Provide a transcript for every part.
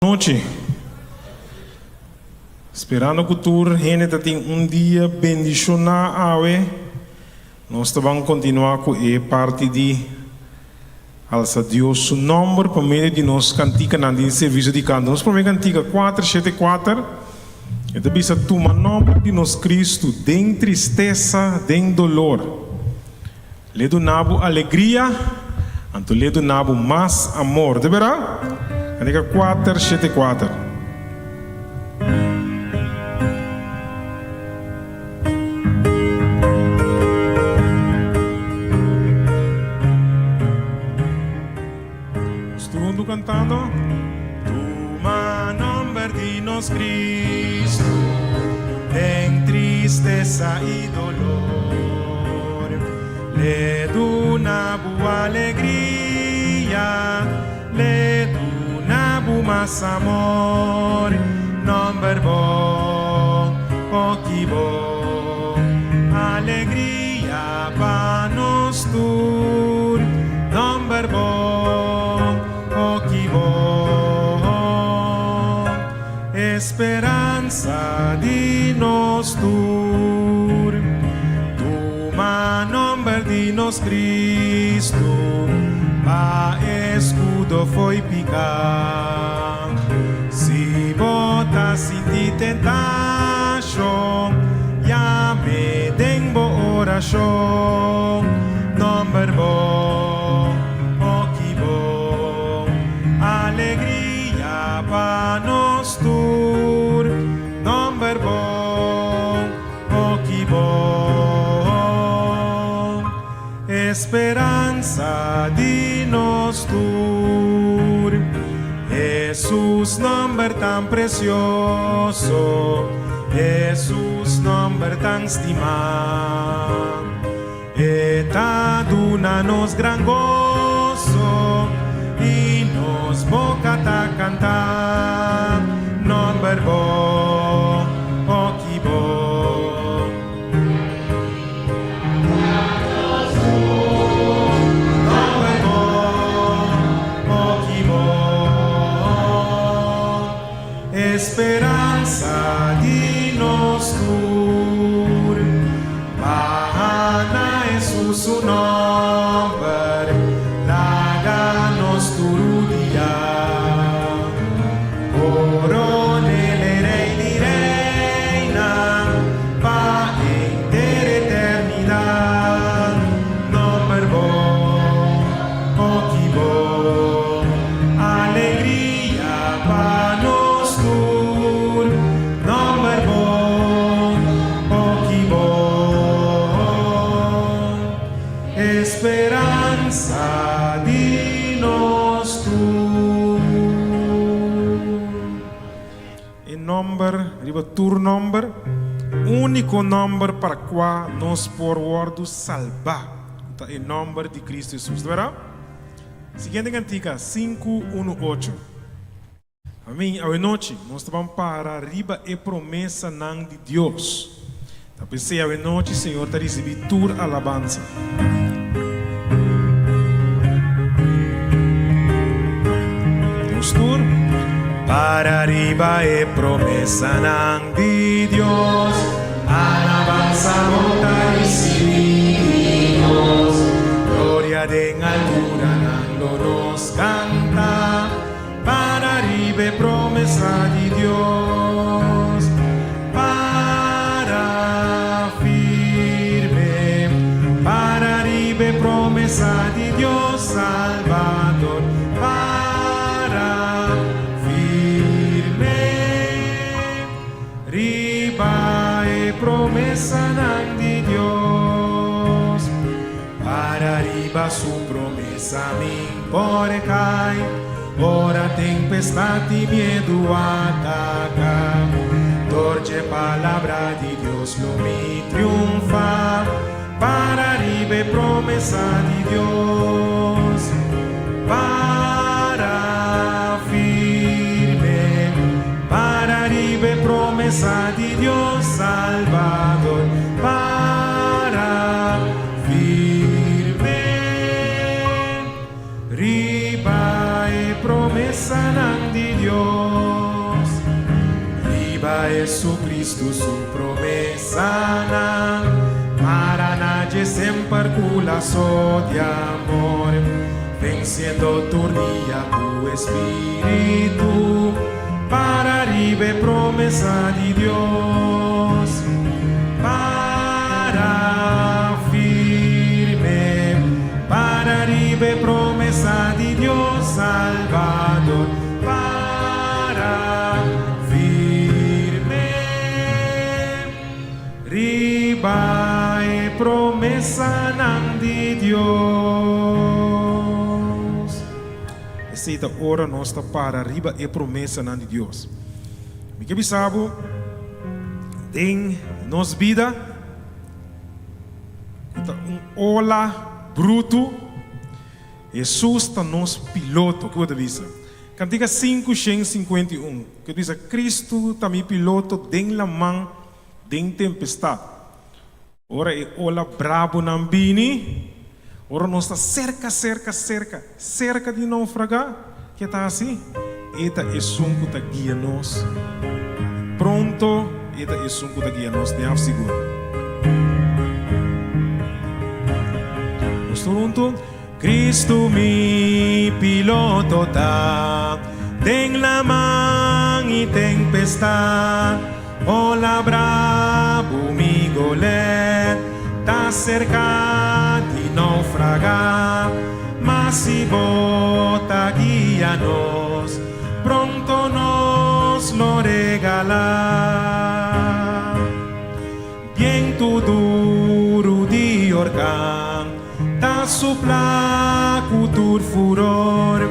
Nochi. Sperando ku tur hende ta tin un dia bendishoná awe, nos ta ban kontinuá ku e parti di alsa Dios su nòmber pa medio di nos kantikanan den servisio di kanto. Nos promé kantika, kuater shete kuater, e ta bisa, Tuma nòmber di nos Kristu den tristesa, den dolor. L'e duna bo alegria, anto l'e duna bo mas amor. Ta bera? Kaneka kuater shete kuater. Nos tur huntu kantando. Tuma nomber di nos Cristo den tristesa i dolor. L'e duna bo alegria, l'e duna bo mas amor. Nomber bo, hoki bo, alegria pa nos tur. Nomber bo, hoki bo, esperansa di nos tur. Tuma nomber di nos Cristo pa escudo fo'i pica. Si bo ta sinti tentashon, yam'e den bo orashon. Nomber bo, hoki bo, alegria pa nos tur. Nomber bo, hoki bo, esperansa di nos tur. Hesus nomber tan precioso, Hesus nomber tan stimá. E ta duna nos gran goso i nos boca ta canta nomber bo, hoki bo. Nomber bo, hoki bo. Esperansa di nos tur. Baha na Hesus su nomber, laga nos tur udia. Coronel e Rey di Reynan, pa henter eternidad. Nomber bo, hoki bo, alegria pa nos tur. Nomber bo, hoki bo, esperansa di nos tur. E nomber riba tur nomber, úniko nomber para kua nos por wòrdu salbá, ku ta e nomber di Kristu Hesus. Ta bèrdat? Siguiente kantika, sinku unu ocho. Amen. Awenochi nos ta ban para riba e promesanan di Dios. Ta p'esei awenochi Señor ta risibí tur alabansa. Nos tur. Para riba e promesanan di Dios. Alabansa bo ta risibí di nos. Gloria den alturanan lo nos kanta. Para riba e promesa di Dios, para firme, para riba e promesa di Dios Salvador, para firme, riba e promesanan di Dios, para riba su promesa mi por kai, ora tempestad i miedu ataka. Dor dje palabra di Dios lo mi triunfa, para riba e promesa di Dios. Para firme, para riba e promesa di Dios Salvador, para firme. Riba e promesanan. promesanan di Dios. Riba Jesucristo su promesanan, mara na dje semper cu laso di amor, venciendo tur dia cu e Spiritu, para riba e promesa di Dios. Para firme, para riba e promesa di Dios Salvador. Para firme, riba e promesanan di Dios. Esei ta ora nos ta para riba e promesanan di Dios. Mi ke bisa bo, den nos bida ku ta un ola brutu, Hesus ta nos piloto. Ke bo ta bisa? Kantika 551, ku ta bisa, Kristu ta mi piloto den laman, den tempestat. Ora e ola brabunan bini, ora nos ta serka, serka, serka, serka di naufragá, ke ta hasi? E ta esun ku ta guia nos pronto, e ta esun ku ta guia nos den haf sigur. Nos tur huntu, Kristu mi piloto ta, den laman i tempestat. Ola brabu mi golet ta serka di naufraga, ma si bo ta guia nos, pronto nos lo regala. Bientu duru di orkan ta supla ku tur furor,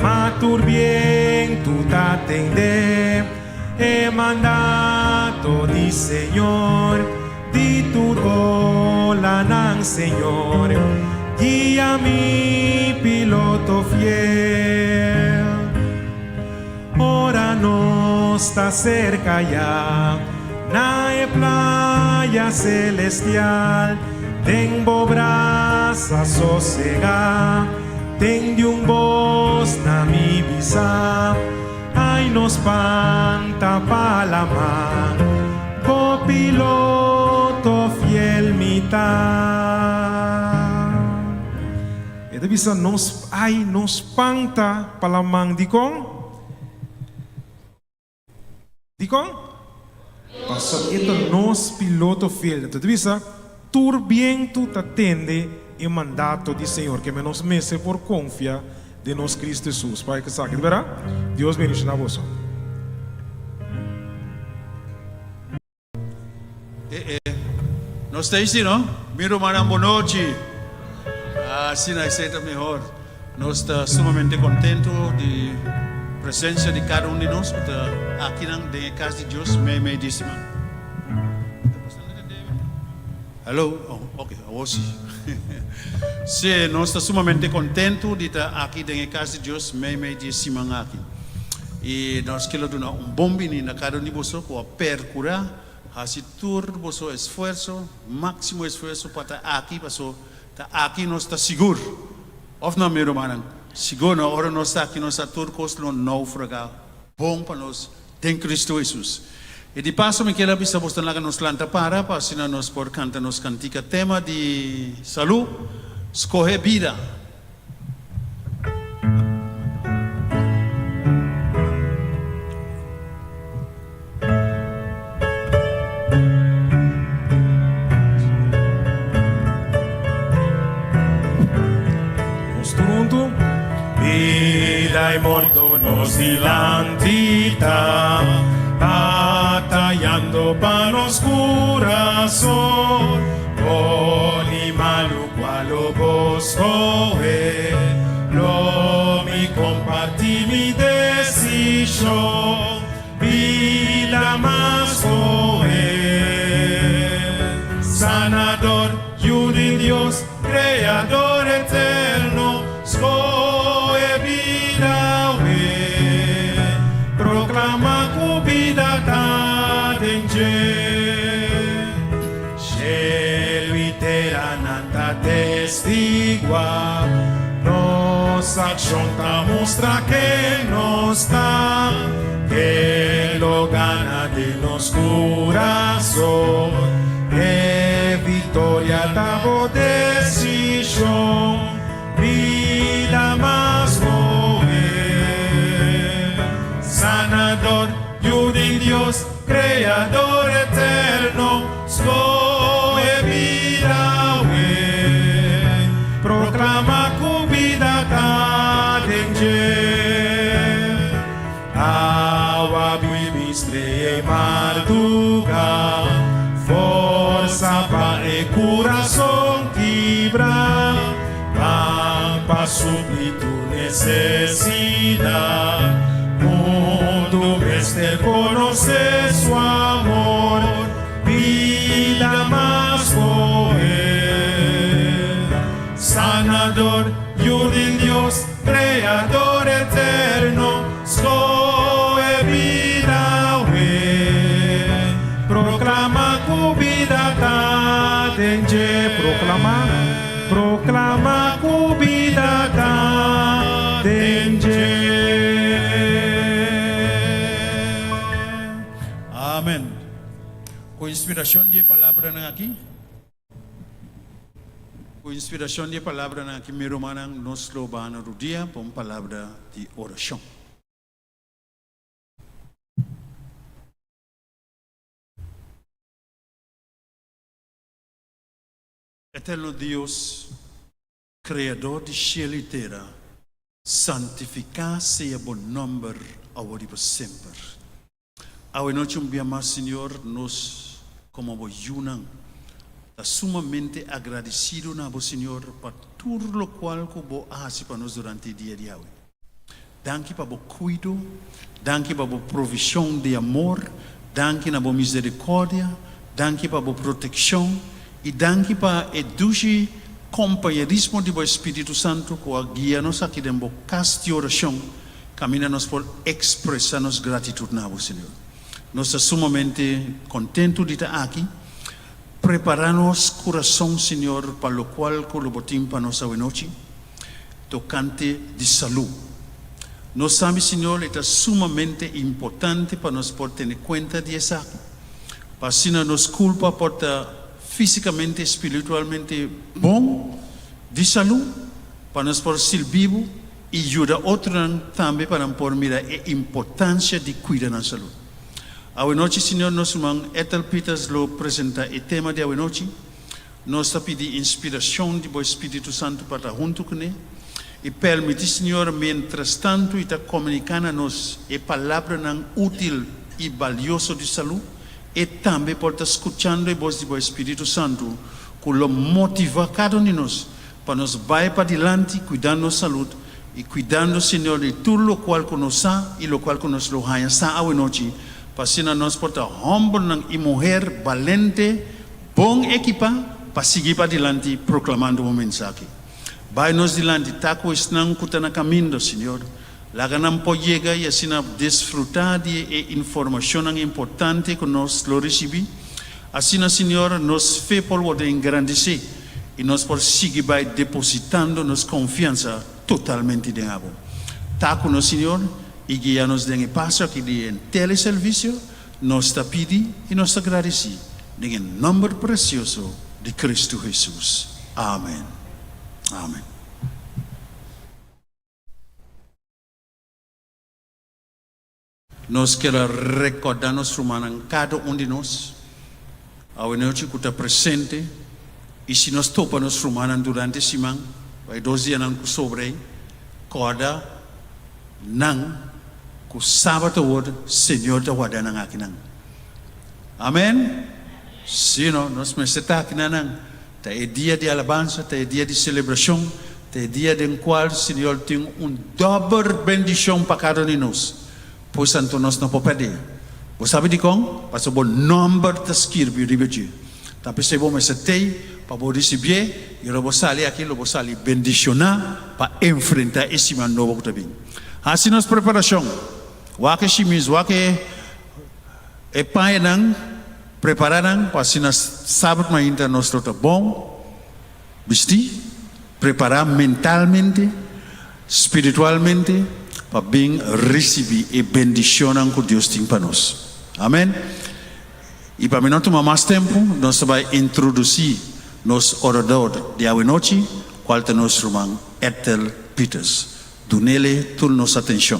ma tur bientu ta tende. E mandato di Señor, di tur olanan, Señor, guia mi piloto fiel. Ora nos ta cerca ya na e playa celestial, den bo brasa sosega, tende un bos na mi bisa. Ai nos panta pa laman, bo piloto fiel mi ta. E ta bisa nos ai nos panta pa laman dikon? Dikon? Pasobra e ta nos piloto fiel. Enton ta bisa tur bientu ta tende e mandato di Señor, ke nos mester por konfia den nos Cristo Hesus. Pa esaki ta berdad? Dios bendiciona boso. E e. Nos ta isi no? Mi rumannan bonochi. Asina esei ta mehor. Nos ta sumamente contento di presencia di cada un di nos cu ta akinan den e cas di Dios meimei di siman. Hello, oh, ok, awor si. Sí, nos ta sumamente contento di ta aki den e cas di Dios meimei di e siman aki. I nos ke lo duna un bon bini na cada un di boso cu a percura haci tur boso esfuerso, maximo esfuerso pa ta aki, paso ta aki nos ta sigur. Of no, mi rumannan? Sigur no, ora nos ta aki nos sa tur cos lo naufraga bon pa nos den Cristo Jesus. I di paso mi kier a bisa boso laga nos lanta para pa asina nos por canta nos cantica tema di salú, Scoge Bida. Nos tur huntu. Bida i morto nos dilanti ta, batayando pa nos kurason. Bon i malu kua lo bo skohe? Lo mi kompartí mi desishon. Bida mas kohe. Sanador, Yu di Dios, Kreador eterno, skohe bida awe. Proklama ku bida ta den dje. Shelu i tera nan ta testigua nos. Nos akshon ta mustra ken nos ta, ken lo gana den nos kurason. E viktoria ta bo desishon, bida mas mohe. Sanador, Yu di Dios, Kreador eterno, skohe bida awe. Proklama ku bida ta den dje. Awa bibi strea i marduga, forsa pa e kurason kibra, pan pa supli tur nesesidat. Mundu mester konosé su amor, bida mas kohe. Sanador, Yu di Dios, Kreador eterno, skohe bida awe. Proklama ku bida ta den dje. Proklama, proklama ku bida ta den dje. Amen. Ku inspirashon di e palabranan aki. Ku inspirashon di e palabranan aki, mi rumannan, nos lo baha na rudia pa un palabra di orashon. Eterno Dios, Kreador di shelu i tera, santifiká sea bo nòmber awor i pa semper. Awe nochi un bia mas, Señor, nos komo bo yunan ta sumamente agradesido na bo, Señor, pa tur lokual ku bo a hasi pa nos durante e dia di awe. Danki pa bo kuido, danki pa bo provishon di amor, danki na bo miserikòrdia, danki pa bo protekshon i danki pa e dushi kompañerismo di bo Espíritu Santu ku a guia nos aki den bo kas di orashon. Caminda nos por expresa nos gratitud na bo, Señor. Nos ta sumamente contento di ta aki. Prepara nos curason, Señor, pa locual cu lo bo tin pa nos awenochi tocante di salud. Nos sabi, Señor, e ta sumamente importante pa nos por tene cuenta di esaki, pa asina nos culpa por ta fisicamente y spiritualmente bon di salud, pa nos por sirbi bo i yuda otronan tambe pa nan por mira e importancia di cuida nan salud. Awenochi Señor nos ruman Ethel Peters lo presenta e tema di awenochi. Nos ta pidi inspiracion di bo Spiritu Santo pa ta hunto cune i permiti Señor mientras tanto i ta comunica na nos e palabranan util i balioso di salud e tambe por ta scuchando e bos di bo Spiritu Santo cu lo motiva cada un di nos Pa nos bai padilanti kuidando nos salud i kuidando, Señor, di tur lokual ku nos sa i lokual ku nos lo haña sa awenochi, pa asina nos por ta hòmbernan i muher balente, bon ekipá pa sigui padilanti proklamando bo mensahe. Bai nos dilanti, ta ku esnan ku ta na kaminda, Señor. Laga nan por yega i asina disfrutá di e informashonnan importante ku nos lo risibí. Asina, Señor, nos fe por wòrdu engrandesé i nos por sigui bai depositando nos konfiansa totalmente den Abo. Ta ku nos, Señor, i guia nos den e paso aki di henter e servisio. Nos ta pidi i nos ta gradisí den e nòmber presioso di Kristu Hesus. Amen. Amen. Nos kier a rekordá nos rumannan, kada un di nos, awenochi ku ta presente, i si nos topa nos rumannan durante e siman, o e dos dianan ku sobra ei, kòrda nan ku sabat awor Señor ta warda nan akinan. Amen? Sí, no, nos mester ta akinan nan. Ta e dia di alabansa, ta e dia di selebrashon, ta e dia den kual Señor tin un dòber bendishon pa kada un di nos. Pues anto nos no por pèrdè. Bo sabi dikon? Pasobra bo nòmber ta skirbi riba dje. Ta p'esei bo mester tei pa bo risibié, i ora bo sali aki lo bo sali bendishoná pa enfrentá e siman nobo ku ta bin. Hasi nos preparashon. Wak e shimis, wak e. E pañanan, prepará nan pa asina sabat mainta nos lo ta bon bistí, prepará mentalmente. Spiritualmente pa bin ricibi e bendicionnan cu Dios tin pa nos. Amen. Y pa mi no tuma mas tempo, nos ta bay introduci nos orador di awe nochi, cual ta nos ruman Ethel Pieters. Dunele tur nos atencion.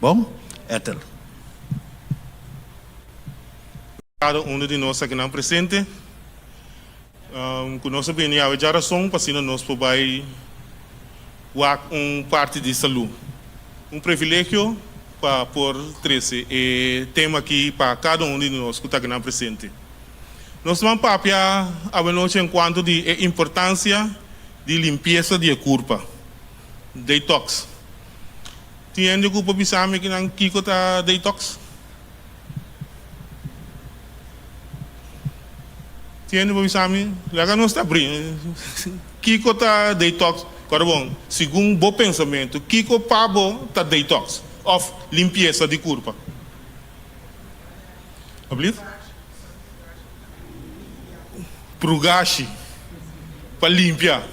Bon, Ethel. Cada uno di nos akinan presente cu nos a bini awe djarason pa asina nos por bay wak un parti di salud. Un privilegio pa por trece e tema aki pa cada un di nos cu ta akinan presente. Nos ta ban papia awe nochi en cuanto di e importancia di limpieza di e curpa, detox. Tin hende cu por bisa mi kinan kico ta detox? Tin hende por bisa mi, laga nos ta brin, kiko ta detox? Kòrda bon, segun bo pensamentu, kiko pa bo ta detox òf limpiesa di kurpa? Alblief? Prugashi pa limpia.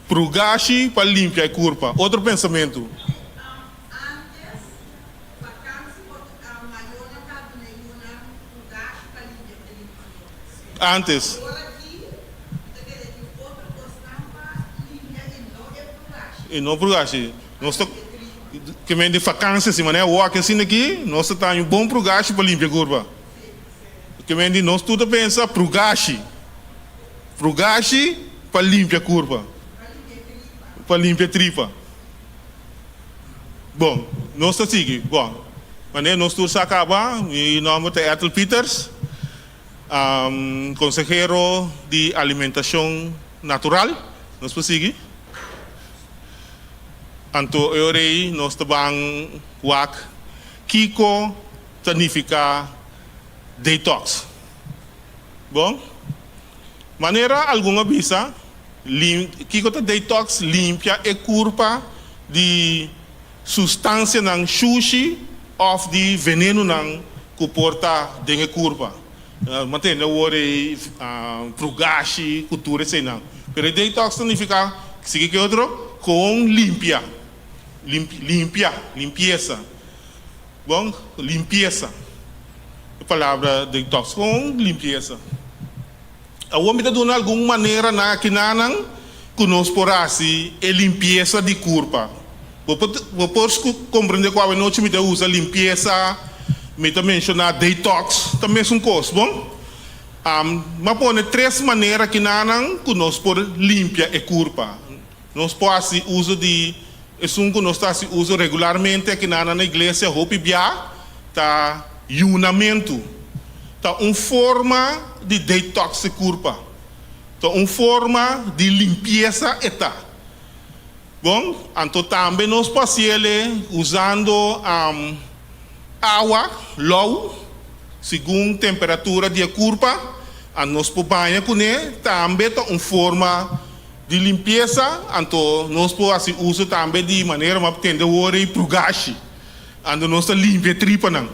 Prugashi pa limpia e kurpa. Otro pensamentu. Antes, vakansi por a mayornan ta duna e yunan un gashi pa limpia e limpiador. Antes. Awor aki mi ta kere tin otro kosnan pa limpia i no e prugashi. I no prugashi. Nos ta ke men di vakansi si manera awor aki asina aki nos ta taña un bon prugashi pa limpia kurpa. Ke men di nos tur ta pensa prugashi. Prugashi pa limpia kurpa. Pa limpia tripa. Bon, nos ta sigui. Bon, manera nos tur sa kaba, mi nomber ta Ethel Pieters, konsehero di alimentashon natural. Nos por sigui. Anto e ora ei nos ta ban wak kiko ta nifiká detox. Bon, manera algun a bisa, kiko ta detox? Limpia e kurpa di sustansianan shushi òf di venenunan ku por ta den e kurpa. Mi a tende awor ei prugashi ku tur eseinan. Pero e detox ta nifiká, sigui ke otro, kon limpia, limpia, limpiesa. Bon, limpiesa. E palabra detox kon limpiesa. Awor mi ta duna algun maneranan akinanan ku nos por hasi e limpiesa di kurpa. Bo por bo por komprendé ku awenochi mi ta usa limpiesa, mi ta menshoná detox, ta mesun kos, bon? Mi a pone tres manera akinanan ku nos por limpia e kurpa. Nos por hasi uso di esun ku nos ta hasi uso regularmente akinanan na iglesia hopi bia ta yunamentu. Ta un forma di detox e kurpa. Ta un forma di limpiesa e ta. Bon, anto tambe nos por hasiel usando awa lou segun temperatura di e kurpa. Anto nos por baña kuné tambe ta un forma Di limpiesa, anto nos por hasi uso tambe di manera map tende wor ei prugashi. Anto nos ta limpia e tripanan.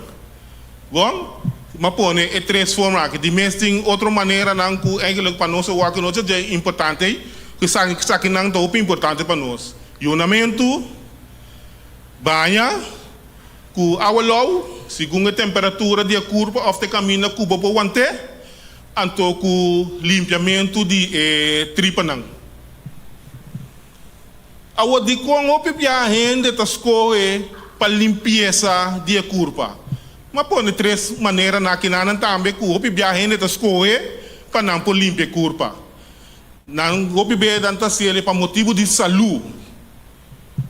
Bon, m'a pone e tres forma aki. Di mes tin otro maneranan ku eigenlijk pa nos awor ku no ta dje importante ei, ku esaki esakinan ta hopi importante pa nos. Yunamentu, baña ku awa lou, segun e temperatura di e kurpa òf ta e kaminda ku bo por want'é. Anto ku limpiamentu di e tripanan. Awor dikon hopi bia hende ta skohe pa limpiesa di e kurpa? M'a pone tres manera na kinanan tambe ku hopi bia hende ta skohe pa nan por limpia e kurpa. Nan hopi bia nan ta hasiel pa motibu di salú.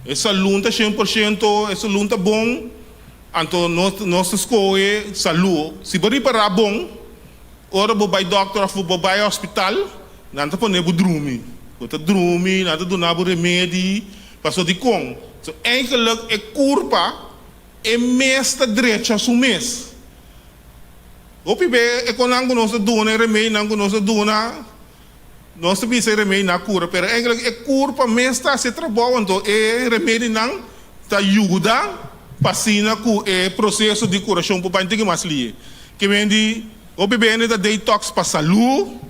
E salú ta 100%, e salú ta bon, anto nos nos ta skohe salú. Si bo ripará bon, ora bo bai dòkter òf bo bai hospital, nan ta pone bo drumi. Bo ta drumi, nan ta duna bo remedi. Pasobra dikon? So eigenlijk e kurpa e mes ta drecha su mes. Hopi be e konan ku nos ta duna, e remedinan ku nos ta duna, Nos ta bisa e remedi na cura, pero eigenlijk e curpa mes ta haci e trabou, anto e remedinan ta yuda pa asina cu e proceso di curacion por bai un tiki mas lihe. Ke men di, hopi bende ta detox pa salu,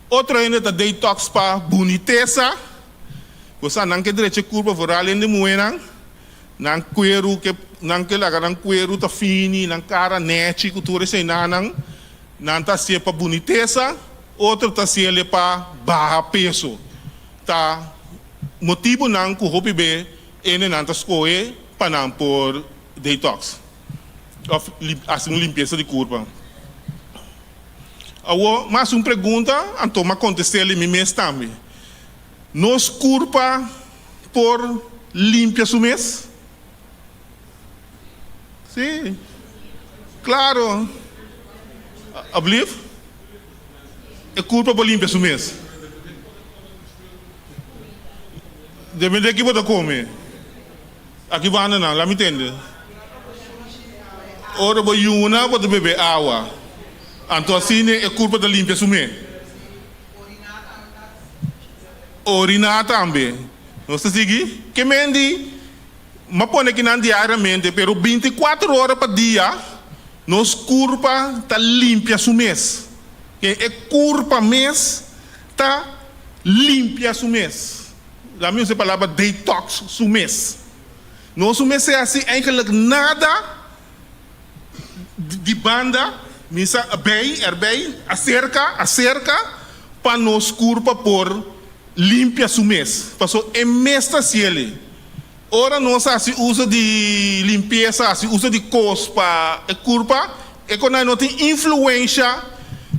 otro hende ta detox pa bunitesa. Bo sa nan ke drecha e kurpa vooral hende muhénan, nan kueru ke nan ke laga nan kueru ta fini, nan kara nèchi ku tur eseinan, nan ta hasié pa bunitesa, otro ta hasié pa baha peso. Ta motibunan ku hopi be hendenan ta skohe pa nan por detox òf hasi un limpiesa di kurpa. Awor mi hasi un pregunta, anto mi a kontest'é mi mes tambe. Nos kurpa por limpia su mes? Sí, klaro. Ablief? E kurpa por limpia su mes. Depende ki bo ta kome. Aki banda nan, laat mi tende. Ora bo yuna, bo ta bebe awa. Anto asina e kurpa ta limpia su mes. Oriná tambe. Nos ta sigui? Ke men di, M'a pone kinan diariamente, pero bintikuater ora pa dia nos kurpa ta limpia su mes. Ke e kurpa mes ta limpia su mes. Laat mi usa e palabra detox su mes. Nos no mester hasi eigenlijk nada di banda, mi sa bay, erbij, acerca, acerca pa nos curpa por limpia su mes. Paso e mes ta haciele. Ora nos haci uso di limpieza, haci uso di cos pa e curpa, e con nan no tin influencia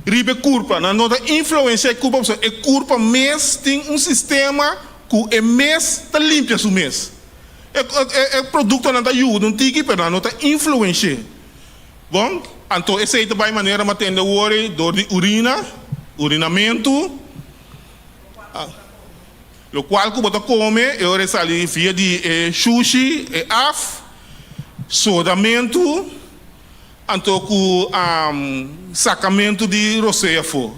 riba e curpa. Nan no ta influencia e curpa pasobra e curpa mes tin un sistema cu e mes ta limpia su mes. E produktonan ta yuda un tiki pero nan no ta influensh'é. Bon, anto esei ta bai manera mi a tende awor ei dor di urina, urinamentu, lokual ku bo ta kome e ora e sali via di e shushi, e af, sodamentu, anto ku sakamentu di rosea afó.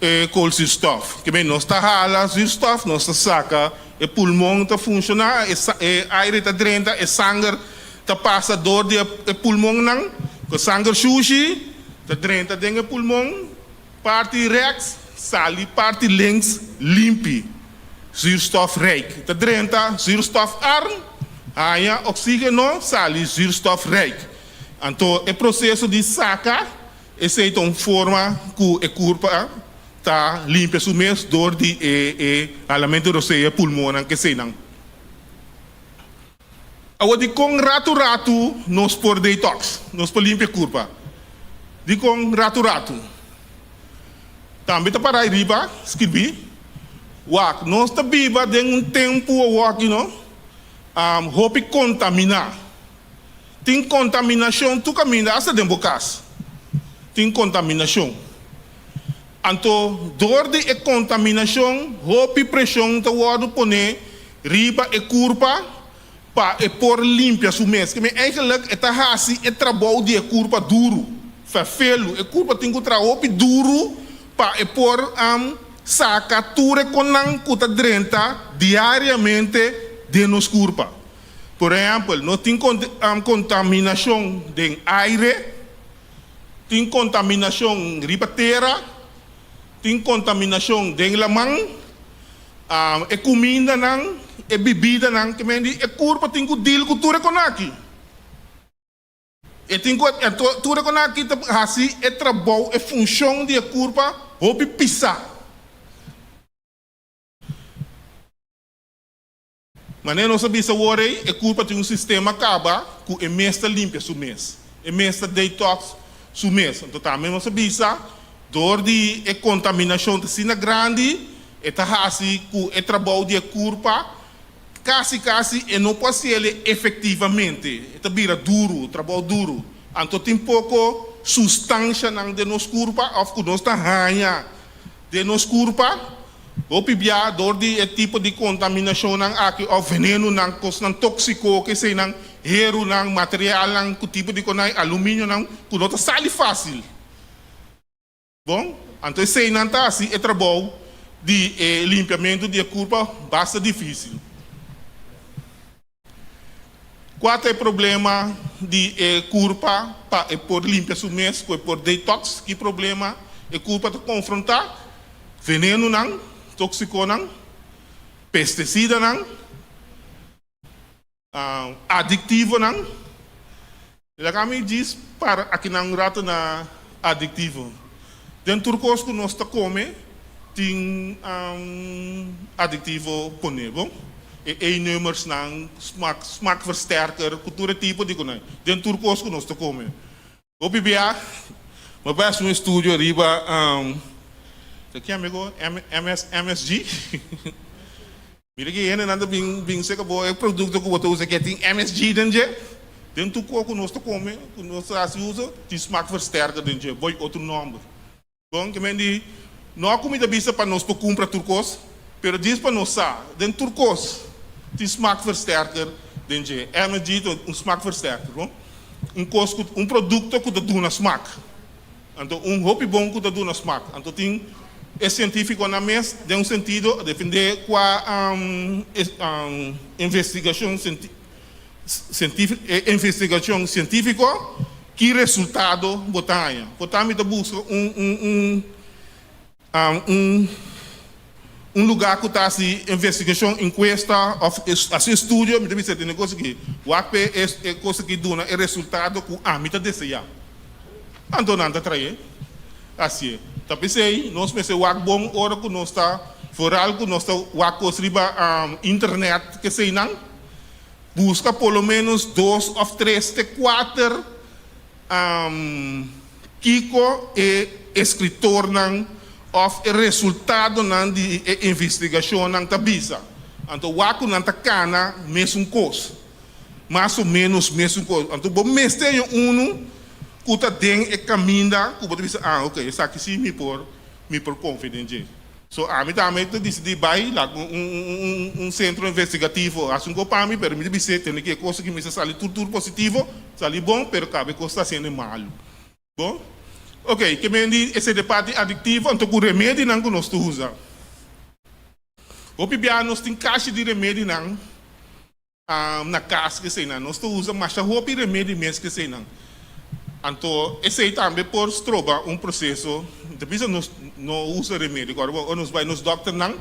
E koolzuurstof. Ke men nos ta hala zuurstof, nos ta saka, e pulmon ta funshoná, e aire ta drenta, e sanger ta pasa dor di e pulmonnan, ku sanger shushi ta drenta den e pulmon, parti rèks sali parti links limpi, zuurstofrijk ta drenta, zuurstofarm haña oksígeno sali zuurstofrijk. Anto e proseso di saka. Esei ta un forma ku e kurpa ta limpia su mes dor di e e halamentu rosea pulmonnan keseinan. Awor dikon ratu ratu nos por detox, nos por limpia kurpa? Dikon ratu ratu? Tambe ta para ariba skirbi, Wak, nos ta biba den un tempu awoki no, hopi kontaminá. Tin kontaminashon tur kaminda, asta den bo kas tin kontaminashon. Anto dor di e kontaminashon hopi preshon ta wòrdu poné riba e kurpa pa e por limpia su mes. Keme eigenlik e ta hasi e trabou di e kurpa duru, fèrfelu. E kurpa tin ku traha hopi duru pa e por saka tur e konan ku ta drenta diariamente den nos kurpa. Por ehèmpel, no tin kontaminashon den aire, tin kontaminashon riba tera, tin kontaminashon den laman, e kumindanan, e bibidanan, ke men di e kurpa tin ku dil ku tur e konaki. E tin ku tur e konaki ta hasi e trabou, e funshon di e kurpa hopi pisá. Manera nos a bisa awor ei, e kurpa tin un sistema kaba ku e mes ta limpia su mes, e mes ta detox su mes. Anto tambe nos a bisa, dor di e kontaminashon ta asina grandi, e ta hasi ku e trabou di e kurpa kasi kasi e no por hasiel efektivamente, e ta bira duru, trabou duru. Anto tin poko sustanshanan den nos kurpa òf ku nos ta haña den nos kurpa. Hopi bia dor di e tipo di kontaminashonnan aki òf venenunan, kosnan tóksiko, keseinan, herunan, materialnan ku tipo di konai, aluminionan, ku no ta sali fásil. Bon, anto eseinan ta hasi e trabou di e limpiamentu di e kurpa basta difísil. Kua ta e problema di e kurpa pa e por limpia su mes ku e por detox? Ki problema e kurpa ta konfrontá? Venenunan, tóksikonan, Pesticidanan, adictivonan. Laga mi djis para akinan un rato na adictivo. Den tur cos cu nos ta come tin adictivo pone, bon? E E-nummersnan, smaak, smaakversterker, cu tur e tipo di cunai. Den tur cos cu nos ta come. Hopi bia mi a bai haci un estudio riba, ta ki amigo? MS, MSG? Mira ki hendenan ta bin bin seka bo e produkto ku bo ta usa ke tin MSG den dje. Den tur kos ku nos ta kome, ku nos ta hasi uso, tin smaakversterker den dje, boy otro nòmber. Bon, ke men di, no ku mi ta bisa pa nos por kumpra tur kos, pero djis pa nos sa, den tur kos tin smaakversterker den dje. MSG ta un smaakversterker, bon. Un kos ku, un produkto ku ta duna smak. Anto un hopi bon ku ta duna smak. Anto tin e sientífikonan mes den un sentido a defendé kua investigashon e investigashon sientífiko ki resultado bo ta haña. Por ta mi ta buska un un un un lugá ku ta hasi investigashon, enkuesta òf hasi estudio, mi ta bisa tene kos aki, wak p'e e kos aki duna e resultado ku ami ta deseá. Anto nan ta trae hasié. Ta p'esei nos mester wak bon ora ku nos ta, foral ku nos ta wak kos riba internet keseinan, buska por lo ménos dos òf tres te kuater Kiko e eskritornan òf e resultadonan di e investigashonnan ta bisa? Anto wak ku nan ta kana mesun kos, mas o ménos mesun kos. Anto bo mester haña unu ku ta den e kaminda ku bo ta bisa, ah, oke, esaki sí mi por mi por konfia den dje. So ami tambe ta disidí bai laga un un sentro investigativo hasi un kos pa mi, pero mi ta bis'é tene ki e kos aki mester sali tur tur positivo, sali bon, pero kabe kos ta hasiendo malu. Bon, ok, ke men di esei ta e parti adiktivo, anto ku remedinan ku nos ta usa. Hopi biaha nos tin kashi di remedinan na kas ku eseinan. Nos ta usa masha hopi remedi mes ku eseinan. Anto esei tambe por stroba un proseso. Ta bisa nos no usa remedi. Ora bo nos bai nos dòkternan,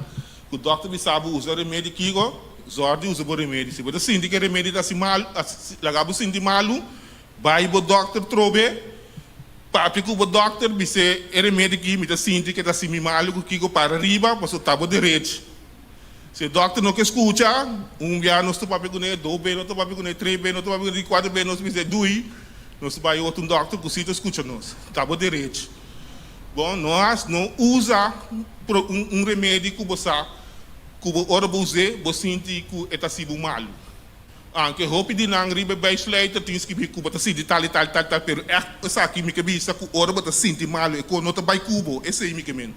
ku dòkter bisa bo usa remedi kiko, zòrg di usa bo remedi. Si bo ta sinti ku e remedi ta hasi malu, laga bo sinti malu, bai bo dòkter trobe, papia ku bo dòkter, bis'é e remedi aki mi ta sinti ku e ta hasi mi malu ku kiko para riba, pasobra ta bo derechi. Si e dòkter no ke skucha, un bia nos ta papia kuné, dos be nos ta papia kuné, tres be nos ta papia kuné, di kuater be nos bisa e dui, nos ta bai otro un dòkter ku si ta skucha nos. Ta bo derecho. Bon, no hasi, no usa un un remedi ku bo sa ku bo ora bo us'é bo sinti ku e ta hasi bo malu. Anke hopi di nan riba e bijsluiter tin skibí ku bo ta sinti tal i tal i tal i tal, pero ègt esaki mi ke bisa ku ora bo ta sinti malu e kos no ta bai ku bo, esei mi ke men.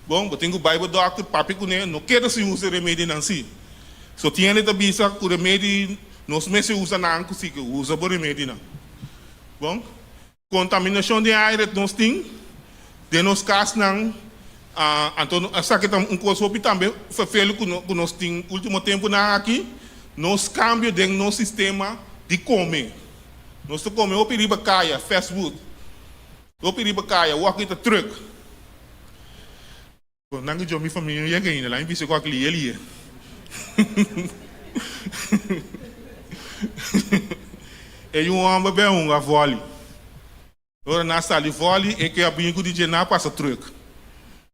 Bon, bo tin ku bai bo dòkter, papia kuné, no keda sin usa e remedinan si. So tin hende ta bisa ku remedi nos mester usa nan ku si ke usa bo remedinan. Bon, kontaminashon den aire nos tin den nos kasnan, anto esaki ta un kos hopi tambe ferfelu ku ku nos tin ultimo tempunan aki, nos kambio den nos sistema di kome. Nos ta kome hopi riba kaya, fast food. Hopi riba kaya, wòk ta trùk. Nan ku djo mi famia no yega ainda, laga mi bisa ku a lia lia. E yu hòmber ben hunga vòli. Ora nan a sali vòli, e ke a bin ku di dje nan a pasa trùk.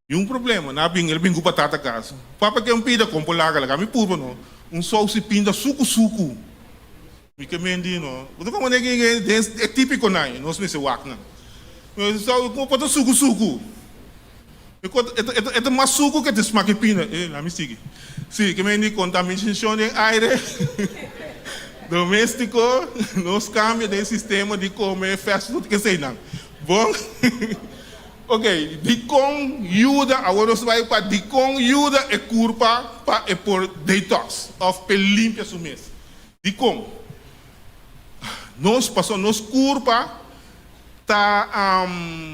Niun problema, nan a bin, el bin ku batata kas. Papa ke un pida kon por laga, laga mi purba no. Un sous di pinda suku suku. Mi ke mendi no. Bo ta komprende ke den e tipiko nan, nos mester wak nan. Como por ta suku suku? E ta mas suku ke ta smak e pinda. E laat mi sigui. Si, ke mendi kontaminashon den aire domestiko, nos kambia den sistema di kome fast food keseinan. Bon. Ok, dikon yuda, awor nos bai pa dikon yuda e kurpa pa e por detox òf p'e limpia su mes. Dikon? Nos, pasobra nos kurpa ta,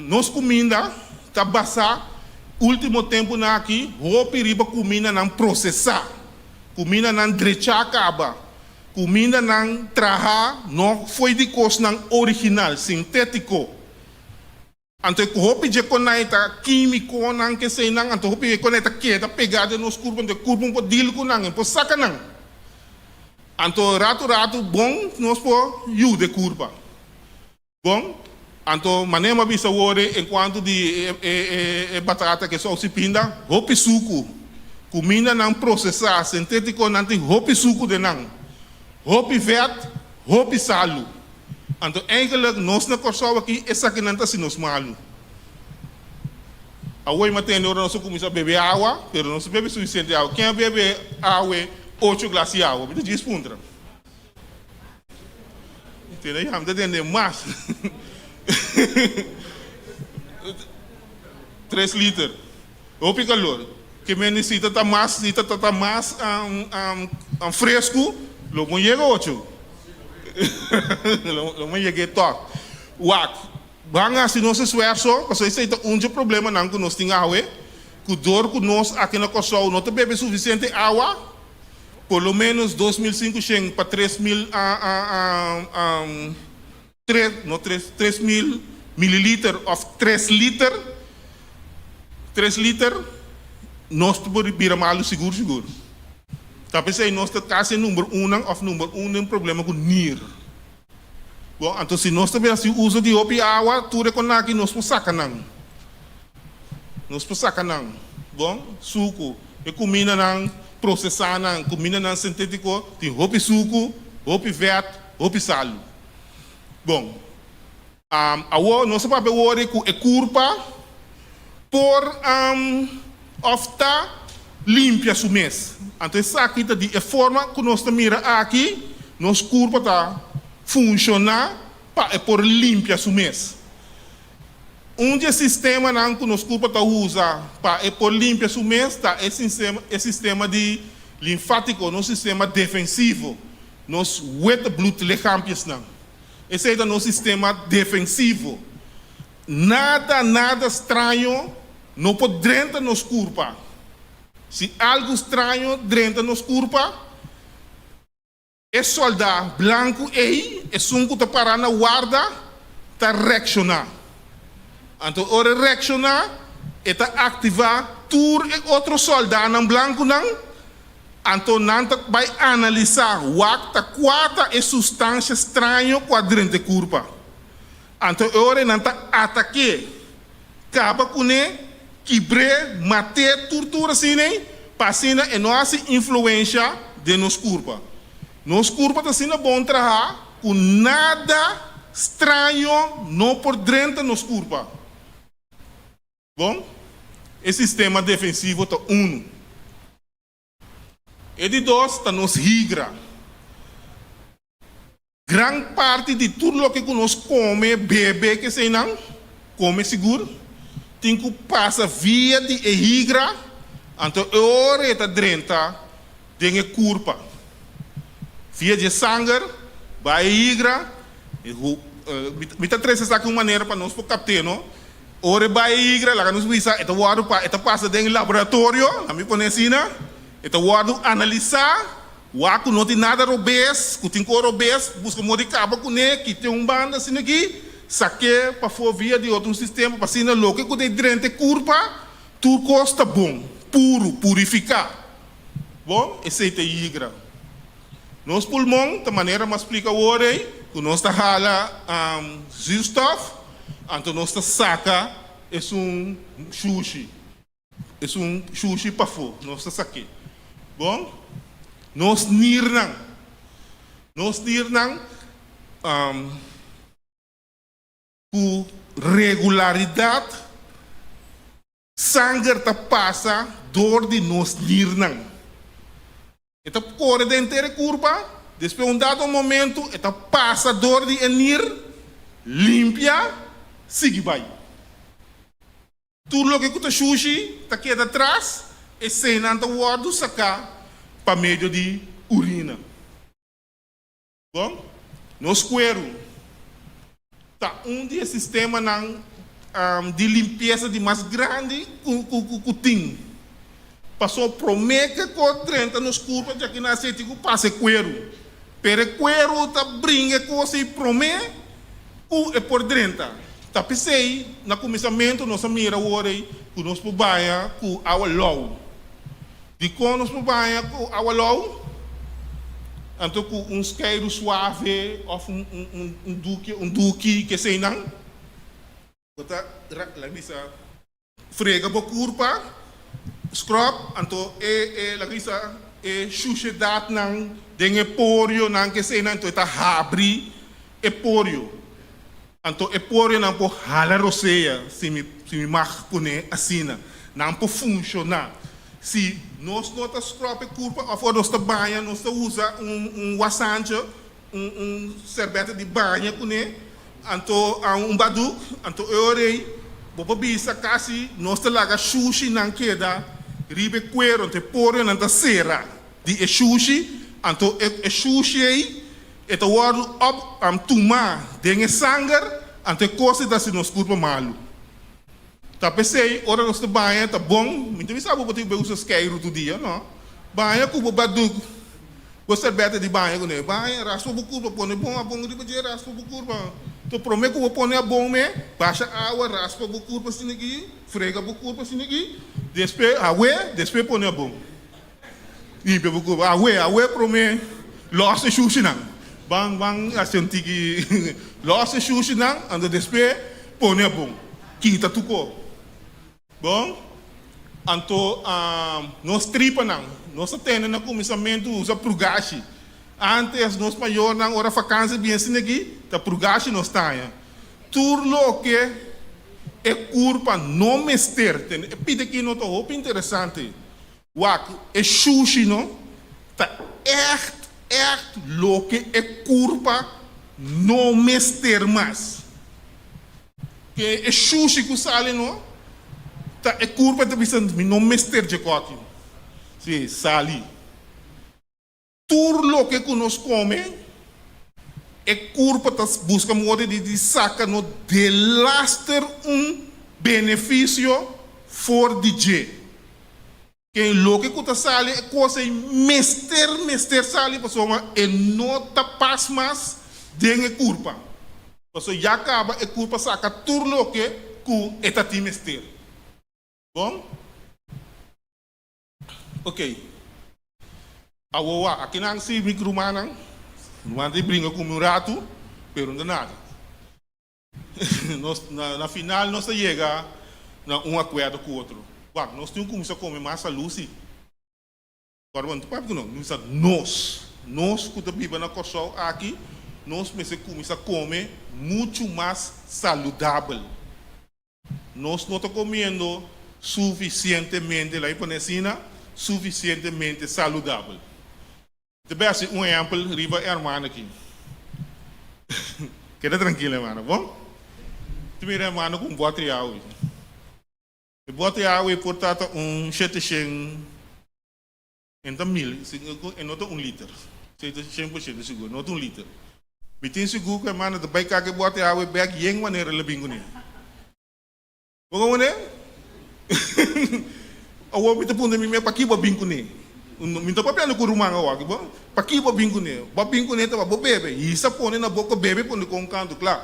nos kuminda ta basá último tempunan aki hopi riba kumindanan prosesá, kumindanan drechá kaba, kumindanan trahá no fo'i di kosnan original, sintétiko. Anto e hopi dje konai ta kímikonan keseinan, anto hopi dje konai ta keda pegá den nos kurpa, anto e kurpa no por dil ku nan, e no por saka nan. Anto ratu ratu bon nos por yuda e kurpa. Bon, anto manera mi a bisa awor en kuantu di e batata ku e sous di pinda, hopi suku. Kumindanan prosesá, sintétiko, nan tin hopi suku den nan, hopi vèt, hopi salu. Anto eigenlijk nos na Kòrsou aki esakinan ta hasi nos malu. Awor mi a tende ora nos a kuminsá bebe awa, pero nos no bebe sufisiente awa. Ken a bebe awe ocho glas di awa? Mi ta djis puntra. Tende ya, mi ta tende mas. Tres liter. Hopi kalor. Ke men si ta ta mas, si ta ta mas fresku, lo bon yega ocho. Lo bon yega e tòg. Wak, ban hasi nos esfuerso, pasobra esei ta un dje problemanan ku nos tin awe, ku dor ku nos aki na Kòrsou no ta bebe sufisiente awa, por lo ménos 2500 pa 3000 Tres, no tres, 3000 mililiter of 3 liter, 3 liter, nos ta por bira malu sigur sigur. Ta p'esei nos ta kasi number unan of number un den problema ku nir. Bon, anto si nos ta hasi uso di hopi awa, tur e konaki nos por saka nan. Nos por saka nan. Bon, suku, e kumindanan prosesá nan, kumindanan sintétiko, tin hopi suku, hopi vèt, hopi salu. Bon, awor nos a papia awor ku e kurpa por òf ta limpia su mes. Anto esaki ta di e forma ku nos ta mira aki, nos kurpa ta funshoná pa e por limpia su mes. Un di e sistemanan ku nos kurpa ta usa pa e por limpia su mes ta e sistema, e sistema di linfátiko, nos sistema defensivo, nos witte bloedlichaampjesnan. Esei ta nos sistema defensivo. Nada, nada straño no por drenta nos kurpa. Si algu straño drenta nos kurpa, e sòldá blanku ei, esun ku ta pará na warda, ta reakshoná. Anto ora e reakshoná, e ta aktivá tur e otro sòldánan blankunan, anto nan ta bai analisá wak ta kua ta e sustansha straño ku a drenta e kurpa. Anto e ora ei nan ta atak'é, kaba kuné, kibr'é, mat'é, tur tur asina ei, pa asina e no hasi influensha den nos kurpa. Nos kurpa ta asina bon trahá ku nada straño no por drenta nos kurpa. Bon, e sistema defensivo ta unu. E di dos ta nos higra. Gran parti di tur loke ku nos kome, bebe, keseinan, kome sigur, tin ku pasa via di e higra, anto e ora e ta drenta den e kurpa. Via di e sanger, bai e higra, mi ta trese esaki un manera pa nos por kapt'é, no? Ora e bai e higra, laga nos bisa, e ta wòrdu pa, e ta pasa den e laboratorio, laga mi pone asina, e ta wòrdu analisá, wak ku no tin nada robes, ku tin kos robes, buska moda di kaba kuné, kit'é un banda asina aki, sak'é pafó via di otro un sistema, pa asina loke ku ta e drenta e kurpa, tur kos ta bon, puru, purifiká. Bon, esei ta e higra. Nos pulmon ta manera m'a splika awor ei, ku nos ta hala zuurstof, anto nos ta saka esun shushi, esun shushi pafó, nos ta sak'é. Bon, nos nirnan, nos nirnan ku regularidat Sanger ta pasa dor di nos nirnan. E ta kore den henter e kurpa, despues un dado momentu e ta pasa dor di e nir, limpia, sigui bai. Tur loke ku ta shushi ta keda tras, eseinan ta wòrdu saká pa medio di urina. Bon, nos kueru ta un di e sistemanan di limpiesa di mas grandi ku tin. Pasobra promé ku e kos drenta nos kurpa djaki nan a tin ku pasa e kueru. Pero e kueru ta bringa e kos ei promé ku e por drenta. Ta p'esei, na kuminsamentu nos a mira awor ei ku nos por baña ku awa lou. Dikon nos por baña ku awa lou? Anto ku un skeiru suave òf un un duki un duki keseinan. Bo ta laga bisa frega bo kurpa, scrub, anto e e laga bisa e shushedatnan den e porionan keseinan anto e ta habri e porio. Anto e porionan por hala rosea si mi si mi mag pone asina. Nan por funshoná. Si nos no ta scrub e kurpa òf ora nos ta baña nos ta usa un un wasantje un un serbete di baña kuné, anto a un baduk, anto e ora ei bo por bisa kasi nos ta laga shushinan keda riba e kuero, anto e porionan ta sera di e shushi, anto e e shushi ei e ta wòrdu op tumá den e sanger, anto e kos ei ta hasi nos kurpa malu. Ta p'esei ora nos ta baña ta bon, mi ta bisa bo bo tin ku bai usa skeiru tur dia, no. Baña ku bo baduk, bo serbete di baña kuné. Baña, raspa bo kurpa, pone bon abon riba dje, raspa bo kurpa. To promé ku bo pone abon me, basha awa, raspa bo kurpa asina aki, frega bo kurpa asina aki, despues awe, despues pone abon. Limpia bo kurpa, awe, awe promé, lòs e shushinan. Ban, ban hasi un tiki, lòs e shushinan, anto despues pone abon. Kita tur ko. Bon, anto nos tripanan, nos a tene na kuminsamentu usa prugashi. Antes nos mayornan ora fakansi bien asina aki, ta prugashi nos taña. Tur loke e kurpa no mester tene. E pida aki no ta hopi interesante. Wak, e shushi no ta ègt ègt loke e kurpa no mester mas. Ke e shushi ku sali no ta e kurpa ta bisa mi no mester dje kòki. Si, sali. Tur loke ku nos kome, e kurpa ta buska moda di di saka no delaster un benefisio for di dje. Ken loke ku ta sali e kos ei mester mester sali pasobra e no ta pas mas den e kurpa. Pasobra ya kaba e kurpa saka tur loke ku e ta tin mester. Bon? Ok. Awowa, akinan si mi rumannan, ruman ta bringa ku mi un ratu, pero no ta nada. Nos, na final nos ta yega na un akuerdo ku otro. Wak, nos tin ku kuminsá kome mas salú si. Ora bo no ta papia ku nos, mi bisa nos, nos ku ta biba na Kòrsou aki, nos mester kuminsá kome muchu mas saludabel. Nos no ta comiendo suficientemente, laat mi pone asina, suficientemente saludabel. Mi ta bay haci un ehempel riba e hermano aki. Keda trankilo hermano, bon? Mi ta mira e hermano cu un bote di awe. E bote di awe por ta ta un sheteshen En ta mil, e no ta un liter. Esei ta 100% sigur, no ta un liter. Mi tin sigur ku e manda ta bai kaka e bote awe bek yen manera el a bin kuné. Bo komo kuné? Awor mi ta puntra mi mes, paki bo a bin kuné? Mi ta papiando ku ruman awor aki, bo. Paki bo a bin kuné? Bo a bin kuné ta pa bo bebe. Hisa pone na boka bebe pone kon kantu, kla.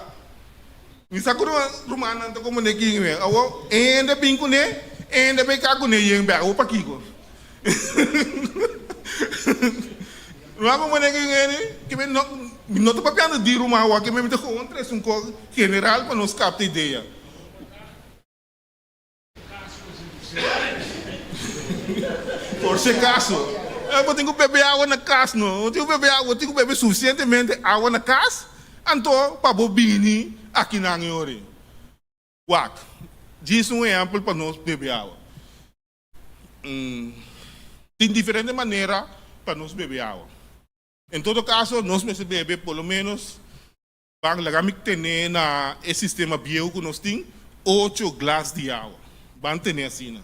Mi sa ku rumannan ta komo ne kin mi. Awor e hende a bin kuné, e hende a bai kaka kuné yen bek. Awor pakiko? Ruman ku manera ku hende ke mi no mi no ta papiando di ruman awor ke mi ta gewoon trese un kos general pa nos kapta idea. Por si acaso bo tin ku bebe awa na kas no bo tin ku bebe awa bo tin ku bebe sufisientemente awa na kas anto pa bo bini akinan e ora ei. Wak, djis un ehèmpel pa nos bebe awa. Tin diferente manera pa nos bebe awa. En todo caso, nos mester bebe por lo menos, ban laga mi tene na e sistema bieu cu nos tin, ocho glas di awa. Ban tene asina.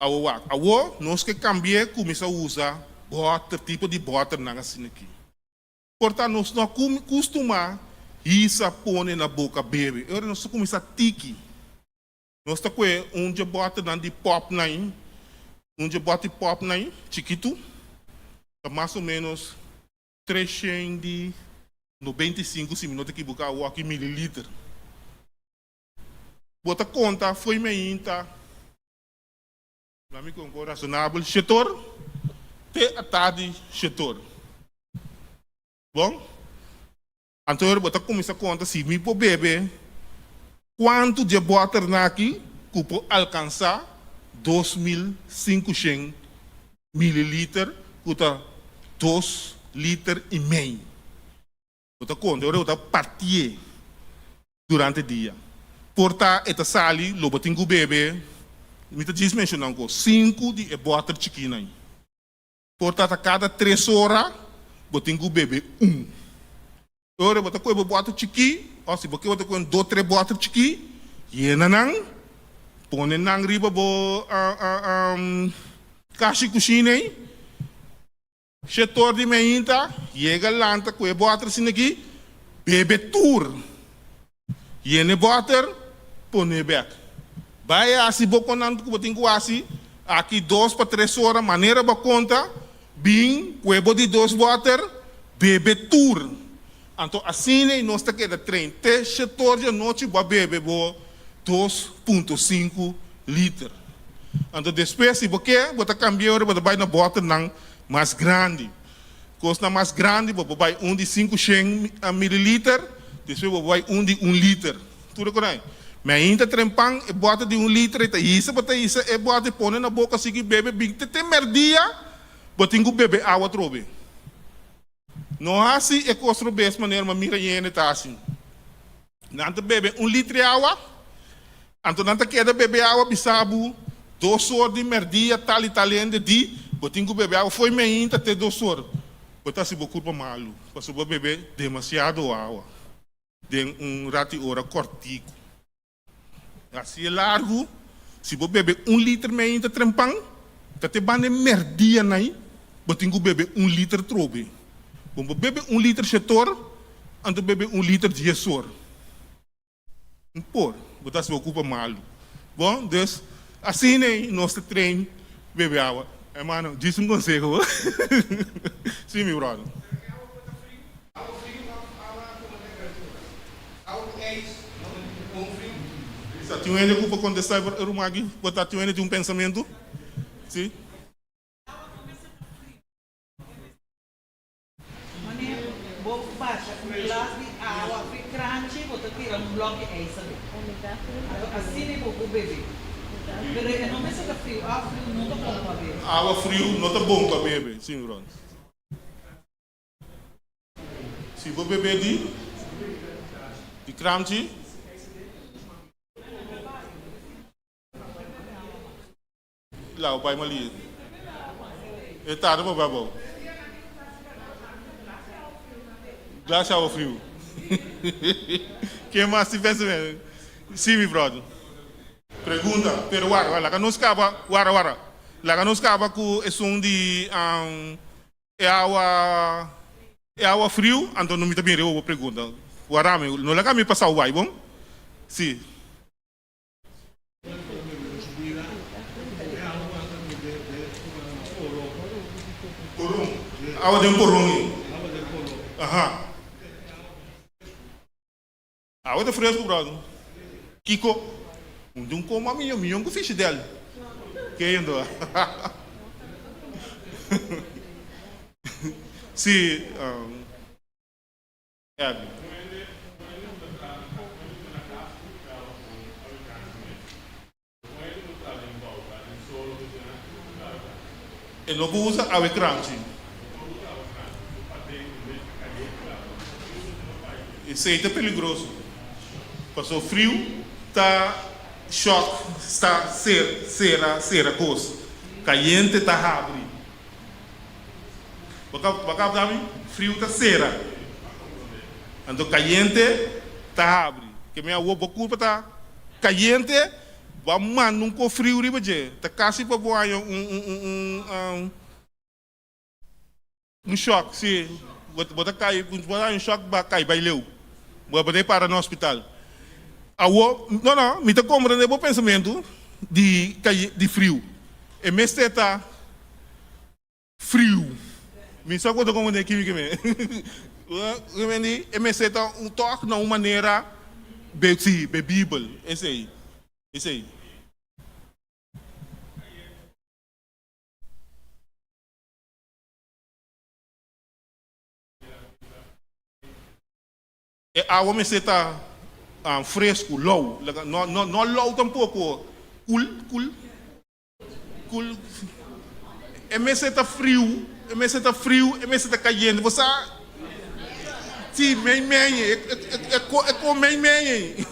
Awa wak. Awo nos ke cambie cuminsa usa boter, tipo di boternan asina aki. Por ta nos no a custuma hisa pone na boca bebe. E ora nos ta cuminsa tiki. Nos ta kue un dje bòternan di pòpnan, un dje bòt di pòpnan chikitu, ta mas o ménos 395, si mi no ta ekiboká, awor aki mililiter. Bo ta konta fo'i meinta. Na mi kon rasonabel shetor te atardi shetor. Bon, anto bo ta kuminsá konta si mi por bebe kuantu dje bòternan aki ku por alkansá 2500 mililiter ku ta 2 liter i mei. Bo ta konta, ora bo ta partié durante dia. Por ta e ta sali, lo bo tin ku bebe, mi ta djis menshoná un kos, sinku di e bòter chikinan. Por ta ta kada 3 ora bo tin ku bebe un. Ora bo ta kohe bo bòter chikí, òf si bo ke bo ta kohe dos, tres bòter chikí, yena nan, pone nan riba bo kashi kushina ei. 7 or di mainta, yega lanta ku e bòter asina aki, bebe tur. Yena e bòter, pone bèk. Bai hasi bo konan ku bo tin ku hasi, aki 2 pa 3 ora, manera bo a konta, bin ku e bo di dos bòter, bebe tur. Anto asina nos ta keda train te 7 or di anochi bo a bebe bo 2.5 liter. Anto despues si bo ke, bo ta kambia ora bo ta bai na bòternan mas grandi. Kosnan mas grandi, bo por bai un di 500 mililiter, despues bo por bai un di 1 liter. Tur e korai. Mainta trempan e bòter di 1 liter e ta hisa, bo ta hisa e bòter pone na boka sigui bebe bin te te mèrdia bo tin ku bebe awa atrobe. No hasi e kos robes manera mi a mira hende ta hasi. Nan ta bebe 1 liter di awa, anto nan ta keda bebe awa bisa bo 2 or di mèrdia tal i tal hende di bo tin ku bebe awa fo'i mainta te 2 or. Bo ta hasi bo kurpa malu pasobra bo a bebe demasiado awa den un rati ora kòrtiku. Hasi e largu, si bo bebe 1 liter mainta trempan, ta te banda e mèrdia nai, bo tin ku bebe 1 liter trobe. Bo bo bebe 1 liter 7 or, anto bebe 1 liter 10 or. No por, bo ta hasi bo kurpa malu. Bon, dus asina ei nos ta train bebe awa. Hermano, djis un konseho. Si, mi brother. Awa friu òf awa ku un temperatura? Awa ku ijs, no un friu. Sa tin un hende ku por kontestá e ruman aki? Por ta tin un hende tin un pensamentu? Si. Wanneer bo basha un glas di awa of e kranchi, bo ta tira un blòki ijs aden. Anto asina bo por bebe. Pero e no mester ta friu. Awa friu no ta bon pa bebe. Awa friu no ta bon pa bebe, si mi bròder. Si bo bebe di kranchi. Lau bai mali. E tarde bo bai abou. Glas awa friu. Ken mas tin pensamentu? Si mi brother. Pregunta, pero wara, wara, laga nos kaba, wara, wara. Laga nos kaba ku esun di e awa friu, anto no mi ta bin riba bo pregunta. Wara mi, no laga mi pasau bai, bon? Si. Poron, awa den poron ei. Aha. Awa ta fresco, brother. Kiko? Un di un koma miyon, miyon ku fishi del. Ke endo? Si, Abby. E no por usa awa kranchi. Esei ta peligroso. Paso friu ta shock, sta ser, sera, sera kos. Kayente ta habri. Bo kapta mi? Friu ta sera. Anto kayente ta habri. Ke mi awor bo kurpa ta kayente, bo a manda un ko friu riba dje. Ta kasi pa bo haña un shock. Si, bo ta kai, bo ta haña un shock, bo a kai bai leu. Bo a por para na hospital. Awor, no, no, mi ta komprende bo pensamentu di friu. E mester ta friu. Mi sa ku bo ta komprende kimi ke mi. E mester ta un tòg na un manera, si, bebibel, esei. Esei. E awa mester ta fresku, lou. No, no, no lou tampoko, kul, kul, kul. E mester ta friu, e mester ta friu, e mester ta kayente. Bo sa, si, mei mei, e, e, e, e ko mei mei ei.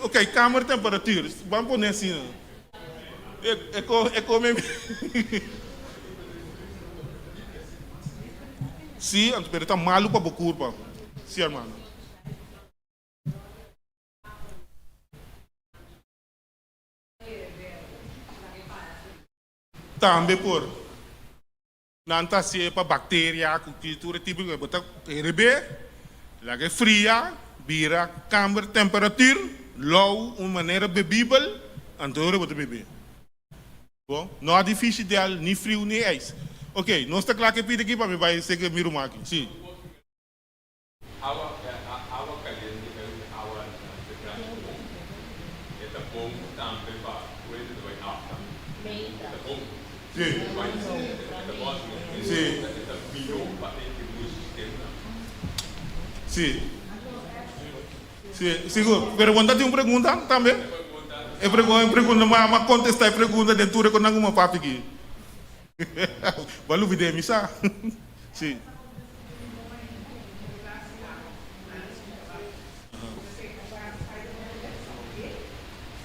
Ok, kamertemperatuur, ban pone asina. E, e ko, e ko mei mei. Sí, anto pero ta malu pa bo kurpa. Sí, hermano. Tambe por. Nan ta hasié pa bakteria ku tur e tipo di kos. Bo ta herebé, laga e fria, bira kamber temperatuur, lou un manera bebibel, anto ora bo ta bebé. Bo no a difícil del ni friu ni ijs. Ok, nos ta kla ke pidi aki pa mi bai seke mi ruman aki. Sí. Awa awa kaliente e un awa na temperatura bon. E ta bon tambe pa kuende ta bai afta. E ta bon. Sí. E ta bon asina. Sí. E ta mihó pa e immuunsysteem. Sí. Sí, sigur. Pero bo ta tin un pregunta tambe? E pregunta, e pregunta, ma, ma contesta e pregunta den tur e konan ku ma papia aki. Bo a lubid'é mi sa. Sí.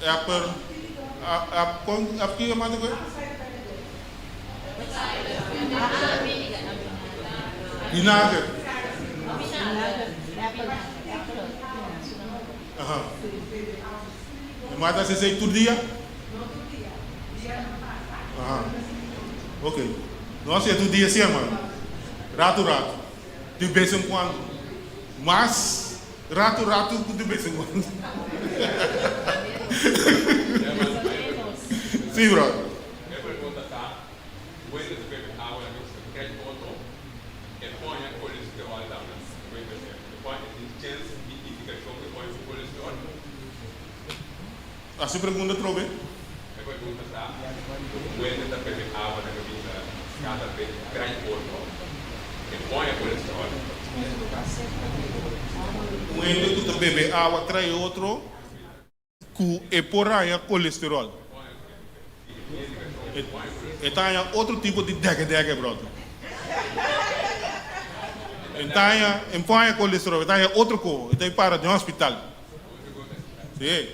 Apple, ap, kon, ap ki yamá di Binager. Aha. E mata haci esey tur dia? Aha. Ok. No haci tur dia si hermano. Rato rato. De bes en cuando. Mas rato rato cu de bes en cuando. Si brother. Wende ta bebe awa na mester krai otro, e poña kolesterol tambe. Wende ta e poña e tin chens di indikashon ku e poña su kolesterol. Hasi pregunta atrobe. E pregunta ta, Wende ta bebe awa na kabisa kada bes krai otro, e poña kolesterol. Wende ku ta bebe awa trai otro Ku e por haña kolesterol. E ta haña otro tipo di dèkè dèkè bròder. E ta haña, e por haña kolesterol, e ta haña otro ko, e ta para den hospital. Sí.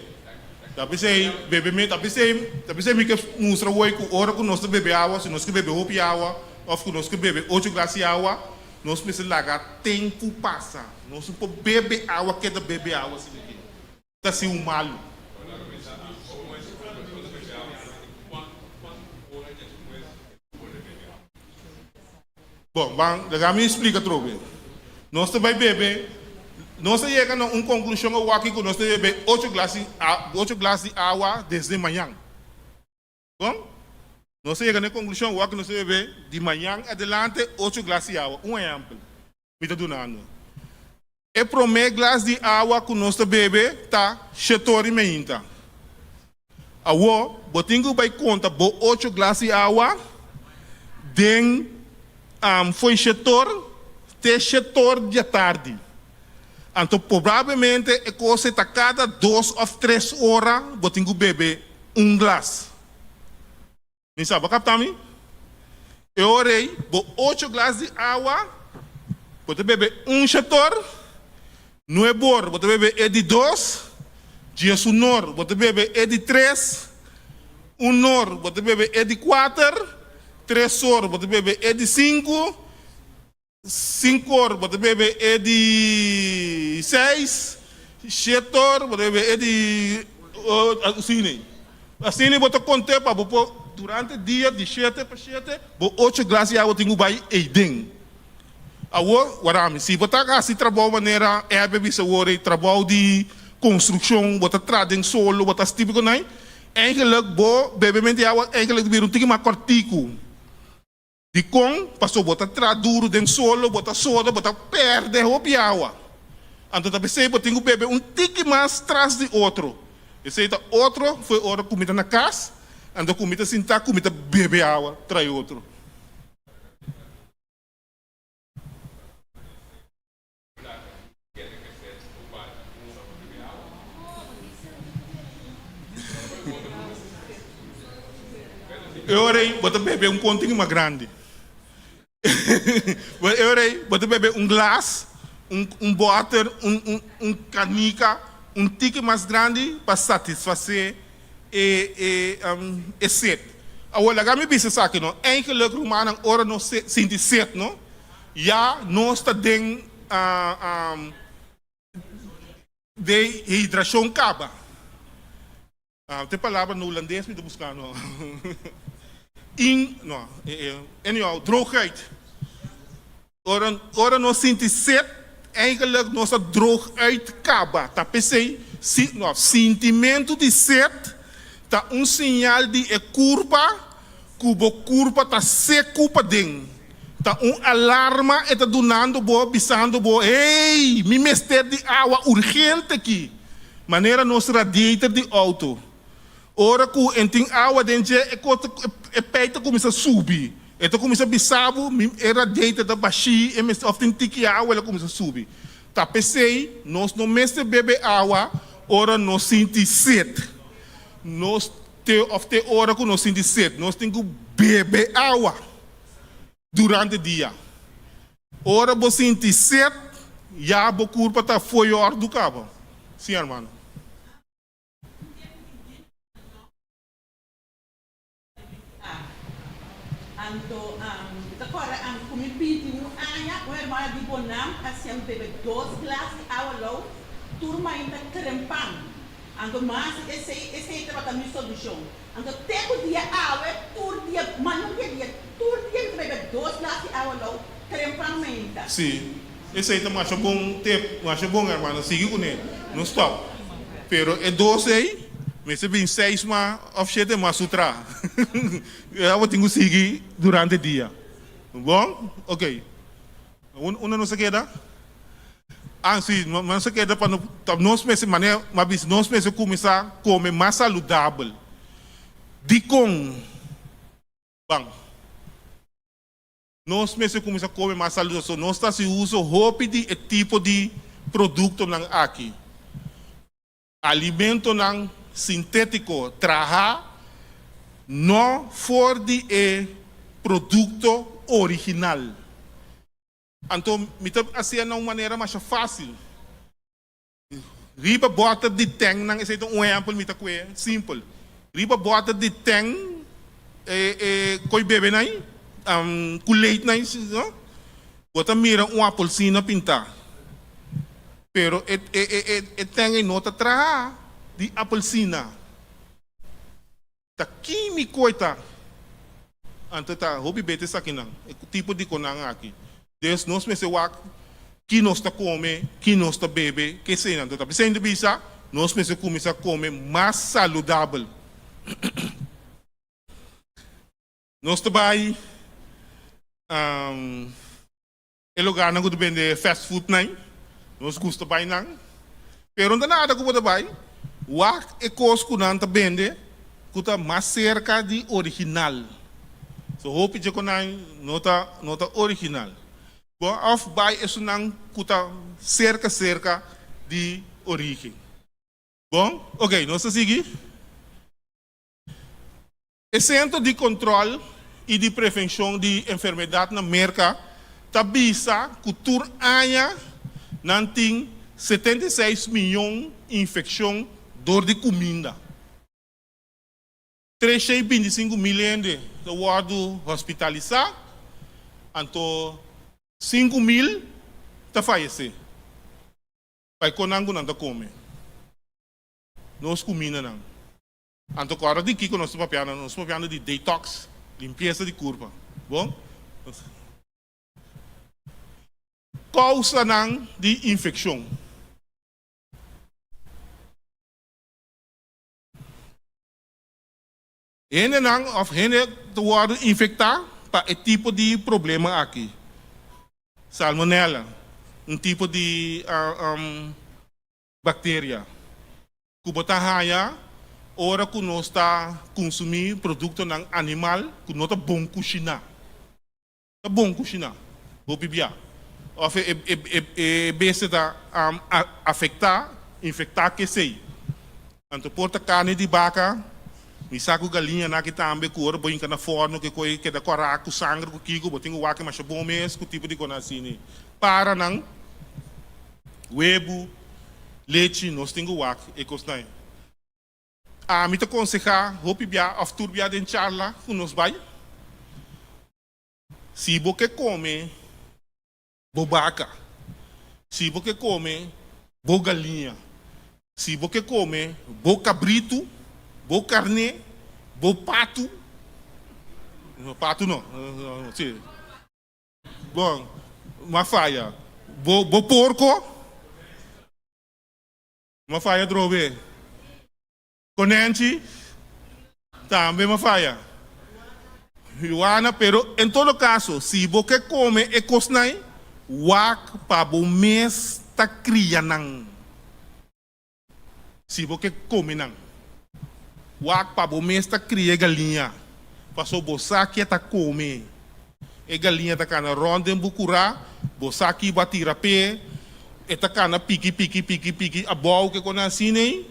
Ta p'esei bebe mi, ta p'esei, ta p'esei mi ke mustra woi ku ora ku nos ta bebe awa, si nos ke bebe hopi awa òf ku nos ke bebe ocho glas di awa, nos mester laga tempu pasa. Nos no por bebe awa keda bebe awa asina aki. Ta si un malu. Bon, ban, laga mi splika atrobe. Nos ta bai bebe, nos a yega na un konklushon awaki ku nos ta bebe ocho glas di ocho glas di awa desde mañan. Bon, nos a yega na e konklushon awaki nos ta bebe di mañan adelante ocho glas di awa. Un ehèmpel mi ta duna anu. E promé glas di awa ku nos ta bebe ta shetor i meinta. Awor, bo tin ku bai konta bo ocho glas di awa den fo'i shetor te shetor diatardi. Anto probablemente e kos ei ta kada dos òf tres ora bo tin ku bebe un glas. Mi sa, bo kapta mi? E ora ei, bo ocho glas di awa, bo ta bebe un shator, nuebor bo ta bebe e di dos, diesunor bo ta bebe e di tres, unor bo ta bebe e di kuater, tresor bo ta bebe e di sinku, Sinkor bo ta bebe e di seis, shetor bo ta bebe e di asina. Asina bo ta konte pa bo por durante dia di shete pa shete bo ocho glas di awa tin ku bai eiden. Awor wara mi si bo ta hasi trabou manera Erbe bisa awor ei trabou di konstrukshon bo ta traha den solo bo ta hasi tipo konai eigenlik bo bebemento di awa eigenlik ta bira un tiki mas kòrtiku. Dikon? Pasobra bo ta traha duru den solo, bo ta soda, bo ta pèrdè hopi awa. Anto ta p'esei bo tin ku bebe un tiki mas tras di otro. Esei ta otro fo'i ora ku mi ta na kas, anto ku mi ta sintá ku mi ta bebe awa tra'i otro. E ora ei bo ta bebe un kontin mas grandi. E ora ei bo ta bebe un glas, un bòter, un kanika, un tiki mas grandi pa satisfasé e set. Awor laga mi bisa esaki no, eigenlik rumannan ora nos sinti set no, Ya nos ta den dehidrashon kaba. Ta e palabra na hulandes mi ta buskando. In, no, anyhow, droogheid. Ora, ora nos sinti set, eigenlijk nos a droog uit kaba. Ta p'esei, si, no, sintimentu di set ta un siñal di e kurpa Ku bo kurpa ta seku paden. Ta un alarma e ta dunando bo bisando bo, Hey, mi mester di awa urgente aki! Manera nos radiator di outo. Ora ku en tin awa den dje e kos ta e pei ta kuminsá subi. E ta kuminsá bisa bo, mi e radiator ta bashí, e mester òf tin tiki awa el a kuminsá subi. Ta p'esei nos no mester bebe awa ora nos sinti set. Nos Te of te ora ku nos sinti set, nos tin ku bebe awa durante dia. Ora bo sinti set, ya bo kurpa ta fo'i òrdu kaba. Sí, hermano. Anto mi ta kòrda ami ku mi 21 aña, un hermana di Bonam a siña mi bebe dos glas di awa lou tur mainta trempan. Anto mas di esei, esei tabata mi solushon. Anto te ku dia awe, tur dia, mas no dia dia, tur dia mi ta bebe dos glas di awa lou, trempan menta. Sí, esei ta masha bon tip, masha bon hermano, sigui kuné, no stop. Pero e dos ei mester bin seis ma of shete ma su tra. Abo tin ku sigui durante dia. Bon? Ok. Unda nos a keda? Ah, si, nos a keda pa no, ta nos mester, manera mi a bisa, nos mester kuminsá kome mas saludabel. Dikon? Ban. Nos mester kuminsá kome mas saludabel. So, nos ta hasi uso hopi di e tipo di produktonan aki. Alimentonan sintétiko trahá no for di e produkto original. Anto mi ta hasié na un manera masha fásil. Riba bòter di tèn nan, esei ta un ehèmpel mi ta kue simpel. Riba bòter di tèn e koi bebe nan, ku leit nan, bo ta mira un apelsina pintá. Pero e e tèn ei no ta traha di apelsina. Ta kímiko e ta. Anto ta hopi bete esakinan, e tipo di konan aki. Des nos mester wak ki nos ta kome, ki nos ta bebe, ke eseinan. Anto ta presente bisa nos mester kuminsá kome mas saludabel. Nos ta bai E lugarnan ku ta bende fast food nan, nos gusta bai nan, pero no ta nada ku bo ta bai wak e kos ku nan ta bende ku ta mas serka di original. So hopi dje ku nan no ta no ta original. Bo òf bai esunnan ku ta serka serka di origen. Bon, ok, nos ta sigui. E Sentro di Control y di Prevencion di Enfermedad na Merca ta bisa cu tur aña nan tin 76 miyon infeccion door di cuminda. 325 mil hende ta wordo hospitalisa, anto 5 mil ta fayece. Pa e conan cu nan ta come. Nos cumindanan. Anto ku ora di kiko nos ta papiando? Nos ta papiando di detox, limpiesa di kurpa. Bon? Kousanan di infekshon. Hendenan òf hende ta wòrdu infektá pa e tipo di problema aki. Salmonella, un tipo di bakteria. Ku bo ta haña ora ku nos ta kunsumí produktonan animal ku no ta bon kushiná. Ta bon kushiná, hopi bia. Òf e bestia ta afektá, infektá ku esei. Anto por ta karni di baka, mi sa ku galiñanan aki tambe ku ora bo hinka na fòrnu ku e koi keda kòrá ku sanger ku kiko, bo tin ku wak masha bon mes ku tipo di kosnan asina. Paranan, webu, lechi, nos tin ku wak e kosnan ei. Ami ta konsehá hopi bia òf tur bia den charla ku nos bai, si bo ke kome bo baka, si bo ke kome bo galiña, si bo ke kome bo kabritu, bo karné, bo patu, no patu no, si. Bon, m'a faya. Bo, bo porco? M'a faya drobe. Konenchi? Tambe m'a faya. Yuana, pero en todo caso, si bo ke come e cosnan, wak pa bo mes ta cria nan. Si bo ke kome nan. Wak pa bo mes ta kria e galiña, paso bo sa ke ta kome. E galiña ta kana rònt den bo kurá, bo sa ki bo a tira p'e, e ta kana piki piki piki piki abou ke kon asina ei,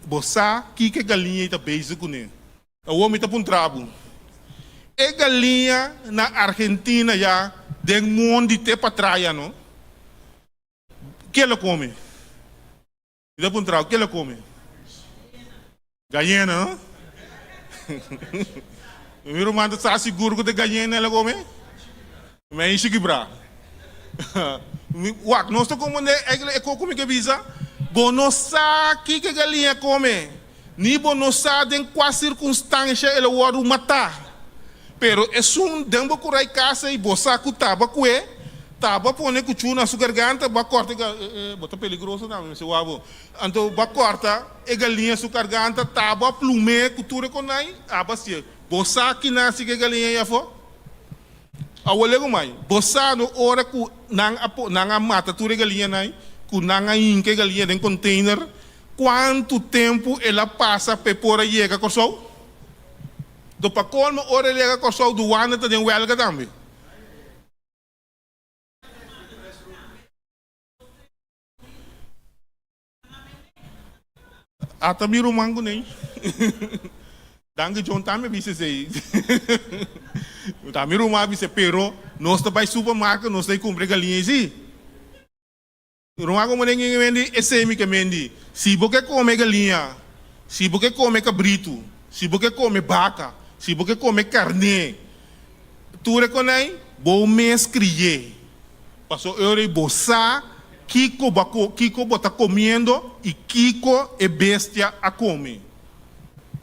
bo sa kiko e galiña ei ta bezig kuné. Awor mi ta puntra bo, e galiña na Argentina ya den mondi te patraya no? Ke lo kome? Mi ta puntra bo, ke lo kome? Gayena, no? Mi ruman ta sa sigur ku ta gayena el a kome? Mi a inshi kibra. Wak, nos ta komprende eigenlijk e kos ku mi ke bisa, bo no sa kiko e galiña kome, ni bo no sa den kua sirkunstansha el a wòrdu matá. Pero esun den bo kurai kasa i bo sa ku taba kue, taba pone kuchu na su garganta, bo a kòrta e ga, bo ta peligroso tambe, mi si wak bo. Anto bo a kòrta e galiña su garganta, taba a plum'é ku tur e konai, aba si'é. Bo sa kina si ku e galiña ei afó? Awor lego mai, bo sa no ora ku nan a po, nan a mata tur e galiñanan ei, ku nan a hinka e galiña den container, kuantu tempu el a pasa p'e por a yega Kòrsou? Do pa colmo ora el yega Kòrsou duana ta den wèlga tambe. Ata mi ruman ku nei. Danki John tambe bisa esei. Ta mi ruman a bisa pero nos ta bai supermarket nos ta kumpra e galiña ei si. Ruman ku menen ke mendi esei mi ke mendi. Si bo ke kome galiña, si bo ke kome kabritu, si bo ke kome baka, si bo ke kome karné, tur e konai bo mes kri'é. Paso e ora ei bo sa kiko bo a kiko bo ta komiendo i kiko e bestia a kome.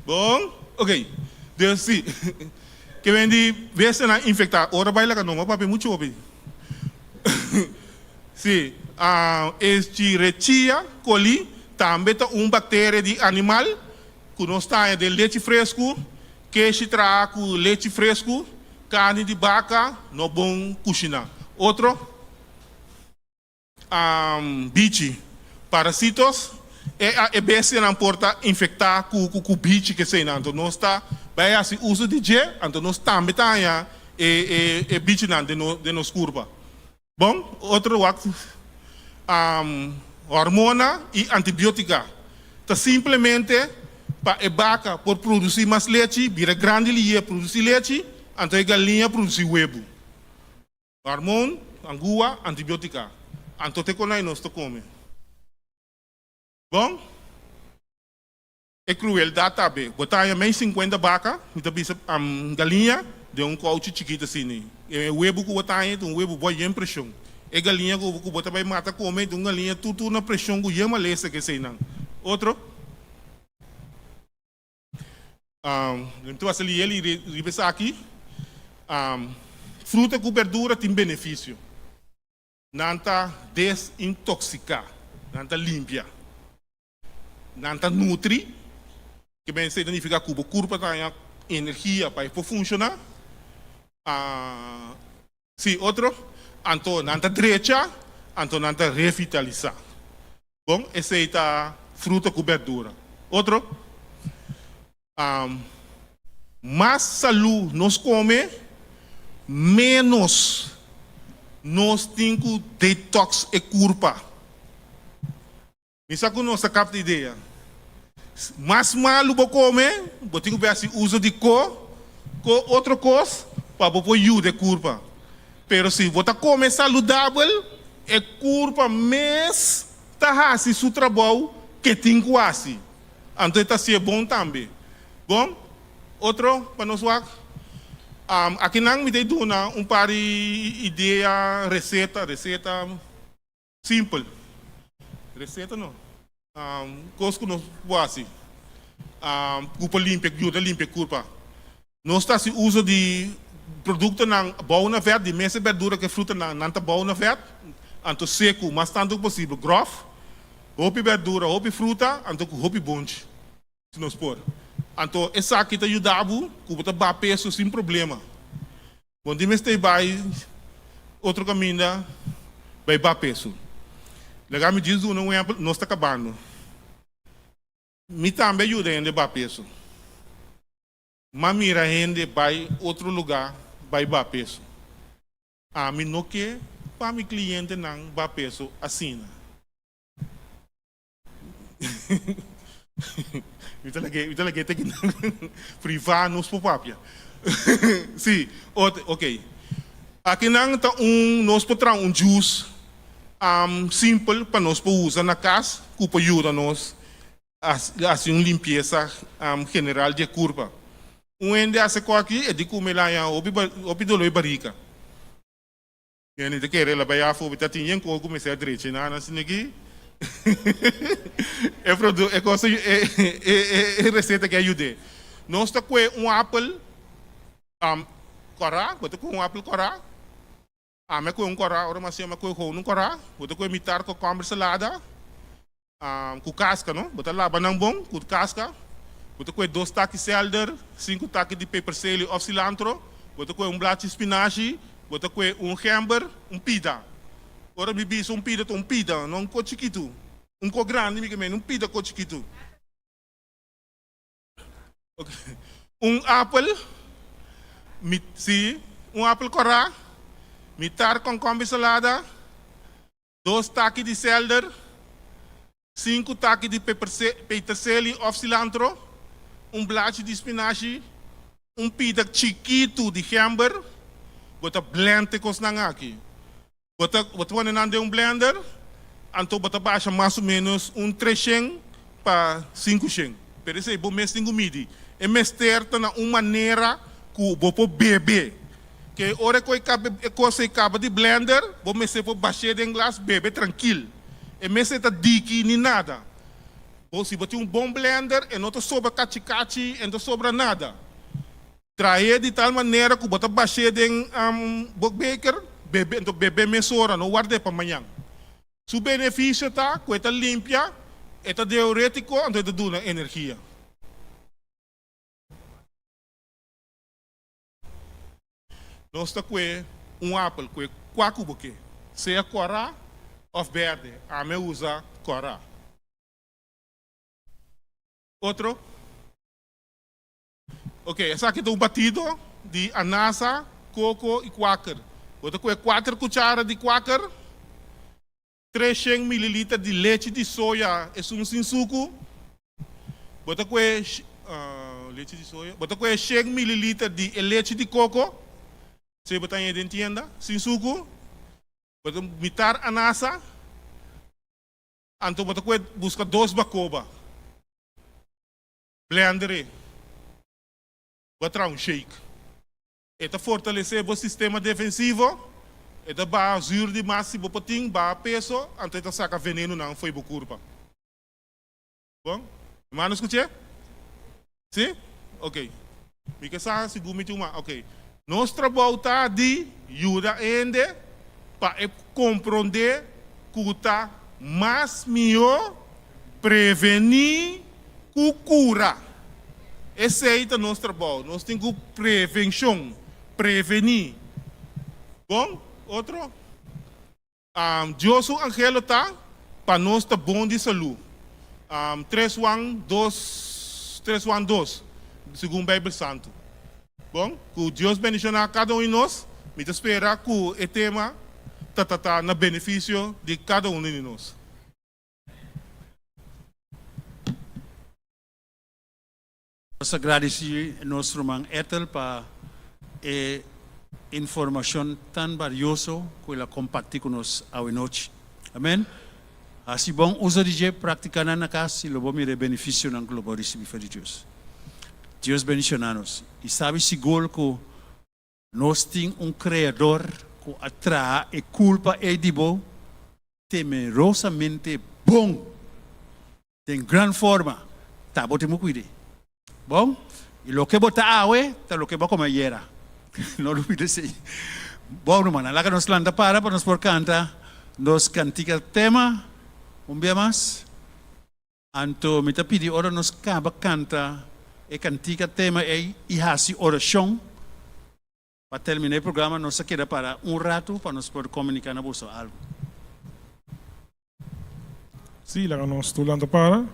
Bon? Ok. Dus si ke mendi bestianan infektá ora bai laga no papia muchu hopi. Sí, Escherichia coli tambe ta un bakteria di animal ku nos ta haña den lechi fresku, keshi traha ku lechi fresku, karni di baka no bon kushiná. Otro, bichi, parasitos, e e bestianan por ta infektá ku ku bichi keseinan, anto nos ta bai hasi uso di dje, anto nos tambe ta haña e e bichinan den den nos kurpa. Bon, otro wak hormona y antibiotica ta simplemente pa e baca por produci mas lechi, bira grandi liye produci lechi, anto e galiña produci webu. Hormon, angua, antibiotica. Anto te con ay nos ta come. Bon. E crueldad ta be. Bo ta haña mei sinkuenta baka, mi ta bisa galiña, den un kouchi chikito asina. E webu ku bo ta haña ta un webu bo yen preshon. E galiña ku bo ta bai mata kome ta un galiña tur tur na preshon ku yen malesa ke eseinan. Otro. Mi ta wak liel riba esaki. Fruta ku berdura tin benefisio. Nan ta desintoksiká, nan ta limpia. Nan ta nutri, ke men esei ta nifiká ku bo kurpa ta haña energia pa e por funshoná. Sí, otro, anto nan ta drecha, anto nan ta revitalisá. Bon, esei ta. fruta ku berdura. Otro, mas salú nos kome, ménos nos tin ku detox e kurpa. Mi sa ku nos ta kapta idea. Mas malu bo kome, bo tin ku bai hasi uso di ko, ko otro kos pa bo por yuda e kurpa. Pero si bo ta kome saludabel, e kurpa mes ta hasi su trabou ke tin ku hasi. Anto e ta hasié bon tambe. Bon, otro pa nos wak. Akinan mi ta duna un par di idea, reseta, reseta simpel. Reseta no. Kos ku nos por hasi ku por limpia, yuda limpia kurpa. Nos ta hasi uso di produktonan bou na vèt, di mes e bèrdura ku e frutanan, nan ta bou na vèt, anto seku mas tantu ku posibel, gròf, hopi bèrdura, hopi fruta, anto ku hopi bonchi, si nos por. Anto esaki ta yuda bo ku bo ta baha peso sin problema. Bo no tin mester bai otro kaminda bai baha peso. Laga mi djis duna un ehèmpel, nos ta kabando. Mi tambe a yuda hende baha peso. M'a mira hende bai otro lugá bai baha peso. Ami no ke pa mi klientenan baha peso asina. Mi ta lag'é, mi ta lag'é te kinan privá nos por papia. Sí, ot, ok. Akinan ta un, nos por traha un juice simpel pa nos por usa na kas ku por yuda nos Hasi un limpiesa general di e kurpa. Un hende hasi ku aki e di kume laña hopi hopi doló e barika. Hende ta kere el a bai afo ta tin yen kos ku mester a drecha nan asina aki. E produ e kos e e reseta ke a yud'é. Nos ta kue un apel kòrá, bo ta kue un apel kòrá. Ami a kohe un kòrá, ora mi a siña mi a kohe gewoon un kòrá. Bo ta kohe mitar kokomber salada ku kaska no. Bo ta laba nan bon ku kaska. Bo ta kohe dos taki sèlder, sinku taki di peperseli òf silantro. Bo ta kohe un blachi spinashi. Bo ta kohe un gember, un pida. Ora mi bisa un pida ta un pida, no un ko chikitu. Un ko grandi mi ke mende, un pida ko chikitu. Un apel, mi, sí, un apel kòrá, mitar kònkòmber salada, dos taki di sèlder, sinku taki di peterseli òf silantro, un blachi di spinashi, un pida chikitu di gember. Bo ta blend e kosnan aki. Bo ta bo ta pone nan den un blender, anto bo ta basha mas o menos un treshen pa sinkushen. Pero esei bo mes tin ku midi. E mester ta na un manera ku bo por bebe. Ke ora ku e kaba e kos ei kaba di blender, bo mester por bash'é den glas bebe trankil. E mester ta diki ni nada. Bo si bo tin un bon blender e no ta sobra kachi kachi, e no ta sobra nada. Traé di tal manera ku bo ta bash'é den bo beker, bebe, anto bebe mesora, no ward'é pa mañan. Su benefisio ta ku e ta limpia, e ta diurétiko, anto e ta duna energia. Nos ta kue un apel, kue kua ku bo ke, sea kòrá òf bèrdè, ami a usa kòrá. Otro. Ok, esaki ta un batido di anasa, koko i kwaker. Bo ta kohe kuater kuchara di kwaker, treshen mililiter di lechi di soya, esun sin suku. Bo ta kohe lechi di soya, bo ta kohe shen mililiter di e lechi di koko, esei bo ta haña den tienda, sin suku. Bo ta mitar anasa, anto bo ta kohe buska dos bakoba. Blender e bo a traha un shake. E ta fortalesé bo sistema defensivo, e ta baha zuur di mas si bo por tin, baha peso, anto e ta saka venenunan fo'i bo kurpa. Bon? Hermano skuch'é? Si? Ok. Mi ke sa sigur mi tin un mas. Ok. Nos trabou ta di yuda hende pa e komprondé ku ta mas mihó prevení ku kura. Esei ta nos trabou. Nos tin ku prevenshon, prevení. Bon, otro? Dios su angelo ta pa nos ta bon di salú. 3 Juan 2, 3 Juan 2, segun Bijbel Santu. Bon, ku Dios bendishoná kada un di nos. Mi ta spera ku e tema ta ta ta na benefisio di kada un di nos. Nos ta gradisí nos ruman Ethel pa e informashon tan balioso ku el a kompartí ku nos awenochi. Amen. Hasi bon uso di dje, praktiká nan na kas i lo bo mira e benefisionan ku lo bo risibí for di Dios. Dios bendishoná nos i sabi sigur ku nos tin un Kreador ku a traha e kulpa ei di bo temerosamente bon, den gran forma. Ta bo tin ku kuid'é. Bon, i loke bo ta awe ta loke bo a kome ayera. No lubida esei. Bon, rumannan, laga nos lanta para pa nos por kanta nos kantika tema un bia mas. Anto mi ta pidi ora nos kaba kanta e kantika tema ei i hasi orashon pa termina e programa, nos ta keda para un ratu pa nos por komunika na boso algu. Sí, laga nos tur lanta para.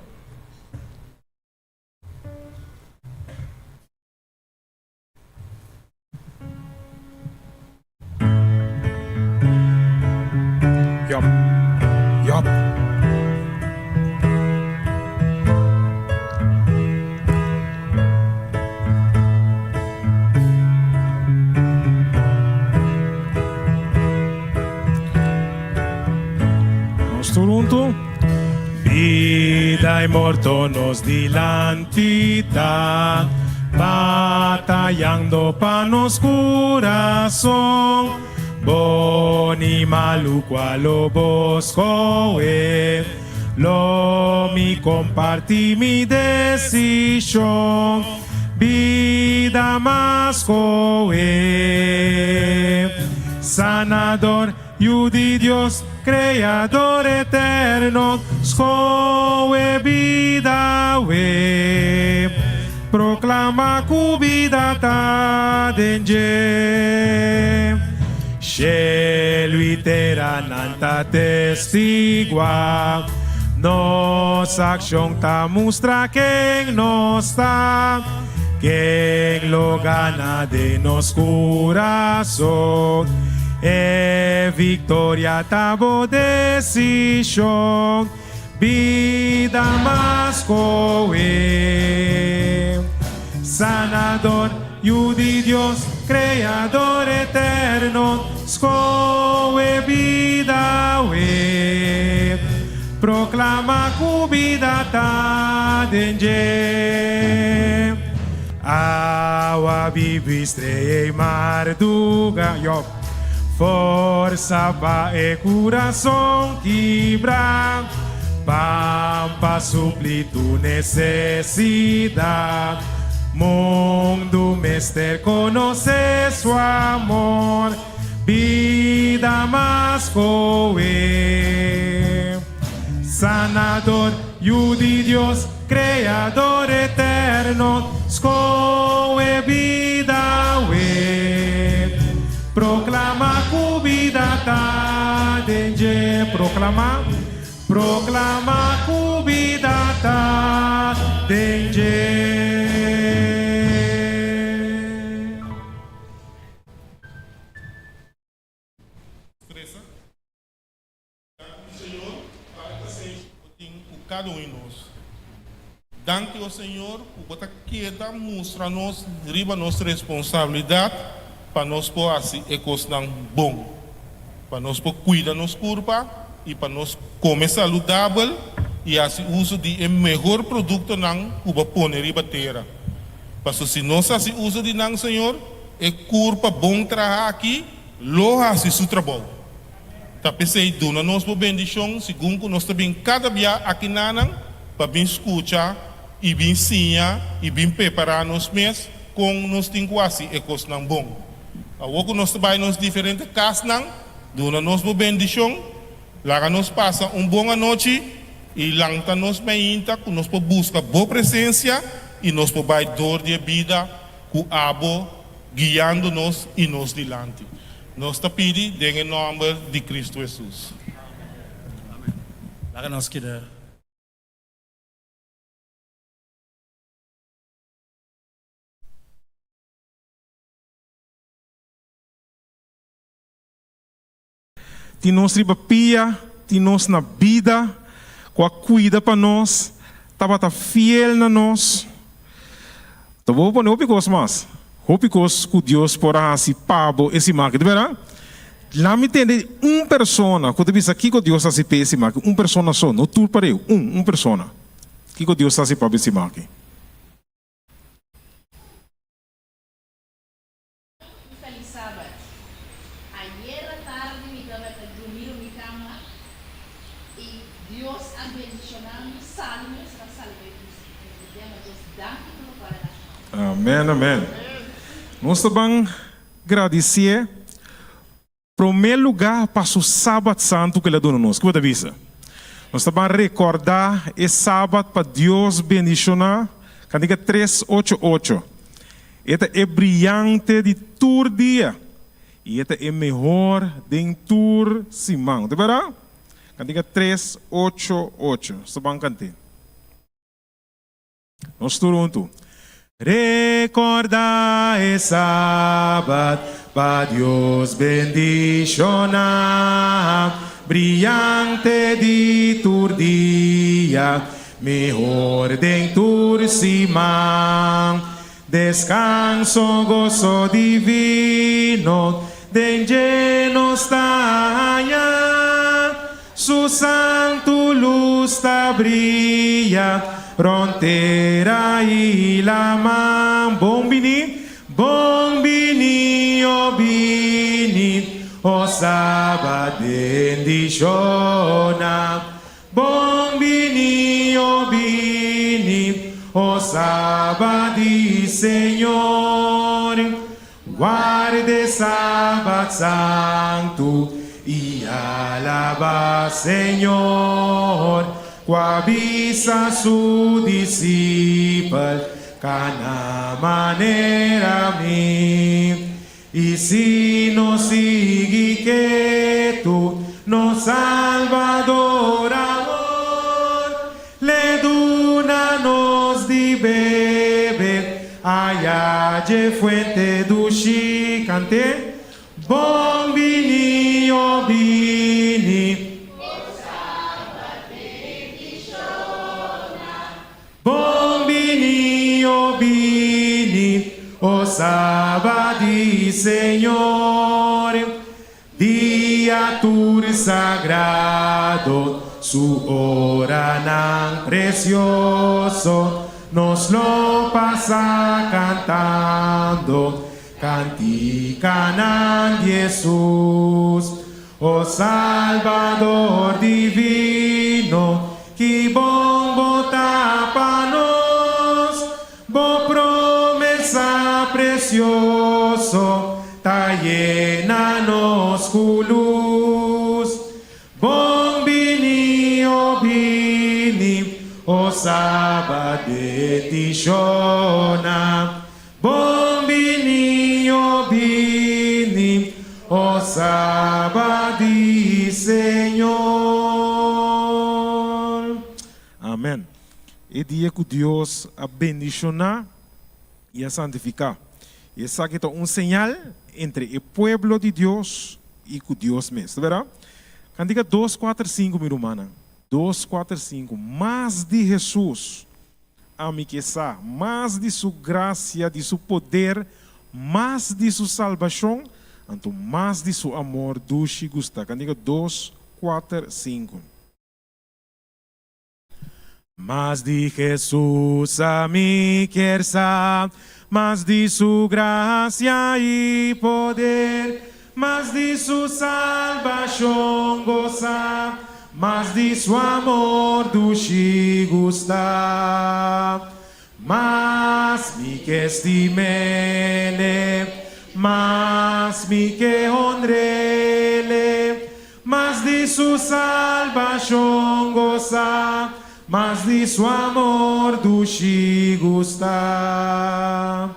Yop. Yop. Nos tur huntu. Bida y morto nos dilanti ta, batayando pa nos curason. Bon y malu cual lo bo scohe, lo mi comparti mi decision. Bida mas scohe. Sanador Yu di Dios, Creador eterno, scohe bida awe. Proclama cu bida ta den dje. Cielo y tera nan ta testigua. Nos accion ta mustra ken nos ta. Ken lo gana den nos curason? E victoria ta bo decision. Bida mas coe. Sanador, Yu di Dios, Creador eterno, scoe bida awe. Proclama cu bida ta den dje. Awa bibi strea y marduga, yo. Forsa pa e curason kibra. Pan pa supli tu necesidad. Mundu mester conoce su amor. Bida mas koe. Sanador, Yu di Dios, Creador eterno, skohe bida awe. Proclama cu bida ta den dje. Proclama, proclama cu bida ta den dje. Stresa. Danki Señor pa e pasenshi ku bo tin ku kada un di nos. Danki o Señor ku bo ta keda mustra nos riba nos responsabilidat pa nos por hasi e kosnan bon, pa nos por kuida nos kurpa i pa nos kome saludabel i hasi uso di e mehor produktonan ku bo pone riba tera. Paso si nos hasi uso di nan Señor, E kurpa bon traha aki lo hasi su trabou. Ta p'esei duna nos bo bendishon segun ku nos ta bin kada bia aki nanan pa bin skucha i bin siña i bin prepará nos mes kon nos tin ku hasi e kosnan bon. Awor ku nos ta bai nos diferente kasnan, duna nos bo bendishon, laga nos pasa un bon anochi i lanta nos mainta ku nos por buska bo presensia i nos por bai dor di e bida Ku abo guiando nos i nos dilanti. Nos ta pidi den e nòmber di Kristu Hesus. Amen. Laga nos keda. Tin nos riba pia, tin nos na bida, ku a kuida pa nos, tabata fiel na nos. Ta bo pone hopi kos mas, hopi kos ku Dios por a hasi pa bo e siman aki, ta bera? Laat mi tende un persona ku ta bisa kiko Dios a hasi p'e e siman aki, un persona so, no tur pareu, un, un persona. Kiko Dios a hasi pa bo e siman aki? Un feliz Sabat. Ayera tardi mi tabata drumi riba mi cama y Dios a bendiciona mi, sali mi esaki a sali bay problema. Dios danki pa locual el a haci pa mi. Amen amen. Nos ta ban gradicié Promé lugá pa su Sabat santu ku el a duna nos. Kiko bo ta bisa? Nos ta ban rekordá e Sabat pa Dios bendishoná. Kantika tres ocho ocho. E ta e briante di tur dia i e ta e mehor den tur siman. Ta bèrdat? Kantika tres ocho ocho. Nos ta ban kant'é. Nos tur huntu. Rekordá e Sabat pa Dios bendishoná, Briante di tur dia, mehor den tur siman. Deskanso, goso divino, den dje nos ta haña. Su santu lus ta bria rond tera i laman. Bon bini, bon bini, o bini, o Sabat bendishona. Bon bini, o bini, o Sabat di Señor. Warde Sabat santu i alabá Señor, ku a bisa su disipel, Kana manera mi. I si nos sigui ketu, nos Salbador awor L'e duna nos di bebe aya dje fuente dushi. Kant'é, Bon bini, o bini. Bon bini, o bini, o Sabat di Señor. Dia tur sagrado, su oranan precioso, nos lo pasa cantando canticanan di Jesus. O Salbador divino, ki bon bo ta pa nos! Bo promesa precioso ta yena nos cu luz. Bon bini, o bini, o Sabat bendiciona. Bon bini, o bini, o Sabat di Señor. Amen. E dia ku Dios a bendishoná i a santifiká. I esaki ta un señal entre e pueblo di Dios i ku Dios mes. Ta bèrdat? Kantika dos kuater sinku, mi rumannan. Dos kuater sinku. Mas di Hesus ami ke sa, mas di su grasia, di su poder, mas di su salbashon, anto mas di su amor dushi gustá. Kantika dos kuater sinku. Mas di Hesus ami kier sa, mas di su gracia i poder, mas di su salbacion gosa, mas di su amor dushi gusta. Mas mi ke stim'Ele, mas mi ke honr'Ele, Mas di su salbashon gosa, mas di su amor dushi gusta.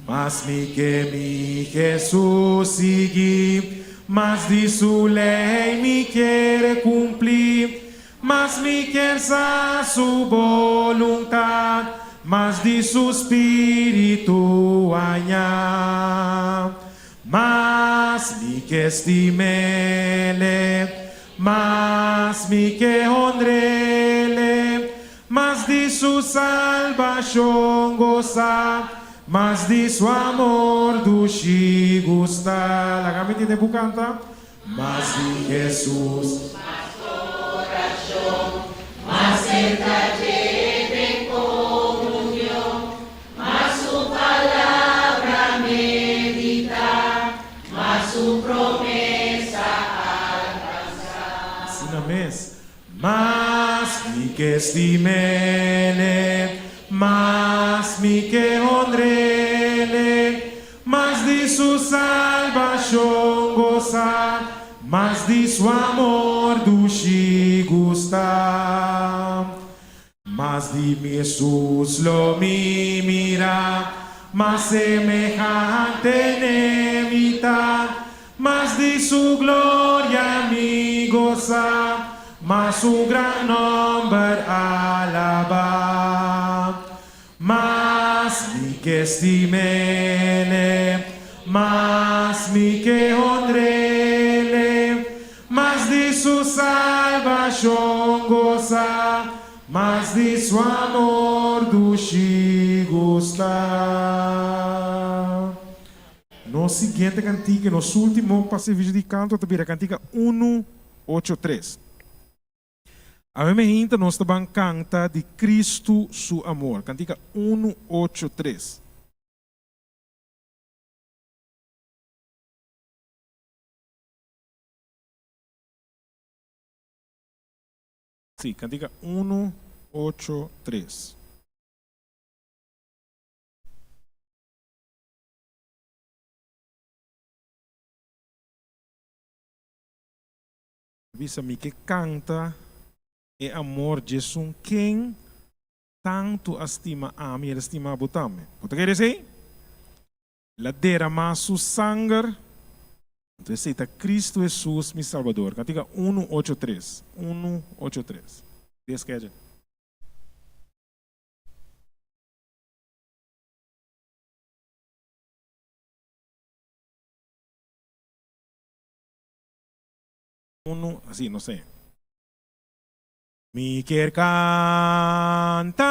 Mas mi ke mi Hesus sigui, mas di su lei mi kier kumpli, mas mi kier sa su boluntad, mas di su spiritu haña. Mas. Mas mi ke stim'Ele, mas mi ke honr'Ele, mas di su salbashon gosa, mas di su amor dushi gusta. Laga mi tende bo kanta. Mas di Hesus. Mas orashon, mas serka dje den komunion, mas su palabra meditá, mas su promesa alkansá. Asina mes, mas mi ke stim'Ele, mas mi ke honr'Ele, Mas di su salbashon gosa, mas di su amor dushi gusta. Mas di mi Hesus lo mi mira, mas semehante n'e mi ta. Mas di su gloria mi gosa, mas su gran nomber alaba. Mas mi ke stim'Ele, mas mi ke honr'Ele, mas di su salbashon gosa, mas di su amor dushi gusta. Nos siguiente kantika i nos último pa servisio di kanto ta bira kantika unu ocho tres. Awe meinta nos ta ban kanta di Kristu su amor. Kantika unu ocho tres. Sí, kantika unu ocho tres. Bisa mi ke kanta e amor dj'esun ken tantu a stima ami, el a stima bo tambe. Bo ta kere esei? El a derama su sanger, anto esei ta Cristo Hesus mi Salbador. Kantika unu ocho tres, unu ocho tres. Des keje. Unu, así, no sé. Mi kier canta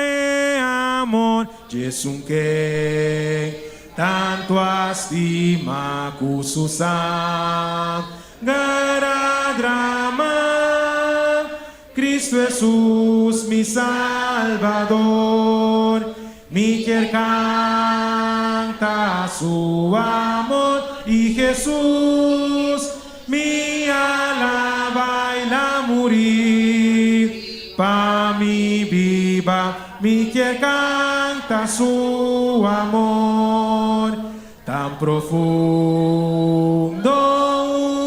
e amor dj'esun ken tantu a stima cu su sanger a drama. Cristo Hesus mi Salbador, mi kier canta su amor y Hesus mi alaba y la muri pa mi biba, mi kier canta su amor tan profundo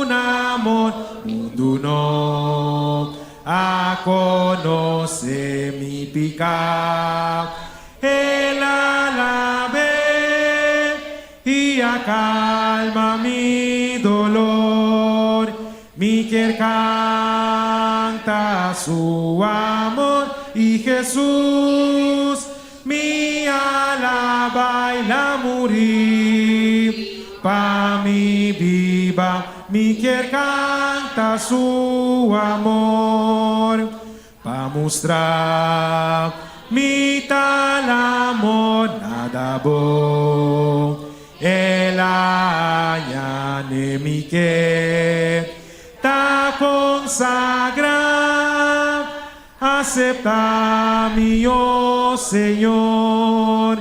un amor mundu no a conoce mi pica el a labe y a calma mi dolor mi kier canta su amor y Jesús mi alaba y la muri pa mi biba mi kier canta su amor pa mustra mi tal amor nada bon el a haña ne mi ke ta consagra Acepta mi, oh Señor,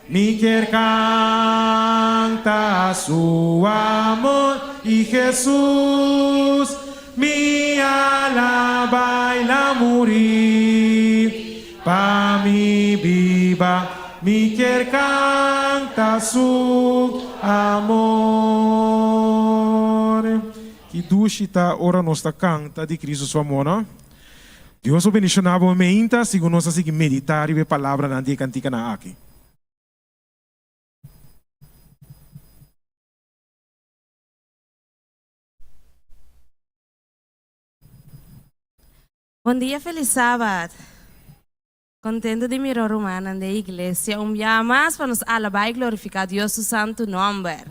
mi kier canta su amor y Jesús mi alaba y la muri pa mi biba mi kier canta su amor. Ki dushi ta ora nos ta canta di Cristo su amor, no? Dios lo bendiciona bo meinta segun nos a sigui medita riba e palabranan di e cantikanan aki. Bon dia Feliz Sabat. Contento di mira rumannan den iglesia un biaha mas pa nos alaba y glorifica Dios su santo nomber.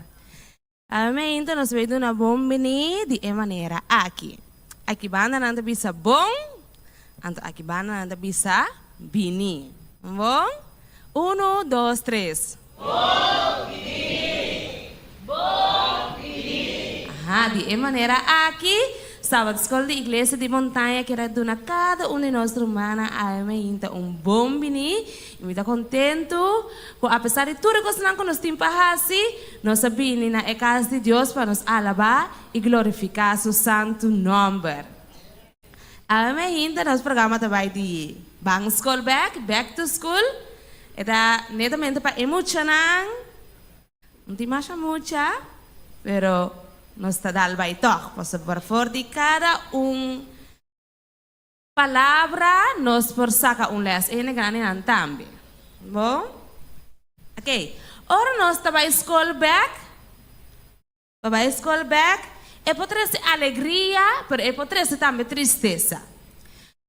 Awe nos bai duna bon bini di e manera aki. Aki banda nan ta bisa bon, anto aki banda nan ta bisa bini. Bon? Uno, dos, tres. Bon bini! Bon bini! Aha, di e manera aki, Sabbat School di Iglesia di Montaña kier a duna kada un di nos rumannan awe mainta un bon bini. I mi ta kontentu ku apesar di tur e kosnan ku nos tin pa hasi, nos a bini na e kas di Dios pa nos alabá i glorifiká su santu nòmber. Awe mainta nos programa ta bai di Ban Skol Bèk, Back to School. E ta netamente pa e muchanan. No tin masha mucha, pero nos ta dal bai tòg, pasobra for di kada un Palabra nos por saca un les e hende grandinan tambe. Bon? Ok. Ora nos ta bai scol bek, pa bai scol bek, e por trece alegria, pero e por trece tambe tristesa.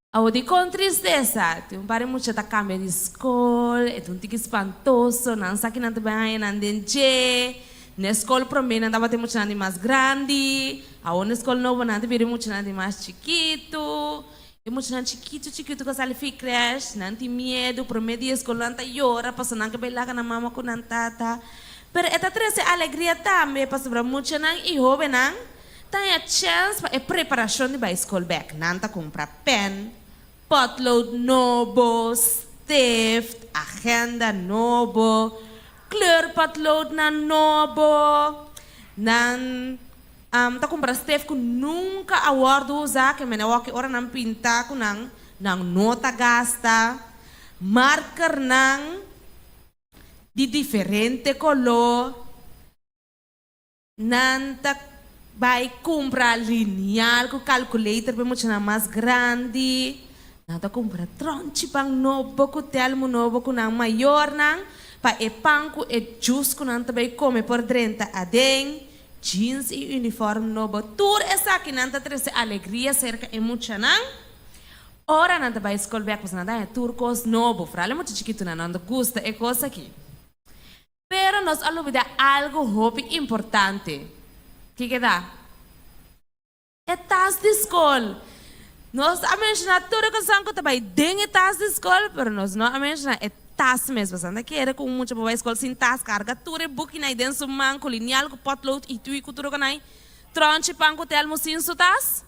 Awor dicon tristesa? Tin un par di mucha ta cambia di scol, e ta un tiki spantoso, nan sa ki nan ta bai haña nan den dje. Na e skol promé nan tabatin muchanan di mas grandi, awor na e skol nobo nan ta bira e muchanan di mas chikitu. E muchanan chikitu chikitu ku a sali fi krèsh, nan tin miedu, promé dia skol nan ta yora pasobra nan ke bai laga nan mama ku nan tata. Pero e ta trese alegria tambe pasobra muchanan i hóbennan ta haña chèns pa e preparashon di bai skol bèk. Nan ta kumpra pèn, potlood nobo, stift, agenda nobo, Kleurpotloodnan nobo. Nan ta kumpra stef ku nunka a wòrdu usá, ke mene wòki ora nan pinta ku nan, nan no ta gasta. Markernan di diferente koló. Nan ta bai kumpra linial ku kalkulator pa e muchanan mas grandi. Nan ta kumpra tronchi pan nobo ku telmu nobo ku nan mayornan pa e pan ku e jus ku nan ta bai kome por drenta aden. Jeans i uniform nobo. Tur esakinan ta trese alegria serka e muchanan. Ora nan ta bai skol bek pasobra nan ta haña tur kos nobo. Foral e mucha chikitunan nan ta gusta e kos aki. Pero nos a lubida algu hopi importante. Kiko ta? E tas di skol. Nos a menshoná tur e kosnan ku ta bai den e tas di skol, pero nos no a menshoná e tas mes. Pasobra nan ta kere ku un mucha por bai skol sin tas, karga tur e bukinan ei den su man, ku linial, ku potlood i tui ku tur okonai, tronchi pan ku telmo sin su tas?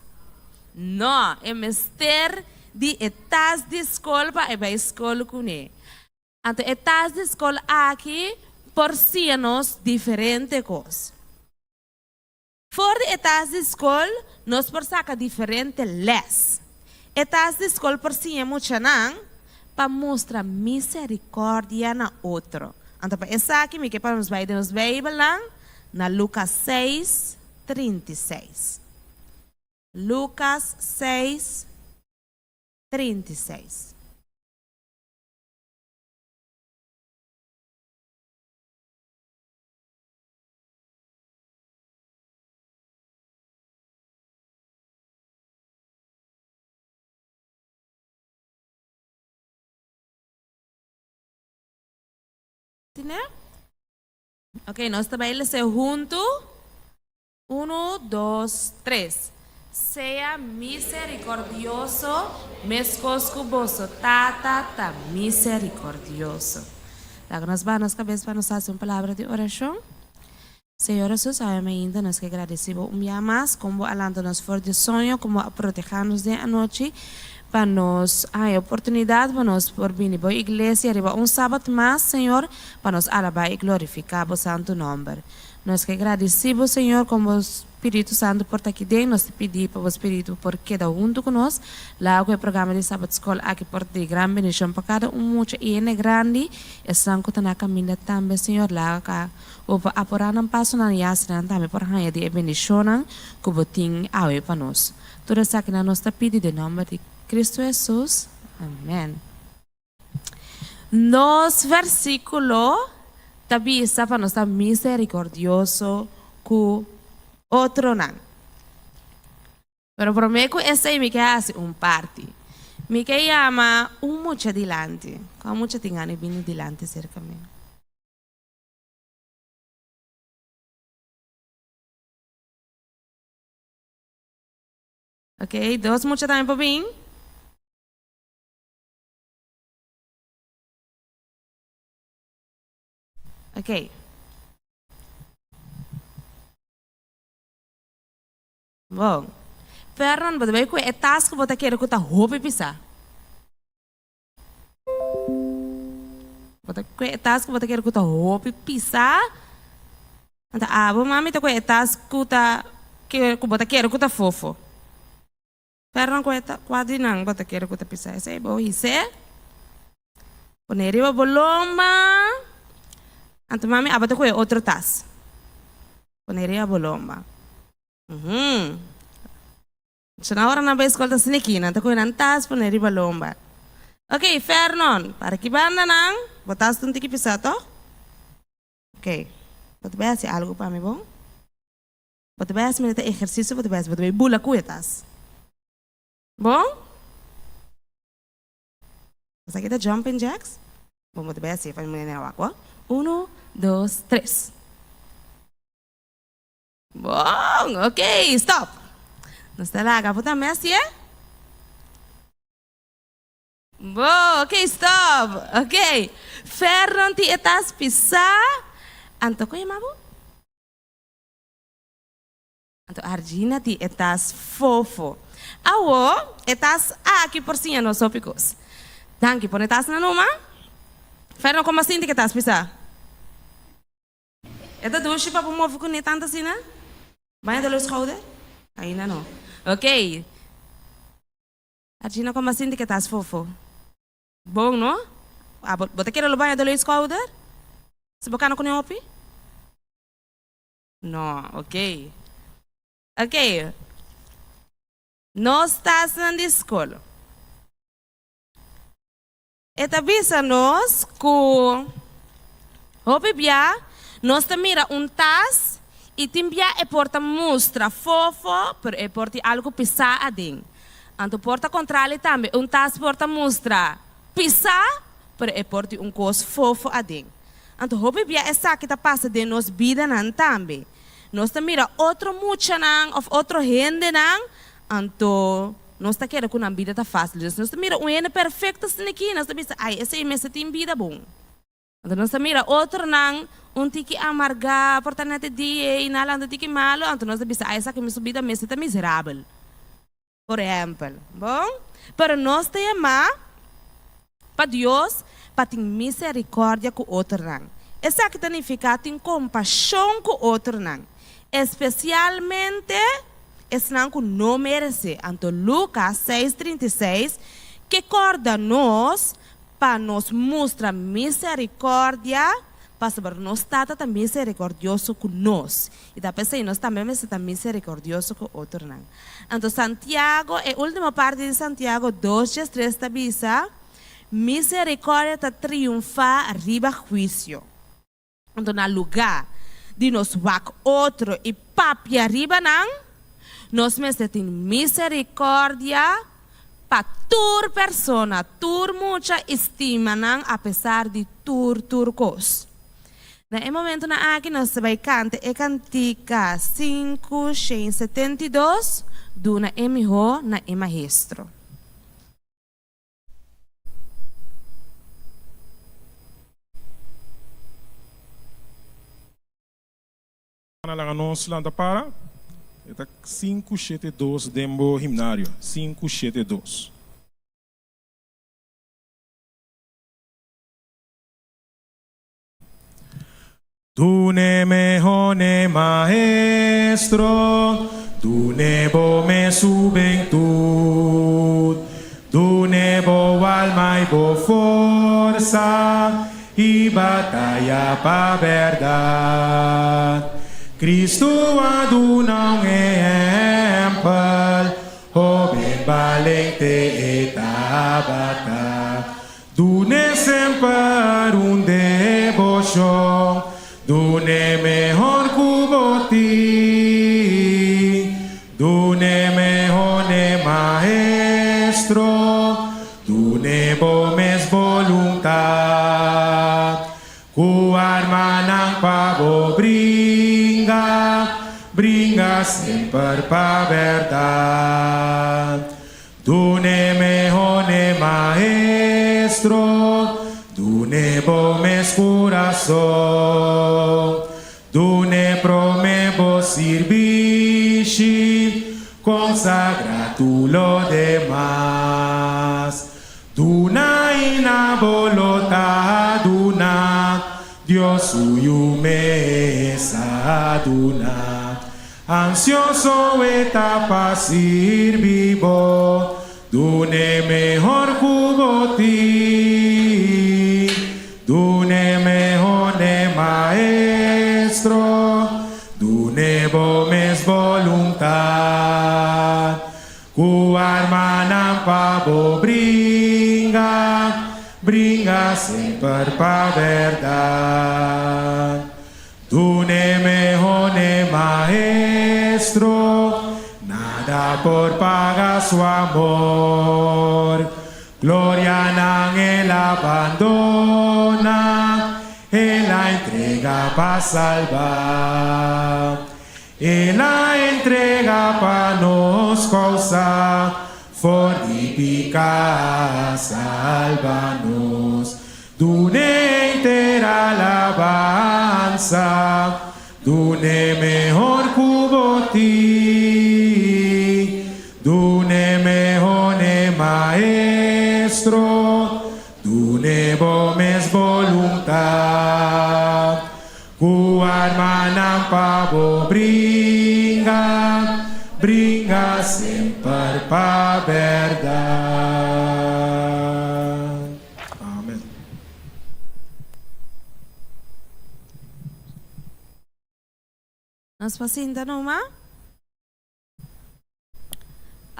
No, e mester di e tas di skol pa e bai skol kuné. Anto e tas di skol aki por siña nos diferente kos. For di e tas di skol nos por saka diferente lès. E tas di skol por siña muchanan pa mustra miserikòrdia na otro. Anto pa esaki mi ke pa nos bai den nos Beibelnan na Lukas seis, 36. Lukas seis, 36. Ok, nos ta bai lese huntu. Unu, dos, tres. Sea miserikordioso, meskos ku boso Tata ta miserikordioso. Laga nos baha nos kabes pa nos hasi un palabra di orashon. Señor Hesus, awe mainta nos ke gradesi bo un bia mas kon bo a lanta nos for di soño, kon bo a proteha nos den anochi pa nos haña oportunidat pa nos por bini bo iglesia riba un sabat mas, Señor, pa nos alabá i glorifiká bo santu nòmber. Nos ke gradisí bo, Señor, kon bo Spiritu Santu por ta aki den. Nos ta pidi pa bo Spiritu por keda huntu ku nos. Laga ku e programa di Sabbat Skol aki por ta di gran bendishon pa kada un mucha i hende grandi, esnan ku ta na kaminda tambe, Señor. Laga ka bo por aporá nan pasonan i asina nan tambe por haña di e bendishonnan ku bo tin awe pa nos. Tur esakinan nos ta pidi den nòmber di Kristu Hesus. Amèn. Nos versíkulo ta bisa pa nos ta miserikordioso ku otronan. Pero promé ku esei mi ke hasi un parti. Mi ke yama un mucha dilanti. Kua mucha tin gana di bini dilanti serka mi? Ok, dos mucha tambe por bin. Ok. Bon. Fernan, bo ta bay ku e tas ku bo ta kere ku ta hopi pisá. Bo ta kue e tas ku bo ta kere ku ta hopi pisá. Anto abo mami ta kue e tas ku ta ku bo ta kere ku ta fofo. Fernan kue ta kua di nan bo ta kere ku ta pisá. Esei bo his'é. Pone riba bo lomba. Anto mami abo ta kue otro tas. Pone riba bo lomba. Uhum. So na ora nan bai skol ta sniki, nan ta kohe nan tas pone riba lomba. Ok, Fernon, para ki banda nan? Bo tas ta un tiki pisá toh? Ok, bo ta bai hasi algu pa mi bon? Bo ta bai hasi manera ta ehersisio bo ta bai hasi, bo ta bai bula ku e tas. Bon? Bo sa ki ta jumping jacks? Bon, bo ta bai hasi pa mi manera wak bo. Uno, dos, tres. Bon, ok, stop. Nos ta laga bo tambe hasié? Bon, ok, stop. Ok. Fernon tin e tas pisá. Anto kon yama bo? Anto Argina tin e tas fofo. Awo, e tas aki por siña nos hopi kos. Danki, pone tas na numa. Fernon, kon bo sinti ku e tas pisá? E ta dushi pa bo move kuné tantu asina? Baña dolor schouder? Ainda no. Ok. Argina como a sinti ke tas fofo? Bon no? Abo bo ta kere lo baña dolor schouder? Si bo kana kuné hopi? No, ok. Ok. Nos tasnan di skol. E ta bisa nos ku hopi bia nos ta mira un tas i tin bia e por ta mustra fofo, pero e por tin algu pisá aden. Anto por ta kontrali tambe, un tas por ta mustra pisá, pero e por tin un kos fofo aden. Anto hopi bia esaki ta pasa den nos bidanan tambe. Nos ta mira otro muchanan òf otro hendenan, anto Nos ta kere ku nan bida ta fásil. Dus nos ta mira un hende perfekto asina aki, nos ta bisa, ai, esei mester tin bida bon. Anto nos ta mira otronan un tiki amargá, por ta nèt e dia ei nan lanta tiki malu, anto nos ta bisa, ai, esaki su bida mester ta miserabel. Por ehèmpel. Bon? Pero nos ta yamá pa Dios pa tin miserikòrdia ku otronan. Esaki ta nifiká tin kompashon ku otronan, espesialmente esnan ku no meresé. Anto Lukas seis 36 ke kòrda nos pa nos mustra miserikòrdia pasobra nos Tata ta miserikòrdioso ku nos, i ta p'esei nos tambe mester ta miserikòrdioso ku otronan. Anto Santiago, e último parti di Santiago dos diestres ta bisa, Miserikòrdia ta triunfá riba huisio. Anto na lugá di nos wak otro i papia riba nan, nos mester tin miserikòrdia pa tur persona, tur mucha i stima nan apesar di tur tur kos. Na e momentunan aki nos ta bai kanta e kantika 572, Duna e mihó na e Maestro. Ana laga nos lanta para. E ta 572 den bo himnario. 572. Dune mehó n'e Maestro, dune bo mes hubentud, dune bo alma i bo forsa i bataya pa bèrdat. Cristo a duna un ehèmpel, hóben balente e tabata. Dun'e semper un deboshon, dun'e mehor ku bo tin. Dun'e mehor n'e Maestro, dun'e bo mes boluntat. Ku armanan pa bo bringa, bringa semper pa bèrdat. Dun'e mehor n'e Maestro, dun'e bo mes kurason. Dun'e promé bo sirbishi, konsagrá tur lo demas. Duna i na bo lo ta duna, Dios su Yu mes a duna. Ansioso e ta pa sirbi bo, dun'e mehor ku bo tin. Dun'e mehor n'e Maestro, dun'e bo mes boluntat. Ku armanan pa bo bringa, bringa semper pa bèrdat. Dun'e mehó n'e Maestro, nada por paga su amor. Glorianan el a bandona, el a entrega pa salba. El a entrega pa nos kousa, for di piká salba nos. Dun'e henter alabansa, dun'e mehor ku bo tin. Dun'e mehor n'e Maestro, dun'e bo mes boluntat. Ku armanan pa bo bringa, bringa semper pa bèrdat. Amen. Nos por sinta numa.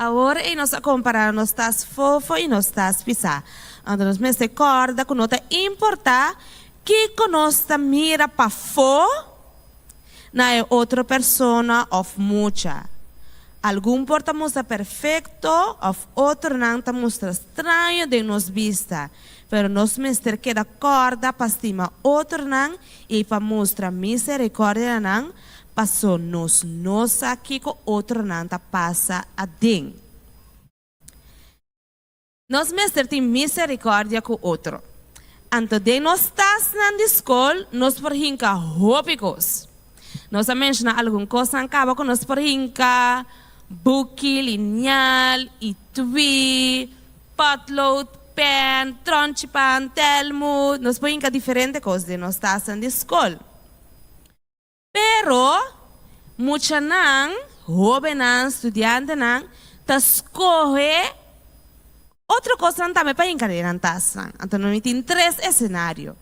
Awor ei nos a kompará nos tas fofo i nos tas pisá. Anto nos mester kòrda ku no ta importá kiko nos ta mira pafó na e otro persona òf mucha. Algun por ta mustra perfekto òf otronan ta mustra straño den nos bista, pero nos mester keda kòrda pa stima otronan i pa mustra miserikòrdia na nan Paso nos no sa kiko otronan ta pasa aden. Nos mester tin misericordia cu otro. Anto den nos tasnan di scol nos por hinca hopi cos. Nos a menciona algun cosnan caba cu nos por hinca, buki, lineal, etui, potlood, pen, tronchi pan, telmu, nos por hinca diferente cos den nos tasnan di scol. Pero, muchanan, hóbennan, studiantenan ta skohe otro kosnan tambe pa hinka den nan tasnan. Anto mi tin tres esenario.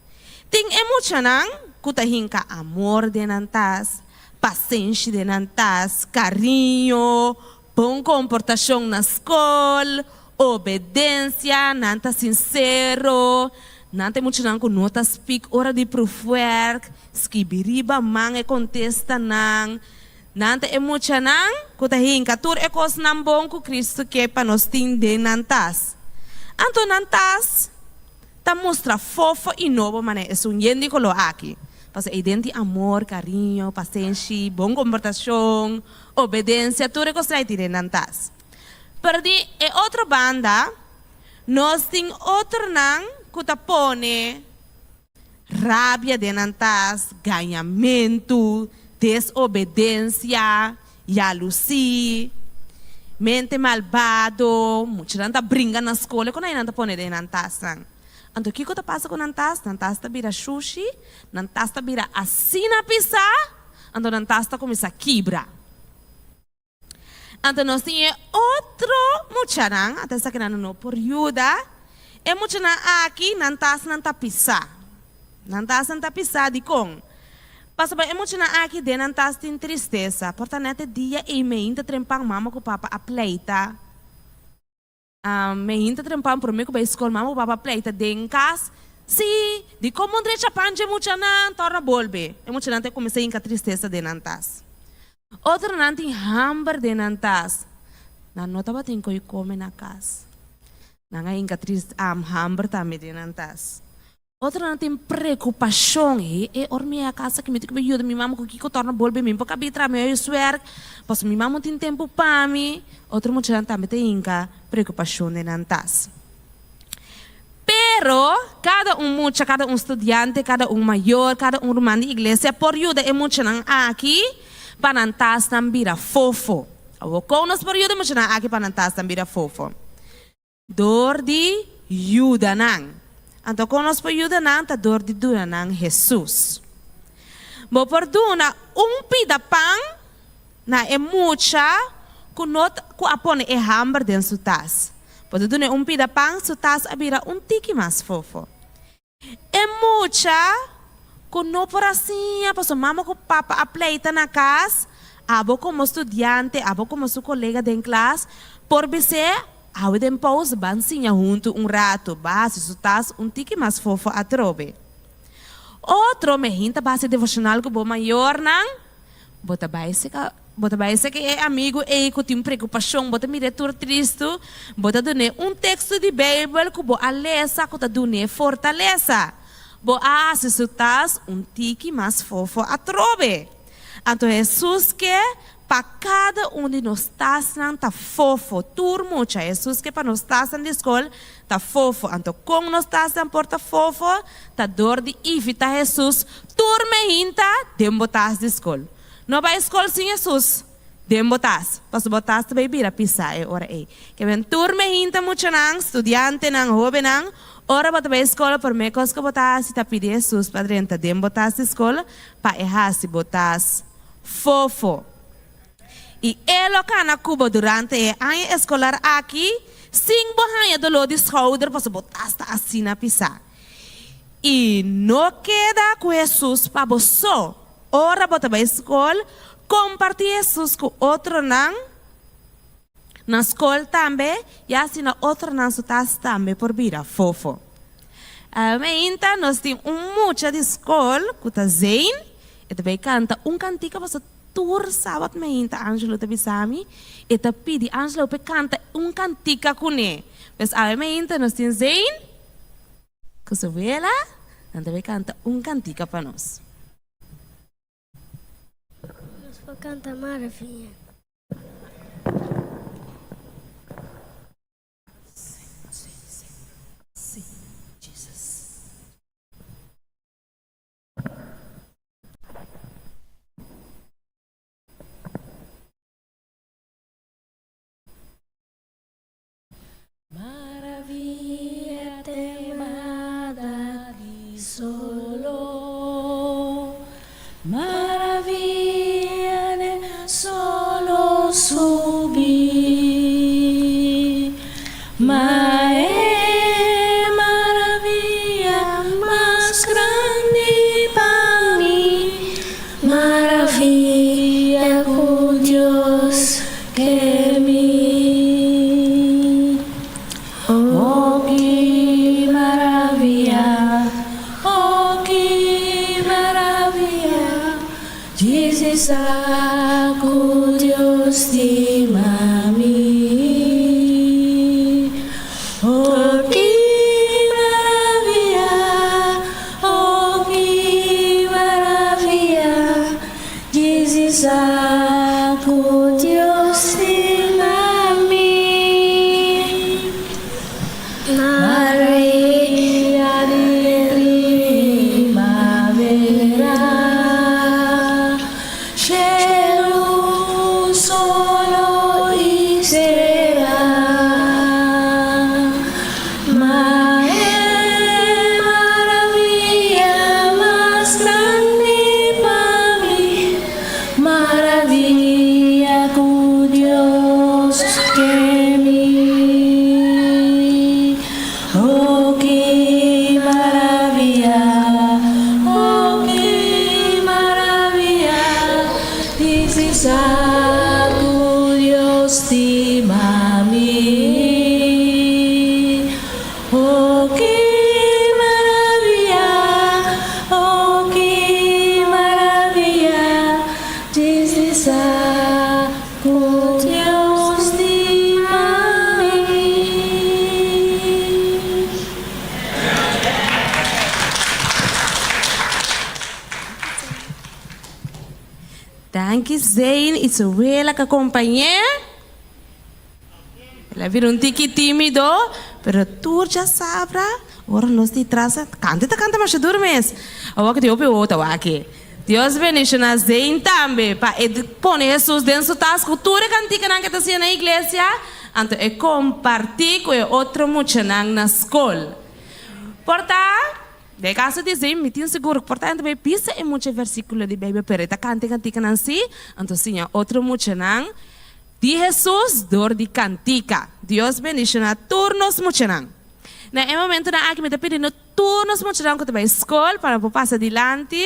Tin e muchanan ku ta hinka amor den nan tas, pasenshi den nan tas, kariño, bon komportashon na skol, Obedensia, nan ta sinsero, nan ta e muchanan ku no ta spik ora di prufwerk, skibi riba man e kontestanan. Nan ta e muchanan ku ta hinka tur e kosnan bon ku Kristu ke pa nos tin den nan tas. Anto nan tas ta mustra fofo i nobo manera esun yen di koló aki, pasobra ei den tin amor, kariño, pasenshi, bon komportashon, obedensia, tur e kosnan ei tin den nan tas. Pero di e otro banda, nos tin otronan ku ta pone rabia den nan tas, gañamentu, desobedensia, yalusí, mente malbado, muchanan ta bringa na skol e kon nan ta pone den nan tasnan. Anto kiko ta pasa ku nan tas? Nan tas ta bira shushi, nan tas ta bira asina pisá, anto nan tas ta kuminsá kibra. Anto nos tin e otro muchanan, anto esakinan no por yuda. E muchanan aki, nan tasnan ta pisá. Nan tasnan ta pisá, dikon? Pasobra e muchanan aki den nan tas tin tristesa. Por ta nèt e dia ei meinta trempan mama ku papa a pleita. Meinta trempan promé ku bai skol mama ku papa a pleita den kas. Sí, dikon bo drecha pan dje muchanan? Torna bolbe. E muchanan ta kuminsá hinka tristesa den nan tas. Otronan tin hamber den nan tas. Nan no tabatin koe kome na kas. Nan a hinka tris hamber tambe den nan tas. Otronan tin preokupashon, E, e ora mi a kasa ki mi tin ku yuda mi mama ku kiko torna bolbe mi por kabi traha mi huiswerk, pasobra mi mama no tin tempu pa mi. Otro muchanan tambe ta hinka preokupashon den nan tas. Pero, kada un mucha, kada un studiante, kada un mayor, kada un ruman di iglesia por yuda e muchanan aki pa nan tasnan bira fofo. Awor, kon nos por yuda e muchanan aki pa nan tasnan bira fofo? Dor di yuda nan. Anto kon nos por yuda nan? Ta dor di duna nan Hesus. Bo por duna un pida pan na e mucha ku no ku a pone e hamber den su tas. Bo ta dun'e un pida pan, su tas a bira un tiki mas fofo. E mucha ku no por a siña pasobra mama ku papa a pleita na kas, abo komo studiante, abo komo su kolega den klas, por bis'é, Awe den pous ban siña huntu un ratu, ba hasi su tas un tiki mas fofo atrobe. Otro mehin ta base devoshonal ku bo mayornan, Bo ta bai seka, bo ta bai seka e amigu ei ku tin preokupashon, bo ta mir'é tur tristu, bo ta dun'é un teksto di Beibel ku bo a lesa ku ta dun'é fortalesa. Bo a hasi su tas un tiki mas fofo atrobe. Anto Hesus ke pa kada un di nos tasnan ta fofo, tur mucha. Hesus ke pa nos tasnan di skol ta fofo. Anto kon nos tasnan por ta fofo? Ta dor di invitá Hesus tur meinta den bo tas di skol. No bai skol sin Hesus den bo tas, pasobra bo tas ta bai bira pisá e ora ei. Ke ben tur meinta muchanan, studiantenan, hóbennan, ora bo ta bai skol promé kos ku bo ta hasi ta pidi Hesus pa drenta den bo tas di skol pa e hasi bo tas fofo. I e lo kana ku bo durante e aña eskolar aki sin bo haña doló di skouder pasobra bo tas ta asina pisá. I no keda ku Hesus pa bo so. Ora bo ta bai skol, kompartí Hesus ku otronan na skol tambe, ya asina otronan su tas tambe por bira fofo. Meinta nos tin un mucha di skol ku ta Zain, e ta bai kanta un kantika pasobra Tur sabat mainta Angelo ta bisa mi, e ta pidi Angelo p'e kanta un kantika kuné. Pues awe mainta nos tin Zain ku su wela, nan ta bai kanta un kantika pa nos. Nos por kanta Maraviña. Maravia temada di solo Maravia den solo subi Ma e maravia mas grandi pa mi, maravia ku Dios ke mi. Oh ki maravia, oh ki maravia, Jesus sa ku Dios stima mi. Oh ki maravia, oh ki maravia, Jesus sa ku Dios stima mi. Maravia di primavera, Shelu solo. Danki Zayn y su wela cu a compañ'é. El a bira un tiki tímido, pero tur dja sabra ora nos di tras a canta. E ta canta masha duro mes. Awor cu tin hopi wowo ta wak. Dios bendiciona Zayn tambe pa e pone Jesus den su tas cu tur e canticanan cu e ta siña na iglesia, anto e comparti cu e otro muchanan na scol. Por ta. Den e kaso di Zim, mi tin sigur ku por ta hende bai bisa e mucha versíkulo di Beibel, pero e ta kanta e kantikanan sí, anto siña otro muchanan di Hesus dor di kantika. Dios bendishoná tur nos muchanan. Na e momentunan aki mi ta pidi no tur nos muchanan ku ta bai skol pa nan por pasa dilanti,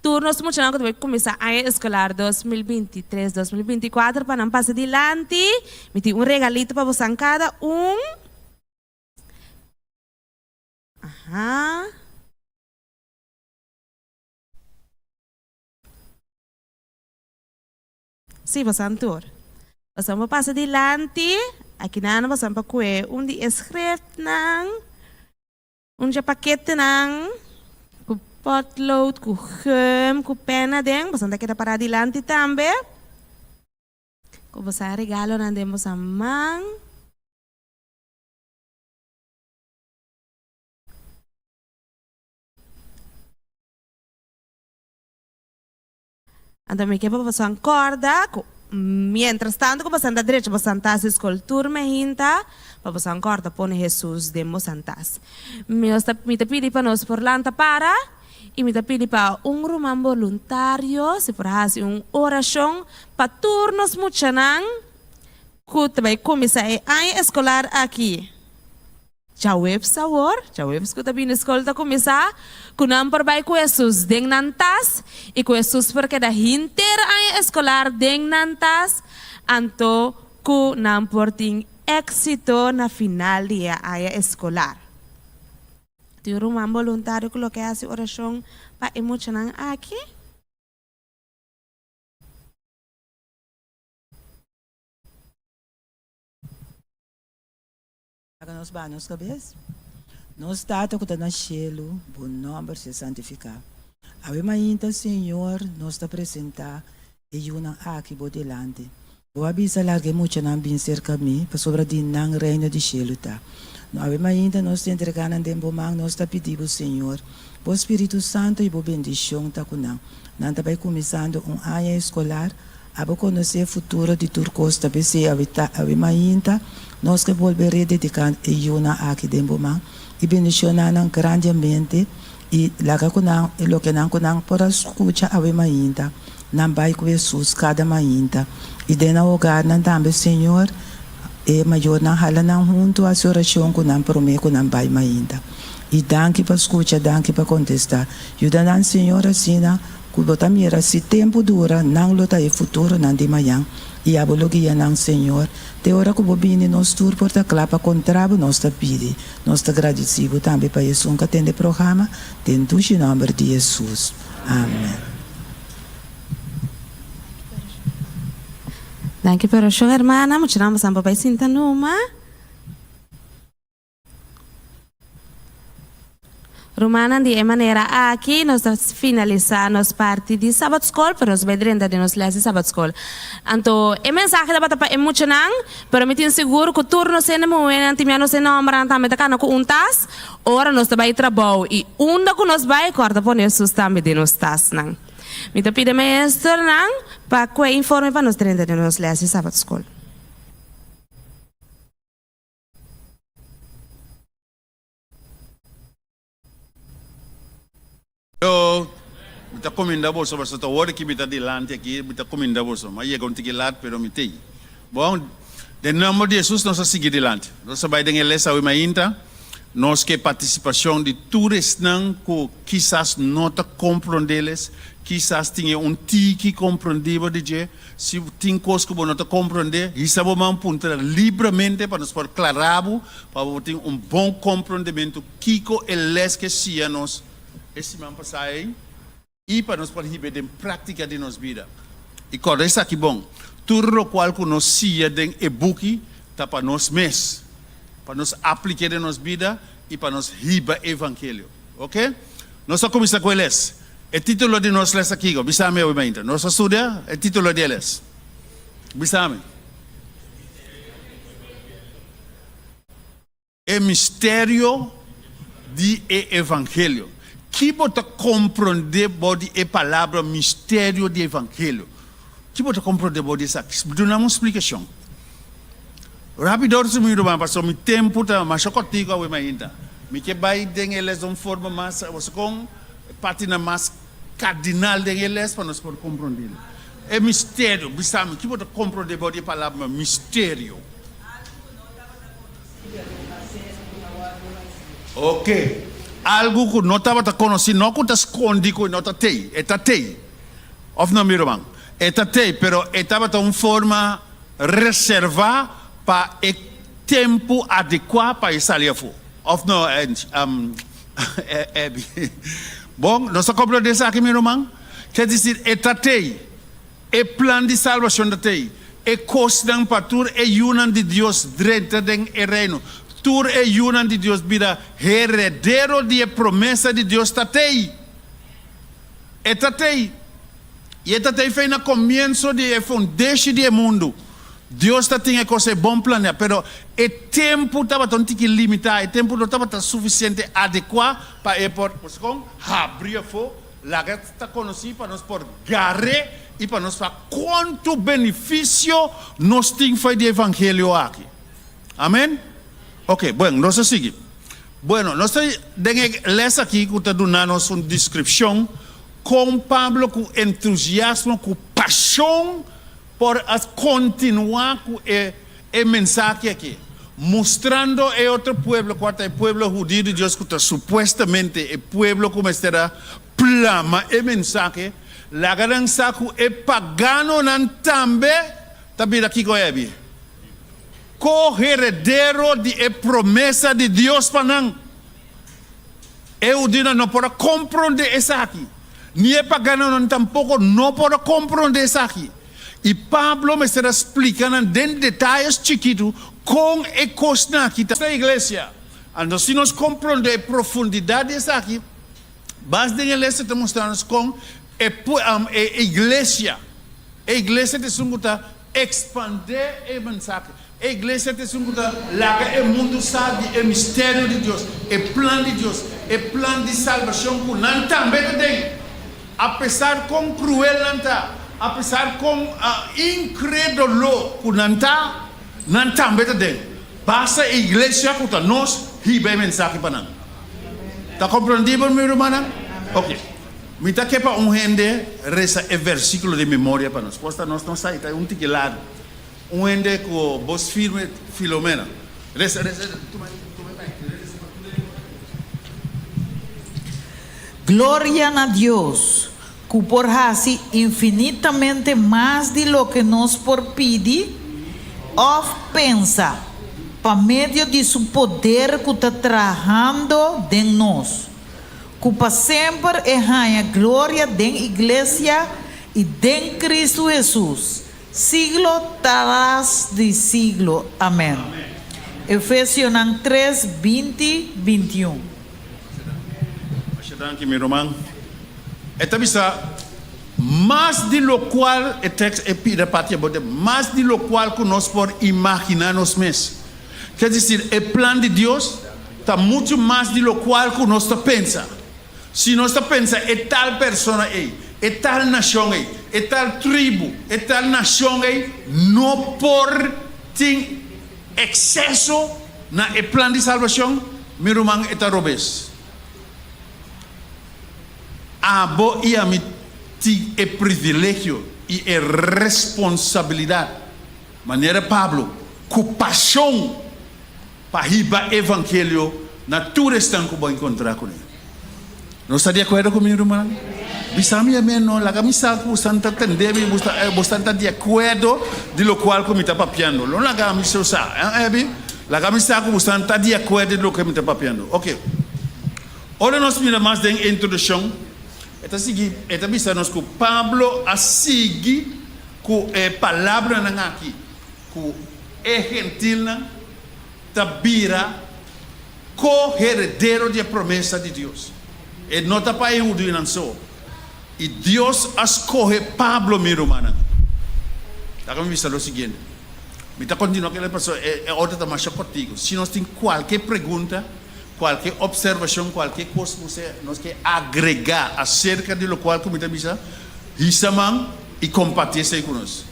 tur nos muchanan ku ta bai kuminsá aña eskolar 2023, 2024 pa nan pasa dilanti. Mi tin un regalito pa bosan kada un. Aha. Sí, bosan tur. Bosan por pasa dilanti. Akinan bosan por kue un di e schriftnan, un dje paketenan ku potlood, ku gum, ku pen aden. Bosan ta keda para dilanti tambe. Ku bosan regalonan den bosan man. Anto mi ke pa boso acorda cu mientras tanto cu boso ta drecha boso tas di scol tur me hinta pa boso acorda pone Jesus den boso tas. Mi ta pidi pa nos por lanta para y mi ta pidi pa un ruman boluntario si por haci un oracion pa tur nos muchanan cu ta bay cuminsa e aña escolar aki. Djaweps awor, djaweps ku ta bini skol ta kuminsá, ku nan por bai ku Hesus den nan tas i ku Hesus por keda henter aña eskolar den nan tas, anto ku nan por tin éksito na final di e aña eskolar. Tin un ruman boluntario ku lo ke hasi orashon pa e muchanan aki? Laga nos baha nos kabes. Nos Tata ku ta na shelu, bo nòmber ser santifiká. Awe mainta, Señor, nos ta presentá e yunan aki bo dilanti. Bo a bisa larga e muchanan bin serka mi, pasobra di nan Reino di shelu ta. No awe mainta nos ta entregá nan den bo man, nos ta pidi bo, Señor, bo Spiritu Santu i bo bendishon ta ku nan. Nan ta bai kuminsando un aña eskolar. Abo konosé futuro di tur kos ta p'esei awe ta awe mainta nos ke bolbe redediká e yunan aki den bo man i bendishoná nan grandiamente i laga ku nan e lokenan ku nan por a skucha awe mainta nan bai ku Hesus kada mainta i den nan hogarnan tambe Señor e mayornan hala nan huntu hasi orashon ku nan promé ku nan bai mainta i danki pa skucha danki pa kontestá yuda nan Señor asina Ku bo ta mira si tempu dura, nan lo ta e futuronan di mañan, i abo lo guia nan, Señor. Te ora ku bo bini, nos tur por ta kla pa kontra bo. Nos ta pidi, nos ta gradisí bo tambe pa esun ku a tende programa, den dushi nòmber di Hesus. Amen. Danki pa orashon hermana, muchanan bosan por bai sinta numa. Rumannan, di e manera aki nos ta finalisá nos parti di Sabatskol, pero nos bai drenta den nos lès di Sabatskol. Anto, e mensahe tabata pa e muchanan, pero mi tin sigur ku tur nos hende muhénan tin mia nos hende hòmbernan tambe ta kana ku un tas ora nos ta bai trabou i unda ku nos bai kòrda pone Hesus tambe den nos tasnan. Mi ta pidi maestronan pa kue informe pa nos drenta den nos lès di Sabatskol. Yo, mi ta kuminda boso, pasobra ta ora ki mi ta dilanti aki, mi ta kuminda boso. Mi a yega un tiki lat, pero mi t'ei. Bon, den nòmber di Hesus nos a sigui dilanti. Nos a bai den e les awe mainta. Nos ke partisipashon di tur esnan ku kisas no ta komprondé les, kisas tin e un tiki komprondibel di dje. Si tin kos ku bo no ta komprondé, hisa bo man puntra libramente pa nos por klará bo, pa bo tin un bon komprondementu kiko e lès ke siña nos e siman pasá ei i pa nos por hib'é den práktika di nos bida. I kòrda esaki bon, tur lokual ku nos siña den e buki ta pa nos mes, pa nos aplik'é den nos bida i pa nos hiba e evangelio. Oke? Nos ta kuminsá ku e lès. E título di nos les ta kiko? Bisa mi awe mainta. Nos a studia e título di e les. Bisa mi. E misterio di e evangelio. Ki bo ta komprondé bo di e palabra misterio di evangelio? Ki bo ta komprondé bo di esaki? Duna mi un splikashon. Rápido mi ruman, pasobra mi tempu ta masha kòrtiku awe mainta. Mi ke bai den e les di un forma mas, kon partinan mas kardinal den e les pa nos por komprondé. E misterio, bisa mi, ki bo ta komprondé bo di e palabra misterio? Ok. Algu ku no tabata konosí, no ku ta skondi ku e no ta tei, e ta tei. Òf no, mi ruman? E ta tei, pero e tabata un forma reservá pa e tempu adekuá pa e sali afó. Òf no, Abby? Bon, nos ta komprondé esaki, mi ruman? Ke disir, e ta tei. E plan di salbashon ta tei. E kosnan pa tur e yunan di Dios drenta den e Reino, tur e yunan di Dios bira heredero di e promesa di Dios ta tei. E ta tei. I e ta tei fei na komienso di e fundeshi di e mundu. Dios ta tin e kos ei bon planeá, pero e tempu tabata un tiki limitá, e tempu no tabata sufisiente adekuá pa e por, kon, habri afó Laga ta konosí pa nos por gar'é i pa nos sa kuantu benefisio nos tin fo'i di evangelio aki. Amen? Ok, bueno, nos ta sigui. Bueno, nos ta den e les aki ku ta duna nos un deskripshon kon Pablo ku entusiasmo, ku pashon por a kontinuá ku e e mensahe aki, mustrando e otro pueblo, kua ta e pueblo hudiu di Dios, ku ta supuestamente e pueblo ku mester a plama e mensahe, laga nan sa ku e paganonan tambe ta bira kiko hebi? Ko-heredero di e promesa di Dios pa nan. E hudiunan no por a komprondé esaki, ni e paganonan tampoko no por a komprondé esaki. I Pablo mester a splika nan den detayes chikitu kon e kosnan aki ta. Esta iglesia. Anto si nos komprondé e profundidat di esaki, bas den e les e ta mustra nos kon e e iglesia, e iglesia ta esun ku ta ekspandé e mensahe, e iglesia ta esun ku ta laga e mundu sa di e misterio di Dios, e plan di Dios, e plan di salbashon ku nan tambe ta den. Apesar kon kruel nan ta, apesar kon inkredolo ku nan ta, nan tambe ta den. Basta e iglesia ku ta nos hiba e mensahe pa nan. Ta komprendibel, mi rumannan? Oke. Mi ta ke pa un hende resa e versíkulo di memoria pa nos. Por ta nos no sa, e ta un tiki largu. Un hende ku bos firme, Filomena. Resa, resa, tuma, tuma e mic. Resa pa tur hende por tende. Gloria na Dios, ku por hasi infinitamente mas di loke nos por pidi òf pensa, pa medio di su poder ku ta trahando den nos. Ku pa semper e haña gloria den iglesia i den Kristu Hesus, Siglo tras di siglo. Amen. Efesionan tres, 20, 21. Masha danki mi ruman. E ta bisa mas di lokual e tekst e pida parti abou den mas di lokual ku nos por imaginá nos mes. Ke desir e plan di Dios ta muchu mas di lokual ku nos ta pensa. Si nos ta pensa e tal persona ei, e tal nashon ei, e tal tribu, e tal nashon ei no por tin ekseso na e plan di salbashon, mi ruman e ta robes. Abo i ami tin e privilegio i e responsabilidat, manera Pablo, ku pashon, Pa hiba evangelio na tur esnan ku bo enkontrá kuné. Nos ta di akuerdo ku mi, rumannan? Bisa mi amen no, laga mi sa ku bosan ta tende mi, bosan ta di akuerdo di lokual ku mi ta papiando. No laga mi so sa, eh Abby? Laga mi sa ku bosan ta di akuerdo di loke mi ta papiando. Oke. Ora nos mira mas den e introdukshon, e ta sigui, e ta bisa nos ku Pablo a sigui ku e palabranan aki, ku e gentilnan ta bira ko-heredero di e promesa di Dios. E no ta pa e hudiunan so. I Dios a skohe Pablo, mi rumannan. Laga mi bisa lo siguiente. Mi ta kontinuá ku e pasobra e otro ta masha kòrtiku. Si nos tin kualke pregunta, kualke opservashon, kualke kos ku nos ke agregá aserka di lokual ku mi ta bisa, hisa man i kompartí esei ku nos.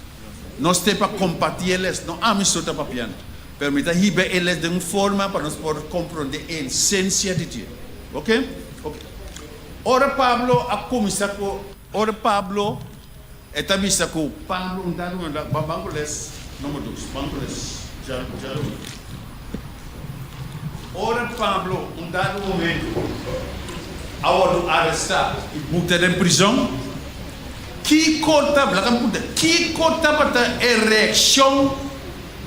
Nos te pa kompartí e les, no ami so ta papiando, pero mi ta hiba e les den un forma pa nos por komprondé e esensia di dje. Oke? Oke. Ora Pablo a kuminsá ku, ora Pablo, e ta bisa ku Pablo un dado momento, ban ban ku les number dos, ban ku les dja djaluna. Ora Pablo un dado momento a wòrdu arestá i buta den prizòn, kiko ta, laga mi puntra, kiko tabata e reakshon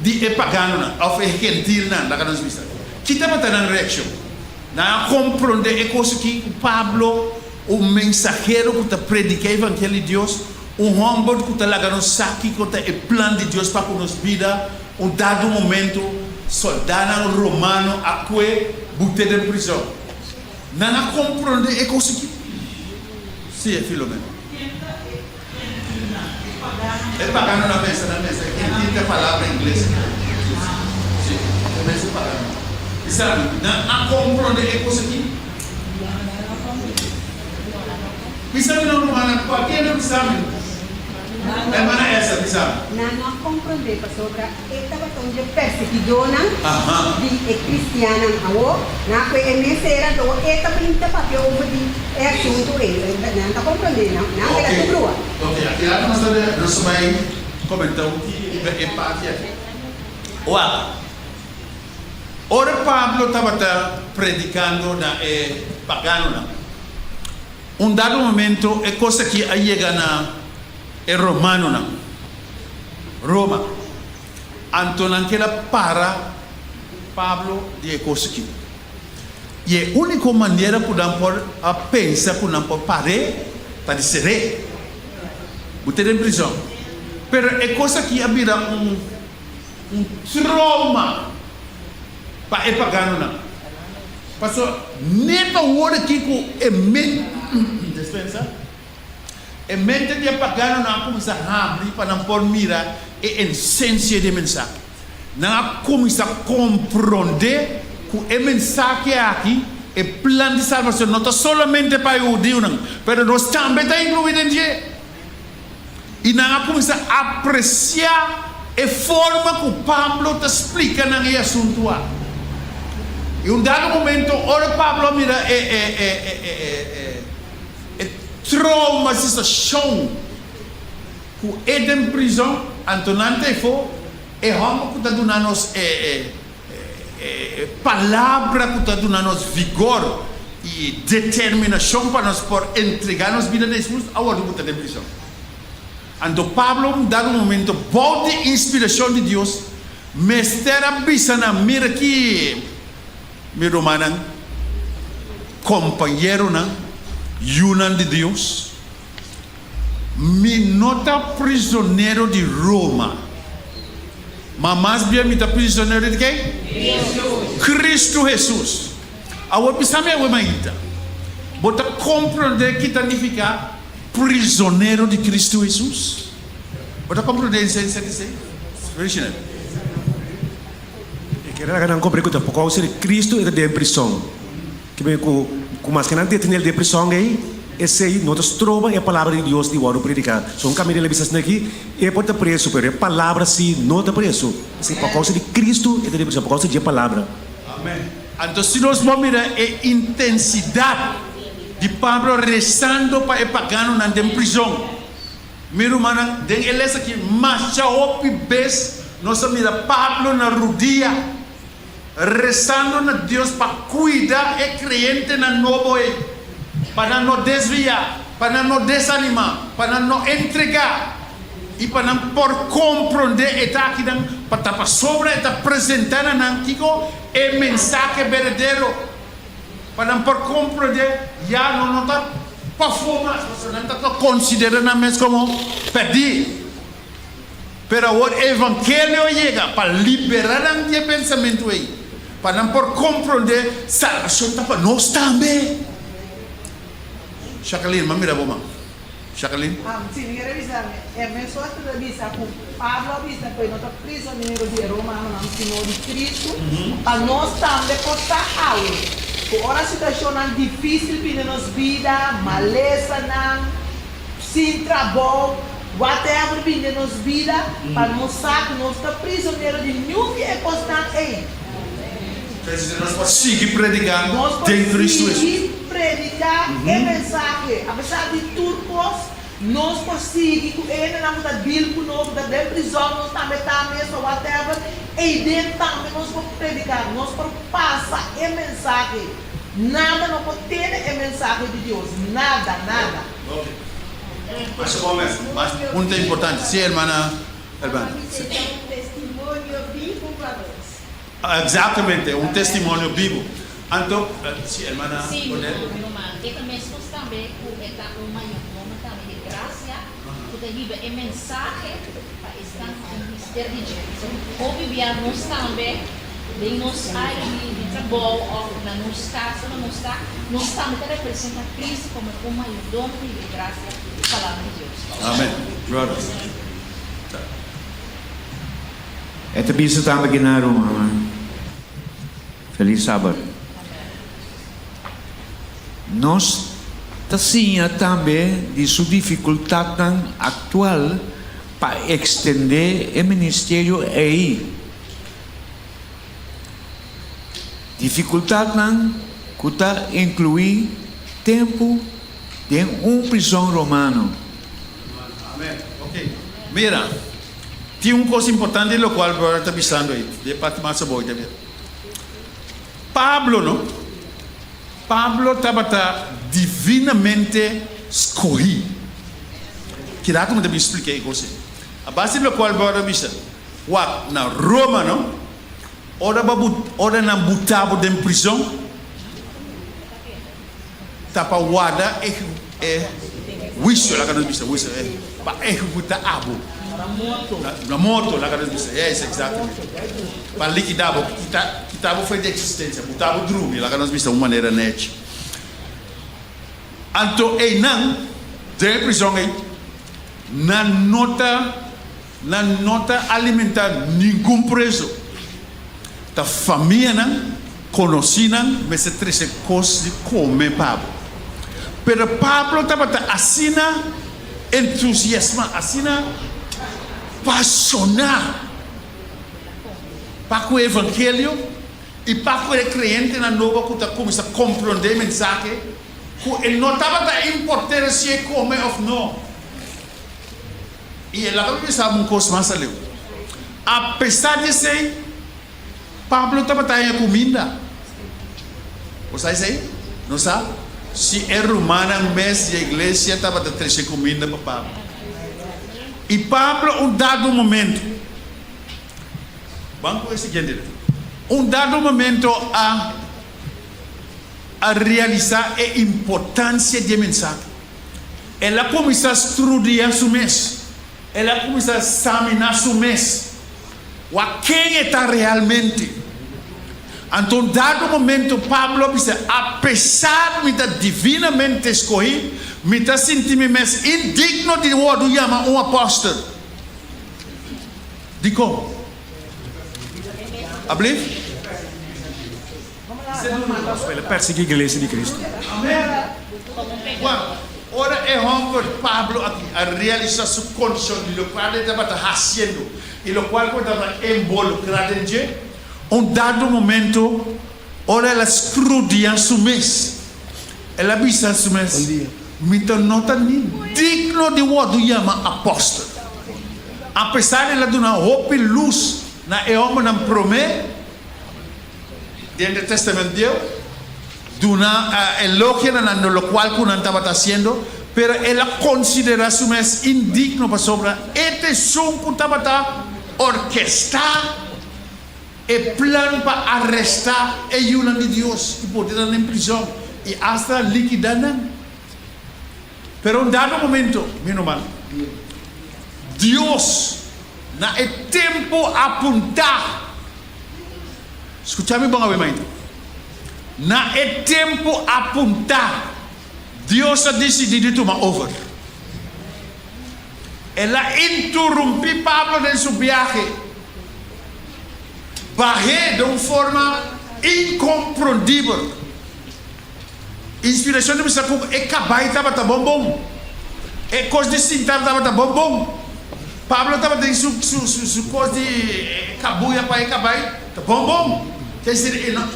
di e paganonan òf e gentilnan, laga nos bisa? Ki tabata nan reakshon? Nan a komprondé e kos akí ku Pablo, un mensahero ku ta prediká e evangelio di Dios, un hòmber ku ta laga nos sa kiko ta e plan di Dios pa ku nos bida. Un dado momento, sòldánan romano a kue but'é den prizòn. Nan a komprondé e kos akí? Sí, Filomena. E paganonan mester nan mester e gentil ta palabra ingles si e mester pagano i sabi nan a compronde e cos aki bisa mi no rumannan cualkier no bisa mi hermana Elsa bisa mi. Nan no a compronde pasobra e tabata un dje perseguidónan di e kristiannan. Awor, nan a kue e mester, anto e ta bin ta papia over di e asuntu ei. Nan ta komprondé, nan a keda tur brua. Ok, aki laga nos ta nos ta bai komentá un tiki riba e parti aki. Wak, ora Pablo tabata predikando na e paganonan, un dado momento e kos aki a yega na e romanonan. Roma. Anto nan keda para Pablo di e kos aki. I e úniko manera ku nan por a pensa ku nan por par'é ta di ser'é. Bo ta den prizòn. Pero e kos aki a bira un un trauma pa e paganonan. Pasobra net awor aki ku e men, despensa. E mente di e paganonan a kuminsá habri pa nan por mira e esensia di e mensahe. Nan a kuminsá komprondé ku e mensahe aki, e plan di salbashon, no ta solamente pa e hudiunan, pero nos tambe ta inkluí den dje. I nan a kuminsá apresiá e forma ku Pablo ta splika nan e asuntu aki. I un dado momento, ora Pablo a mira e e E traumatisashon ku e den prizon, anto nan ta efo, e hòmber ku ta duna nos e palabra ku ta duna nos vigor i determinashon pa nos por entregá nos bida na Hesus, a wòrdu buta den prizon. Anto Pablo un dado momento bou di inspirashon di Dios mester a bisa nan, Mira ki. Mi rumannan, kompañeronan, yunan di Dios, mi no ta prizonero di Roma, ma mas bien mi ta prizonero di ken? Kristu Hesus. Awor bisa mi awe mainta, bo ta komprondé ki ta nifiká prizonero di Kristu Hesus? Bo ta komprondé esensia di esei? Richner. E kere laga nan komprende ku ta por kousa di Kristu e ta den prison. Ke men ku ku maske nan detené el den prison ei, esei no ta stroba e palabra di Dios di wòrdu prediká. So un kaminda el a bisa asina aki, e por ta presu, pero e palabra sí no ta presu. Esei por kousa di Kristu e ta den prison, por kousa dje palabra. Amèn. Anto si nos por mira e intensidat di Pablo resando pa e paganonan den prison. Mi rumannan, den e les aki masha hopi bes nos a mira Pablo na rudia, resando na Dios pa cuida e creyentenan nobo ei, pa nan no desvia, pa nan no desanima, pa nan no entrega i pa nan por comprende e ta akinan pa ta pasobra e ta presenta na nan kico e mensahe berdadero. Pa nan por comprende, ya no no ta pafó mas, pasobra nan ta ta considera nan mes como perdí. Pero awor e evangelio a yega pa libera nan di e pensamentu ei, pa nan por comprende salbacion ta pa nos tambe. Jacqueline, m'a mira bo man. Jacqueline? Si, mi kere bisa, e mesun a ta bisa ku Pablo a bisa ku e no ta prizonero di e romanonan sino di Kristu, pa nos tambe por ta awe ku ora situashonnan difísil bini nos bida, malesanan, sin trabou, whatever bini den nos bida, pa nos sa ku nos ta prizonero di niun di e kosnan ei. Entonces nos por sigui prediká Nos por den Kristu Hesus. sigui prediká e mensahe. Apesar di tur kos, nos por sigui ku e hendenan ku ta deal ku nos, ku ta den prizòn, nos tambe ta mes o whatever, eiden tambe nos por prediká, nos por pasa e mensahe. Nada no por tene e mensahe di Dios, nada, nada. Ok. Masha bon mes. Mas punto importante. Sí, hermana Elvana. Sí. Ta un testimonio bibu pa nos. Exactamente, un testimonio bibu. Anto, sí, hermana Sí, mi Cornelia. mi ruman. E ta meskos tambe ku e ta un mayordomo tambe di grasia ku ta hiba e mensahe pa esnan ku tin mester di dje. Hopi bia nos tambe den nos área di trabou òf na nos kas unda nos ta, nos tambe ta representá Cristo komo un mayordomo di e grasia di Palabra di Dios. Amen. Gloria. E ta bisa tambe ki nan rumannan, Felis Sabat. Nos ta siña tambe di su dificultadnan actual pa extende e ministerio ei. Dificultadnan cu ta inclui tempu den un prison romano. Amen. Ok. Mira, tin un cos importante locual brother ta bisando ei, di e parti mas abou ta bira. Pablo, no? Pablo tabata divinamente scohi. Kira cu mi ta bin splica e cos ei. A base di locual brother a bisa, wak, na Roma, no? Ora bo ora nan buta bo den prison, ta pa warda e e huisio, laga nos bisa huisio, e pa ehecuta abo. Na morto, laga nos bisa, yes, exactamente. Pa liquida bo, kita kita bo for di existencia, buta bo drumi, laga nos bisa un manera nechi. Anto einan, den e prison ei, nan no ta. Nan no ta alimentá ningun preso. Ta famianan, konosínan mester trese kos di kome pa bo. Pero Pablo tabata asina entusiasmá, asina pashoná pa ku e evangelio i pa ku e kreyentenan nobo ku ta kuminsá komprondé e mensahe, ku e no tabata import'é si e kome òf no. I e laga mi bisa bo un kos mas aleu. Apesar di esei, Pablo tabata haña kuminda. Bo sa esei? No sa? Si e rumannan mes di e iglesia tabata trese kuminda pa Pablo. I Pablo un dado momento, ban ku e siguiente letra, un dado momento a a realisá e importansia di e mensahe. El a kuminsá strudia su mes. El a kuminsá saminá su mes. Wak ken e ta realmente. Anto un dado momento Pablo a bisa, Apesar mi ta divinamente skohí, mi ta sinti mi mes indigno di wòrdu yama un apòstel. Dikon? Ablief? El a persiguí iglesia di Cristo. Amén. Juan, ora e homber Pablo aki a realisa su condicion di locual e tabata haciendo y locual cu e tabata involucra den dje, un dado momento ora el a scrudia su mes, el a bisa su mes, Mi ta no ta ni digno di wordo yama apostel. Apesar el a duna hopi luz na e hombernan prome, Den e Testament Bieu, duna elogio na nan lokual ku nan tabata hasiendo, pero el a konsiderá su mes indigno pasobra e ta esun ku tabata orkestá e plan pa arestá e yunan di Dios i pone nan den prizòn i asta likidá nan. Pero un dado momento, mi ruman, Dios na e tempu apuntá, Skucha mi bon awe mainta. Na e tempu apuntá, Dios a disidí di tuma over. El a interumpí Pablo den su biahe. Bah'é den un forma inkomprondibel. Inspirashon ta bisa ku e kabai tabata bon bon. E kos di sinta tabata bon bon. Pablo tabatin su su su kos di kabuya pa e kabai ta bon bon. Ke esir e no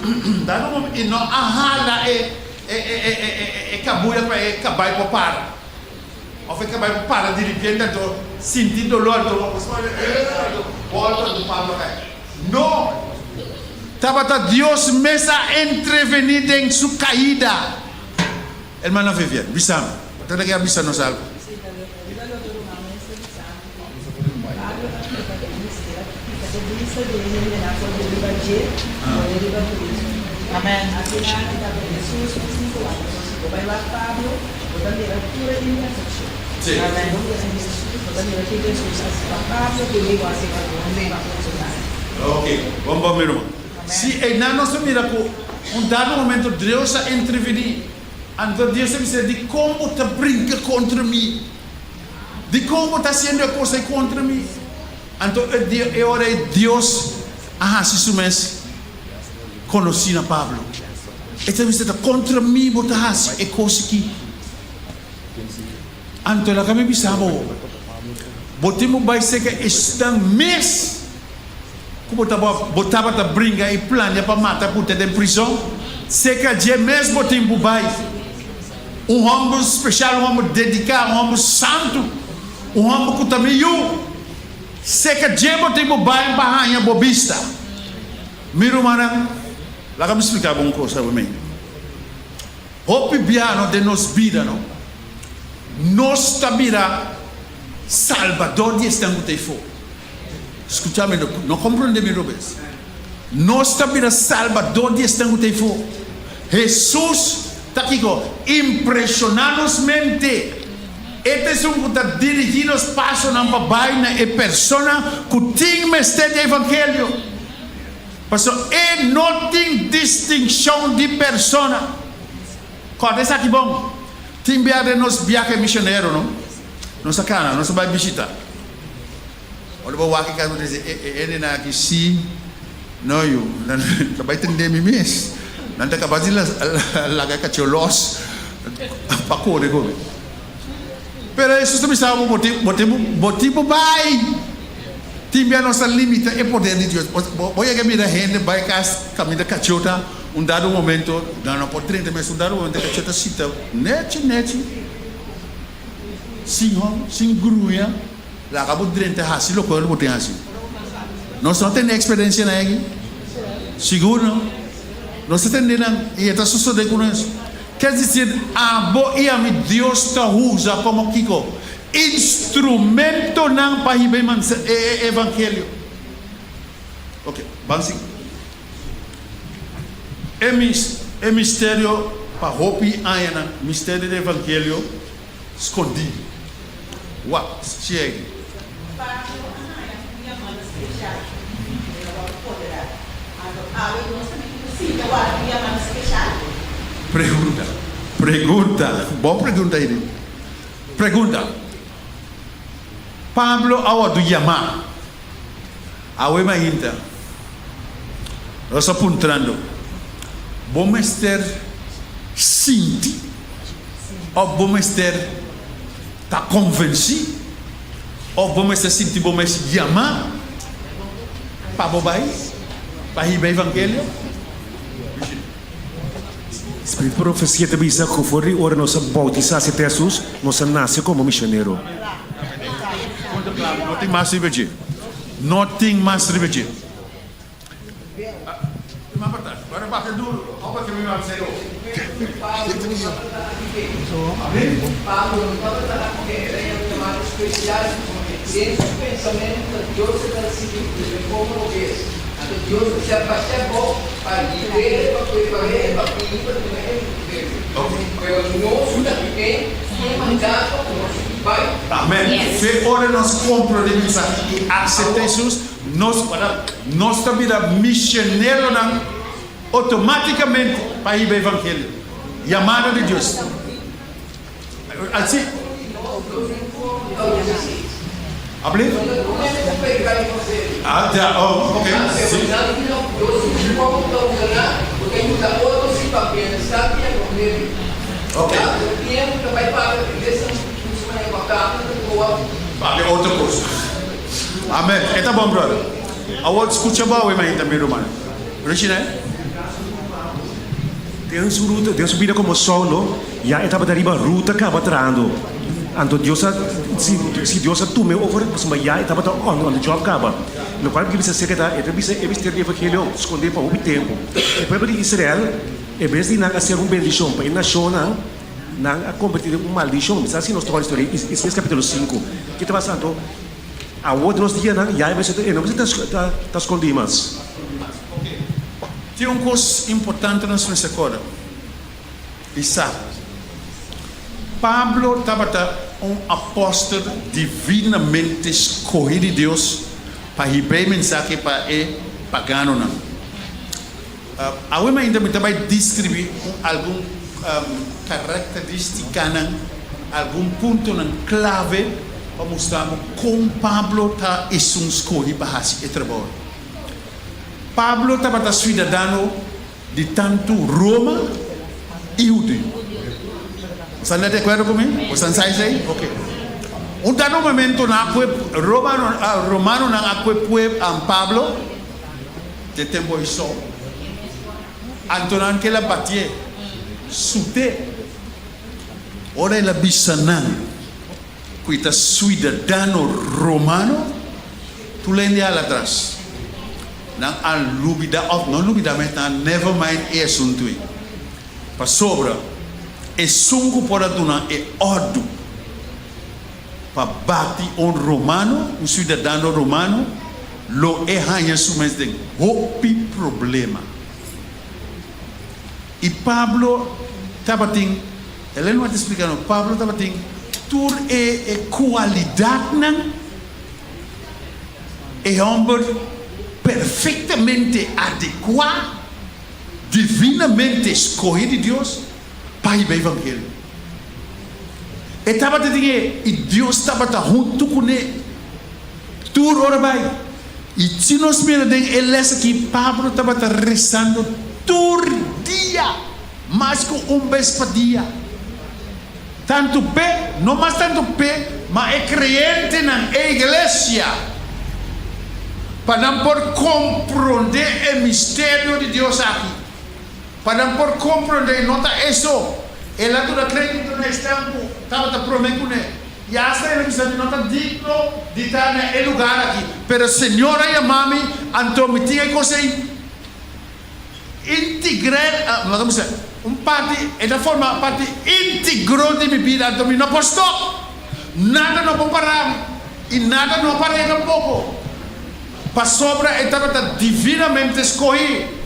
dado momento e no a hala e e e e e kabuya pa e kabai por para. Of e kabai por para diripiente anto sinti dolor anto bolta anto Pablo a kai. No! Tabata Dios mes a entrevení den su kaida. Hermana Vivian, bisa mi. Bo ta ke a bisa nos algu? Ok, bon bon mi ruman. Si einan nos ta mira ku un dado momento Dios a entrevení, anto Dios a bisa, Dikon bo ta brinka kontra mi? Dikon bo ta hasiendo e kos ei kontra mi? Anto e ora ei Dios a hasi su mes konosí na Pablo. E ta bisa, Ta kontra mi bo ta hasi e kos aki. Anto laga mi bisa bo, bo tin bo bai serka esnan mes ku bo bo tabata bringa i plania pa mata ku ta den prizon. Serka dje mes bo tin bo bai. Un hòmber spesial, un hòmber dediká, un hòmber santu, un hòmber ku ta mi yu. Serka dje bo tin bo bai pa haña bo bista. Mi rumannan, laga mi splika bo un kos awe mi. Hopi biaha den nos bida no, nos ta bira salbador di esnan ku ta efo. Skucha mi, no komprondé mi robes. Nos ta bira salbador di esnan ku ta efo. Hesus ta kiko? Impreshoná nos mente. E ta esun ku ta dirigí nos pasonan pa bai na e persona ku tin mester di evangelio. Pasobra e no tin distinkshon di persona. Kòrda esaki bon. Tin bia den nos biahe misionero no, nos a kana, nos a bai bishita. Ora bo wak e kas bo ta disi, e e hendenan aki si no yu, nan ta bai tende mi mes. Nan ta kapas di laga e kachó lòs pa kore ku mi. Pero Hesus ta bisa bo, bo tin bo tin bo bai. Tin bia nos ta limita e poder di Dios. Bo yega mira hende bai kas kaminda kachó ta un dado momento, nan no por drenta mes, un dado momento e kachó ta sinta nechi nechi, sin hon, sin gruña, laga bo drenta hasi loke bo tin hasi. Nos no tene eksperensianan aki? Sigur no. Nos ta tende nan i e ta sosode ku nos. Kes disir, abo i ami Dios ta usa komo kiko? Instrumentonan pa hiba e evangelio. Ok, ban sigui. E misterio pa hopi añanan, misterio di evangelio skondí. Wak, siegi. Pablo a haña un yamada spesial i el a wòrdu poderá. Anto awe nos ta bin ku sinta wòrdu un yamada spesial? Pregunta, pregunta, bon pregunta Irene. Pregunta, Pablo a wòrdu yamá awe mainta? Nos ta puntrando, Bo mester sinti òf bo mester ta konvensí òf bo mester sinti bo mes yamá pa bo bai pa hiba evangelio? Spiritu profesia ta bisa ku for di ora nos a boutisá sete Hesus, nos a nase komo misionero. Punto klaru, no tin mas riba dje. No tin mas riba dje. Amen. Fe ora nos komprondé mensahe i akseptá Hesus, nos nos ta bira misioneronan otomátikamente pa hiba evangelio. Yamada di Dios. Así. Abli? Ah, ja, oh, ok. Si. Ok. Papia otro kos. Amen. E ta bon, brother. Awor skucha bo awe mainta, mi ruman. Richie, ne? Den su ruta, den su bida komo Saulo, ya e tabata riba ruta kaba trahando. Anto Dios a, si, si Dios a tum'é over, pasobra ya e tabata on, on the job kaba. Lokual ku bisa aserka ta, e ta bisa e misterio di evangelio skondé pa hopi tempu. E pueblo di Israel, en bes di nan a ser un bendishon pa e nashonnan, nan a kombertí den un maldishon. Mi sa si nos ta hòri storia di Isaías kapítulo sinku. Ke ta pasa anto? Awor den nos dianan, ya e mester ta, e no mester ta, ta skondí mas. Tin un kos importante nos mester kòrda i sa, Pablo tabata un apòstel divinamente skohí di Dios pa hiba e mensahe pa e paganonan. Awe mainta mi ta bai deskribí un algun karakterístikanan, algun puntonan klave pa mustra bo kon Pablo ta esun skohí pa hasi e trabou. Pablo tabata suidadano di tantu Roma i hudiu. Bo sta di akuerdo ku mi? Bo sta sa esei? Oke. Un dado momento nan a kue romano, romanonan a kue pue Pablo den tempu ei so. Anto nan kel a batié, sut'é. Ora el a bisa nan ku e ta suidadano romano, tur hende a hala atras. Nan a lubida, òf no lubida mes, nan a never mind e asuntu ei. Pasobra esun ku por a duna e òrdu pa bati un romano, un suidadano romano, lo e haña su mes den hopi problema. I Pablo tabatin, Ellen White ta splika nos, Pablo tabatin tur e e kualidatnan, e hòmber perfektamente adekuá, divinamente skohí di Dios pa hiba evangelio. E tabata tin e, i Dios tabata huntu kuné tur ora bai. I si nos mira den e les aki, Pablo tabata resando tur dia, mas ku un bes pa dia. Tantu p'e, no mas tantu p'e, ma e kreyentenan, e iglesia, pa nan por komprondé e misterio di Dios aki. Pa nan por komprondé, no ta e so, el a duna krédito na esnan ku tabata promé kuné. I asta el a bisa, Mi no ta digno di ta na e lugar aki, pero Señor a yama mi, anto mi tin e kos ei integral, no ta bisa, un parti, e ta forma parti integral di mi bida, anto mi no por stop. Nada no por para mi, i nada no a par'é tampoko, pasobra e tabata divinamente skohí.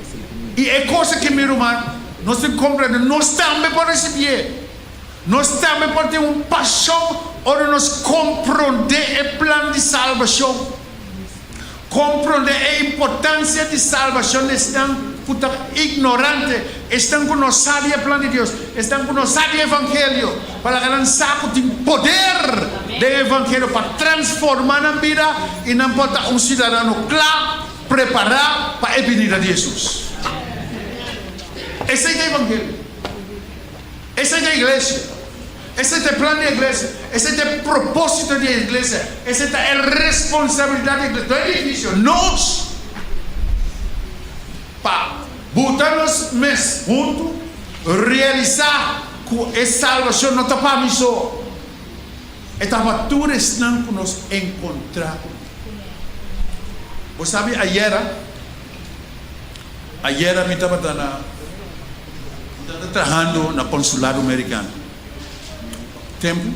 I e kos aki, mi ruman, nos tin komprendé, nos tambe por risibié. Nos tambe por tin un pashon ora nos komprondé e plan di salbashon, komprondé e importansia di salbashon di esnan ku ta ignorante, esnan ku no sa di e plan di Dios, esnan ku no sa di e evangelio, pa laga nan sa ku tin poder den e evangelio pa transformá nan bida i nan por ta un siudadano kla, prepará pa e binida di Hesus. Esei ta e evangelio. Esei ta iglesia. Esei ta e plan di e iglesia. Esei ta e propósito di e iglesia. Esei ta e responsabilidat di e iglesia. No e edifisio, nos! Pa buta nos mes huntu, realisá ku e salbashon no ta pa mi so, e ta pa tur esnan ku nos enkontrá ku mi. Bo sabi ayera, Ayera mi tabata na mi tabata trahando na consulado mericano. Tempo?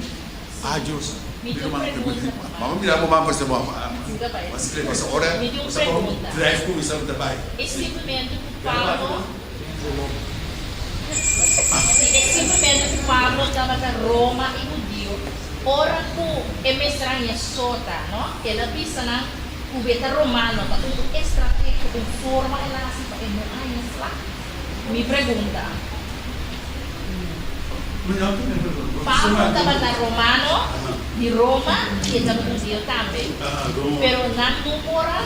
Ah Dios. Mi tin un pregunta papá. Mama mira bo mama pasobra bo Mi a skree pasobra ora Mi tin un bo sa kon pregunta. drive cuminsa bo ta bay. E simplemente cu Pablo Si e simplemente cu Pablo tabata Roma y hudio ora cu e mester a haña sota no el a bisa nan Ku be ta romano ta un estrategia, un forma el a hasi pa e no haña sla? Mi pregunta. Pablo tabata romano di Roma i e tabata hudio tambe. Pero nan no por a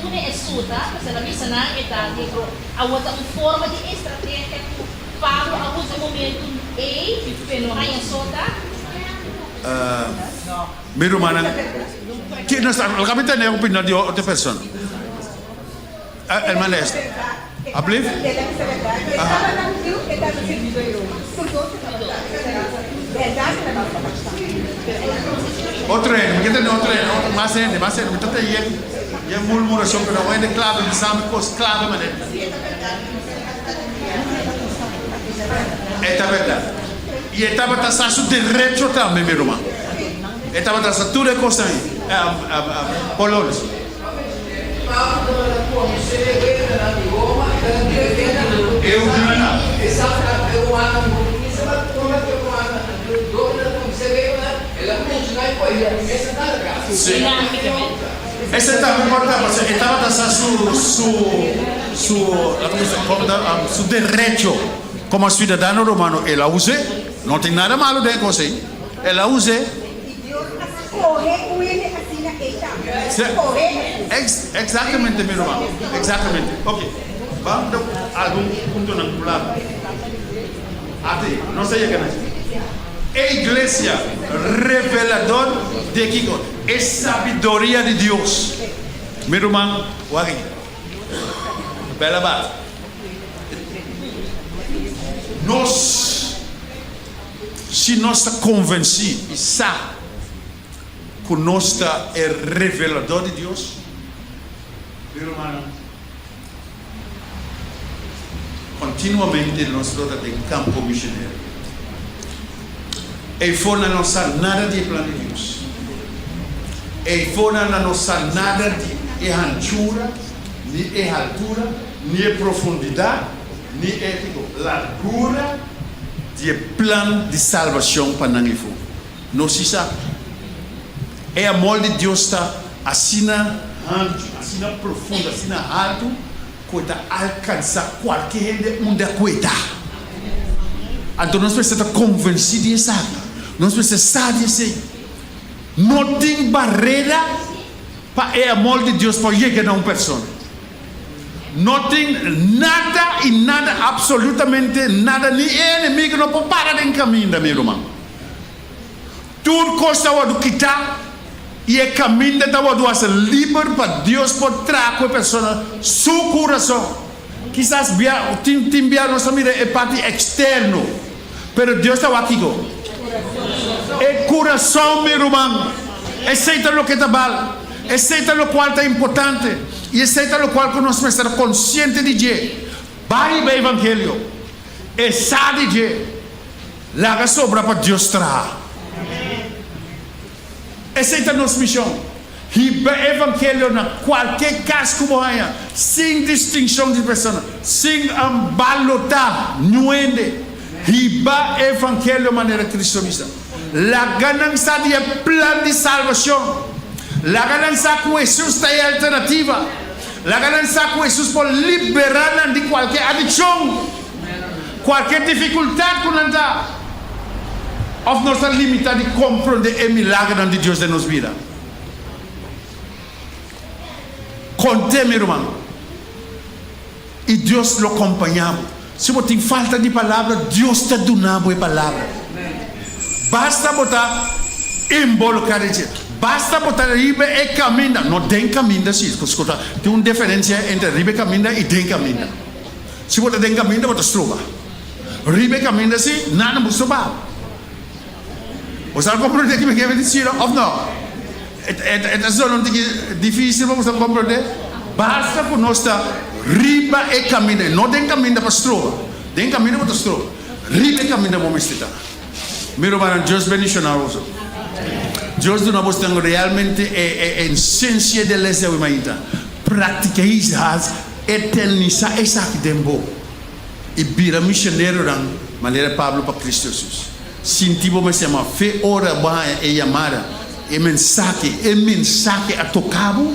duna e suta, pasobra el a bisa nan e ta di Roma. Awor ta un forma di estrategia ku Pablo a usa e momentu ei p'e no haña sota. Mi rumannan, ki nos ta laga mi tende e opinion di otro persona. Hermana Esther, ablief? Otro hende, mi ke tende otro hende, otro, mas hende, mas hende, mi ta ta yen, yen murmuracion, pero un hende clave bisa mi cos clave manera. E ta berdad. I e tabata sa su derecho tambe, mi ruman. E tabata sa tur e cosnan ei. Polones. Sí. Esei tambe por ta, pasobra e tabata sa su, su, su, como ta, su derecho como ciudadano romano. El a us'é. No tin nada malo den e cos ei. El a us'é. I Dios a skohe un hende asina ei tambe. El a skohe asina. Exactamente, mi ruman. Exactamente. Ok. Ban da algun puntonan clave. Ati, nos a yega na dje. E iglesia, revelador di kiko? E sabiduria di Dios. Mi ruman, wak aki. Bel a bati. Nos. Si nos ta konvensí i sa ku nos ta e reveladó di Dios, mi rumannan, kontinuamente nos lo ta den kampo misionero. Eifor nan no sa nada di e plan di Dios. Eifor nan no sa nada di e hanchura, ni e haltura, ni e profundidat, ni e largura di e plan di salbacion pa nan efo. Nos si sa, e amor di Dios ta asina hanchu, asina profundo, asina haltu, cu e ta alcansa cualke hende unda cu e ta. Anto nos mester ta convenci di esaki. Nos mester sa di esey. No tin barera pa e amor di Dios por yega na un persona. No tin nada y nada, absolutamente nada, ni e enemigo no por para den caminda, mi ruman. Tur cos ta wordo kita y e caminda ta wordo haci liber pa Dios por traha cu e persona su curason. Kisas bia, tin, tin bia nos ta mira e parti externo, pero Dios ta wak kico? E curason, mi ruman. Esey ta loke ta bal. Esey ta locual ta importante y esey ta locual cu nos mester ta consciente di dje. Bai riba evangelio. E sa di dje. Laga sobra pa Dios traha. Esey ta nos mision. Hiba evangelio na cualke cas cu bo haña, sin distincion di persona, sin balota niun hende. Hiba evangelio manera Cristo bisa. Laga nan sa di e plan di salvacion. Laga nan sa cu Jesus ta e alternativa. Laga nan sa cu Jesus por libera nan di cualke adiccion, cualke dificultad cu nan ta. Of nos ta limita di comprende e milagernan di Dios den nos bida? Conte, mi ruman. I Dios lo kompañá bo. Si bo tin falta di palabra, Dios ta duna bo e palabra. Basta bo ta involukrá den dje. Basta bo ta riba e kaminda, no den kaminda si. Skucha, tin un diferensia entre riba e kaminda i den kaminda. Si bo ta den kaminda, bo ta stroba. Riba e kaminda si, nada no por stroba bo. Bo sa komprondé ki mi ke disi no òf no? E ta sona un tiki difísil pa bo sa komprondé. Basta ku nos ta riba e kaminda, no den kaminda pa stroba. Den kaminda bo ta stroba. Riba e kaminda bo mester ta. Mi rumannan, Dios bendishoná boso. Dios duna bos nan realmente e esensia di e les di awe mainta. Praktika i hasi, eternisa esaki den bo i bira misioneronan manera Pablo pa Cristo Jesus. Sinti bo mester yama fe ora bo haña e yamada, e mensahe, e mensahe a toka bo,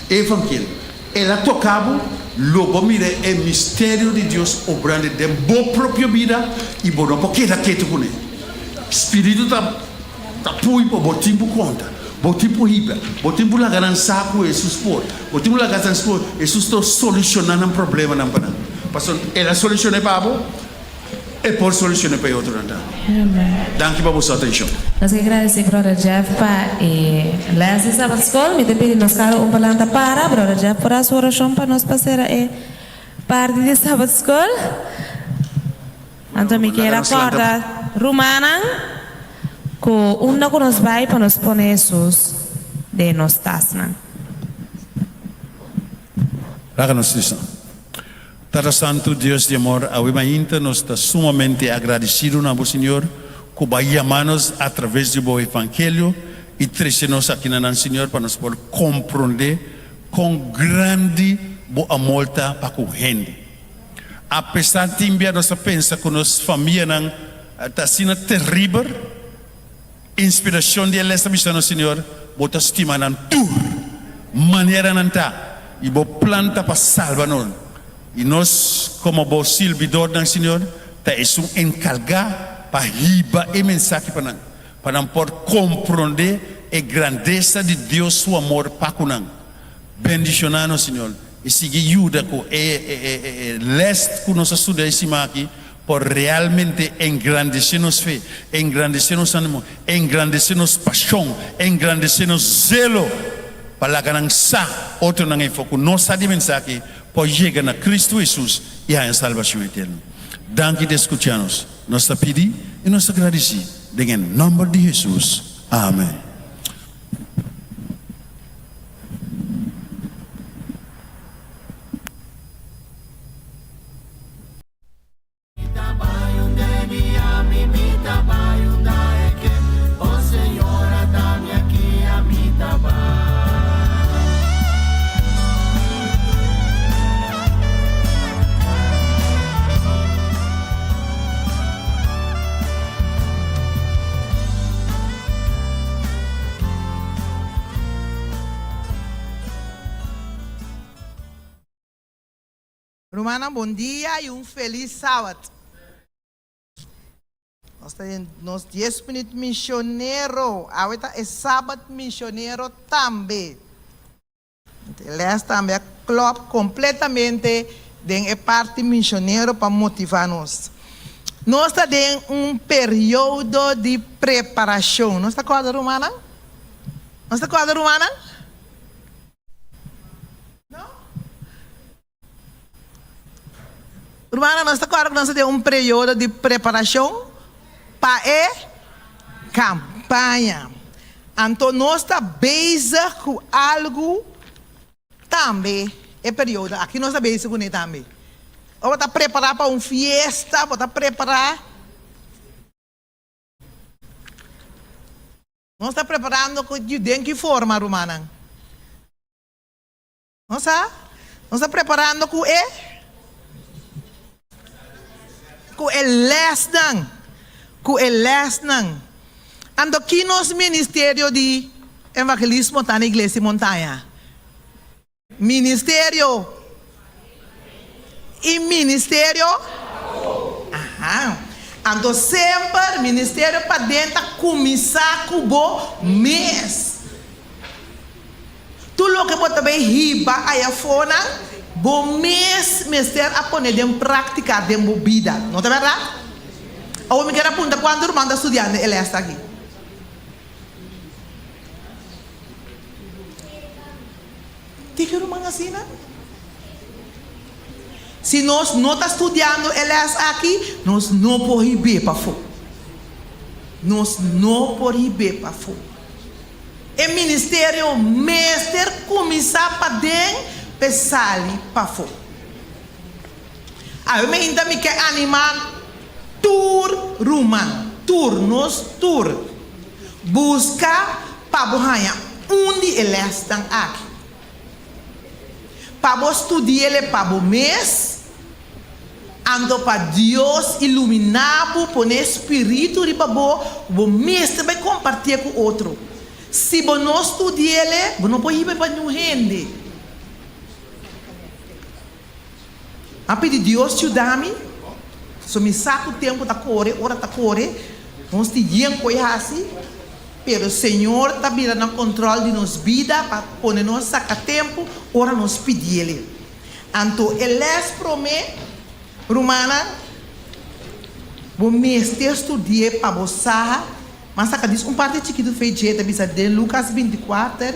e evangelio, el a toka bo, lo bo mira e misterio di Dios obrando den bo propio bida i bo no por keda ketu kuné. Spiritu ta ta pui bo, bo tin ku konta, bo tin ku hiba, bo tin ku laga nan sa ku Hesus por, bo tin ku laga nan sa ku Hesus ta solushoná nan problemanan pa nan. Pasobra El a solushoná pa bo, E por solushoná pa e otronan tambe. Danki pa boso atenshon. Nos ke gradisí Brother Jeff pa e les di Sabbat School. Mi ta pidi nos kada un pa lanta para. Brother Jeff por hasi orashon pa nos pa sera e parti di Sabbat School. Anto mi kier a kòrda rumannan ku unda ku nos bai pa nos pone Hesus den nos tasnan. Laga nos lisa. Tata Santu, Dios di amor, awe mainta nos ta sumamente agradecido na Bo, Señor, cu Bo a yama nos a traves di Bo Evangelio y trece nos aki na nan, Señor, pa nos por comprende con grandi Bo amor ta pa cu hende. Apesar tin bia nos ta pensa cu nos famianan ta asina terriber, inspiracion di e les ta bisa nos, Señor, Bo ta stima nan tur, manera nan ta, y Bo plan ta pa salba nan. Y nos, como Bo sirbidornan, Señor, ta esun encarga pa hiba e mensahe pa nan, pa nan por comprende e grandesa di Dios su amor pa cu nan. Bendiciona nos, Señor, y sigui yuda cu e les cu nos a studia e siman aki por realmente engrandece nos fe, engrandece nos animo, engrandece nos pasion, engrandece nos zelo pa laga nan sa otronan efo cu nos sa di mensahe por yega na Cristo Jesus y haña salbacion eterno. Danki di scucha nos. Nos ta pidi y nos ta gradici den e nomber di Jesus. Amen. Rumannan bon dia y un feliz Sabat. Nos ta den nos dies minuut misionero. Awe ta e Sabat misionero tambe. E les tambe a klop completamente den e parti misionero pa motiva nos. Nos ta den un periodo di preparacion. Nos ta corda rumannan? Nos ta corda rumannan? No? Rumannan, nos ta corda cu nos ta den un periodo di preparacion pa e campaña. Anto nos ta bezig cu algu tambe e periodo aki. Nos ta bezig cune tambe. Ora bo ta prepara pa un fiesta, bo ta prepara. Nos ta preparando cu den ki forma, rumannan? Nos sa? Nos ta preparando cu e cu e lesnan, cu e lesnan. Anto ki nos ministerio di evangelismo ta na Iglesia Montaña? Ministerio y ministerio Aha. Anto semper ministerio paden ta cuminsa cu bo mes. Tur loke bo ta bay hiba aya afonan, bo mes mester a pone den practica den bo bida. No ta berdad? Awor mi kier a punta cuanto ruman ta studiando e les aki? Diki ruman asina? Si nos no ta studiando e les aki, nos no por hib'é pafó. Nos no por hib'é pafó. E ministerio mester kuminsá paden p'e sali pafó. Awe meinta mi ke animá tur ruman, tur, nos tur, buska pa bo haña un di e lèsnan aki. Pa bo studi'el pa bo mes, anto pa Dios iluminá bo, pone e spiritu riba bo, ku bo mester bai kompartié ku otro. Si bo no studi'el, bo no por hiba pa niun hende. A pidi Dios yuda mi, so mi sa ku tempu ta kore, ora ta kore. Nos tin yen koe hasi, pero Señor ta bira na control di nos bida pa pone nos saca tempo ora nos pidiele. Anto e les prome, rumannan, bo mester studi'e pa bo sa, m'a saca dis un parti chikitu fei dje, ta bisa den Lucas 24,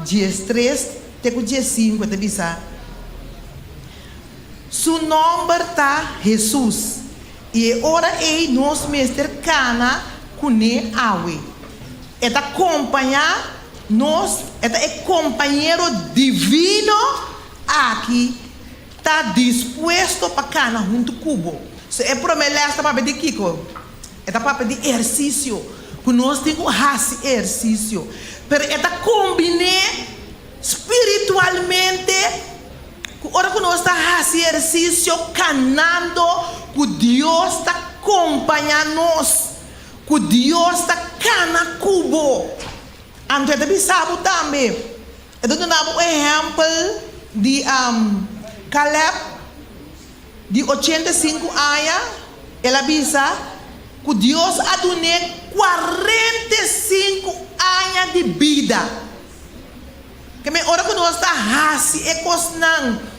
13 te cu 15, e ta bisa, Su nomber ta Hesus. I e ora ei nos mester kana kuné awe. E ta kompañá nos, e ta e kompañero divino aki ta dispuesto pa kana huntu ku bo. So e promé lès ta papia di kiko? E ta papia di ehersisio, ku nos tin ku hasi ehersisio. Pero e ta kombiné spiritualmente. Ku ora ku nos ta hasi ehersisio kanando ku Dios ta kompañá nos, ku Dios ta kana ku bo. Anto e ta bisa bo tambe, e ta duna bo un ehèmpel di Caleb di 85 aña, el a bisa ku Dios a dun'é 45 aña di bida. Ke men ora ku nos ta hasi e kosnan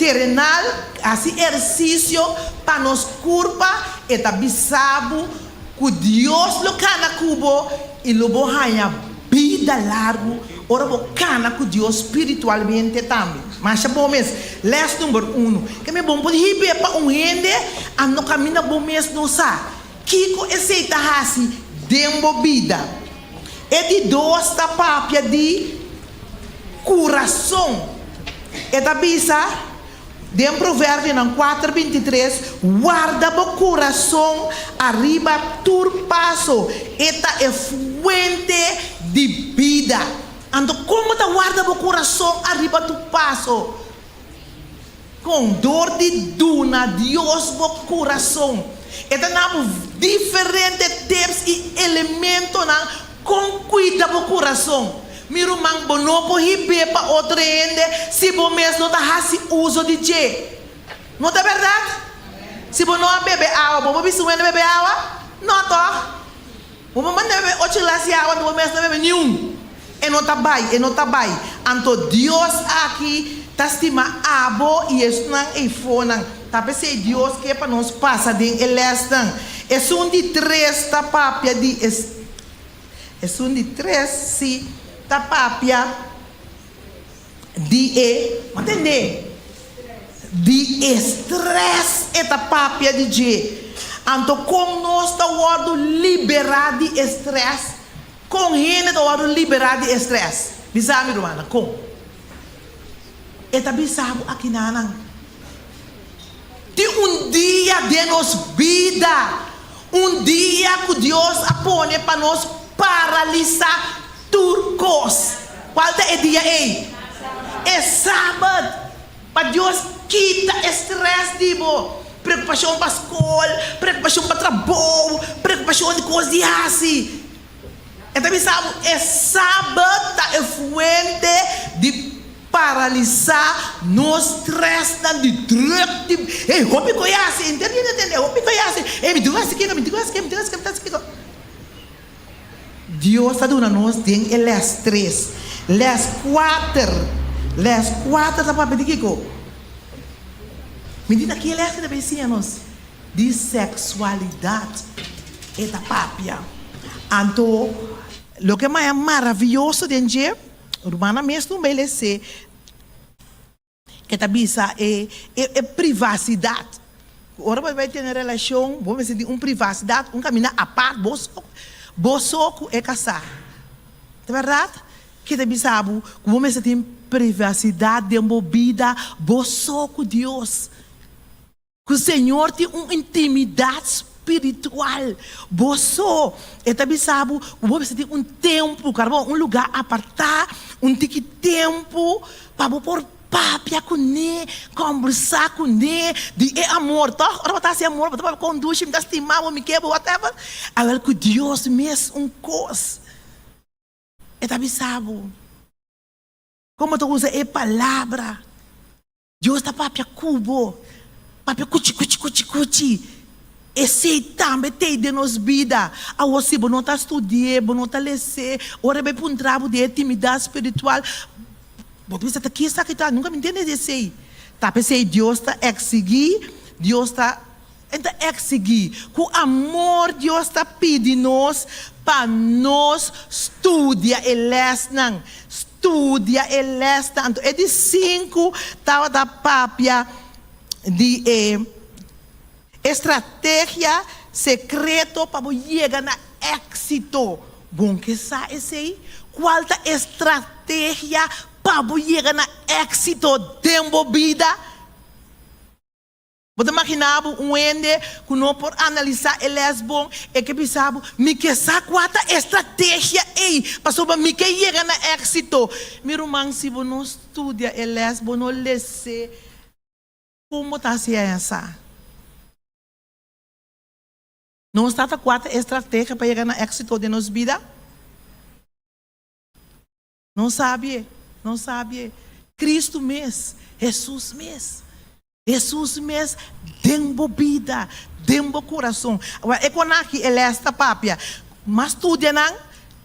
terenal, hasi ehersisio pa nos kurpa, e ta bisa bo ku Dios lo kana ku bo i lo bo haña bida largu ora bo kana ku Dios spiritualmente tambe. Masha bon mes. Lès number uno. Ke men bo no por hib'é pa un hende a no kaminda bo mes no sa kiko esei ta hasi den bo bida. E di dos ta papia di kurason. E ta bisa den Proverbionan kuater 23, Warda bo kurason ariba tur paso, e ta e fuente di bida. Anto kon bo ta warda bo kurason ariba tur paso? Kon? Dor di duna Dios bo kurason. E ta na bo diferente tips i elementonan kon kuida bo kurason. Mi ruman, bo no por hib'é pa otro hende si bo mes no ta hasi uso di dje. No ta bèrdat? Si bo no a bebe awa, bo por bisa un hende bebe awa? No, tòg? Bo por manda bebe ocho glas di awa, anto bo mes no bebe ni un. E no ta bai, e no ta bai. Anto Dios aki ta stima abo i esnan eifonan. Ta p'esei Dios ke pa nos pasa den e lèsnan. Esun di tres ta papia di Esun di tres, sí, ta papia di e, bo tende? Di e stress e ta papia di dje. Anto kon nos ta wòrdu liberá di e stress? Kon hende ta wòrdu liberá di e stress? Bisa mi rumannan, kon? E ta bisa bo akinanan. Tin un dia den nos bida, un dia ku Dios a pone pa nos paralisá tur kos. Kual ta e dia ei? E Sabat! Pa Dios kita e strès di bo, preokupashon pa skol, preokupashon pa trabou, preokupashon di kos di hasi. E ta bisa bo, e Sabat ta e fuente di paralisá nos strèsnan di drùk di, hey, hopi ku e hasi, henter dia ta tende, hopi ku e hasi, hey, mi tin ku hasi kiko, mi tin ku hasi kiko, mi tin ku hasi kiko, mi tin ku hasi kiko. Dios a duna nos den e lès tres. Lès kuater, lès kuater ta papia di kiko? Mi di ta ki e lès ki ta bay siña nos? Di seksualidat e ta papia. Anto loke maya maravioso den dje, rumannan mes no bay les'é, E ta bisa e e privasidat. Ku ora bo bai tene relashon, bo mester tin un privasidat, un kaminda apart, bo so, bo so ku e kasá. Ta bèrdat? Ke ta bisa bo ku bo mester tin privasidat den bo bida, bo so ku Dios. Ku Señor tin un intimidat spiritual. Bo so. E ta bisa bo ku bo mester tin un tempu, karbon, un lugá apartá, un tiki tempu pa bo por papia kuné, kòmbersá kuné di e amor, tòg? Ora bo ta hasi amor, bo ta papia kon dushi, mi ta stima bo, mi ke bo, whatever. Awèl ku Dios mes un kos. E ta bisa bo. Kon bo ta usa e palabra? Dios ta papia ku bo. Papia kuchi kuchi kuchi kuchi. Esei tambe t'ei den nos bida. Awor si bo no ta studi'é, bo no ta les'é, ora e bai puntra bo di e intimidat spiritual, bo ta bisa, Ta ki esaki ta? Nunka mi ntende di esei. Ta p'esei Dios ta eksigí, Dios ta, E ta eksigí. Ku amor Dios ta pidi nos pa nos studia e lèsnan. Studia e lèsnan. Anto e di sinku tabata papia di e. Estrategia sekreto pa bo yega na éksito. Bon ke sa esei? Kual ta e strategia pa bo yega na éksito den bo bida? Bo ta maginá bo un hende ku no por analisá e lès bon, e ke bisa bo, Mi ke sa kua ta e strategia ei pasobra mi ke yega na éksito. Mi ruman, si bo no studia e lès, bo no les'é. Kon bo ta hasi esa? Nos ta ta kua ta e strategia pa yega na éksito den nos bida? Nos sabi e, nos sabi e. Kristu mes, Hesus mes. Hesus mes den bo bida, den bo kurason. Awor e kon aki e lès ta papia. Mas studia nan,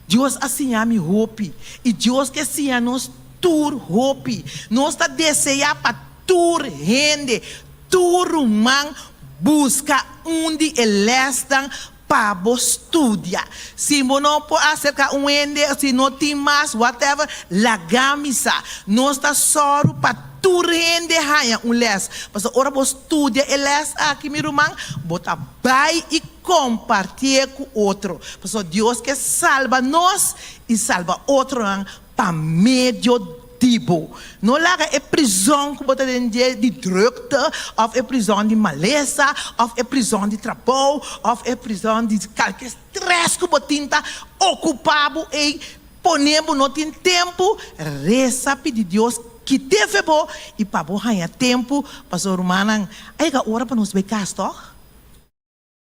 Dios a siña mi hopi. I Dios ke siña nos tur hopi. Nos ta deseá pa Tur hende, tur ruman buska un di e lèsnan pa bo studia. Si bo no por aserká un hende, si no tin mas, whatever, laga mi sa. Nos ta sòru pa tur hende haña un lès. Pasobra ora bo studia e lès aki, mi ruman, bo ta bai i kompartié ku otro. Pasobra Dios ke salba nos i salba otronan pa medio di bo. No laga e prizon ku bo ta den dje di drukte òf e prizon di malesa òf e prizon di trabou òf e prizon di kalke strès ku bo tin ta okupá bo ei pone bo no tin tempu. Resa pidi Dios kit'é fe bo i pa bo haña tempu pasobra rumannan a yega ora pa nos bai kas tòg?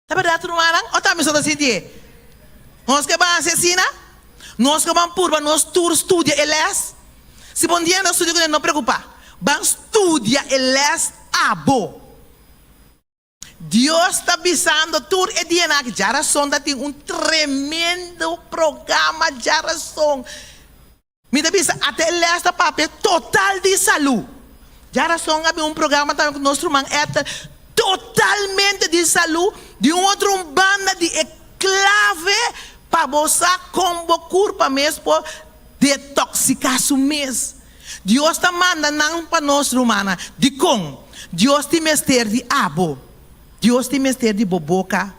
Ta bèrdat rumannan? O ta mi so ta sintié? Nos ke ban hasi asina? Nos ke ban purba nos tur studia e lès? Si bo un dia no studia kuné no preokupá. Ban studia e lès abo. Dios ta bisando tur e dianan aki. Djarason ta tin un tremendo programa djarason. Mi ta bisa ata e lès ta papia total di salú. Djarason a bin un programa tambe ku nos ruman Ethel totalmente di salú di un otro un banda di e klave pa bo sa kon bo kurpa mes por detoksiká su mes. Dios ta manda nan pa nos rumannan. Dikon? Dios tin mester di abo. Dios tin mester di bo boka.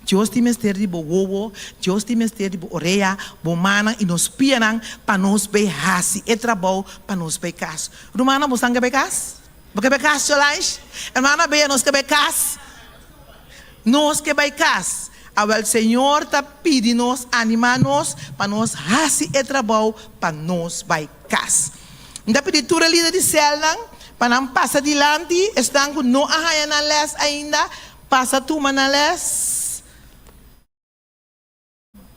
Dios tin mester di bo wowo, Dios tin mester di bo orea, bo mannan i nos pianan pa nos bay hasi e trabou pa nos bay kas. Rumannan, bo stan ke bay kas? Bo ke bay kas, Solange? Hermana Bea, nos ke bay kas? Nos ke bay kas. Awel, Señor ta pidi nos, anima nos pa nos hasi e trabou pa nos bay kas. Mi ta pidi tur e lider di sèlnan pa nan pasa dilanti, esnan ku no a haña nan lès ainda, Pasa tuma nan les.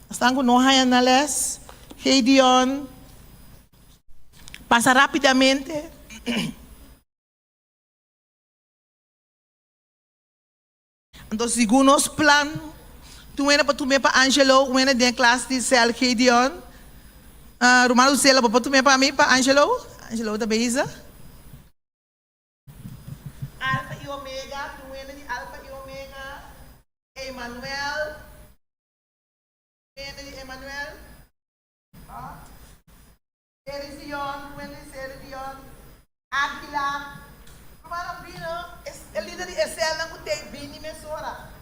Esnan ku no haña nan les. Gideon. Pasa rapidamente. Anto segun nos plan, tin un hende pa tum'é pa Angelo, un hende den e klas di sèl Gideon. Ruman Lucela, bo por tum'é pa mi, pa Angelo? Angelo ta bezig. Alfa i Omega, tin un hende di Alfa i Omega, Emanuel, un hende di Emanuel, ah, Seri Zion, un hende di Seri Zion, Águila, rumannan bini, e lider di e sèlnan ku t'ei bini mesora.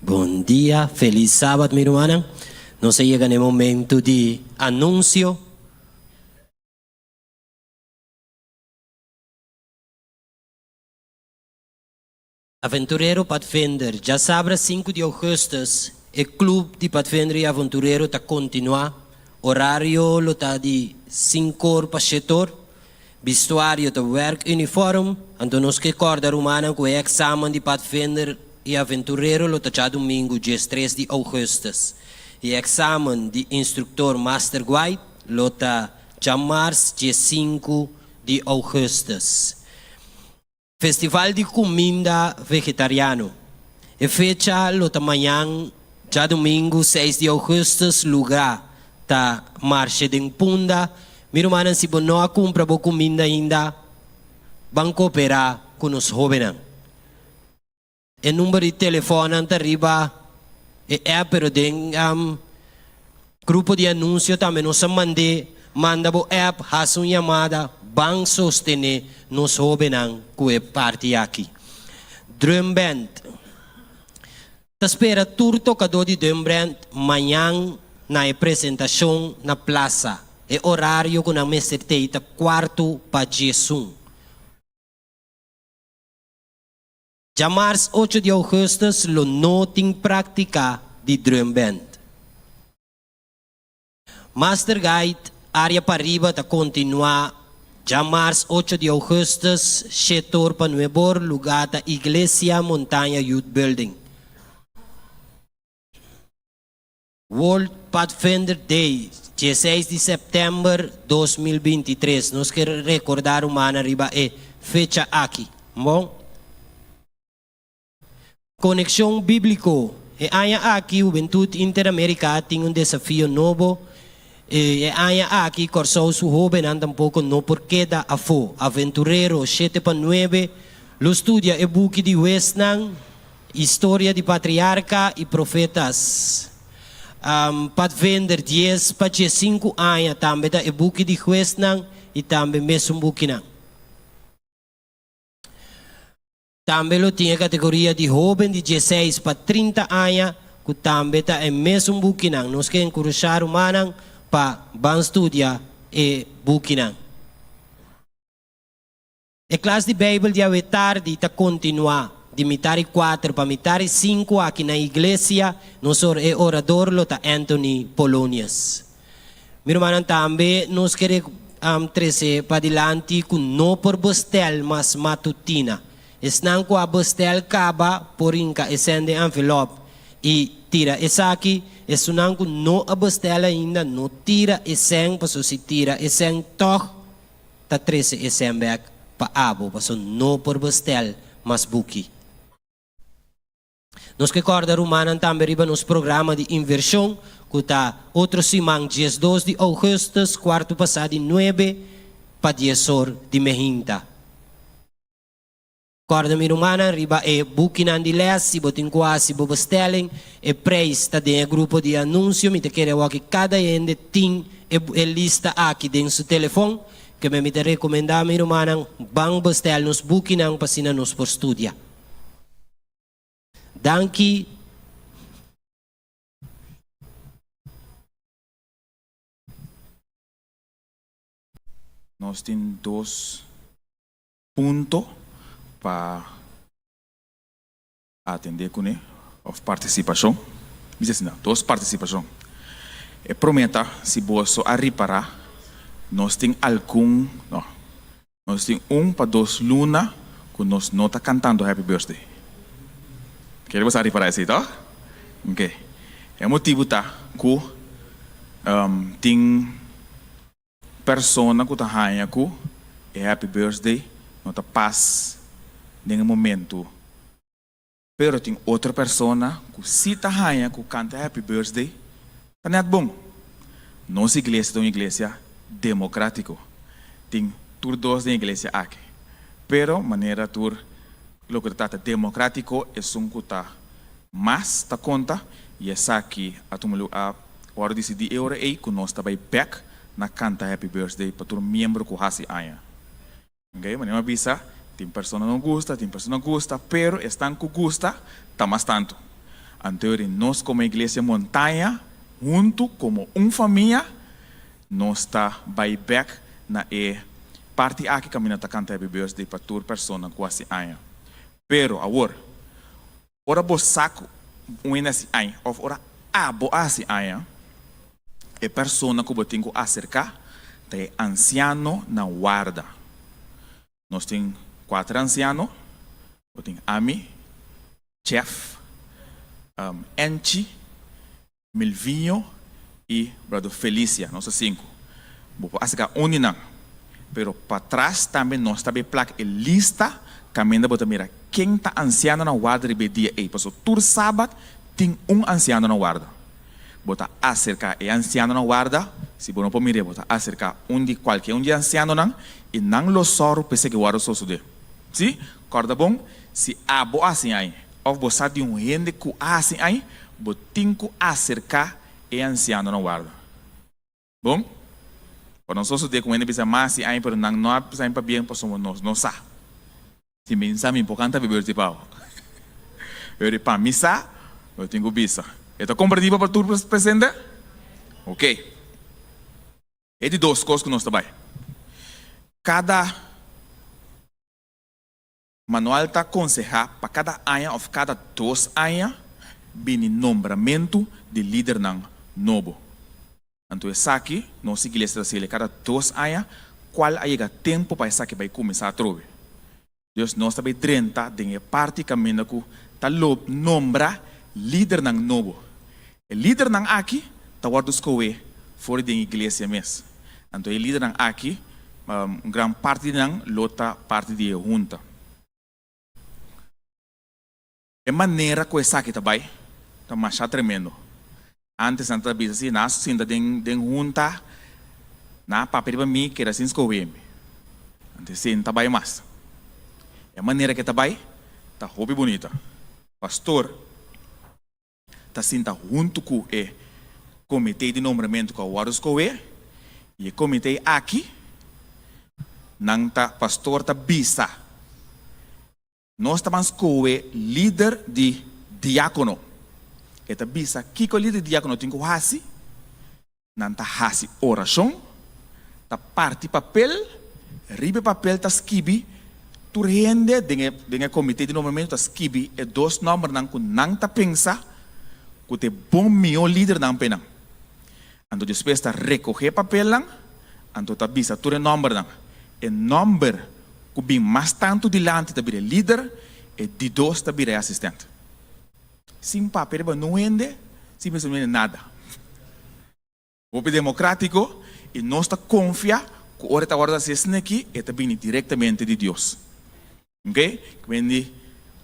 Bon dia, feliz sabat mi rumannan. Nos a yega na e momento di anuncio. Aventurero Padvinder, Djasabra sinku di ougùstùs e klup di Padvinder i Avonturero ta kontinuá. Orario lo ta di sinkor pa shetor. Bistuario ta werkuniform, anto nos ke kòrda rumannan ku e eksamen di padvinder i aventurero lo ta djadumingu 13 di ougùstùs. E eksamen di instruktor master guide lo ta djamars 15 di ougùstùs. Festival di kuminda vegetariano. E fecha lo ta mañan djadumingu 6 di ougùstùs, lugá ta Marshe den Punda. Mi rumannan si bo no a kumpra bo kuminda ainda, ban kooperá ku nos hóbennan. E number di telefònnan ta riba e app pero den grupo di anunsio tambe nos a mand'é. Manda bo app, hasi un yamada, ban sostené nos hóbennan ku e parti aki. Drum Band ta spera tur tokadó di drum band mañan na e presentashon na plasa. E orario ku nan mester tei ta kuartu pa 11. Djamars 8 di ougùstùs lo no tin práktika di drum band. Master Guide Área Pariba ta kontinuá djamars 8 di ougùstùs shetor pa nuebor, lugá ta Iglesia Montaña Youth Building. World Pathfinder Day, 16 di sèptèmber 2023. Nos ke rekordá rumannan riba e fecha aki. Bon. Konekshon Bíbliko. E aña aki Hubentut Interamerika tin un desafio nobo. E aña aki Kòrsou su hóbennan tampoko no por keda afó. Aventurero shete pa nuebe lo studia e buki di Huesnan. Historia di patriarka i profetas. Padvinder 10 pa 15 aña tambe ta e buki di Huesnan i tambe mesun bukinan. Tambe lo tin e kategoria di hóben di 16 pa 30 aña ku tambe ta e mesun bukinan. Nos ke enkurashá rumannan pa ban studia e bukinan. E klas di Beibel di awe tardi ta kontinuá di mitar i kuater pa mitar i sinku aki na iglesia. Nos or e orador lo ta Anthony Polonius. Mi rumannan tambe nos kere trese padilanti ku no por bestel mas matutina. Esnan ku a bestel kaba por hinka e sende envelop i tira esaki. Esunnan ku no a bestel ainda no tira e sèn paso si tira e sèn tòg ta trese e sèn bèk pa abo paso no por bestel mas buki. Nos ke kòrda rumannan tambe riba nos programa di invershon ku ta otro siman 12 di ougùstùs kuartu pasá di nuebe pa dies or di mehinta. Kòrda mi rumannan riba e bukinan di lès, si bo tin ku hasi bo bestelling, e preis ta den e grupo di anunsio, mi ta kere awor ki kada hende tin e e lista aki den su telefon, keme mi ta rekomendá mi rumannan ban bestel nos bukinan pa asina nos por studia. Danki. Nos tin dos punto pa atendé kuné òf partisipashon. Bisa asina, dos partisipashon. E promé ta, si boso a ripará, nos tin algun, no, nos tin un pa dos luna ku nos no ta kantando Happy Birthday. Kere boso a ripará esei, tòg? Oke. E motibu ta ku tin. Persona ku ta haña ku e happy birthday no ta pas den e momentu, pero tin otro persona ku si ta haña ku kanta happy birthday ta nèt bon. Nos iglesia ta un iglesia demokratiko, tin tur dos den iglesia aki, pero manera tur loke ta trata demokratiko esun ku ta mas ta konta i esaki a tuma a Ora disidí e ora ei ku nos ta bai bèk na kanta Happy Birthday pa tur miembro ku hasi aña. Oke, manera mi a bisa, tin persona no gusta, tin persona gusta, pero esnan ku gusta ta mas tantu. Anto ora nos komo Iglesia Montaña huntu komo un famia nos ta bai bèk na e parti aki kaminda ta kanta Happy Birthday pa tur persona ku hasi aña. Pero awor, Ora bo sa ku un hende hasi aña òf ora abo a hasi aña, e persona ku bo tin ku aserká ta e ansiano na warda. Nos tin kuater ansiano, bo tin ami, Jeff, Enchi, Milvinho i Brother Felicia, nos ta sinku. Bo por aserká un di nan. Pero patras tambe nos ta bay plak e lista kaminda bo ta mira ken ta ansiano na warda riba e dia ei. Pasobra tur sabat tin un ansiano na warda. Bo ta aserká e ansiano na warda, si bo no por mir'é bo ta aserká un di kualke un di e ansianonan i nan lo sòru p'esei ke wòrdu sosodé. Sí, kòrda bon, si abo hasi ai òf bo sa di un hende ku a hasi ai, bo tin ku aserká e ansiano na warda. Bon, pa no sosodé ku hende bisa mas hasi ai pero nan no a bisa ai pabia pasobra nos no sa. Si mi sa mi por kanta bebe ortipao. Pero pa mi sa, lo tin ku bisa. E ta komprendí pa tur presente? Ok. E di dos kos ku nos ta bai. Kada manual ta konsehá pa kada aña òf kada dos aña bini nombramentu di lidernan nobo. Anto esaki nos iglesia ta sele kada dos aña, kual a yega tempu pa esaki bai kuminsá atrobe. Dus nos ta bai drenta den e parti kaminda ku ta lo nombra lidernan nobo. E lidernan aki ta wòrdu skohé for di den iglesia mes. Anto e lidernan aki, un gran parti di nan lo ta parti di e hunta. E manera ku esaki ta bai ta masha tremendo. Antes nan ta bisa si nan a sinta den den hunta, nan a papia riba mi keda sin skohe mi. Anto esei no ta bai mas. E manera ku e ta bai ta hopi bunita. Pastor ta sinta huntu ku e komité di nombramentu ku a wòrdu skohe i e komité aki nan ta pastor ta bisa. Nos ta ban skohe lider di diákono. E ta bisa kiko lider di diákono tin ku hasi. Nan ta hasi orashon, ta parti papel, riba e papel ta skibi tur hende den e den e komité di nombramentu ta skibi e dos nòmbernan ku nan ta pensa ku ta e bon mihó lidernan p'e nan. Anto despues ta rekohé papelnan, anto ta bisa tur e nòmbernan. E nòmber ku bin mas tantu dilanti ta bira e lider, e di dos ta bira e asistènt. Sin papia riba nun hende, sin bisa nun hende nada. Hopi demokrátiko i nos ta konfia ku ora e ta wòrdu hasi esaki aki, e ta bini direktamente di Dios. Oke? Kende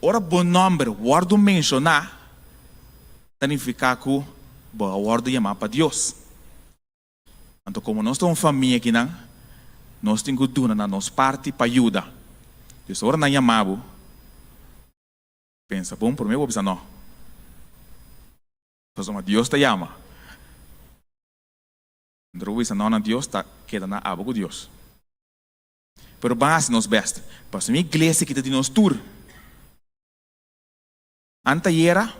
ora bo nòmber wòrdu menshoná, ta nifiká ku bo a wòrdu yamá pa Dios. Anto komo nos ta un famia akinan, nos tin ku duna na nos parti pa yuda. Dus ora nan yamá bo, pensa bon promé bo bisa nò. Pasobra Dios ta yama. Anto bo bisa nò na Dios, ta keda na abo ku Dios. Pero ban hasi nos best. Pasobra mi iglesia kita di nos tur. Antayera,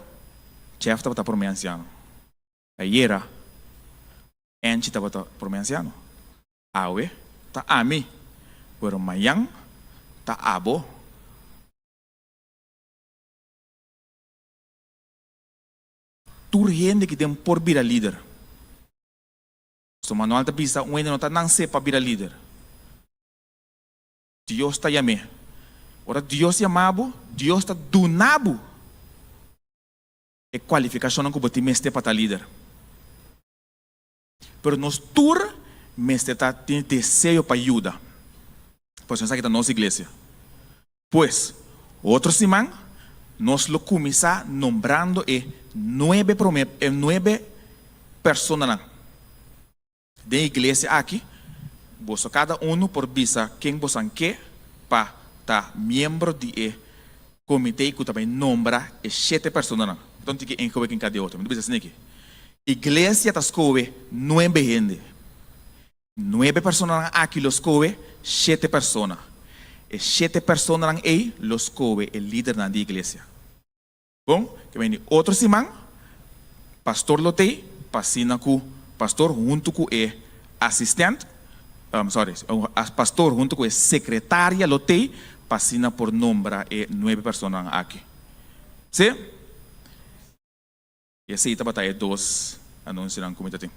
Jeff tabata promé ansiano. Ayera, Angie tabata promé ansiano. Awe, ta ami. Pero mañan, ta abo. Tur hende ki den por bira lider. Su manual ta bisa un hende no ta nansé pa bira lider. Dios ta yam'é. Ora Dios yama bo, Dios ta duna bo e kualifikashonnan ku bo tin mester pa ta lider. Pero nos tur mester ta tin deseo pa yuda. Pasobra esaki ta nos iglesia. Pues, otro siman nos lo kuminsá nombrando e nuebe promé, e nuebe personanan den iglesia aki. Boso kada unu por bisa ken bosan ke pa ta miembro di e komité ku ta bai nombra e shete personanan. Enton tin ke enkobe ken kada e otro. Mi ta bisa asina aki, Iglesia ta skohe nuebe hende. Nuebe personanan aki lo skohe shete persona. E shete personanan ei lo skohe e lidernan di iglesia. Bon, ke bini otro siman, pastor lo t'ei pa asina ku pastor huntu ku e asistent, sorry, pastor huntu ku e sekretaria lo t'ei pa asina por nombra e nuebe personanan aki. Sí? I esei tabata e dos anunsionan ku mi ta tin.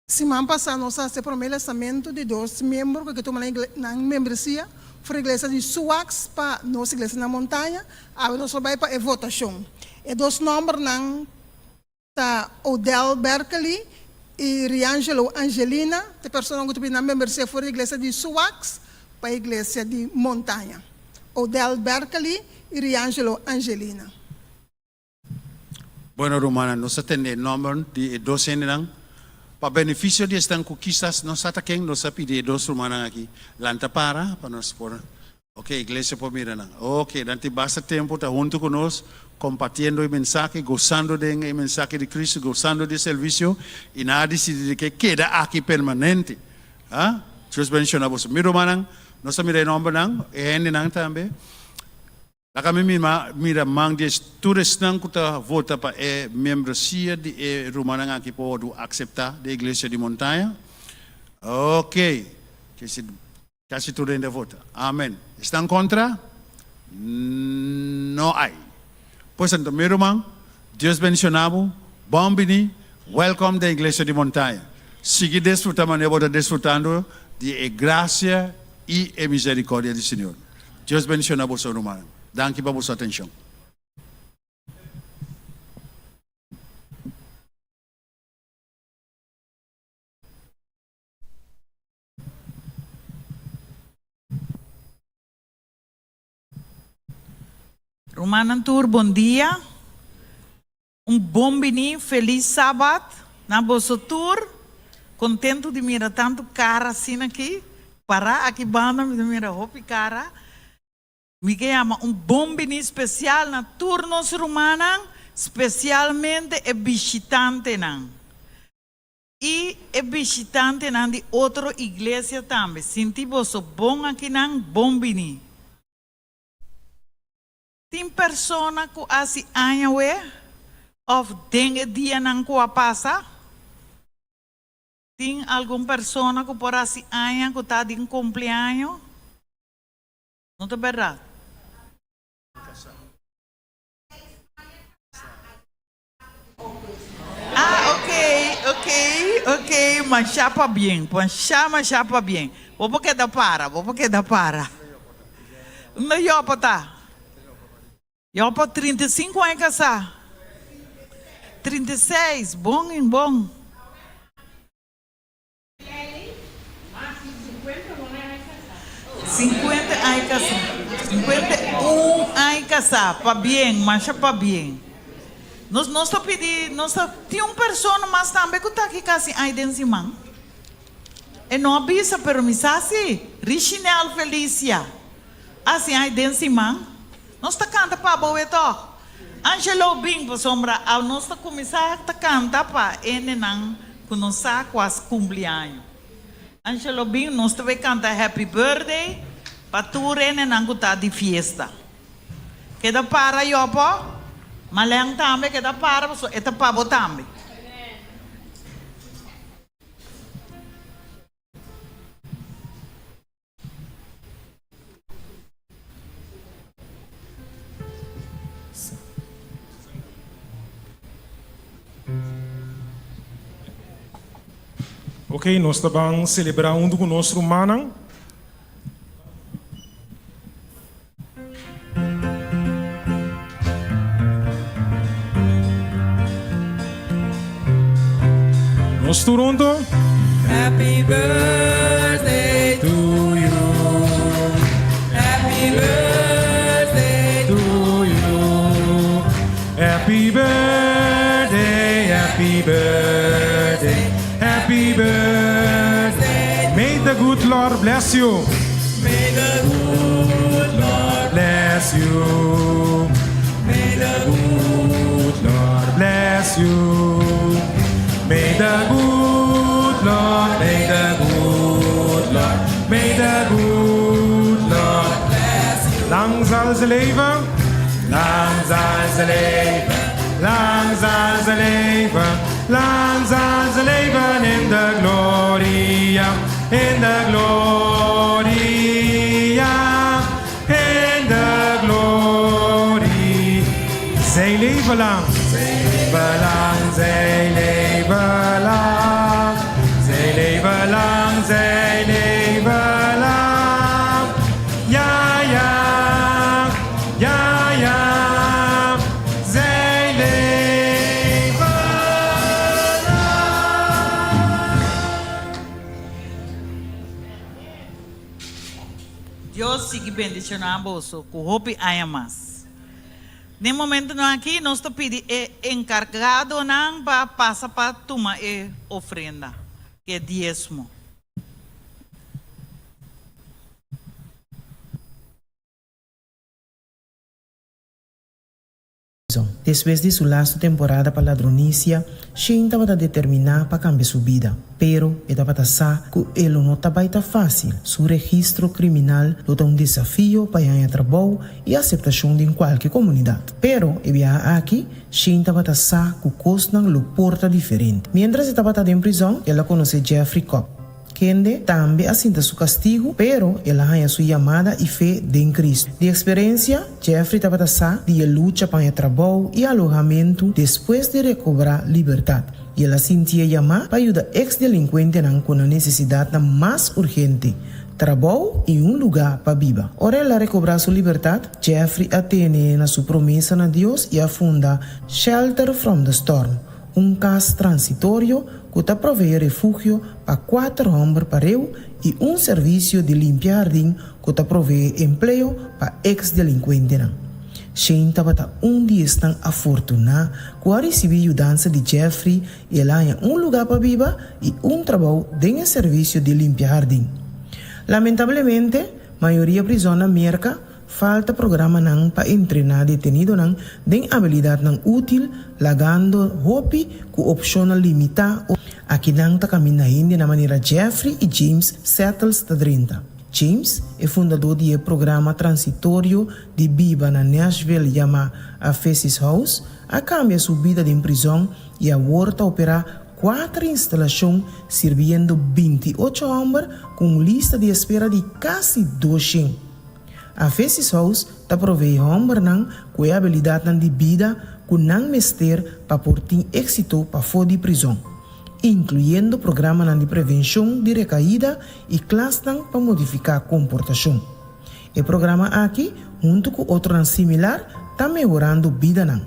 Siman pasá nos a hasi e promé lesamentu di dos miembro ku ke tuma nan membresia for iglesia di Suaks pa nos iglesia na Montaña. Awe nos lo bai pa e votashon. E dos nòmbernan ta Odell Berkeley i Riangelo Angelina, ta e personanan ku ta pidi nan membresia for di iglesia di Suaks pa iglesia di Montaña. Odell Berkeley i Riangelo Angelina. Bueno rumannan, nos a tende e nòmber di e dos hendenan. Pa benefisio di esnan ku kisas no sa ta ken, nos a pidi e dos rumannan aki lanta para pa nos por, ok, iglesia por mira nan. Ok, nan tin basta tempu ta huntu ku nos, kompartiendo e mensahe, gosando den e mensahe di Kristu, gosando di e servisio, i nan a disidi di ke keda aki permanente. Ha? Dios bendishona boso. Mi rumannan, nos a mira e nòmbernan, e hendenan tambe. Laga mi mira man di tur esnan ku ta vota pa e membresia di e rumannan aki por wòrdu akseptá den Iglesia di Montaña. Oke, kasi tur hende a vota. Amen. Esnan kontra? No ai. Pues anto mi ruman, Dios bendishoná bo, bon bini, wèlkòm den Iglesia di Montaña. Sigui disfrutá manera bo ta disfrutando di e grasia i e miserikòrdia di Señor. Dios bendiciona boso rumannan. Danki pa boso atencion. Rumannan tur bon dia. Un bon bini, felis Sabat na boso tur. Kontentu di mira tantu kara asina aki. Pará aki banda mi ta mira hopi kara. Mi ke yama un bon bini spesial na tur nos rumannan, spesialmente e bishitantenan. I e bishitantenan di otro iglesia tambe. Sinti boso bon akinan, bon bini. Tin persona ku hasi aña we òf den e dianan ku a pasa? Tin algun persona ku por hasi aña ku ta den kumpleaño? No ta bèrdat? Ah, ok, ok, ok, masha pabien, masha, masha pabien. Bo por keda para, bo por keda para. Unda Jopa ta? Jopa 35 aña kasá. 36, bon en bon. Sinkuenta aña kasá. 51 aña kasá. Pabien, masha pabien. Nos nos ta pidi, nos ta, tin un persona mas tambe ku ta aki kasi aña den siman. E no a bisa, pero mi sa si. Richinel Felicia. Hasi aña den siman. Nos ta kanta pa bo we tòg. Angelo bin pasobra aw nos ta kuminsá ta kanta pa hendenan ku no sa kuas kumpliaño. Angelo bin nos ta bay kanta happy birthday pa tur hendenan ku ta di fiesta. Keda para yopo, Malen tambe keda para pasobra e ta pa bo tambe. Ok, nos ta ban selebrá huntu ku nos rumannan. Nos tur hunto. Happy birthday to you. Happy birthday to you. Happy birthday, happy birthday, happy birthday. May the good Lord bless you. May the good Lord bless you. May the good Lord bless you. May the good Lord, may the good Lord, may the good Lord bless you. Lang zal ze leven, lang zal ze leven, lang zal ze leven, lang zal ze leven in de gloria, in de gloria, in de glorie. Zij leven lang, zij leven lang, zij leven lang. sigui bendishoná boso ku hopi aña mas. Den momentonan aki nos ta pidi e enkargadonan pa pasa pa tuma e ofrenda, e diesmo. Despues di su lastu temporada pa ladronisia, Shane tabata determiná pa kambia su bida. Pero e tabata sa ku e lo no ta bai ta fásil. Su registro kriminal lo ta un desafio pa e haña trabou i aseptashon den kualke komunidat. Pero e biaha aki, Shane tabata sa ku kosnan lo por ta diferente. Miéntras e tabata den prizòn, el a konosé Jeffrey Cobb. Kende tambe a sinta su kastigu, pero el a haña su yamada i fe den Kristu. Di eksperensia, Jeffrey tabata sa di e lucha pa haña trabou i alohamentu despues di rekobrá libertat, i el a sinti e yamá pa yuda eks-delinkuentenan ku nan nesesidatnan mas urgente, trabou i un lugá pa biba. Ora el a rekobrá su libertat, Jeffrey a tene na su promesa na Dios i a funda Shelter from the Storm, un kas transitorio ku ta proveé refugio pa kuater hòmber pareu i un servisio di limpia hardin ku ta proveé empleo pa eks-delinkuentenan. Shane tabata un di esnan afortuná ku a risibí yudansa di Jeffrey i el a haña un lugá pa biba i un trabou den e servisio di limpia hardin. Lamentablemente, mayoria prizòn na Merka Falta programanan pa entrená detenidonan den abilidatnan útil, lagando hopi ku opshonnan limitá o. Akinan ta kaminda hende na manera Jeffrey i James Settles ta drenta. James, e fundadó di e programa transitorio di biba na Nashville yamá Aphesis House, a kambia su bida den prizòn i awor ta operá kuater instalashon sirbiendo 28 hòmber ku un lista di espera di kasi 200. Aphesis House ta proveé hòmbernan ku e abilidatnan di bida ku nan mester pa por tin éksito pafó di prizòn, inkluyendo programanan di prevenshon di rekaida i klasnan pa modifiká komportashon. E programa aki, huntu ku otronan similar, ta mehorando bidanan.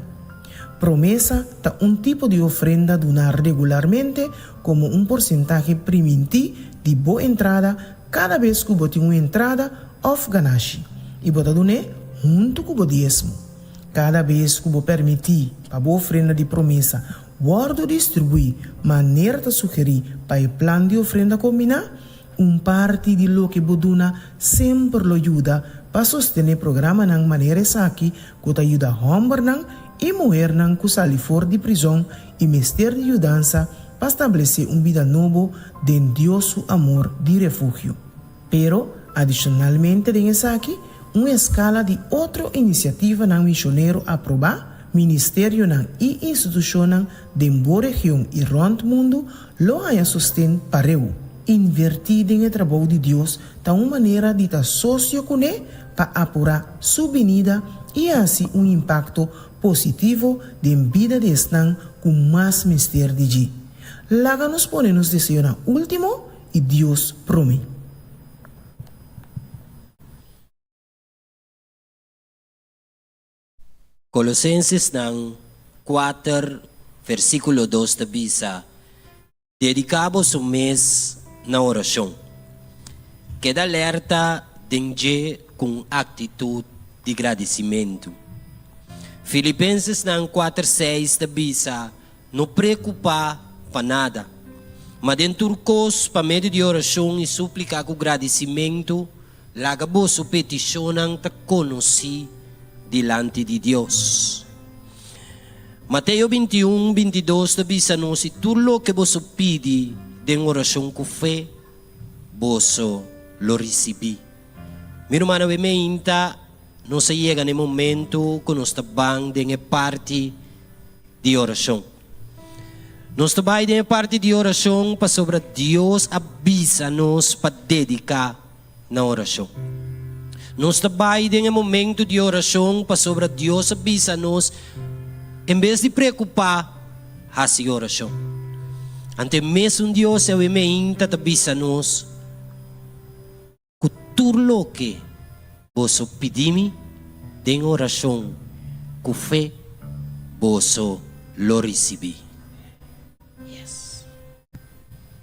Promesa ta un tipo di ofrenda duná regularmente komo un porsentahe primintí di bo entrada Kada bes ku bo tin un entrada òf ganashi, i bo ta dun'é huntu ku bo diesmo. Kada bes ku bo permití pa bo ofrenda di promesa wòrdu distribuí manera ta sugerí pa e plan di ofrenda kombiná, un parti di loke bo duna semper lo yuda pa sostené programanan manera esaki ku ta yuda hòmbernan i muhernan ku sali for di prizòn i mester di yudansa pa stablesé un bida nobo den Dios su amor di refugio. Pero, adishonalmente den esaki, un eskala di otro inisiativanan mishonero aprobá, ministerionan i institushonnan den bo region i rònt mundu lo haña sosten pareu. Invertí den e trabou di Dios ta un manera di ta sosio kuné pa apurá su binida i hasi un impakto positivo den bida di esnan ku mas mester di dje. Laga nos pone nos deseonan último i Dios promé. Kolosensesnan kuater versíkulo dos ta bisa, Dediká boso mes na orashon. Keda alerta den dje ku un aktitut di gradisimentu. Filipensesnan kuater seis ta bisa, No preokupá pa nada, ma den tur kos, pa medio di orashon i súplika ku gradisimentu, laga boso petishonnan ta konosí dilanti di Dios. Mateo 21, 22 ta bisa nos, I tur loke boso pidi den orashon ku fe, boso lo risibí. Mi rumannan, awe meinta nos a yega na e momentu ku nos ta ban den e parti di orashon. Nos ta bai den e parti di orashon pasobra Dios a bisa nos pa dediká na orashon. Nos ta bai den e momentu di orashon pasobra Dios a bisa nos, en bes di preokupá, hasi orashon. Anto e mesun Dios awe meinta ta bisa nos ku tur loke boso pidi mi den orashon ku fe, boso lo risibí. Yes.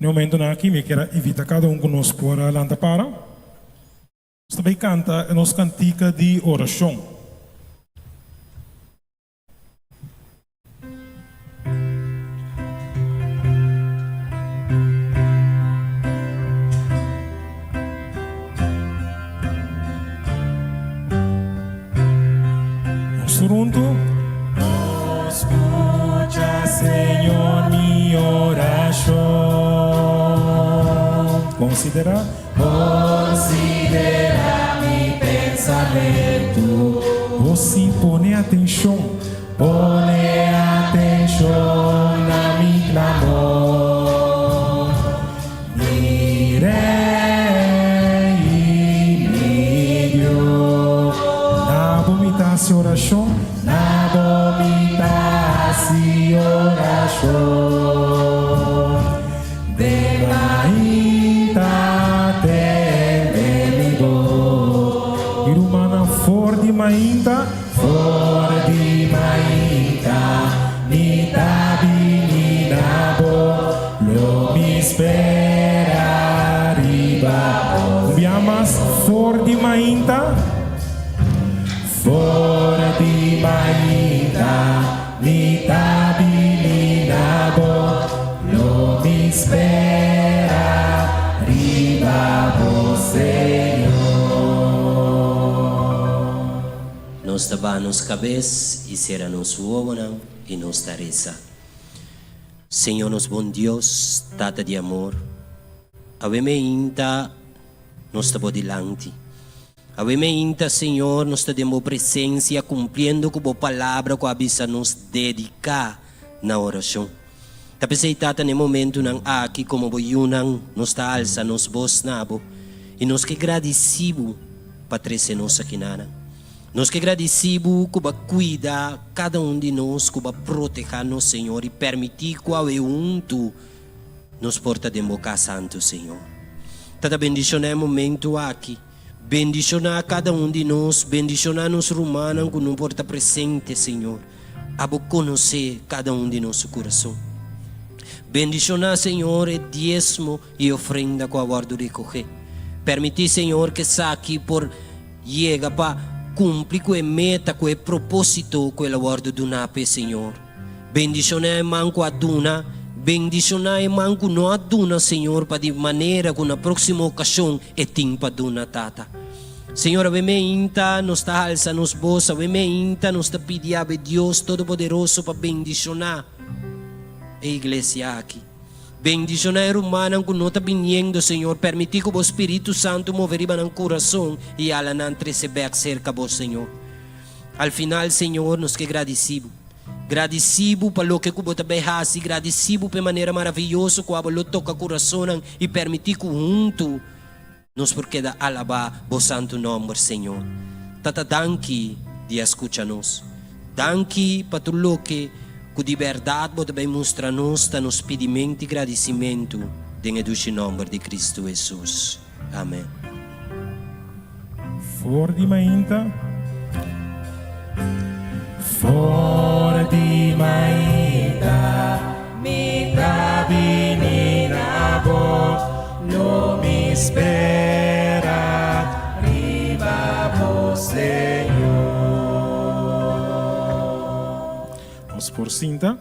Na e momentonan aki mi kier a invita kada un ku nos por a lanta para. Nos ta bai kanta nos kantika di orashon. Nos tur huntu. Scucha, Señor, mi oracion. Considera. Considera mi pensamentu. Bo si pone atencion. Pone atencion na mi clamor. Mi Rey y mi Dios. Na bo mi ta haci oracion. Na bo mi ta haci oracion. Den mainta tende mi bos. Mi rumannan for di mainta. For di mainta mi ta bini na bo, lo mi spera riba bo. Un bia mas, for di mainta. For di mainta mi ta bini na bo, lo mi spera riba bo, Señor. Nos ta baha nos kabes i sera nos wowonan i nos ta resa. Señor nos bon Dios, Tata di amor, awe meinta nos ta bo dilanti. Awe meinta, Señor, nos ta den bo presencia cumpliendo cu bo palabra cu a bisa nos dedica na oracion. Ta p'esey, Tata, n'e momentonan aki como bo yunan nos ta alsa nos bos na bo y nos ke gradici bo pa trece nos akinanan. Nos ke gradici bo cu bo a cuida cada un di nos, cu bo a proteha nos, Señor, y permiti cu awe hunto nos por ta den bo cas santo, Señor. Tata, bendiciona e momento aki. Bendishoná kada un di nos, bendishoná nos rumannan ku no por ta presente, Señor. Abo konosé kada un di nos su kurason. Bendishoná, Señor, e diesmo i ofrenda ku a wòrdu rekogé. Permití, Señor, ku esaki por yega pa kumpli ku e meta, ku e propósito ku el a wòrdu duná p'e, Señor. Bendishoná e man ku a duna, bendishoná e man ku no a duna, Señor, pa di manera ku na próksimo okashon e tin pa duna, Tata. Señor, awe meinta nos ta halsa nos bos, awe meinta nos ta pidi awe Dios Todopoderoso pa bendishoná e iglesia aki. Bendishoná e rumannan ku no ta biniendo, Señor, permití ku bo Spiritu Santu move riba nan kurason i hala nan trese bèk serka bo, Señor. Al final, Señor, nos ke gradisí bo. Gradisí bo pa loke ku bo ta bai hasi, gradisí bo pa e manera maraviyoso ku abo lo toka kurasonnan i permití ku huntu nos por keda alabá bo santu nòmber, Señor. Tata, danki di a skucha nos. Danki pa tur loke ku di bèrdat bo ta bai mustra nos ta nos pidimentu i gradisimentu den e dushi nòmber di Kristu Hesus. Amen. For di mainta. For di mainta mi ta bini na bo, lo mi spera riba bo, Señor. Nos por sinta.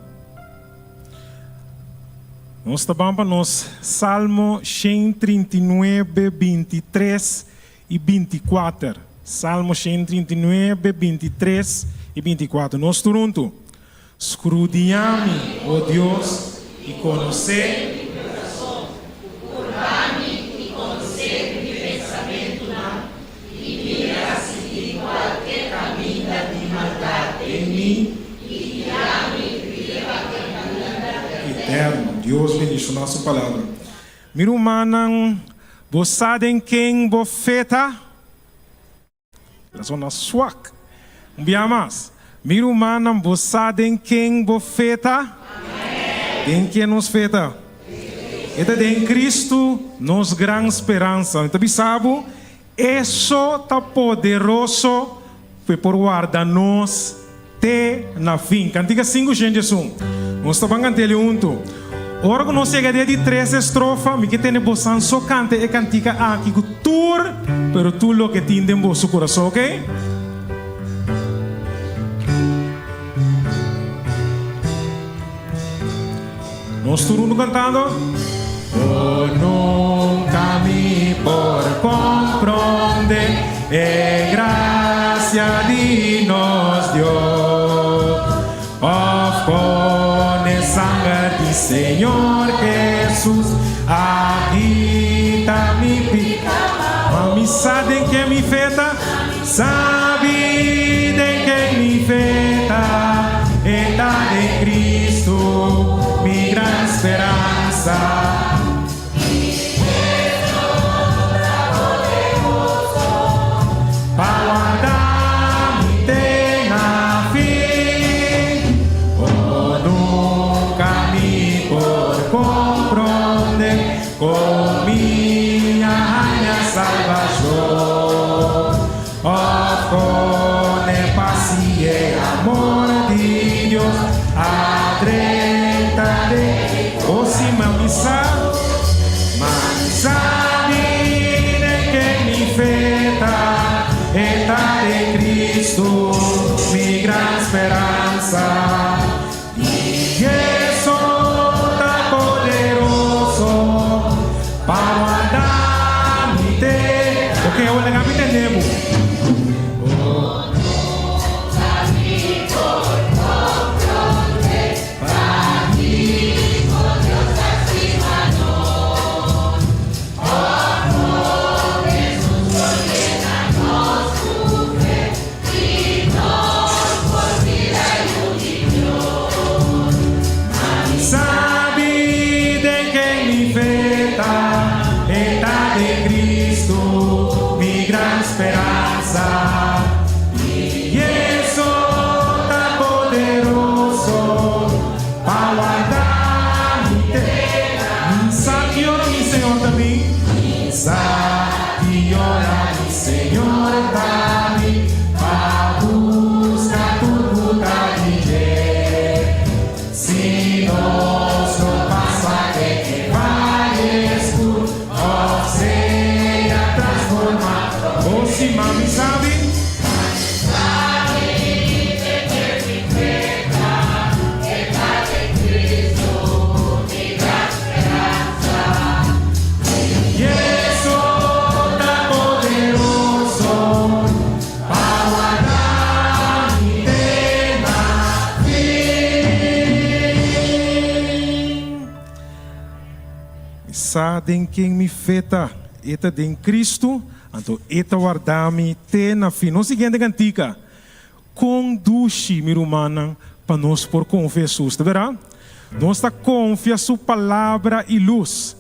Nos ta ban pa nos Salmo 139, 23 i 24. Salmo 139, 23 i 24. Nos tur huntu. Skrudiñá mi, o Dios, i konosé mi kurason. Purba mi i konosé mi pensamentunan, i mira si tin kualke kaminda di maldat den mi, i guia mi riba e kaminda eterno. Dios bendishoná su palabra. Mi rumannan, bo sa den ken bo fe ta? El a sona swak. Un bia mas. Mi rumannan, bo sa den ken bo fe ta? Den ken nos fe ta? E ta den Cristo, nos gran speransa. Mi ta bisa bo, Eso ta poderoso p'e por warda nos te na fin. Kantika 5 shen djesun. Nos ta ban kant'el huntu. Ora ku nos yega den di tres estrofa, mi ke tene bosan so kanta e kantika aki ku tur, pero tur loke tin den boso kurason, ok? Nos tur huntu kantando. Oh, nunka mi por kompronde e grasia di nos Dios, òf kon e sanger di Señor Hesus a kita mi piká. Ma mi sa den ken mi fe ta, Sabi den ken mi fe ta, e ta den Cristo, mi gran speransa. Pa warda mi te na fin. Oh, nunca mi por comprende Kon mi a haña salbashon, òf kon e pas i e amor di Dios a drenta den O si ma mi sa, ma mi sabi den ken mi fe ta, e ta den Cristo, mi gran speransa. I eso ta poderoso pa warda mi te. Ok, awor laga mi tende bo. Sabi den ken mi fe ta, e ta den Cristo, mi gran speransa. I eso ta poderoso pa warda mi te. Mi sa ki ora mi Señor ta bin. Mi sa ki ora mi Señor ta bin pa buska tur ku ta di dje. Si nos no pasa den e valle skur òf sea transformá. O si mami sabi. Yeso ta poderoso pa warda mi te na fin. Mi sa den ken mi fe ta, e ta den Cristo, anto e ta warda mi te na fin. Nos siguiente cantica, Kon dushi, mi rumannan, pa nos por konfia Hesus, ta berdad? Nos ta konfia Su Palabra i lus.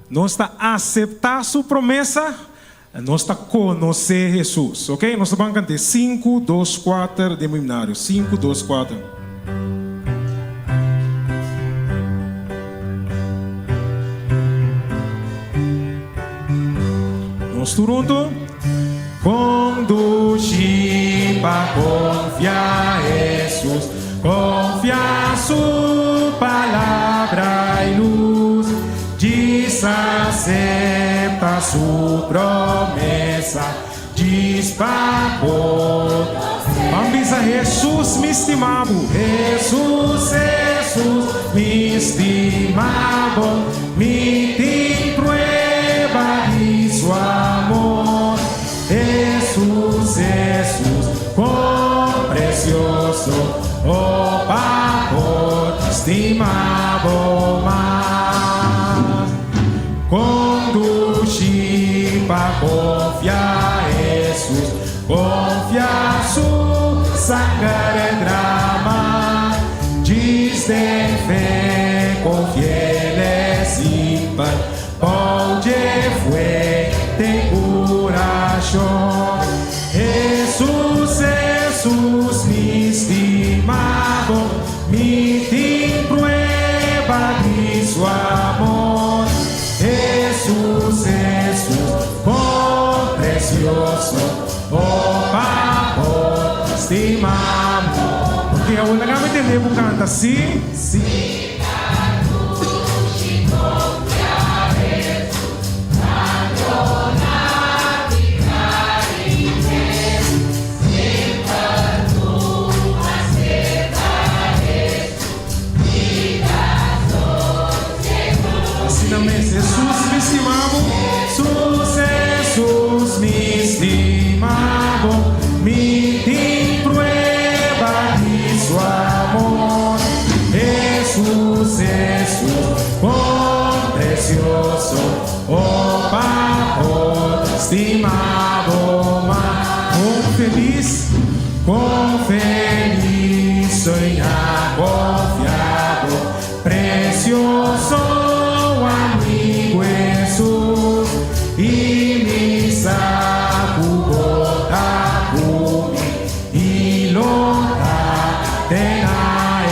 Nos ta aseptá Su promesa, nos ta konosé Hesus. Ok, nos ta ban kant'é sinku, dos, kuater den bo himnario. Sinku, dos, kuater. Nos tur huntu. Conduci pa confia Hesus, confia su palabra y luz. Djis acepta su promesa, djis pa Ban bisa Hesus mi stima bo, Hesus, Hesus mi stima bo, mi tin prueba di su amor. Hesus, Hesus, kon precioso, oh pa por stima bo mas. Conduci pa confia Hesus, confia su sanger drama, djis den fe confiele simpel, bou dje fuerte curacion. Hesus, Hesus, mi stima bo, mi tin prueba di su amor. Hesus, Hesus, kon precioso, oh pa por stima mi. Porque awor laga mi tende bo canta, si, si. Oh pa por stima bo mas. Kon felis, kon felis soña konfia bo Precioso amigo Hesus I mi sa ku bo ta ku mi I lo ta te na e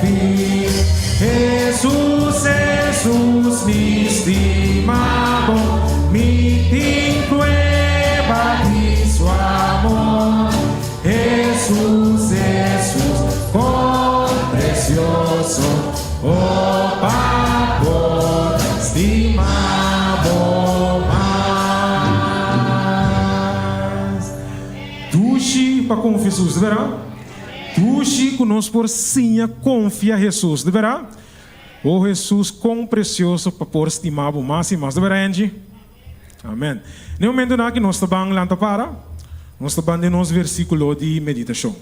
fin. Hesus, Hesus, mi stima bo, mi tin prueba di su amor. Hesus, Hesus, kon precioso, oh pa por stima bo mas. Dushi pa konfia Hesus, de bera? Dushi ku nos por siña konfia Hesus, de bera? Oh Hesus, kon precioso pa por stima bo mas i mas, de bera Angie? Amen. Na e momentonan aki nos ta ban lanta para, nos ta ban den nos versiculo di meditacion.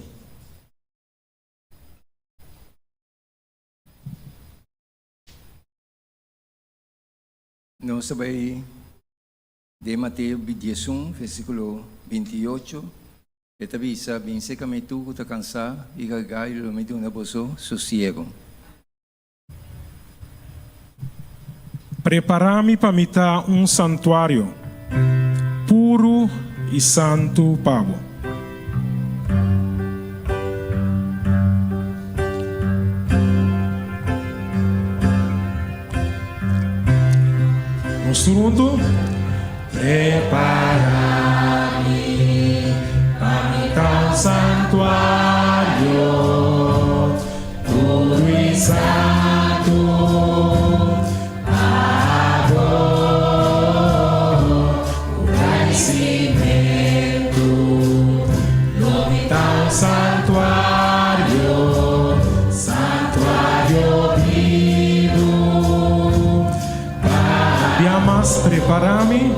Nos ta bai den Mateo 11, versiculo 28. E ta bisa, Bin serka mi tur ku ta kansá i kargá, i lo mi duna boso sosiego. Prepará mi pa mi ta un santuario puru i santu pa bo. Nos tur huntu. Prepará mi pa mi ta un santuario puru i santu pa bo. Ku gradisimentu lo mi ta un santuario, santuario bibu. Bia mas prepara mi.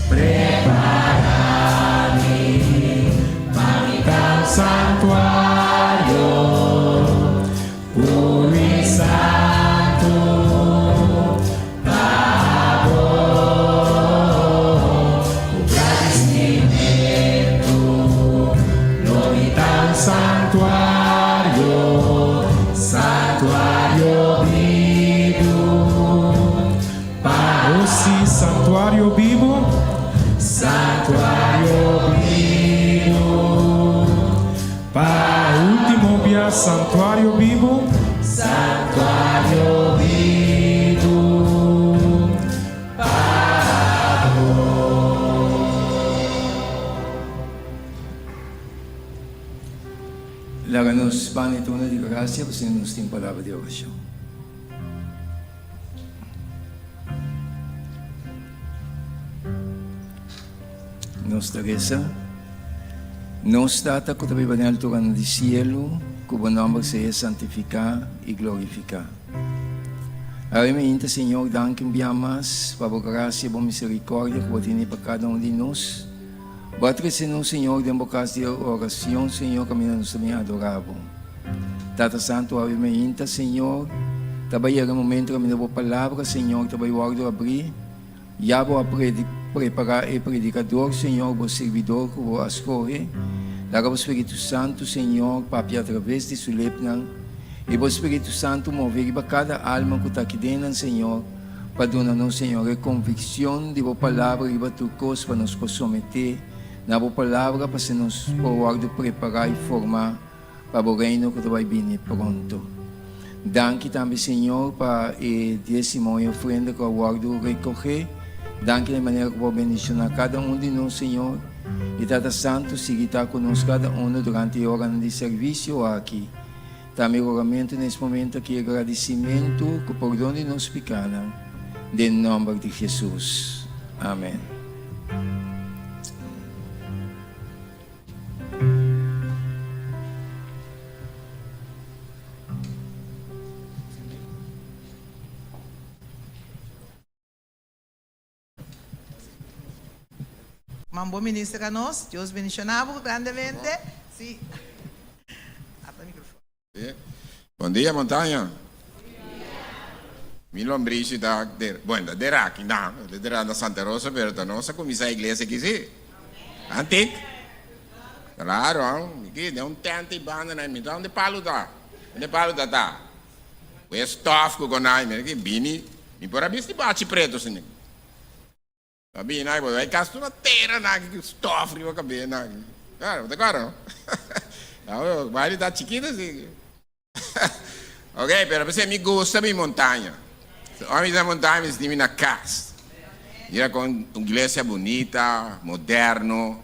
Prepara mi pa mi ta un santuario puru i santu pa bo. Ku gradisimentu lo mi ta un santuario. Santuario bibu pa nos sí Santuario bibu Santuario bibu pa ultimo bia Santuario bibu Santuario bibu pa bo. Laga nos bani tuna di gracia pasobra nos tin palabra di oracion. Nos ta reza, Nos Tata cu ta biba den alturanan di cielo, cu bo nomber sea santifica y glorifica. Awe mi inta, Señor, danki un bia mas pa bo gracia y bo misericordia cu bo tene pa cada un di nos. Bo a trese nos, Señor, den bo cas di oracion, Señor, caminda nos ta bin adora bo. Tata Santo, awe mainta, Señor, ta bai yega e momento caminda bo palabra, Señor, ta bai wordo abri. Ya bo a prepara e predicador, Señor, bo sirbidor cu bo a scoge. Laga bo Spiritu Santo, Señor, papia atraves di su lepnan, y bo Spiritu Santo move riba cada alma cu ta aki den nan, Señor, Pa duna nos, Señor, e conviccion di Bo Palabra riba tur cos pa nos por someté na Bo Palabra pa asina nos por wordo prepará i formá pa Bo Reino cu ta bai bini pronto. Danki tambe, Señor, pa e diezimo i ofrenda cu a wordo recogé. Danki na e manera cu Bo a bendicioná cada un di nos, Señor. I Tata Santo, sigui ta cu nos cada uno durante e oranan di servicio aki. Ta mi rogamentu na es momento aki e gradisimentu ku pordon di nos pikanan, den nomber di Jesus. Amen. Man bo minister a nos. Dios bendiciona bo grandemente. Si. Ata microfoon. Bon dia Montaña. Mi lombrishi ta der, bueno, ta derá aki nan, ta derá na Santa Rosa, pero ta nos a kuminsá iglesia aki sí. Antik. Claro, mi ki den un tent i banda nan, mi ta unda e palu ta, unda e palu ta ta. Ku e stof ku konai, mi ki bini, mi por a bisti bachi pretu asina. Ta bini aki, bo ta bai kas tur na tera nan aki ku stof riba kabes nan aki. Claro, bo ta kòrda no? Bo bai ta chikito así. Ok, pero p'esei mi gusta mi montaña. Ora mi ta na montaña mi sinti mi na kas. Mira kon un iglesia bunita, moderno.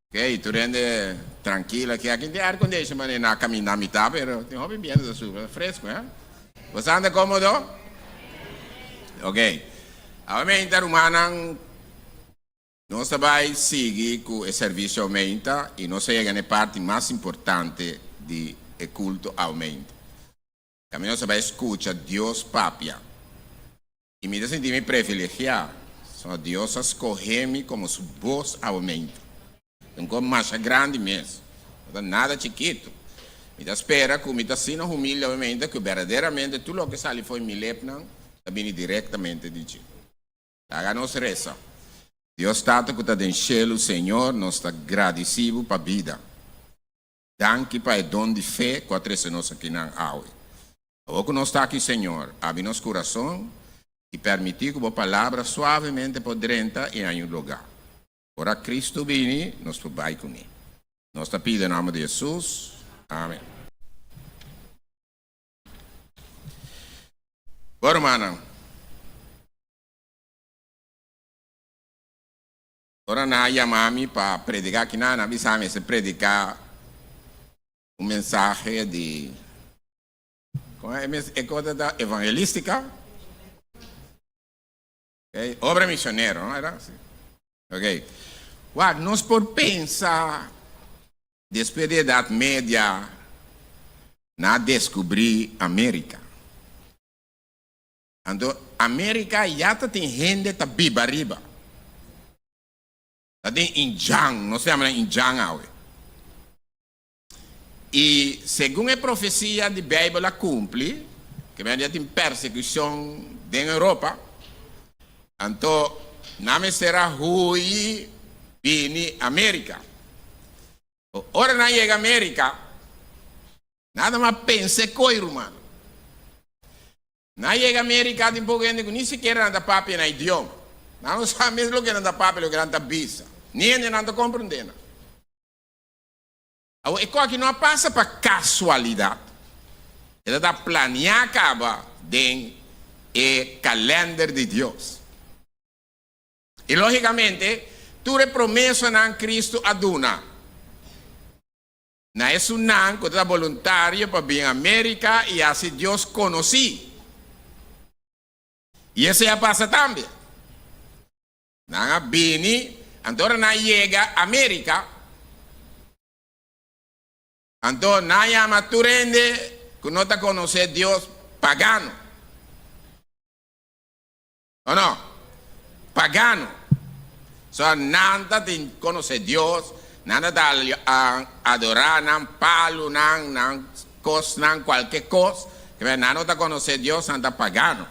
Ok, tur hende trankil aki. Aki tin air condition manera na kaminda mitá, pero tin hopi biento ta subi, ta fresco, eh. Bo sa anda komodo? Ok. Awe meinta rumannan, nos ta bai sigui ku e servisio awe meinta i nos a yega na e parti mas importante di e kulto awe meinta. Tambe nos ta bai skucha Dios papia. I mi ta sinti mi privilegiá, pasobra Dios a skohe mi komo su bos awe meinta. Ta un kos masha grandi mes, no ta nada chikitu. Mi ta spera ku mi ta asina humilde awe meinta ku berdaderamente tur loke sali for mi lepnan ta bini direktamente di dje. Laga nos resa. Dios Tata ku ta den shelu, Señor, nos ta gradisí bo pa bida. Danki pa e don di fe ku a trese nos akinan awe. Awor ku nos ta aki, Señor, abri nos kurason i permití ku bo Palabra suavemente por drenta i haña un lugá. Ora Kristu bini, nos por bai kuné. Nos ta pidi den nòmber di Hesus. Amen. Bo rumannan, ora nan a yama mi pa prediká akinan, nan a bisa mi mester prediká un mensahe di, kon e kos ta evangelístika? Okay, obra misionero, no era? Sí. Ok. Wak, nos por pensa despues di Edad Media nan a descubri America. Anto America ya ta tin hende ta biba riba. Ta tin indjan, nos ta yama nan indjan awe. I segun e profesia di Beibel a kumpli, ke mester dia tin persekushon den Europa, anto nan mester a hui bini Amerika. Ora nan yega Amerika, nada mas pensa e koi, ruman. Nan yega Amerika tin poko hende ku ni sikiera nan ta papia nan idioma. Nan no sa mes loke nan ta papia, loke nan ta bisa. Ni hende nan ta komprende nan. Awor, e koki no a pasa pa kasualidat. E ta ta planiá kaba den e kalènder di Dios. I lógikamente, tur e promesanan Kristu a duna na esunnan ku ta boluntario pa bin Amérika i hasi Dios konosí. I esei a pasa tambe. Nan a bini, anto ora nan yega America, anto nan yama tur hende ku no ta konosé Dios pagano. O no? Pagano. So nan ta tin konosé Dios, nan ta ta adorá nan palunan, nan kosnan, kualke kos, nan no ta konosé Dios, nan ta pagano.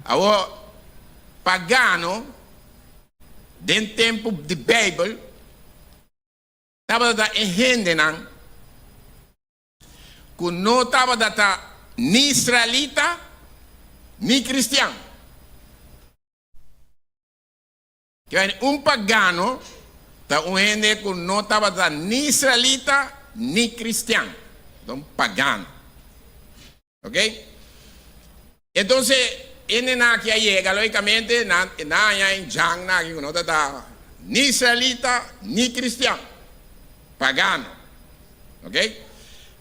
Awor, pagano den tempu di Beibel tabata ta e hendenan ku no tabata ta ni israelita ni kristian. Kende un pagano ta un hende ku no tabata ni israelita ni kristian. Ta un pagano. Ok? Entonces, hendenan aki a yega, lógicamente, nan nan a haña e djangnan aki ku no tabata ni israelita ni kristian. Pagano. Ok?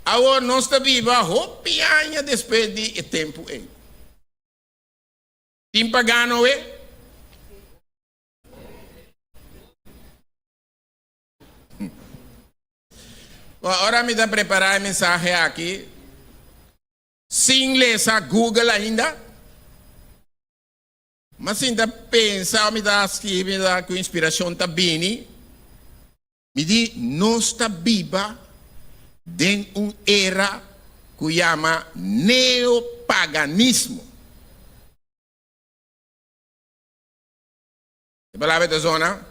Awor nos ta biba hopi aña despues di e tempu ei. Tin pagano we? Bon, ora mi ta prepará e mensahe aki, sin lesa Google ainda, m'a sinta pensa, mi ta skibi, mi ta ku inspirashon ta bini, mi di nos ta biba den un era ku yama neopaganismo. E palabra ta zona?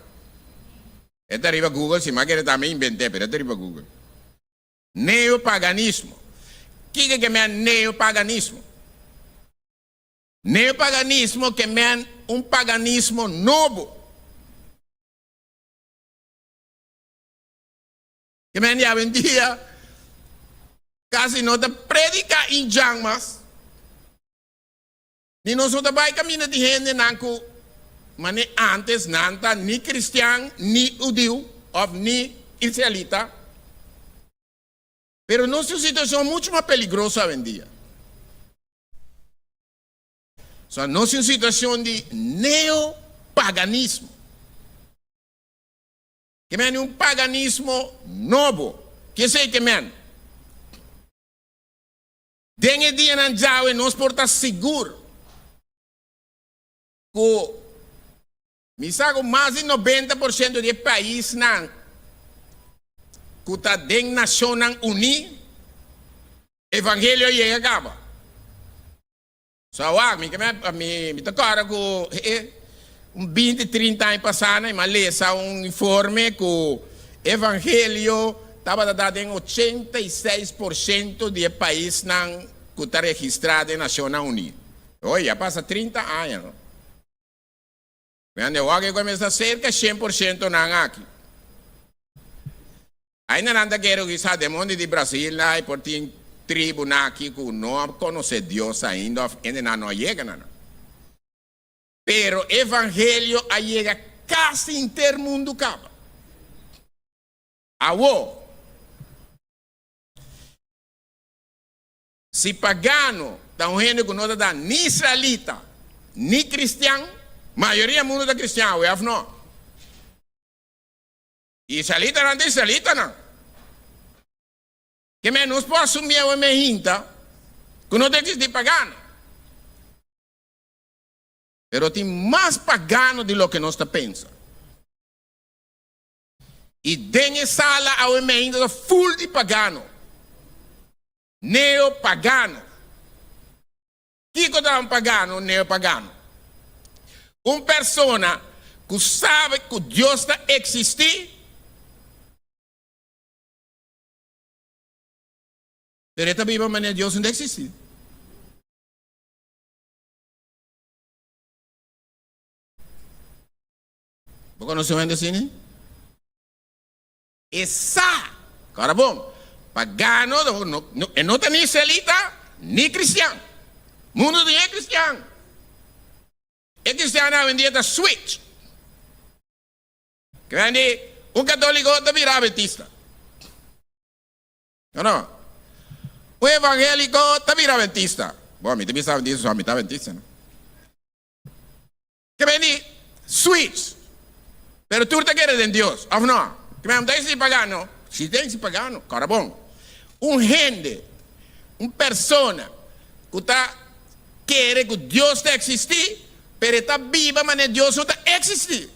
E ta riba Google, si m'a kere tambe invent'é, pero e ta riba Google. Neopaganismo. Kiko ke men neopaganismo? Neopaganismo ke men un paganismo nobo. Ke men di awendia kasi no ta prediká injan mas. Ni nos no ta bai kaminda di hendenan ku mane antes nan ta ni kristian ni hudiu òf ni israelita. Pero nos tin un situashon muchu mas peligroso awendia. So nos tin un situashon di neopaganismo. Ke men un paganismo nobo. Ke esei ke men? Den e dianan djawe nos por ta sigur ku mi sa ku mas di 90% di e paisnan ku ta den Nashonnan Uní, evangelio a yega kaba. So awak mi mi ta kòrda ku un binti trinta aña pasá mi a lesa un informe ku evangelio tabata ta den 86% di e paisnan ku ta registrá den Nashonnan Uní. Oye, a pasa 30 aña no. Mi anda wak e kuminsá serka 100% nan aki. Ainda nan ta kere kisa den monte di Brasil na por tin tribu na aki ku no a konosé Dios ainda òf hende nan no a yega na nan. Pero evangelio a yega kasi henter mundu kaba. Awor, si pagano ta un hende ku no ta da ni israelita ni kristian, mayoria mundu ta kristian awe òf no? Israelitanan ta israelitanan. Ke men nos por asumí awe men hinta ku no ta eksistí pagano. Pero tin mas pagano di loke nos ta pensa. I den e sala awe men hinta ta ful di pagano. Neopagano. Kiko ta un pagano, un neopagano? Un persona ku sabe ku Dios ta eksistí, pero e ta biba manera Dios no ta eksistí. Bo konosé un hende asina? E sa! Kòrda bon, pagano e no ta ni israelita ni kristian. Mundu tin e kristian. E kristiannan awendia ta switch. Grandi, un katoliko ta bira adventista. No, no. Un evangeliko ta bira adventista. Bon, mi ta bisa adventista, so mi ta adventista, no? Ke men di switch. Pero tur ta kere den Dios, of no? Ke men ta si pagano? Si den si pagano, kòrda bon. Un hende, un persona ku ta kere ku Dios ta eksistí, pero e ta biba manera Dios no ta eksistí.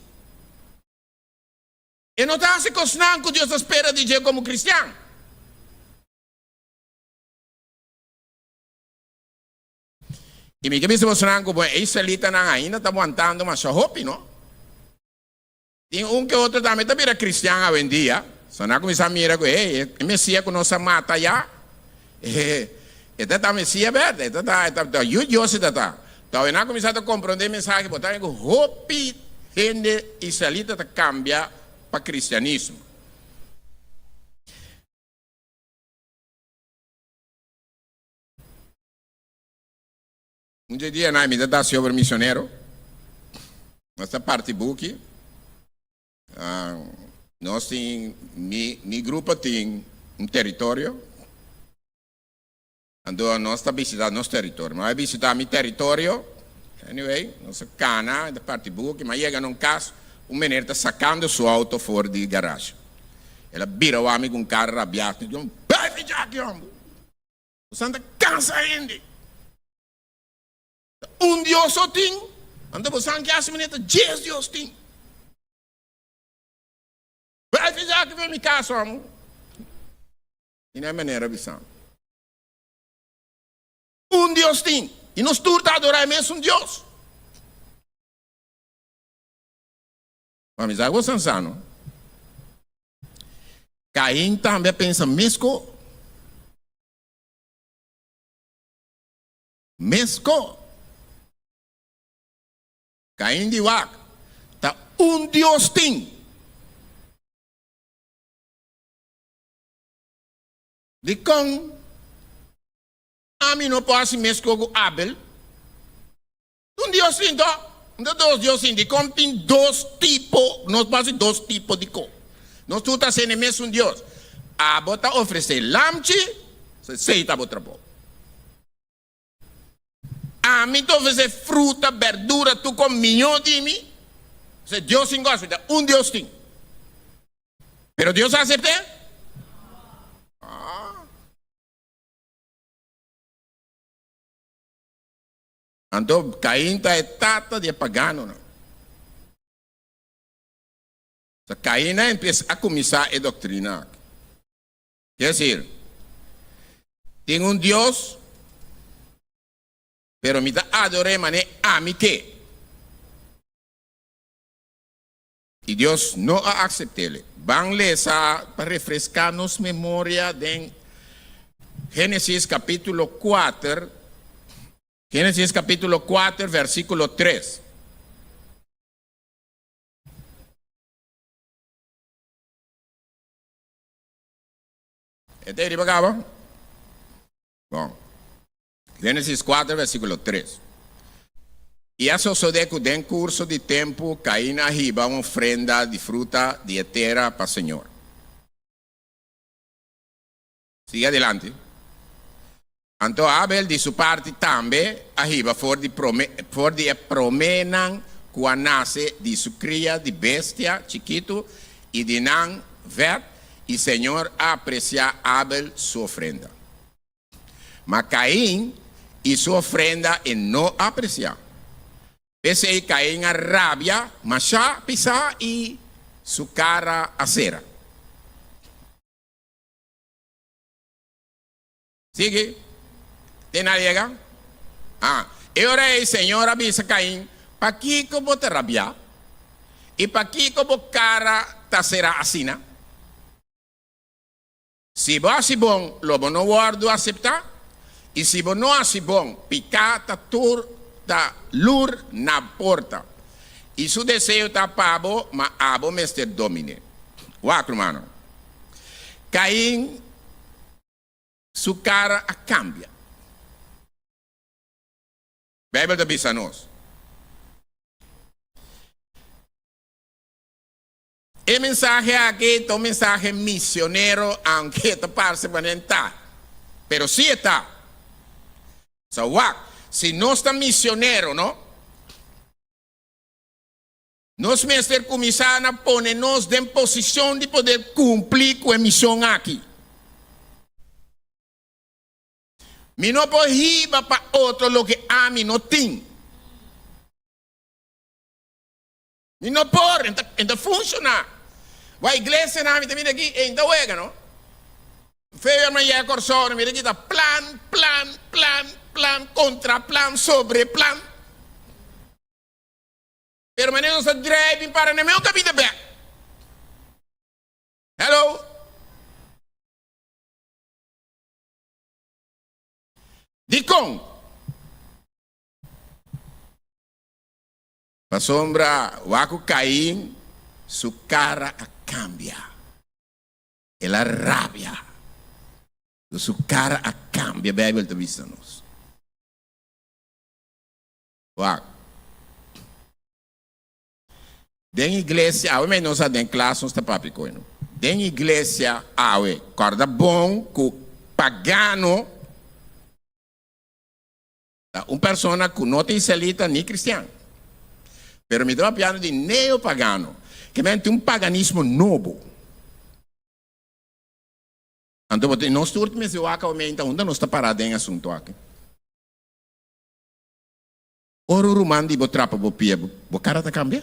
E no ta hasi kosnan ku Dios ta spera di dje komo kristian. I mi ke bisa bosonan ku bo e israelitanan ainda ta wantando masha hopi, no? Tin un ke otro tambe ta bira kristian awendia. So nan a kuminsá mira ku, hey, e Mesia ku nos a mata ya, e ta ta Mesia bèrdè, e ta ta, e ta ta Yu Dios e ta ta. Tòg nan a kuminsá ta komprondé e mensahe, bo ta mira ku hopi hende israelita ta kambia pa kristianismo. Un dje dianan mi ta ta hasi obra misionero. Nos ta parti buki. Nos tin, mi, mi grupo tin un teritorio. Anto nos ta bisita nos teritorio. Mi a bai bisita mi teritorio. Anyway, nos a kana, ta parti buki. Mi a yega na un kas, un meneer ta sakando su auto for di garage. El a bira wak mi ku un kara rabiá. Mi di, Bai fi djaki, homber! Bosan ta kansa hende. Ta un Dios so tin, anto bosan ke hasi manera ta djes Dios tin. Bai fija aki for mi kas amo. I na e manera bisa. Un Dios tin, i nos tur ta adora e mesun Dios. Pa mi sa ku sansano. Kain tambe a pensa mesko. Mesko. Kain di wak, ta un Dios tin. Dikon ami no por hasi mesko ku Abel? Un Dios tin to? Un ta dos Dios tin. Dikon tin dos tipo? Nos por hasi dos tipo di ko. Nos tur ta sende mesun Dios. Abo ta ofresé lamchi, esei ta bo trabou. Ami ta ofresé fruta, berdura, tur kon mihó di mi. Esei Dios tin gosi, ta un Dios tin. Pero Dios a asept'é? Ah. Anto Cain ta e tata di e paganonan. So Cain a empieza a cuminsa e doctrina aki. Quiere decir, tin un Dios, pero mi ta ador'é manera ami ke. I Dios no a acept'ele. Ban lesa pa refresca nos memoria den Genesis capitulo cuater, Genesis capitulo cuater versiculo tres. E ta riba caba? Bon. Génesis kuater, versíkulo tres. I a sosodé ku den kurso di tempu Kain a hiba un ofrenda di fruta di e tera pa señor. Sigui adilanti. Anto Abel di su parti tambe a hiba for di promé for di e proménan ku a nase di su kria di bestia chikitu i di nan vèt, i señor a apresiá Abel su ofrenda. Ma Cain i su ofrenda e no apreciá. P'esei Cain a rabia mashá pisá i su cara a cera. Sigui. Te na yega? Ah. E ora ei Señor a bisa Cain, Pakico bo ta rabiá? I pakico bo cara ta cera asina? Si bo hasi bon, lo bo no wòrdu aseptá, i si bo no hasi bon, piká ta tur ta lur na porta, i su deseo ta pa bo, ma abo mester domin'é. Wak, rumannan. Kain su kara a kambia. Beibel ta bisa nos. E mensahe aki ta un mensahe misionero aunke e ta parse pa nen ta, pero si e ta. So wak, si nos ta misionero no, nos mester kuminsá na pone nos den posishon di poder kumpli ku e mishon aki. Mi no por hiba pa otro loke ami no tin. Mi no por, e ta funciona. Wak iglesianan mi ta mira aki, e ta wega no. Feo hermano yega Corsou, mi mira aki ta plan, plan, plan, plan, contra plan, sobre plan. Pero manera nos ta drai bin para na meun caminda bek. Hello. Dikon? Pasobra wak ku Kain su kara a kambia. El a rabia. Su kara a kambia, Beibel ta bisa nos. Wak. Den iglesia, awe mes nos a den klas nos ta papia ku no. Den iglesia awe, kòrda bon ku pagano Ta un persona cu no ta israelita ni cristian. Pero mi ta papiando di neopagano, ke men tin un paganismo nobo. Anto bo tin, nos tur mester wak aumenta unda nos ta para den e asunto aki. Ora un ruman di bo trapa bo pia, bo cara ta cambia?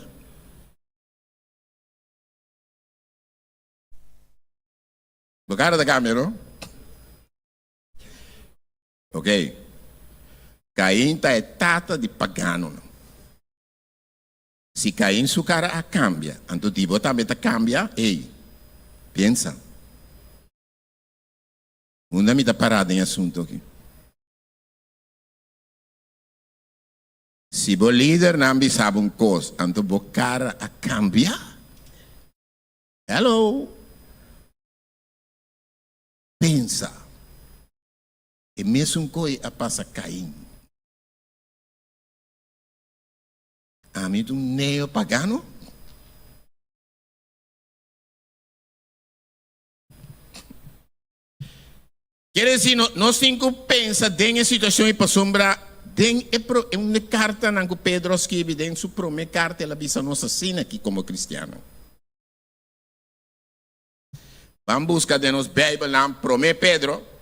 Bo cara ta cambia, no? Ok. Cain ta e tata di paganonan. Si Cain su cara a cambia, anto di bo tambe ta cambia? Ey, pensa. Unda mi ta pará den e asunto aki? Si bo lidernan bisa bo un kos, anto bo kara a kambia? Hello! Pensa. E mesun koi a pasa Kain. Ami ta un neopagano? Quiere decir, no, nos tin cu pensa den e situacion y pasobra den e pro, un de cartanan cu Pedro a scribi den su prome carta el a bisa nos asina aki como cristiano. Ban busca den nos Bijbelnan prome Pedro.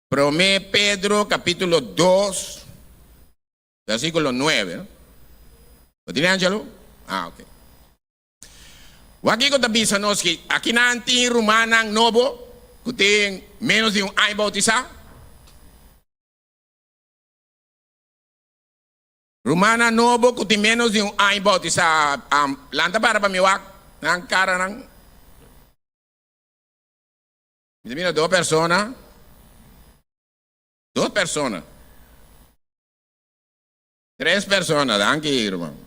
Prome Pedro capítulo 2 versículo 9. Lo tiene Angelo? Ah, ok. Wak kiko ta bisa nos ki akinan tin rumannan nobo ku tin ménos di un aña boutisá? Rumannan nobo ku tin ménos di un aña boutisá, lanta para pa mi wak nan karanan. Mi ta mira dos persona, dos persona. Tres persona, danki ruman.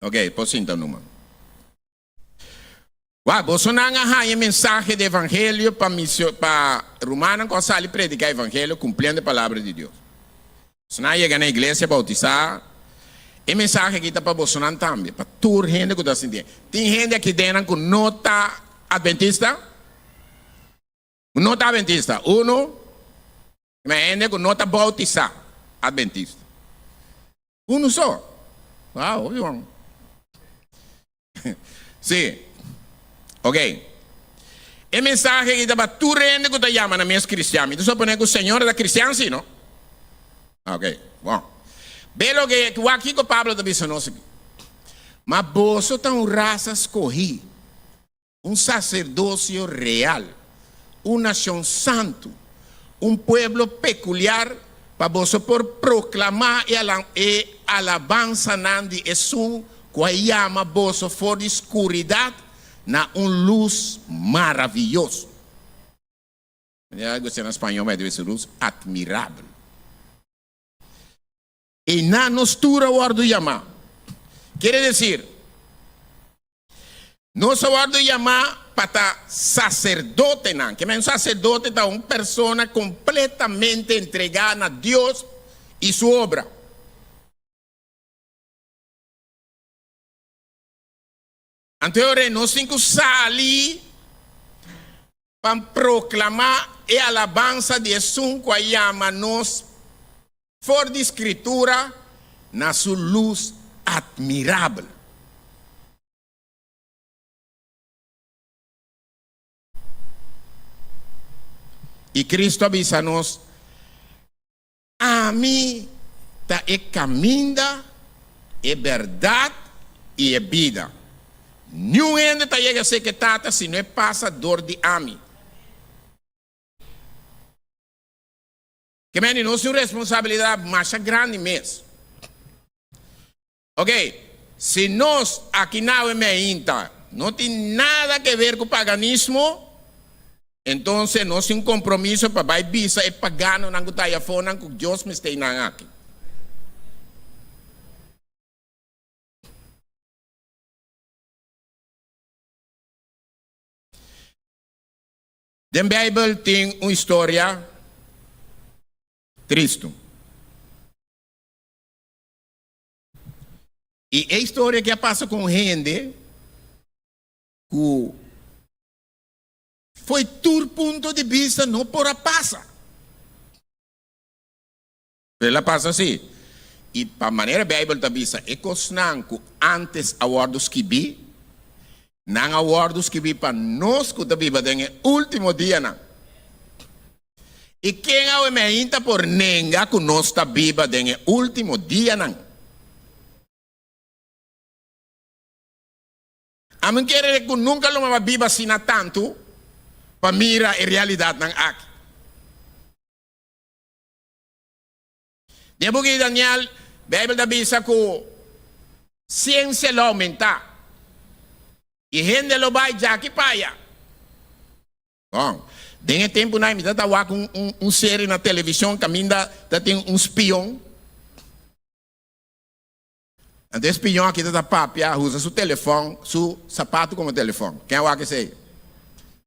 Ok, por sinta numa. Wak, bosonan a haña e mensahe di evangelio pa misio, pa rumannan ku a sali prediká evangelio kumpliendo e palabra di Dios. Bosonan a yega na iglesia boutisá. E mensahe aki ta pa bosonan tambe, pa tur hende ku ta sintié. Tin hende aki den nan ku no ta adventista? Ku no ta adventista? Uno, ma hende ku no ta boutisá adventista. Unu so. Wow, hopi bon. Sí. Ok. E mensahe aki ta pa tur hende ku ta yama nan mes kristian. Mi ta suponé ku señora ta kristian, sí, no? Ok, bon. Be loke, wak kiko Pablo ta bisa nos aki. Ma boso ta un rasa skohí. Un saserdosio real, un nashon santu, un pueblo pekuliar pa boso por proklamá e alabansanan di Esun ku a yama boso for di skuridat na un lus maravioso. Manera algu asina na spañó bai debe ser lus admirabel. Einan nos tur a wòrdu yamá. Kere desir, nos a wòrdu yamá pa ta saserdotenan. Ke men un saserdote ta un persona kompletamente entregá na Dios i su obra. Anto e ora nos tin ku sali pa proklamá e alabansa di esun ku a yama nos for di Skritura na su lus atmirabel. I Kristu a bisa nos, Ami ta e kaminda, e bèrdat i e bida. Niun hende ta yega serka e Tata si no e pasa dor di ami. Ke mende nos tin un responsabilidat masha grandi mes. Ok, si nos aki nawe meinta no tin nada ke ver ku paganismo, entonces nos tin un kompromiso pa bai bisa e paganonan ku ta ayafonan ku Dios mester nan aki. Den Bijbel tin un historia tristu. I e historia ki a pasa ku un hende ku fo'i tur punto di bista no por a pasa. Pero el a pasa sí. I pa manera Beibel ta bisa, e kosnan ku ántes a wòrdu skibí, nan a wòrdu skibí pa nos ku ta biba den e último dianan. I ken awe meinta por nenga ku nos ta biba den e último dianan? Ami kere ku nunka lo maba biba asina tantu pa mira e realidatnan aki. Den buki di Daniel, Beibel ta bisa ku siensia lo oumentá i hende lo bai djaki pa aya. Bon, den e tempunan mi ta ta wak un serie na televishon kaminda ta tin un spion. Anto e spion aki ta ta papia, usa su telefòn, su sapatu komo telefòn. Ken a wak esei?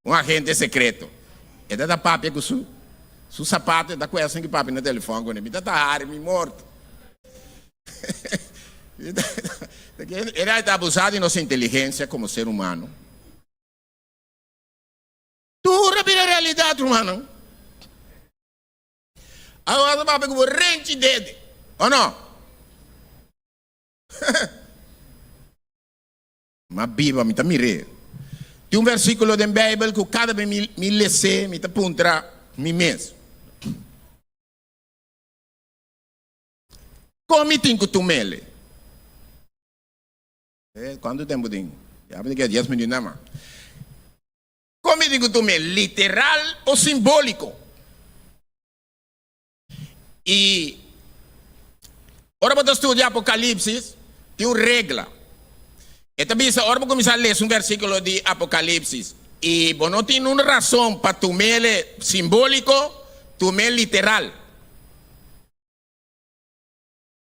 Un agente sekreto. E ta ta papia ku su su sapatu, e ta ku esun ki papia na telefòn kuné. Mi ta ta hari mi morto. E ta abusa di nos inteligensia komo ser humano. Tur a bira realidat, rumannan. Awor ta papia ku bo renchi dede, o no? Ma biba mi ta mir'é. Tin un versíkulo den Beibel ku kada bes mi mi les'é, mi ta puntra mi mes, Kon mi tin ku tum'el? Kuantu tempu tin? Ya mi ta keda dies minuut nada mas. Kon mi tin ku tum'é, literal o simbóliko? I ora bo ta studia Apokalipsis, tin un regla. E ta bisa ora bo kuminsá lesa un versíkulo di Apokalipsis i bo no tin un rason pa tum'é simbóliko, tum'é literal.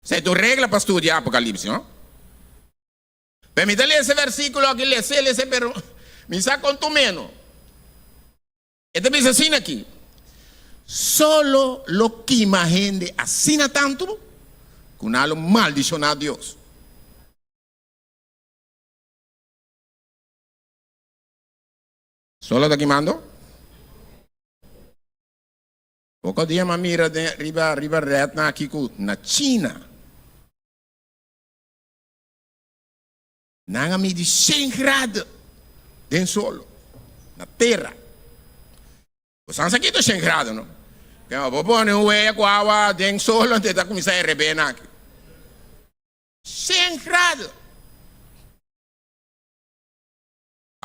Esei ta un regla pa studia Apokalipsis, no? Pero mi ta lesa e versíkulo aki, les'é, les'é, pero mi sa kon tum'é, no. E ta bisa asina aki, Solo lo kima hende asina tantu ku nan lo maldishoná Dios. Solo ta kimando? Poko dia m'a mira den riba riba rednan aki ku na China. Nan a midi shen grado den solo, na tera. Bo san sa kito shen grado, no? Kema bo pone un wea ku awa den solo, anto e ta kuminsá herebé nan aki. Shen grado!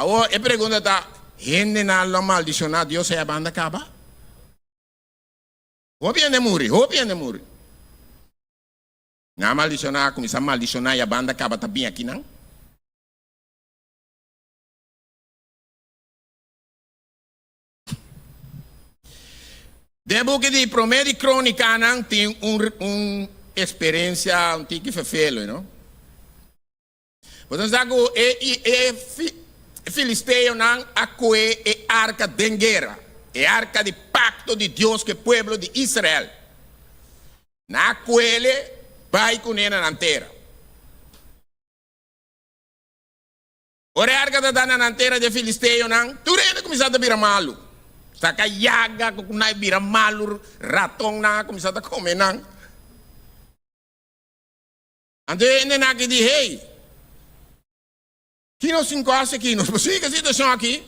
Awor e pregunta ta, hendenan lo maldishoná Dios ei a banda kaba? Hopi hende muri, hopi hende muri. Nan a maldishoná, a kuminsá maldishoná i a banda kaba ta bin akinan. Den buki di Promé di Krónikanan tin un un eksperensia un tiki ferfelu, no? Boso sa ku e e filisteonan a kohe e arka den guera, e arka di pakto di Dios ku e pueblo di Israel. Nan a kuele bai kuné na nan tera. Ora e arka ta ta na nan tera di e filisteonan, tur hende kuminsá ta bira malu. Saka yaga ku nan bira malu, ratonnan a kuminsá ta kome nan. Anto e hendenan aki di, Hey, ki nos tin ku hasi aki? Nos por sigui ku e situashon aki?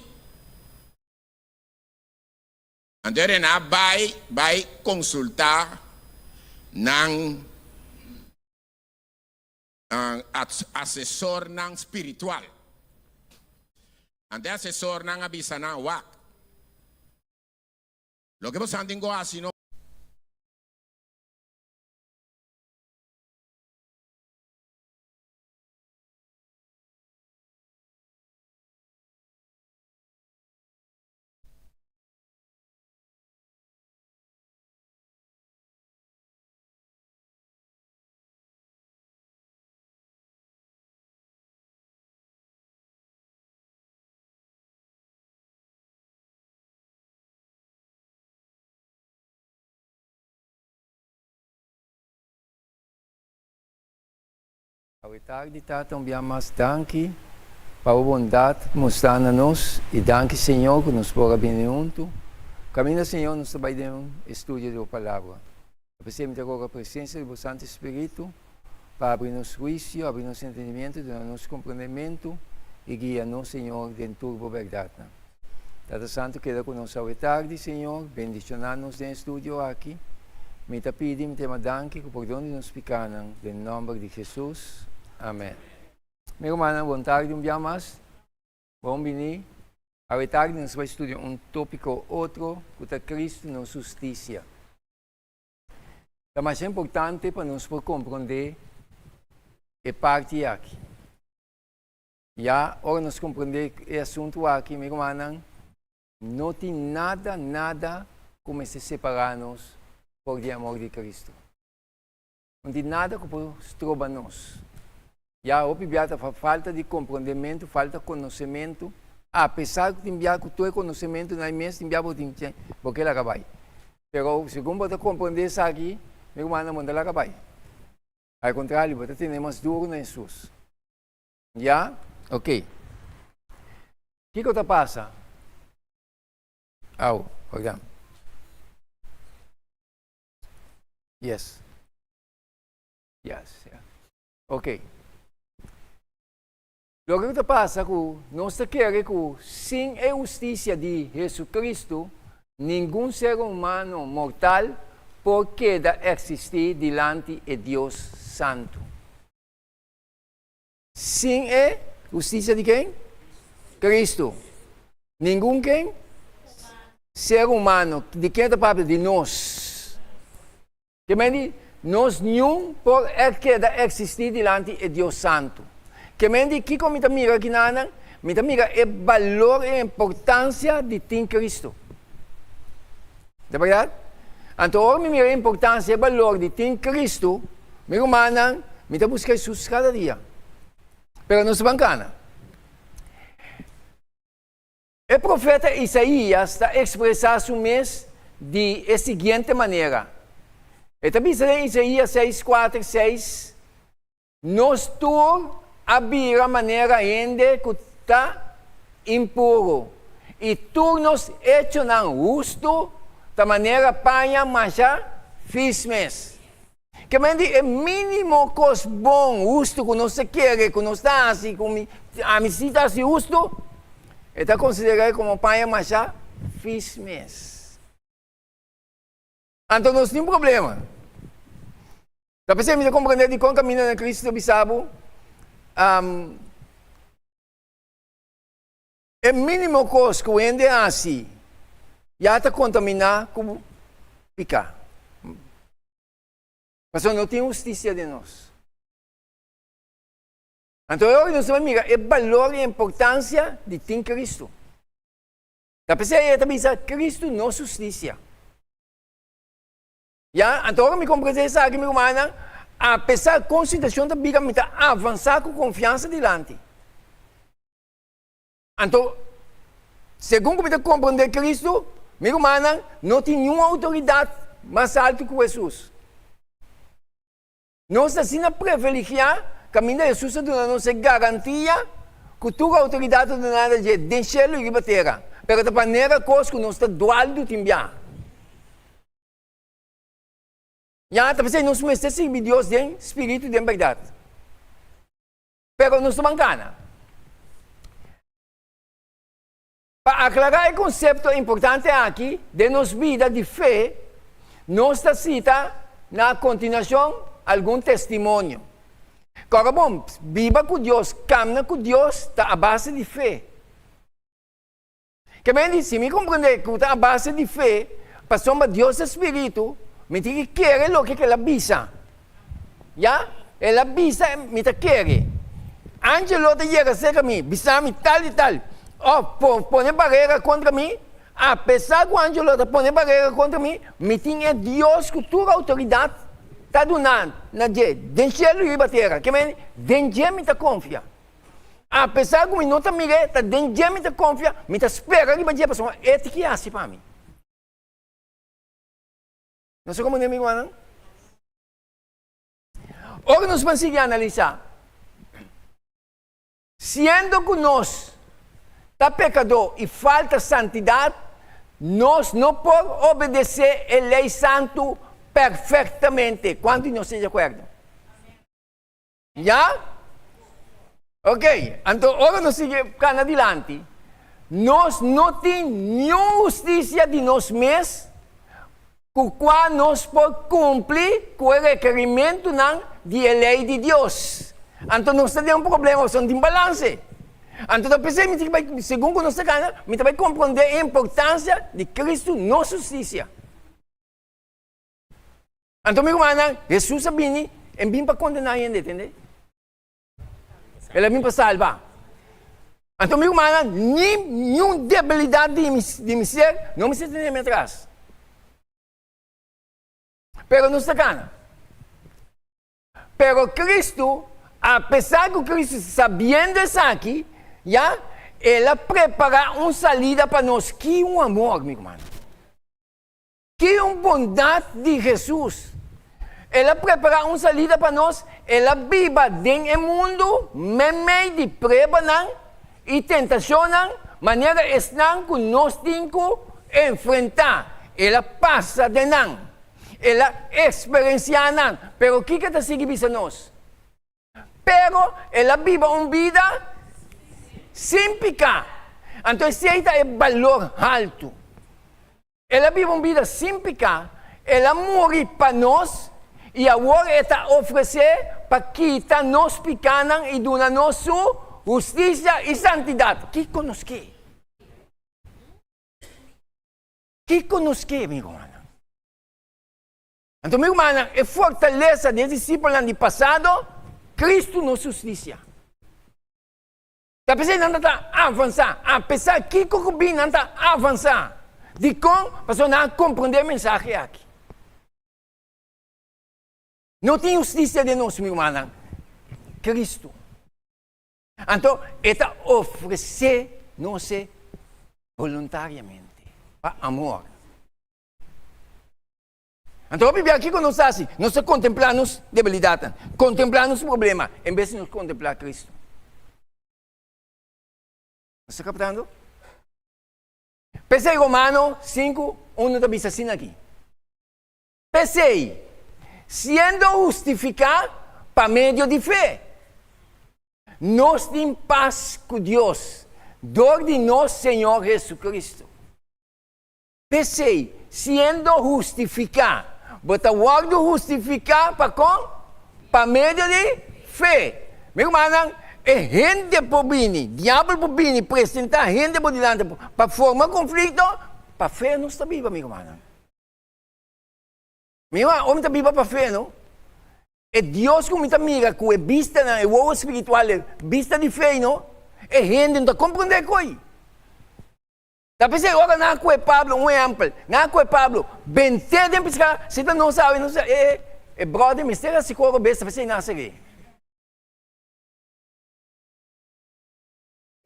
Anto e rena a bai bai konsultá nan asesornan spiritual. Anto e asesornan a bisa nan, Wak, loke boso tin ku hasi no. Awe tardi Tata un bia mas danki pa bo bondat mostrá na nos i danki Señor ku nos por a bini huntu. Kaminda Señor nos ta bai den un estudio di bo palabra. Ta p'esei mi ta roga presensia di bo Santu Spiritu pa abri nos huisio, abri nos entendimiento, duna nos komprendementu i guia nos Señor den tur bo bèrdatnan. Tata Santu keda ku nos awe tardi Señor, bendishoná nos den e studio aki. Mi ta pidi mi tema danki ku pordon di nos pikanan den nòmber di Jesus. Amen. Mi rumannan bon tardi un bia mas. Bon bini. Awe tardi nos bai studia un topiko otro ku ta Cristo nos hustisia. Ta masha importante pa nos por komprondé e parti aki. Ya ora nos komprondé e asuntu aki, mi rumannan, no tin nada, nada ku mester separá nos for di e amor di Kristu. No tin nada ku por stroba nos. Ya hopi bia ta falta di komprondementu, falta konosementu, apesar ku tin bia ku tur e konosementu nan mes, tin bia bo tin bo ke laga bai. Pero segun bo ta komprondé esaki, mi rumannan, bo no ta laga bai. Al kontrario, bo ta tene mas duru na Hesus. Ya? Ok. Kiko ta pasa? Au, perdon. Yes. Yes, yeah. Ok. Loke ku ta pasa ku nos ta kere ku sin e hustisia di Hesu-Kristu, ningun ser humano mortal por keda eksistí dilanti e Dios santu. Sin e hustisia di ken? Kristu. Ningun ken? Ser humano. Di ken ta papia? Di nos. Ke men di, nos niun por e keda eksistí dilanti e Dios santu. Ke men di, kiko mi ta mira kinanan? Mi ta mira e balor i importansia di tin Kristu. Ta bèrdat? Anto ora mi mira e importansia i e balor di tin Kristu, mi rumannan, mi ta buska Hesus kada dia. Pero nos ta ban kana. E profeta Isaías ta ekspresá su mes di e siguiente manera. E ta bisa den Isaías seis, kuater, seis, Nos tur a bira manera hende ku ta impuru, i tur nos echonan hustu ta manera paña masha fis mes. Ke men di e mínimo kos bon, hustu ku nos ta kere, ku nos ta hasi, ku mi, ami si ta hasi hustu, e ta konsider'é komo paña masha fis mes. Anto nos tin problema. Ta p'esei mi ta komprendé dikon kaminda na Kristu ta bisa bo, E mínimo kos ku hende hasi ya ta kontaminá ku piká. Pasobra no tin hustisia den nos. Anto e ora nos ta bai mira e balor i importansia di tin Kristu. Ta p'esei e ta bisa Kristu nos hustisia. Ya, anto ora mi komprendé esaki, mi rumannan, apesar kon situashon ta bira, mi ta avansá ku konfiansa dilanti. Anto, segun ku mi ta komprondé Kristu, mi rumannan, no tin niun outoridat mas altu ku Hesus. Nos ta asina preveligiá kaminda Hesus a duna nos e garantia ku tur outoridat ta duná na dje den shelu i riba tera. Pero ta panera kos ku nos ta dualdu tin biaha. Ya, ta p'esei nos mester sirbi Dios den spiritu i den bèrdat. Pero nos ta ban gana. Pa aklará e konsepto importante aki den nos bida di fe, nos ta sita na kontinuashon algun testimonio. Kòrda bon, biba ku Dios, kamna ku Dios ta a base di fe. Ke men di, si mi komprendé ku ta a base di fe, pasobra Dios ta spiritu, mi tin ki kere loke ku el a bisa. Ya, el a bisa, mi ta kere. Angelo ta yega serka mi, bisa mi tal i tal, òf pone barera kontra mi, apesar ku angelo ta pone barera kontra mi, mi tin e Dios ku tur outoridat ta duna na dje, den shelu i riba tera. Ke men, den dje mi ta konfia. Apesar ku mi no ta mir'é, ta den dje mi ta konfia, mi ta spera riba dje pasobra e tin ki hasi pa mi. Nos ta komprendé mi rumannan? Ora nos ban sigui analisá, siendo ku nos ta pekadó i falta santidat, nos no por obedesé e lei santu perfektamente. Kuantu di nos ta di akuerdo? Ya? Ok, anto ora nos sigui kana dilanti, nos no tin niun hustisia di nos mes ku kua nos por kumpli ku e rekerimentunan di e lei di Dios. Anto nos ta den un problema pasobra no tin balanse. Anto ta p'esei mi tin ki bai, segun ku nos ta kana, mi ta bai komprondé e importansia di Kristu nos hustisia. Anto mi rumannan, Hesus a bini, en bin pa kondená hende, tende? El a bin pa salba. Anto mi rumannan, ni niun debilidat di mi, di mi ser no mester tene mi atras. Pero nos ta gana. Pero Cristo, apesar ku Cristo sabiendo esaki, ya, El a prepará un salida pa nos. Ki un amor, mi rumannan! Ki un bondat di Hesus! El a prepará un salida pa nos, el a biba den e mundu meimei di pruebanan i tentashonnan manera esnan ku nos tin ku enfrentá. El a pasa den nan. El a eksperensiá nan. Pero kiko e ta sigui bisa nos? Pero el a biba un bida sin piká. Anto esei ta e balor haltu. El a biba un bida sin piká, el a muri pa nos i awor e ta ofresé pa kita nos pikánan i duna nos su hustisia i santidat. Kiko nos ke? Kiko nos ke, mi rumannan? Anto, mi rumannan, e fortalesa di e disipelnan di pasado, Kristu nos hustisia. Ta p'esei nan ta ta avansá. Apesar kiko ku bin nan ta avansá. Dikon? Pasobra nan a komprondé e mensahe aki. No tin hustisia den nos, mi rumannan. Kristu. Anto, e ta ofresé nos e boluntariamente, pa amor. Anto hopi bia kiko nos ta hasi? Nos ta kontemplá nos debilidatnan, kontemplá nos problema, en bes di nos kontemplá Kristu. Nos ta kaptando? P'esei Romano 5, 1 ta bisa asina aki, P'esei, siendo hustifiká pa medio di fe, nos tin pas ku Dios dor di nos Señor Jesucristo. P'esei, siendo hustifiká, bo ta wòrdu hustifiká pa kon? Pa medio di fe. Mi rumannan, e hende por bini, diabel por bini presentá hende bo dilanti pa forma konflikto, pa fe nos ta biba, mi rumannan. Mi ruman, ora mi ta biba pa fe, no? E Dios ku mi ta mira ku e bistanan, e wowo spiritual, e bista di fe, no? E hende no ta komprondé koi. Ta p'esei ora nan a kue Pablo, un ehèmpel, nan a kue Pablo, bent'é den piská, si ta nos awe, nos ta, e, e bròder mester hasi koro bes, ta p'esei nan a ser'é.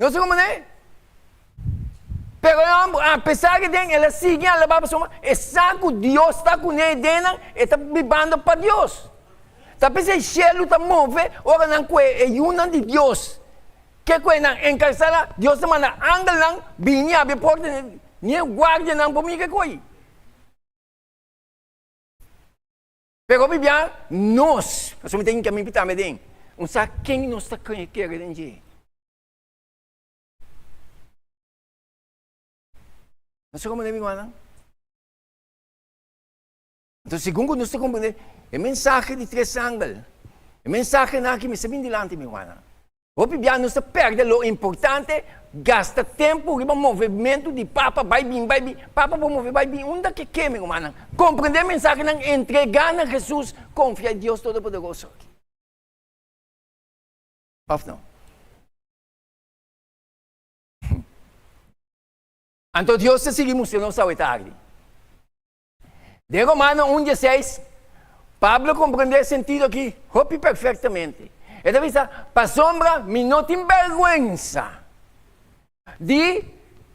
Nos ta komprendé? Pero e hòmber, apesar di den, el a sigui alabá pasobra e sa ku Dios ta kuné i den nan, e ta bibando pa Dios. Ta p'esei shelu ta move ora nan kue e yunan di Dios. Ke ku e nan enkarsela, Dios ta manda angelnan bini abri e porta, ni e guardianan por mira e koi. Pero hopi bia nos, pasobra mi ta hinka mi tambe den, un sa ken nos ta kere den dje. Nos ta komprende mi rumannan? Entonces, segun ku nos ta komprende e mensahe di tres angel, e mensahenan aki mester bin dilanti, mi rumannan. Hopi bia nos ta pèrdè lo importante, gasta tempu riba movementu di papa bai bin, bai bin. Papa por move bai bin unda ke ke, mi rumannan. Komprende e mensahenan, entregá na Hesus, konfia e Dios Todopoderoso aki. Òf no? Anto Dios ta sigui mustra nos awe tardi. Den Romano un dieseis, Pablo komprendé e sentido akí hopi perfektamente. E ta bisa, Pasobra mi no tin bèrgwensa di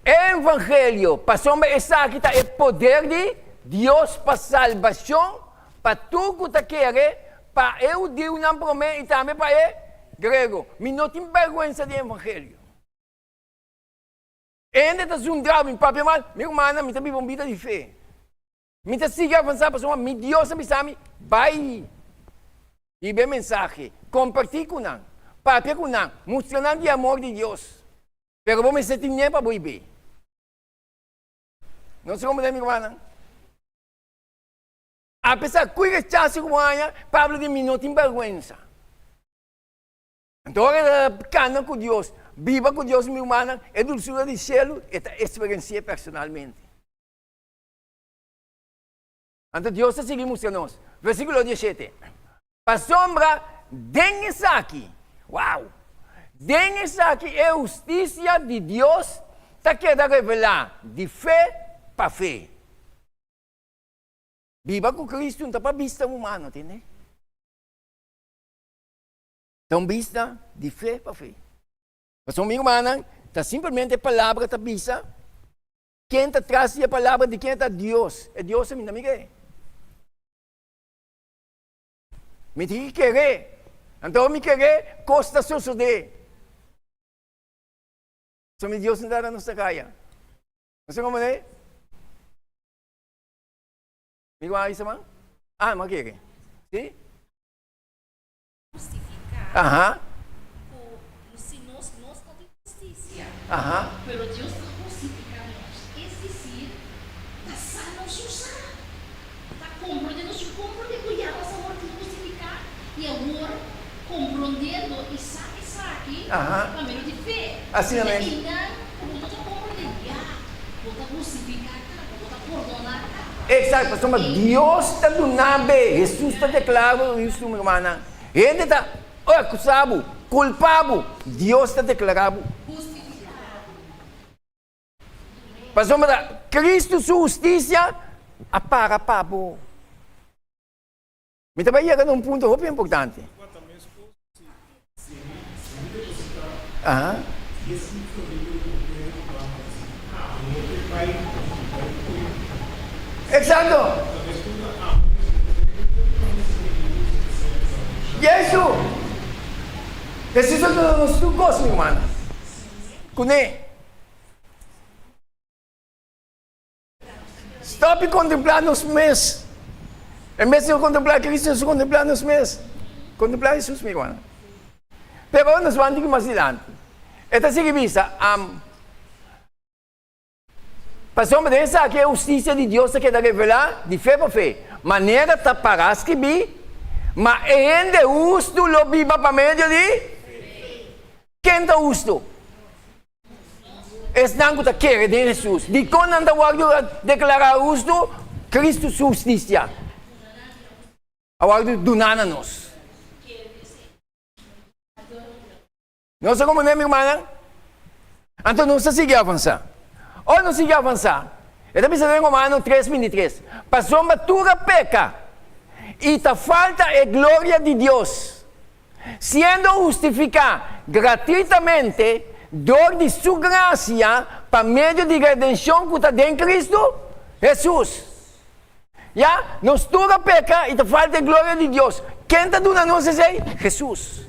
e evangelio, pasobra esaki ta e poder di Dios pa salbashon pa tur ku ta kere, pa e hudiunan promé i tambe pa e grego. Mi no tin bèrgwensa di e evangelio. Hende ta zundra mi papia mal, mi rumannan, mi ta biba un bida di fe. Mi ta sigui avansá pasobra mi Dios a bisa mi, Bai hiba e mensahe, kompartí ku nan, papia ku nan, mustra nan di amor di Dios. Pero bo mester tin ne pa bo hib'é. Nos ta komprendé, mi rumannan? Apesar ku e rechaso ku bo haña, Pablo di, Mi no tin bèrgwensa. Anto ora e ta kana ku Dios, biba ku Dios, mi rumannan, e dulsura di shelu e ta eksperensi'é personalmente. Anto Dios ta sigui mustra nos. Versíkulo diesshete, Pasobra den esaki, wow! Den esaki e hustisia di Dios ta keda revelá di fe pa fe. Biba ku Kristu no ta pa bista humano, tende? Ta un bista di fe pa fe. Pasobra mi rumannan, ta simplemente e palabra ta bisa Ken ta tras di e palabra di ken ta Dios? E Dios ta minda mi ke. Mi tin ki kere. Anto mi kere, kos ta sosode. So mi Dios no ta nos ta kaya. No se como ne? Mi guai isa man? Ah, ma kere. Si? Hustifiká Aha. ku si nos nos no tin hustisia, Aha. pero Dios ta hustifiká nos, es desir, ta sa nos usa, ta komprondé nos komprondé ku ya nos a wòrdu hustifiká i awor komprondiendo i sa esaki Aha. pa medio di fe. Asina I mes. einan ku bo no ta komprondé ya bo ta hustifiká kaba, bo ta pordoná kaba. Exacto, pasobra Dios ta duna be, Hesus ta declara bo hustu, mi rumannan. Hende ta acusa bo, culpa bo, Dios ta declara bo. Pasobra Cristo su husticia a para pa bo. Mi ta bai yega na un punto hopi importante. Aha. Exacto. Yesu. Jesus a duna nos tur cos, mi hermano. Cune. Stop di kontemplá nos mes. En bes di kontemplá Kristu, nos kontemplá nos mes. Kontemplá Hesus, mi rumannan. Pero nos ban tiki mas dilanti. E ta sigui bisa, am, Pasobra den esaki e hustisia di Dios ta keda revelá di fe pa fe, manera ta pará skibí, Ma e hende hustu lo biba pa medio di Ken ta hustu? Esnan ku ta kere den Hesus. Dikon nan ta wòrdu deklará hustu? Kristu su hustisia a wòrdu duná na nos. Nos ta komprendé, mi rumannan? Anto nos ta sigui avansá. Ora nos sigui avansá, e ta bisa den Romano tres bintitres, Pasobra tur a peka i ta falta e gloria di Dios. Siendo hustifiká gratuitamente dor di Su grasia pa medio di redenshon ku ta den Kristu Hesus. Ya, nos tur a peka i ta falta e gloria di Dios. Ken ta duna nos esei? Hesus.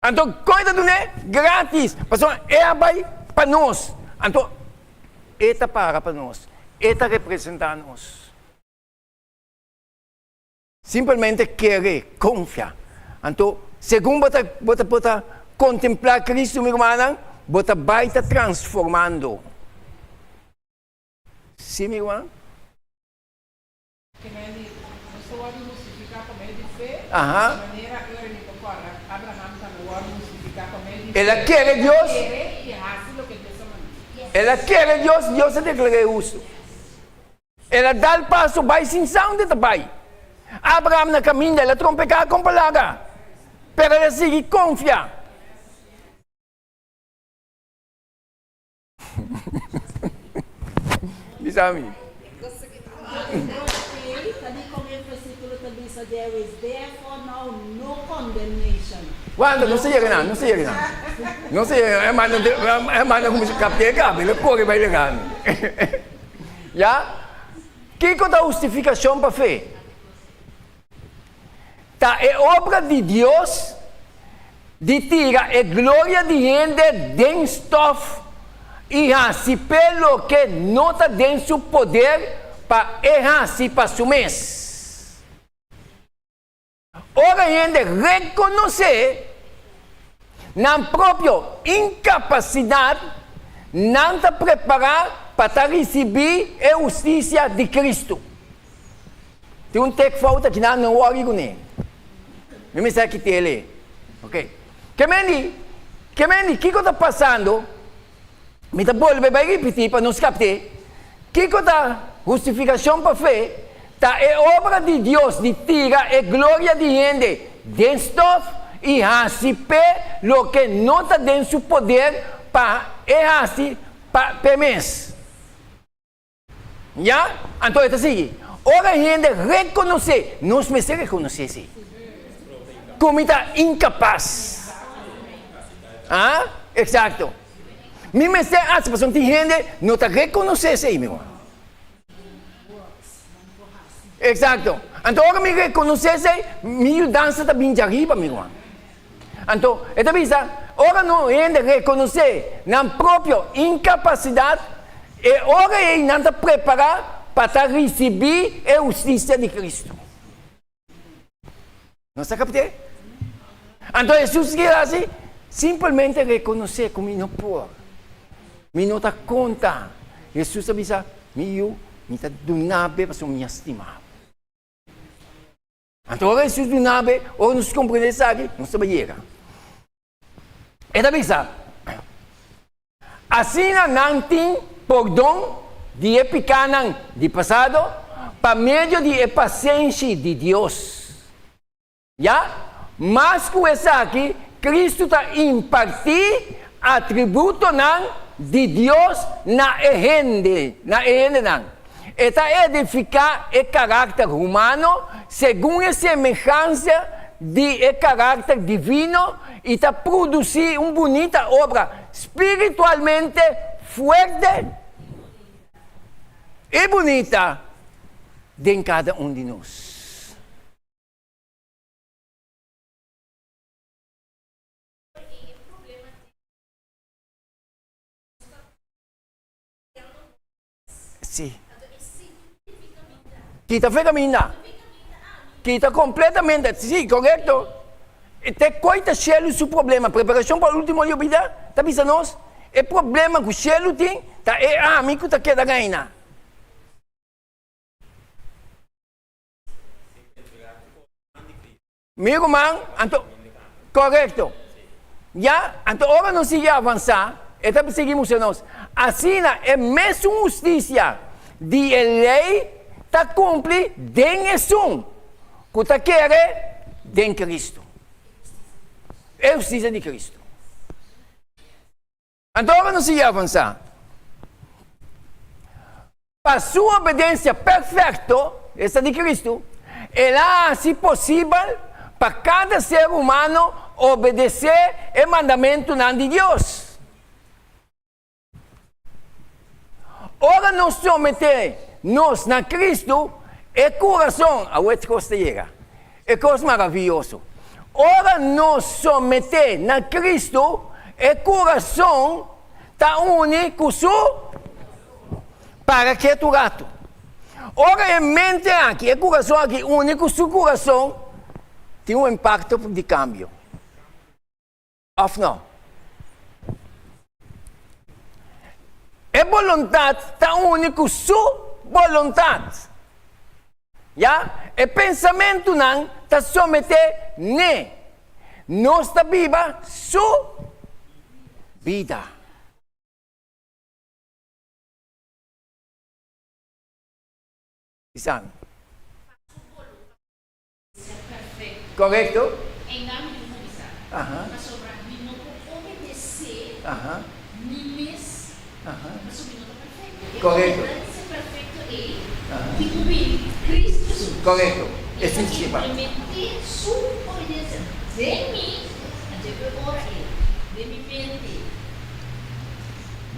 Anto, kon e ta dun'é? Gratis, pasobra e a bai pa nos. Anto, e ta para pa nos, e ta representá nos. Simpelmente kere, konfia. Anto, segun bo ta bo ta bo ta kontemplá Kristu, mi rumannan, bo ta bai ta transformando. Sí, mi ruman? Ke men di, Nos ta wòrdu hustifiká pa medio di fe, Aha. di manera e ora di ta kòrda, Abraham tambe wòrdu hustifiká pa medio di El a fe, kere el a Dios. kere i hasi loke Dios a mand'é. El a kere Dios, Dios a deklar'é hustu. El a dal paso bai sin sa unda e ta bai. Abraham na kaminda, el a trompeká kon palabra, pero el a sigui konfia. Bisa mi. Wanda, no sa yega nan, no sa yega nan. No sa yega nan. E manda, e manda kuminsá kapt'é kaba, el a kore bai yega mi. Ya? Kiko ta hustifikashon pa fe? Ta e obra di Dios di tira e gloria di hende den stof i hasi p'e loke no ta den su poder pa e hasi pa su mes. Ora hende rekonosé nan propio inkapasidat, nan ta prepará pa ta risibí e hustisia di Kristu. Tin un tek fout aki nan, no wòri kuné. Mi mester a kit'é le. Ok. Ke men di, ke men di, kiko ta pasando? Mi ta bolbe bai ripití pa nos kapt'é. Kiko ta. Hustifikashon pa fe ta e obra di Dios di tira e gloria di hende den stof i hasi p'e loke no ta den su poder pa e hasi pa p'e mes. Ya? Anto e ta sigui, Ora hende rekonosé, nos mester rekonosé si, ku mi ta inkapas. Ah, eksakto. Mi mester hasi pasobra tin hende no ta rekonosé esei, mi ruman. Eksakto. Anto ora mi rekonosé esei, mi yudansa ta bin djariba, mi ruman. Anto e ta bisa, ora no hende rekonosé nan propio inkapasidat, e ora ei nan ta prepará pa ta risibí e hustisia di Kristu. Nos ta kapt'é? Anto Hesus kier hasi? Simpelmente rekonosé ku mi no por. Mi no ta konta. Hesus a bisa, Mi yu, mi ta duna bo pasobra mi a stima bo. Anto ora Hesus duna bo, ora nos komprendé esaki, nos ta bai yega. E ta bisa, Asina nan tin pordon di e pikánan di pasado pa medio di e pasenshi di Dios. Ya, mas ku esaki, Kristu ta impartí atributonan di Dios na e hende, na e hendenan. E ta edifiká e karakter humano segun e semehansia di e karakter divino i ta produsí un bunita obra spiritualmente fuerte i bunita den kada un di nos. Sí. Kita fe caminda. Kita completamente. Sí, correcto. Te koi ta shelu su problema. Preparacion pa ultimo dia bida ta bisa nos e problema ku shelu tin ta e ami ku ta keda reina. Mi ruman, anto, korekto. Ya, anto ora nos sigui avansá, e ta sigui mustra nos, asina e mesun hustisia di e lei ta kumpli den esun ku ta kere den Kristu. E hustisia di Kristu. Anto ora nos sigui avansá, pa su obedensia perfekto, esta di Kristu, el a hasi posibel pa kada ser humano obedesé e mandamentunan di Dios. Ora nos someté nos na Kristu, e kurason, awor e kos ta yega, E kos maravioso. Ora nos someté na Cristo, e kurason ta uni ku su Para ketu ratu. Ora e mente aki, e kurason aki uni ku su kurason, tin un impakto di kambio. Òf no? E boluntat ta uni ku su boluntat. Ya, e pensamentunan ta someté n'e. Nos ta biba su bida. Bisa. Korekto. Aha. Aha. Korekto. Korekto. E sinti pa.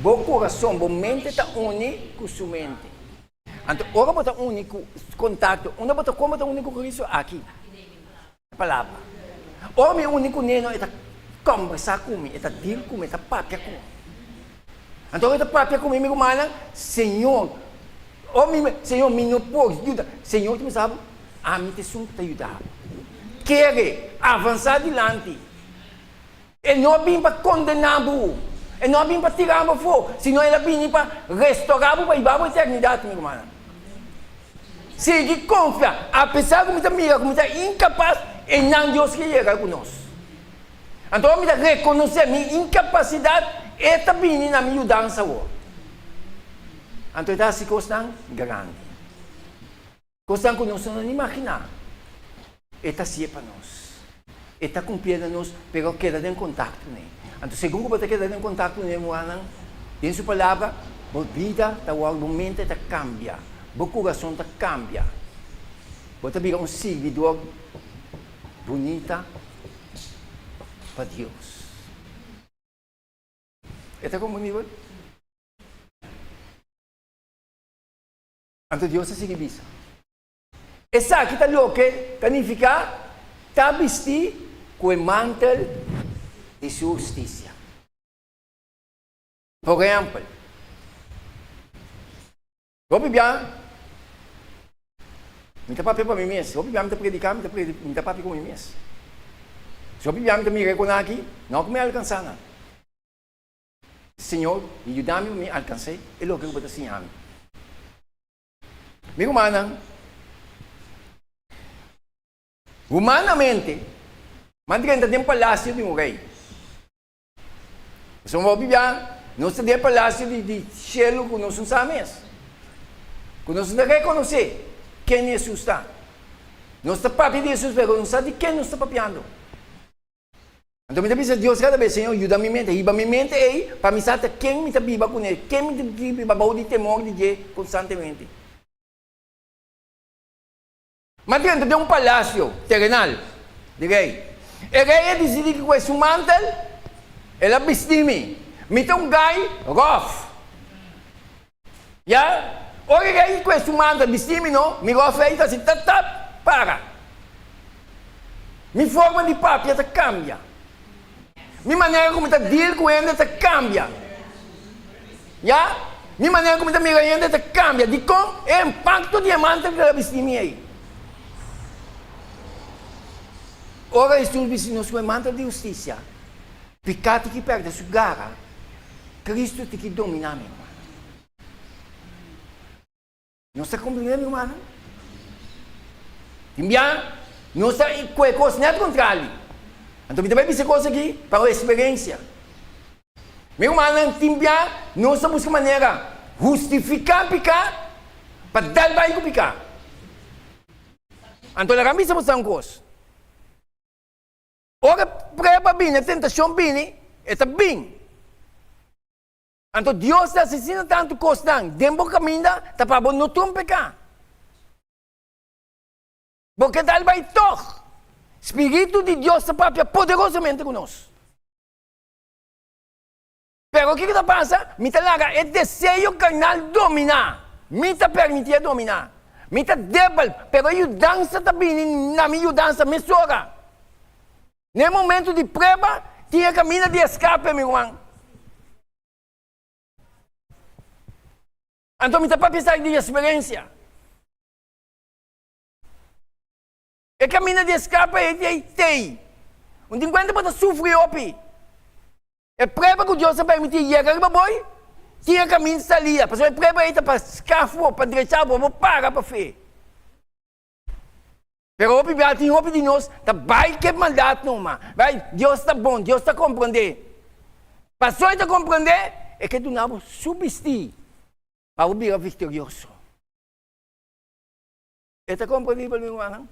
Bo kurason, bo mente ta uni ku su mente. Anto ora bo ta uni ku kontakto, unda bo ta kon bo ta uni ku Cristo? Aki. E palabra. Ora mi uni ku Neno e ta kombersá ku mi, e ta deal ku mi, e ta papia ku mi. Anto ora e ta papia ku mi, mi rumannan, Señor, ora mi, Señor mi no por yuda, Señor ta bisa bo, ami ta esun ku ta yuda bo. Kere, avansá dilanti. E no a bini pa kondená bo, e no a bini pa tirá bo afó, sino el a bini pa restorá bo pa hiba bo eternidat, mi rumannan. Sigui konfia, apesar ku mi ta mira ku mi ta inkapas, einan Dios ke yega ku nos. Anto ora mi ta rekonosé mi inkapasidat, e ta bini na mi yudansa awor. Anto e ta hasi kosnan grandi. Kosnan ku nos no a imaginá. E ta hasié pa nos. E ta kumplié na nos, pero keda den kontakto kuné. Anto segun ku bo ta keda den kontakto kuné, muanan, den su Palabra, bo bida ta wòrdu, bo mente ta kambia, bo kurason ta kambia. Bo ta bira un sirbidor bunita pa Dios. E ta komprendibel? Anto Dios a sigui bisa, Esaki ta loke ta nifiká ta bistí ku e mantel di su hustisia. Por ehèmpel, hopi bia mi ta papia pa mi mes, hopi bia mi ta prediká, mi ta papia ku mi mes. Si hopi bia mi ta mira e kona aki, no ku mi a alkansá nan. Señor, yuda mi pa mi alkans'é e loke ku bo ta siña mi. Mi rumannan, humanamente, mi a drenta den palasio di un rei. Pasobra hopi bia nos ta den e palasio di di shelu ku nos no sa mes, ku nos no ta rekonosé ken Hesus ta. Nos ta papia di Hesus, pero nos no sa di ken nos ta papiando. Anto mi ta bisa Dios kada bes, Señor, yuda mi mente, hiba mi mente ei pa mi sa ta ken mi ta biba kuné, ken mi ta biba bou di temor di dje konstantemente. Mi a drenta den un palasio terenal di rei. E rei a disidí ku su mantel el a bistí mi. Mi ta un gai ròf. Ya, ora e rei ku su mantel bistí mi no, mi ròf ei ta hasi tap tap, para. Mi forma di papia ta kambia. Mi manera ku mi ta deal ku hende ta kambia. Ya, mi manera ku mi ta mira hende ta kambia. Dikon? E impakto di e mantel ku el a bisti mi ei. Ora Hesus bisti nos ku e mantel di hustisia, piká tin ki pèrdè su gara, Kristu tin ki dominá, mi rumannan. Nos ta komprendé, mi rumannan? Tin bia nos ta kue kos nèt kontrali. Anto mi ta bai bisa e kos aki pa un eksperensia. Mi rumannan, tin bia nos ta buska manera hustifiká piká pa dal bai ku piká. Anto laga mi bisa boso un kos. Ora prueba bini, e tentashon bini, e ta bin. Anto Dios ta hasi asina tantu kosnan den bo kaminda ta pa bo no trompeká. Bo ke dal bai tòg. Spiritu di Dios ta papia poderosamente ku nos. Pero kiko ta pasa? Mi ta laga e deseo karnal dominá. Mi ta permití e dominá. Mi ta debel, pero e yudansa ta bini na mi yudansa mesora. Na e momento di prueba, tin e kaminda di eskape, mi ruman. Anto mi ta papia esaki di eksperensia. E kaminda di eskape ei t'ei t'ei. Un tin kuenta bo ta sufri hopi. E prueba ku Dios a permití yega riba bo ei, tin e kaminda di salida. Pasobra e prueba ei ta pa skaf bo, pa drecha bo, bo para pa fe. Pero hopi bia tin hopi di nos ta bai ke maldat numa. Bai, Dios ta bon, Dios ta komprondé. Paso e ta komprondé, e ke duna bo su bistí pa bo bira viktorioso. E ta komprendibel, mi rumannan?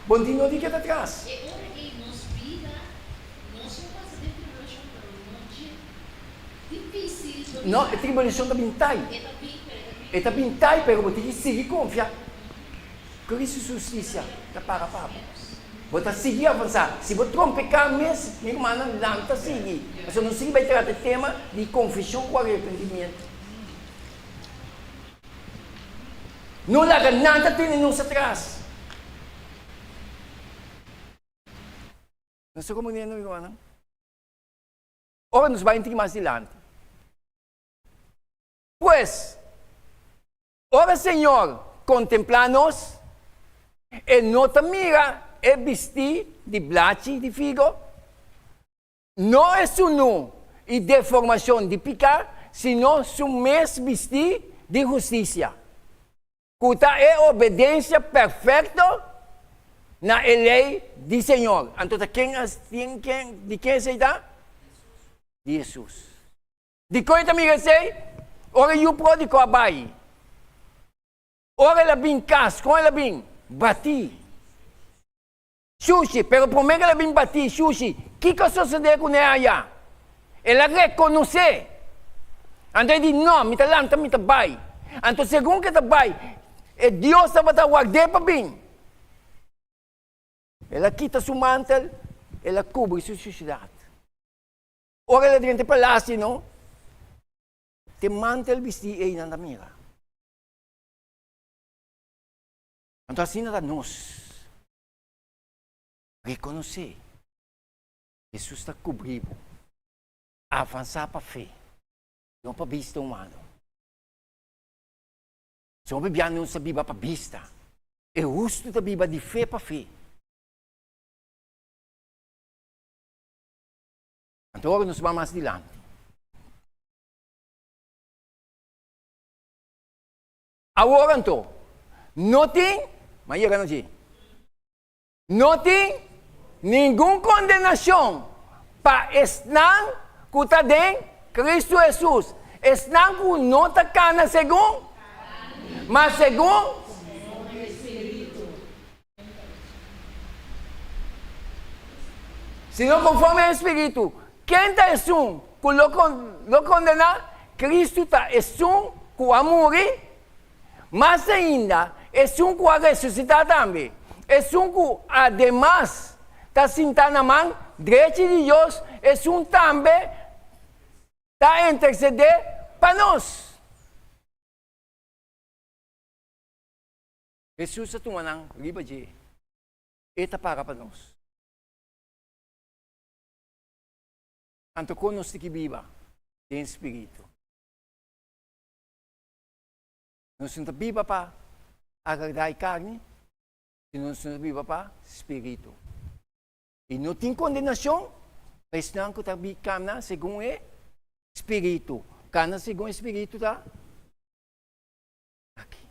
Bon di no di keda tras. E ora ei nos bida, nos lo pasa den tribulashon, pero no dje difísil. No, e tribulashon ta bin tai. E ta bin, pero e ta bin. E ta bin tai, pero bo tin ki sigui konfia. Cristo su hustisia ta para pa bo. Bo ta sigui avansá. Si bo trompeká mes, mi rumannan, lanta sigui. Pasobra nos sigui bai trata e tema di konfeshon ku arepentimiento. No laga nada tene nos atras. Nos ta komprendiendo, mi rumannan? Ora nos bai un mas dilanti. Pues, ora Señor kontemplá nos, e no ta mira e bistí di blachi di figo, No e sunú i deformashon di piká, sino su mes bistí di hustisia, ku ta e obedensia perfekto. na e lei di Señor. Anto ta ken a tin ken di ken esei ta? Di Hesus. Dikon e ta mira esei? Ora e yu pródigo a bai, ora el a bin kas, kon el a bin? Batí. Shushi, pero promé ku el a bin batí shushi, kiko a sosodé kuné aya? El a rekonosé. Anto e di, No, mi ta lanta, mi ta bai. Anto segun ku e ta bai, e Dios tabata ward'é pa bin. El a kita su mantel, el a kubri su shushidat. Ora el a drenta e palasio, no, te mantel bistí ei nan ta mira. Anto asina ta nos rekonosé Hesus ta kubrí bo, avansá pa fe, no pa bista humano. Si hopi bia nos ta biba pa bista, e hustu ta biba di fe pa fe. Anto ora nos bai mas dilanti. Awor anto, no tin, m'a yega na dje, no tin ningun kondenashon pa esnan ku ta den Kristu Hesus, esnan ku no ta kana segun, ma segun. Sino konforme e Spiritu. Ken ta esun ku lo lo kondená? Kristu ta esun ku a muri, mas ainda, esun ku a resusitá tambe, esun ku ademas ta sintá na man drechi di Dios, esun tambe ta intersedé pa nos. Hesus a tuma nan riba dje. E ta paga pa nos. Anto kon nos tin ki biba den spiritu? Nos no ta biba pa agradá e karni, sino nos ta biba pa spiritu. I no tin kondenashon pa esnan ku ta kana segun e spiritu. Kana segun e spiritu ta aki.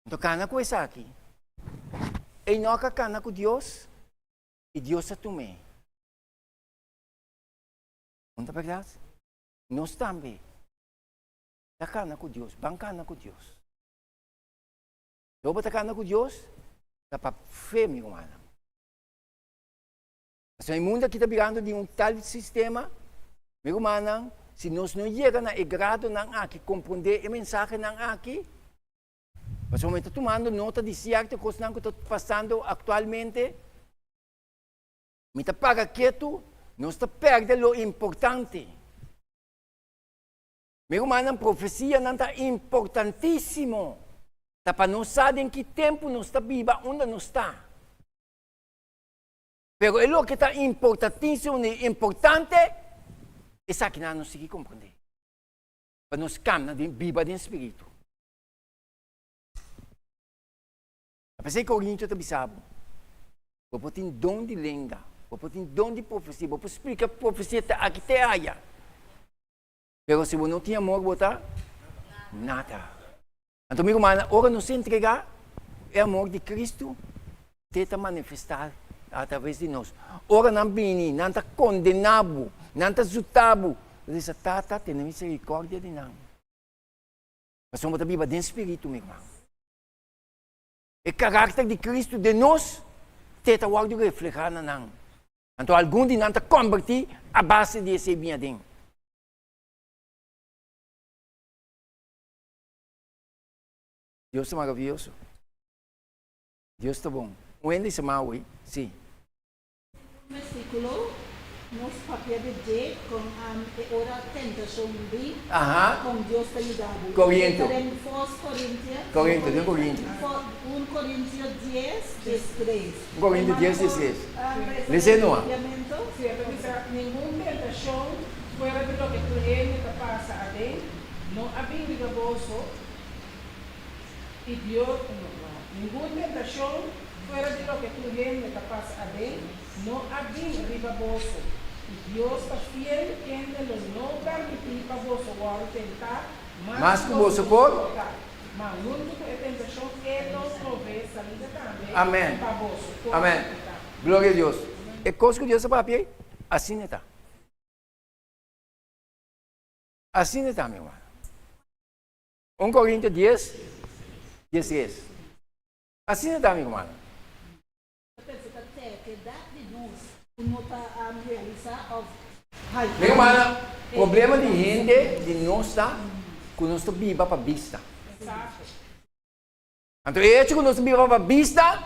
Anto kana ku esaki. Enoch a kana ku Dios i Dios a tum'é. No ta bèrdat? Nos tambe ta kana ku Dios. Ban kana ku Dios. Lo bo ta kana ku Dios ta pa fe, mi rumannan. Pasobra e mundu aki ta birando di un tal sistema, mi rumannan, si nos no yega na e gradonan aki, komprondé e mensahenan aki, pasobra mi ta tumando nota di sierto kosnan ku ta pasando aktualmente, mi ta para ketu, nos ta pèrdè lo importante. Mi rumannan, profesianan ta importantísimo. Ta pa nos sa den ki tempu nos ta biba, unda nos ta. Pero e loke ta importantísimo i importante, esakinan nos sigui komprendé. Pa nos kamna den biba den spiritu. Ta p'esei Korintio ta bisa bo, bo por tin don di lenga, bo por tin don di profesia, bo por splika profesia te aki te aya. Pero si bo no tin amor bo ta nada. Anto mi rumannan, ora nos entregá e amor di Kristu, te ta manifestá atraves di nos. Ora nan bini, nan ta kondená bo, nan ta zuta bo, bo ta bisa, Tata, tene miserikòrdia di nan. Pasobra bo ta biba den spiritu, mi ruman. E karakter di Kristu den nos te ta wòrdu reflehá na nan. Anto algun di nan ta kombertí a base di esei bin aden. Dios ta maravioso. Dios ta bon. Un hende dice ma awe, si. Un versículo nos papia di dje con e ora tentacion bin, con Dios ta yuda bo. Corinto. E ta den First Corinthians. Corinto, den Corinto. Un Corintio dies, diestres. Un Corinto dies, diestres. Lese Noa. Si, e ta bisa, Ningun tentacion fuera di loke tur hende ta pasa aden no a bin riba boso, i Dios, no, no, ningun tentashon fuera di loke tur hende ta pasa aden no a bin riba boso, i Dios ta fiel kende lo no permití pa boso wòrdu tentá Mas ku boso por soportá. Ma huntu ku e tentashon e lo proveé salida tambe Amèn. pa boso por Amèn. soportá. Gloria a Dios. E kos ku Dios a papia ei, asina e ta. Asina e ta, mi hermano. Un Korintio dies, diestres. Asina ta, mi hermano. Mi hermana, problema di hende di nos ta ku nos ta biba pa bista. Anto e hecho ku nos ta biba pa bista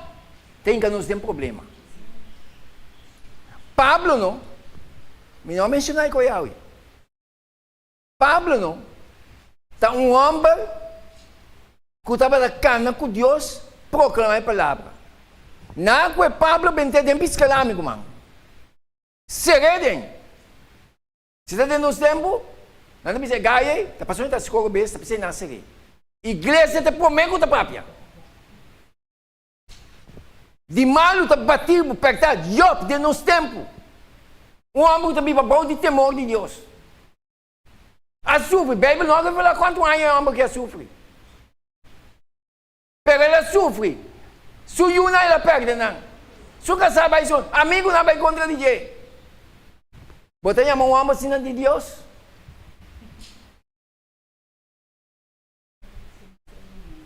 ta hinka nos den problema. Pablo no, mi no a menshoná e koe awe. Pablo no ta un hòmber ku tabata kana ku Dios proklamá e palabra. Nan ku e Pablo bent'é den piskalá, mi ruman. Ser'é den. Si ta den nos tempu, nan ta bisa e gai ei ta pasobra ta hasi koko bes, ta p'esei nan a ser'é. Iglesia ta e promé ku ta papia. Di malu ta bati bo pèrtá Job den nos tempu, un hòmber ku ta biba bou di temor di Dios, a sufri. Beibel no a revelá kuantu aña e hòmber aki a sufri, pero el a sufri. Su yunan el a pèrdè nan, su kasá bai su amigunan bai kontra di dje. Bo ta yama un hòmber asina di Dios?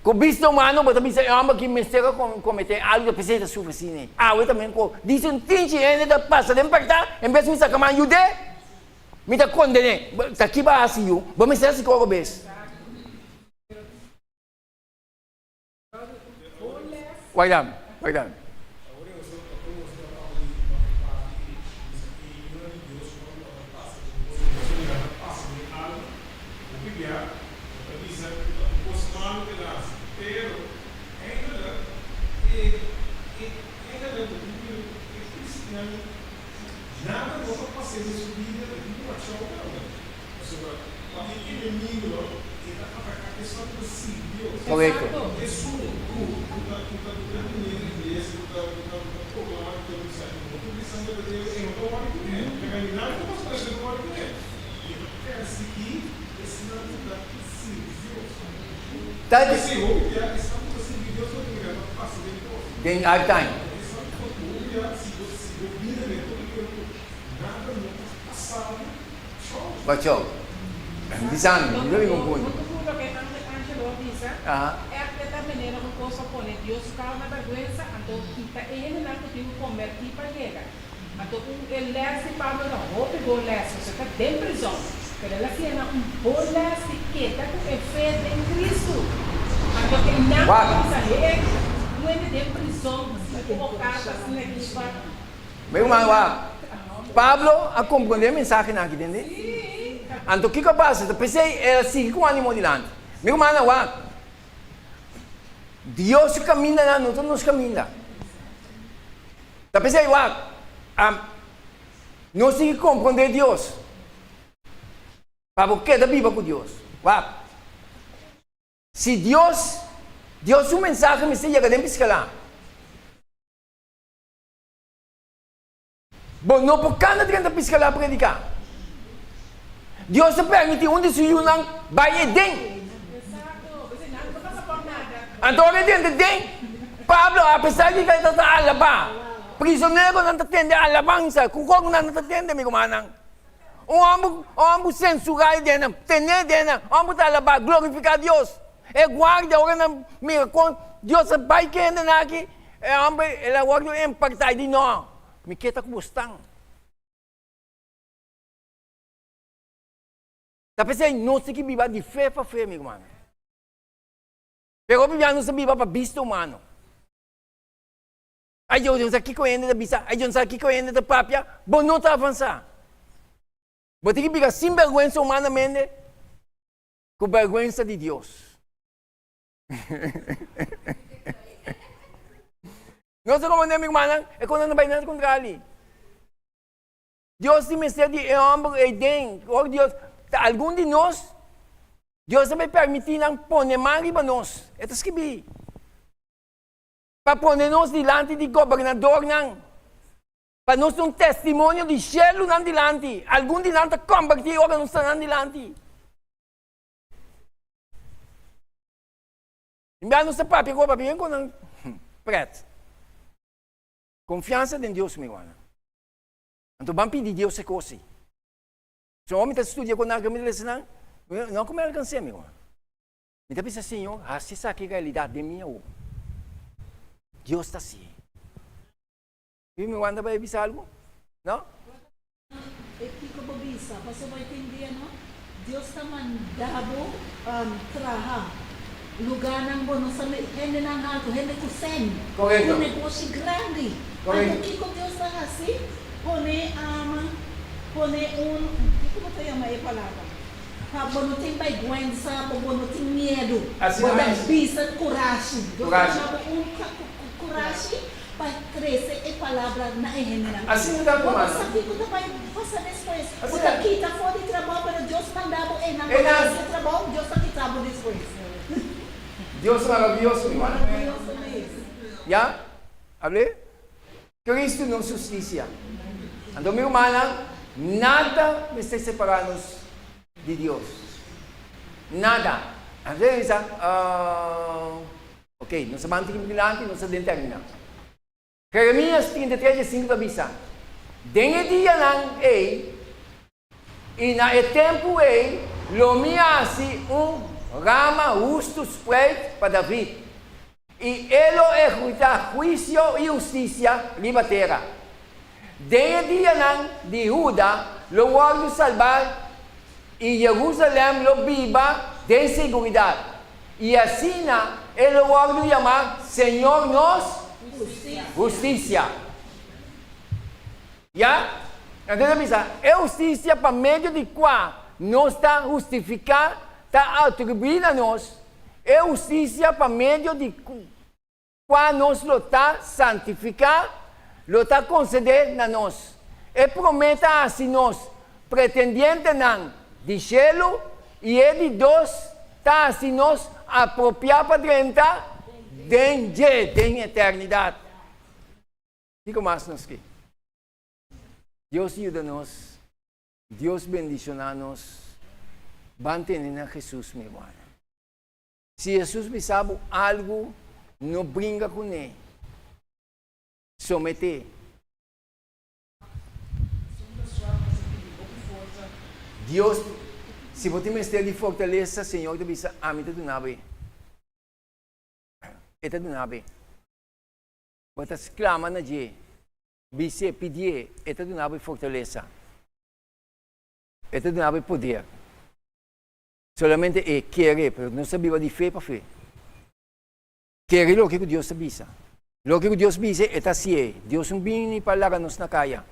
Ku bista humano bo ta bisa e hòmber ki mester a kometé algu ta p'esei ta sufri asina ei. Awe ta men ku disi un tinchi hende ta pasa den pèktá, en bes mi saka man yud'é, mi ta konden'é. Ta ki bo a hasi yu? Bo mester hasi koko bes. Wardami, wardami. Korekto. Ta Den hard time. Bacho. Bisa mi, mi lo riba un punto. Punto ku loke Angelo a bisa, ègt e ta manera ku kos a pone Dios su kau na bèrgwensa, anto kita e hendenan ku tin ku kombertí pa yega. Anto un e lès di Pablo ta hopi bon lès, pasobra e ta den prizòn, pero el a siña nan un bon lès di keda ku e fe den Kristu. Anto einan ku a bisa, He, un hende den prizòn ku bo karta asina aki pa. Mi ruman wak, Pablo a komprondé e mensahenan aki, tende? Anto kiko a pasa? Ta p'esei el a sigui ku ánimo dilanti. Mi rumannan wak, Dios su kamindanan no ta nos kaminda. Ta p'esei wak, nos tin ki komprondé Dios pa bo keda biba ku Dios. Wak, si Dios, Dios su mensahe mester yega den piskalá. Bo no por kanda drenta piskalá prediká. Dios ta permití un di su yunan bai eden. Anto ora e drenta den, Pablo, apesar di ta ta alabá, prisoneronan ta tende alabansa. Ku kor nan ta tende, mi rumannan? Un hòmber, un hòmber sensurá e den nan, ten'é den nan, hòmber ta alabá, glorifiká Dios. E guardia, ora nan mira kon Dios a bai ku e hendenan aki, E homber el a wordo impartá i di, No, mi ke ta ku bo stan. Ta p'esei nos tin ki biba di fe pa fe, mi rumannan. Pero hopi bia nos ta biba pa bista humano. Ai Dios, no sa kiko hende ta bisa, ai Dios, no sa kiko hende ta papia, bo no ta avansá. Bo tin ki bira sinbèrgwensa humanamente ku bèrgwensa di Dios. Nos ta komprendé, mi rumannan, e kosnan ta bai net kontrali. Dios tin mester di e hòmber ei den. Ora Dios, ta algun di nos, Dios ta bai permití nan pone man riba nos. E ta skibí. Pa pone nos dilanti di gobernadornan. Pa nos ta un testimonio di shelu nan dilanti. Algun di nan ta kombertí ora nos ta nan dilanti. Tin bia nos ta papia ku papia ku nan pret. Konfiansa den Dios, mi rumannan. Anto ban pidi Dios e kos ei. Si un homi ta studia ku nan, mi ta lesa nan, no ku mi alkans'é, mi ruman. Mi ta bisa, Señor, hasi esaki realidat den mi awor. Dios ta hasié. Mi ruman ta bai bisa algu? No? E kiko bo bisa? Pasobra e tin dia no, Dios ta manda bo traha lugarnan bo no sa hendenan haltu, hende ku sèn, ku negoshi grandi. Anto kiko Dios ta hasi? Pone pone un, kiko bo ta yama e palabra? Pa bo no tin bèrgwensa, pa bo no tin miedu. Bo ta bisa kurashi. Dios ta duna bo un kurashi. Pa trese e palabra na e hendenan ei. Asina ta Bo no rumannan. sa kiko ta bai pasa despues. Bo Asina. ta kita for di trabou, pero Dios manda bo einan pa Einan. hasi e trabou, Dios ta kita bo despues. Dios maravioso, mi ruman. Maravioso mes. Ya? Hablé? Cristo nos hustisia. Anto mi rumannan, nada mester separa nos di Dios. Nada. Anto e bisa, ah. Ok, nos a ban tiki dilanti, nos a den terminá. Jeremías 33 di sinku ta bisa, Den e dianan ei i na e tempu ei lo mi hasi un rama hustu spreit pa David, i e lo ehekutá huisio i hustisia riba tera. Den e dianan di Huda lo wòrdu salbá i Jerusalèm lo biba den siguridat, i asina e lo wòrdu yamá Señor nos Hustisia. Ya? Anto ta bisa, e hustisia pa medio di kua nos ta hustifiká ta atribuí na nos, e hustisia pa medio di Kua nos lo ta santifiká, lo ta konsedé na nos. E promé ta hasi nos pretendientenan di shelu i e di dos ta hasi nos apropiá pa drenta den dje den eternidat. Kiko mas nos ke? Dios yuda nos, Dios bendishoná nos, ban tene na Hesus, mi rumannan. Si Hesus bisa bo algu, no bringa kuné. Someté. Dios, si bo tin mester di fortalesa, Señor ta bisa, Ami ta duna bo e. E ta duna bo e. Bo ta sklama na dje, bis'é, pidié, E ta duna bo e fortalesa. E ta duna bo e poder. Solamente e kere, pero nos ta biba di fe pa fe. Kere loke ku Dios ta bisa. Loke ku Dios bisa, e ta hasié. Dios no bini pa laga nos na kaya.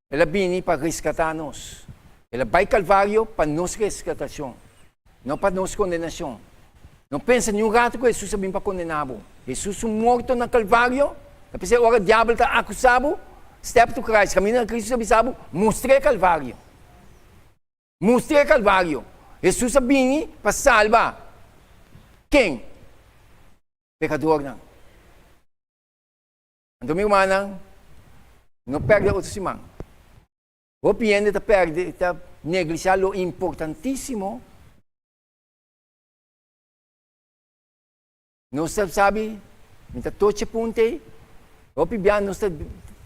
El a bini pa reskatá nos. El a bai Kalvario pa nos reskatashon, no pa nos kondenashon. No pensa niun ratu ku Hesus a bini pa kondená bo. Hesus su morto na Kalvario, ta p'esei ora diabel ta akusá bo, step to Christ, kaminda na Kristu ta bisa bo, mustr'é Kalvario. Mustra e Kalvario. Hesus a bini pa salba ken? Pekadornan. Anto mi rumannan, no pèrdè otro siman. Hopi hende ta pèrdè, ta neglishá lo importantísimo. Nos ta sabi, mi ta tochi punta ei, hopi bia nos ta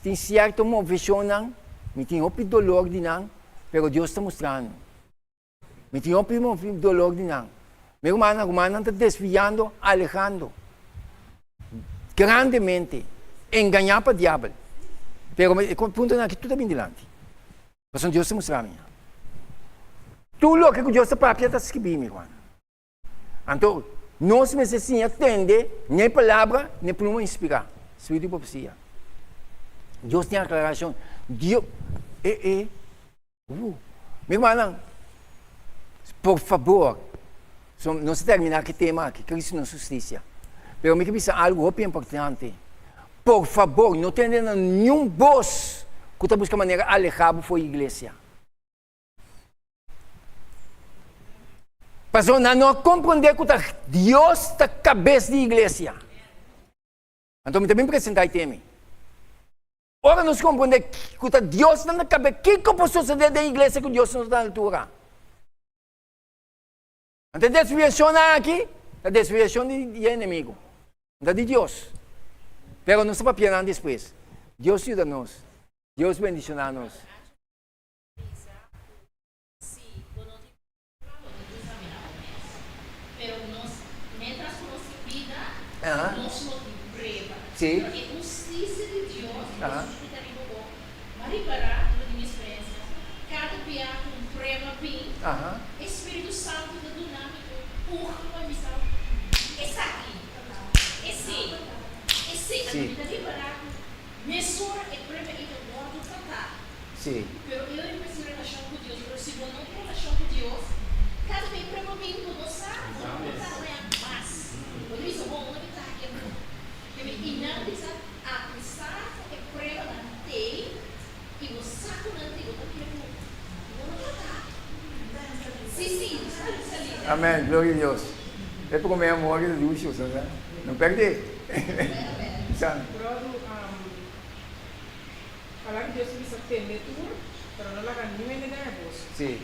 tin sierto moveshonnan, mi tin hopi dolor di nan, pero Dios ta mustra mi. Mi tin hopi dolor di nan. Mi rumannan, rumannan ta desviando, alehando grandemente, engañá pa diabel. Pero e puntonan aki tur ta bin dilanti. Pasobra Dios ta mustra mi. Tur loke ku Dios ta papia ta skibí, mi rumannan. Anto, nos mester siña tende n'e Palabra, n'e pluma inspirá, spiritu di profesia. Dios tin aklarashon. Dios, e, e, uh, mi rumannan, por fabor, so, nos a terminá ku e tema aki, Cristo nos hustisia. Pero mi ke bisa algu hopi importante. Por fabor, no tende na niun bos ku ta buska manera alehá bo for iglesia. Pasobra nan no a komprondé ku ta Dios ta kabes di iglesia. Anto mi ta bin presentá e teme. Ora nos komprondé ku ta Dios ta na kabes, kiko por sosodé den iglesia ku Dios no ta na altura? Anto e desviashonnan aki. Ta desviashon di e enemigu. No ta di Dios. Pero nos ta papia nan despues. Dios yuda nos. Dios bendishoná nos. Sí. Sí. Sí. Pero eu riba si relashon ku Dios, pero si bo no tin relashon ku Dios, kada bes prueba bin bo no sa, bo no por ta haña mas. Bo ta bisa, bon, unda mi ta aki anto? Kebe i nan bisa, apesar ku e pruebanan t'ei i bo sa ku nan t'ei, bo ta mira ku bo no por ta. Sí, sí, sali, sali. Amen, gloria a Dios. E prome amor ta dushi, bo sa, no perde. Sa. Palabra di Dios ta bisa tende tur, pero no laga niun hende gaña boso. Sí.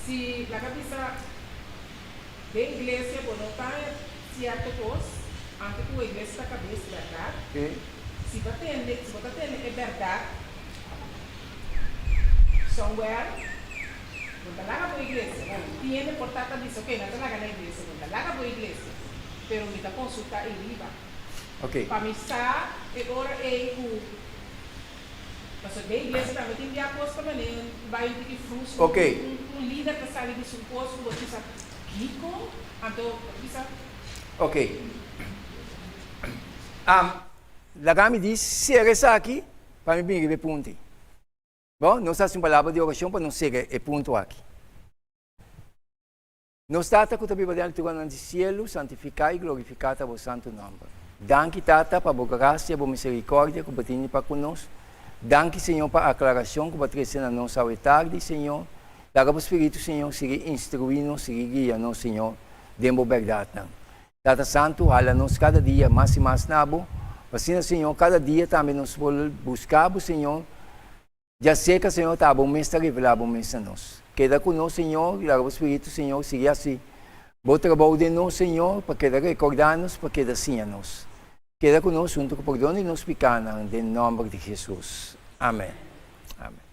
Si laga bisa den iglesia bo no ta haña cierto cos, anke cu e iglesia ta cabes, berdad? Sí. Si bo tende, si bo ta tende e berdad somewhere, bo ta laga bo iglesia. Bon, tin hende por ta ta bisa, ok, nan ta laga na iglesia, bo ta laga bo iglesia, pero mi ta consulta ei riba. Ok. Pa mi sa e ora ei ku pasobra den iglesia tambe tin bia kos ta manera bai un tiki frus Ok. un un lider ta sali di su kos ku bo ta bisa kiko anto bo ta bisa. Ok. Am, laga mi di sera esaki pa mi bin riba e punto ei. Bon, nos hasi un palabra di orashon pa nos sera e punto aki. Nos Tata ku ta biba den alturanan di sielu, santifiká i glorifiká ta bo santu nòmber. Danki, Tata, pa bo grasia i bo miserikòrdia ku bo tini pa ku nos. Danki, Señor, pa aklarashon ku bo a trese na nos awe tardi, Señor. Laga bo Spiritu, Señor, sigui instruí nos, sigui guia nos, Señor, den bo bèrdatnan. Tata Santu, hala nos kada dia mas i mas na bo, pa asina, Señor, kada dia tambe nos por buska bo, Señor, Ya seca, Señor, ta Abo mes ta revelá Bo mes na nos. Keda ku nos, Señor, i laga Bo Spiritu, Señor, sigui hasi Bo trabou den nos, Señor, pa keda rekordá nos, pa keda siña nos. Keda ku nos huntu ku pordon di nos pikánan, den nòmber di Jesus. Amèn. Amèn.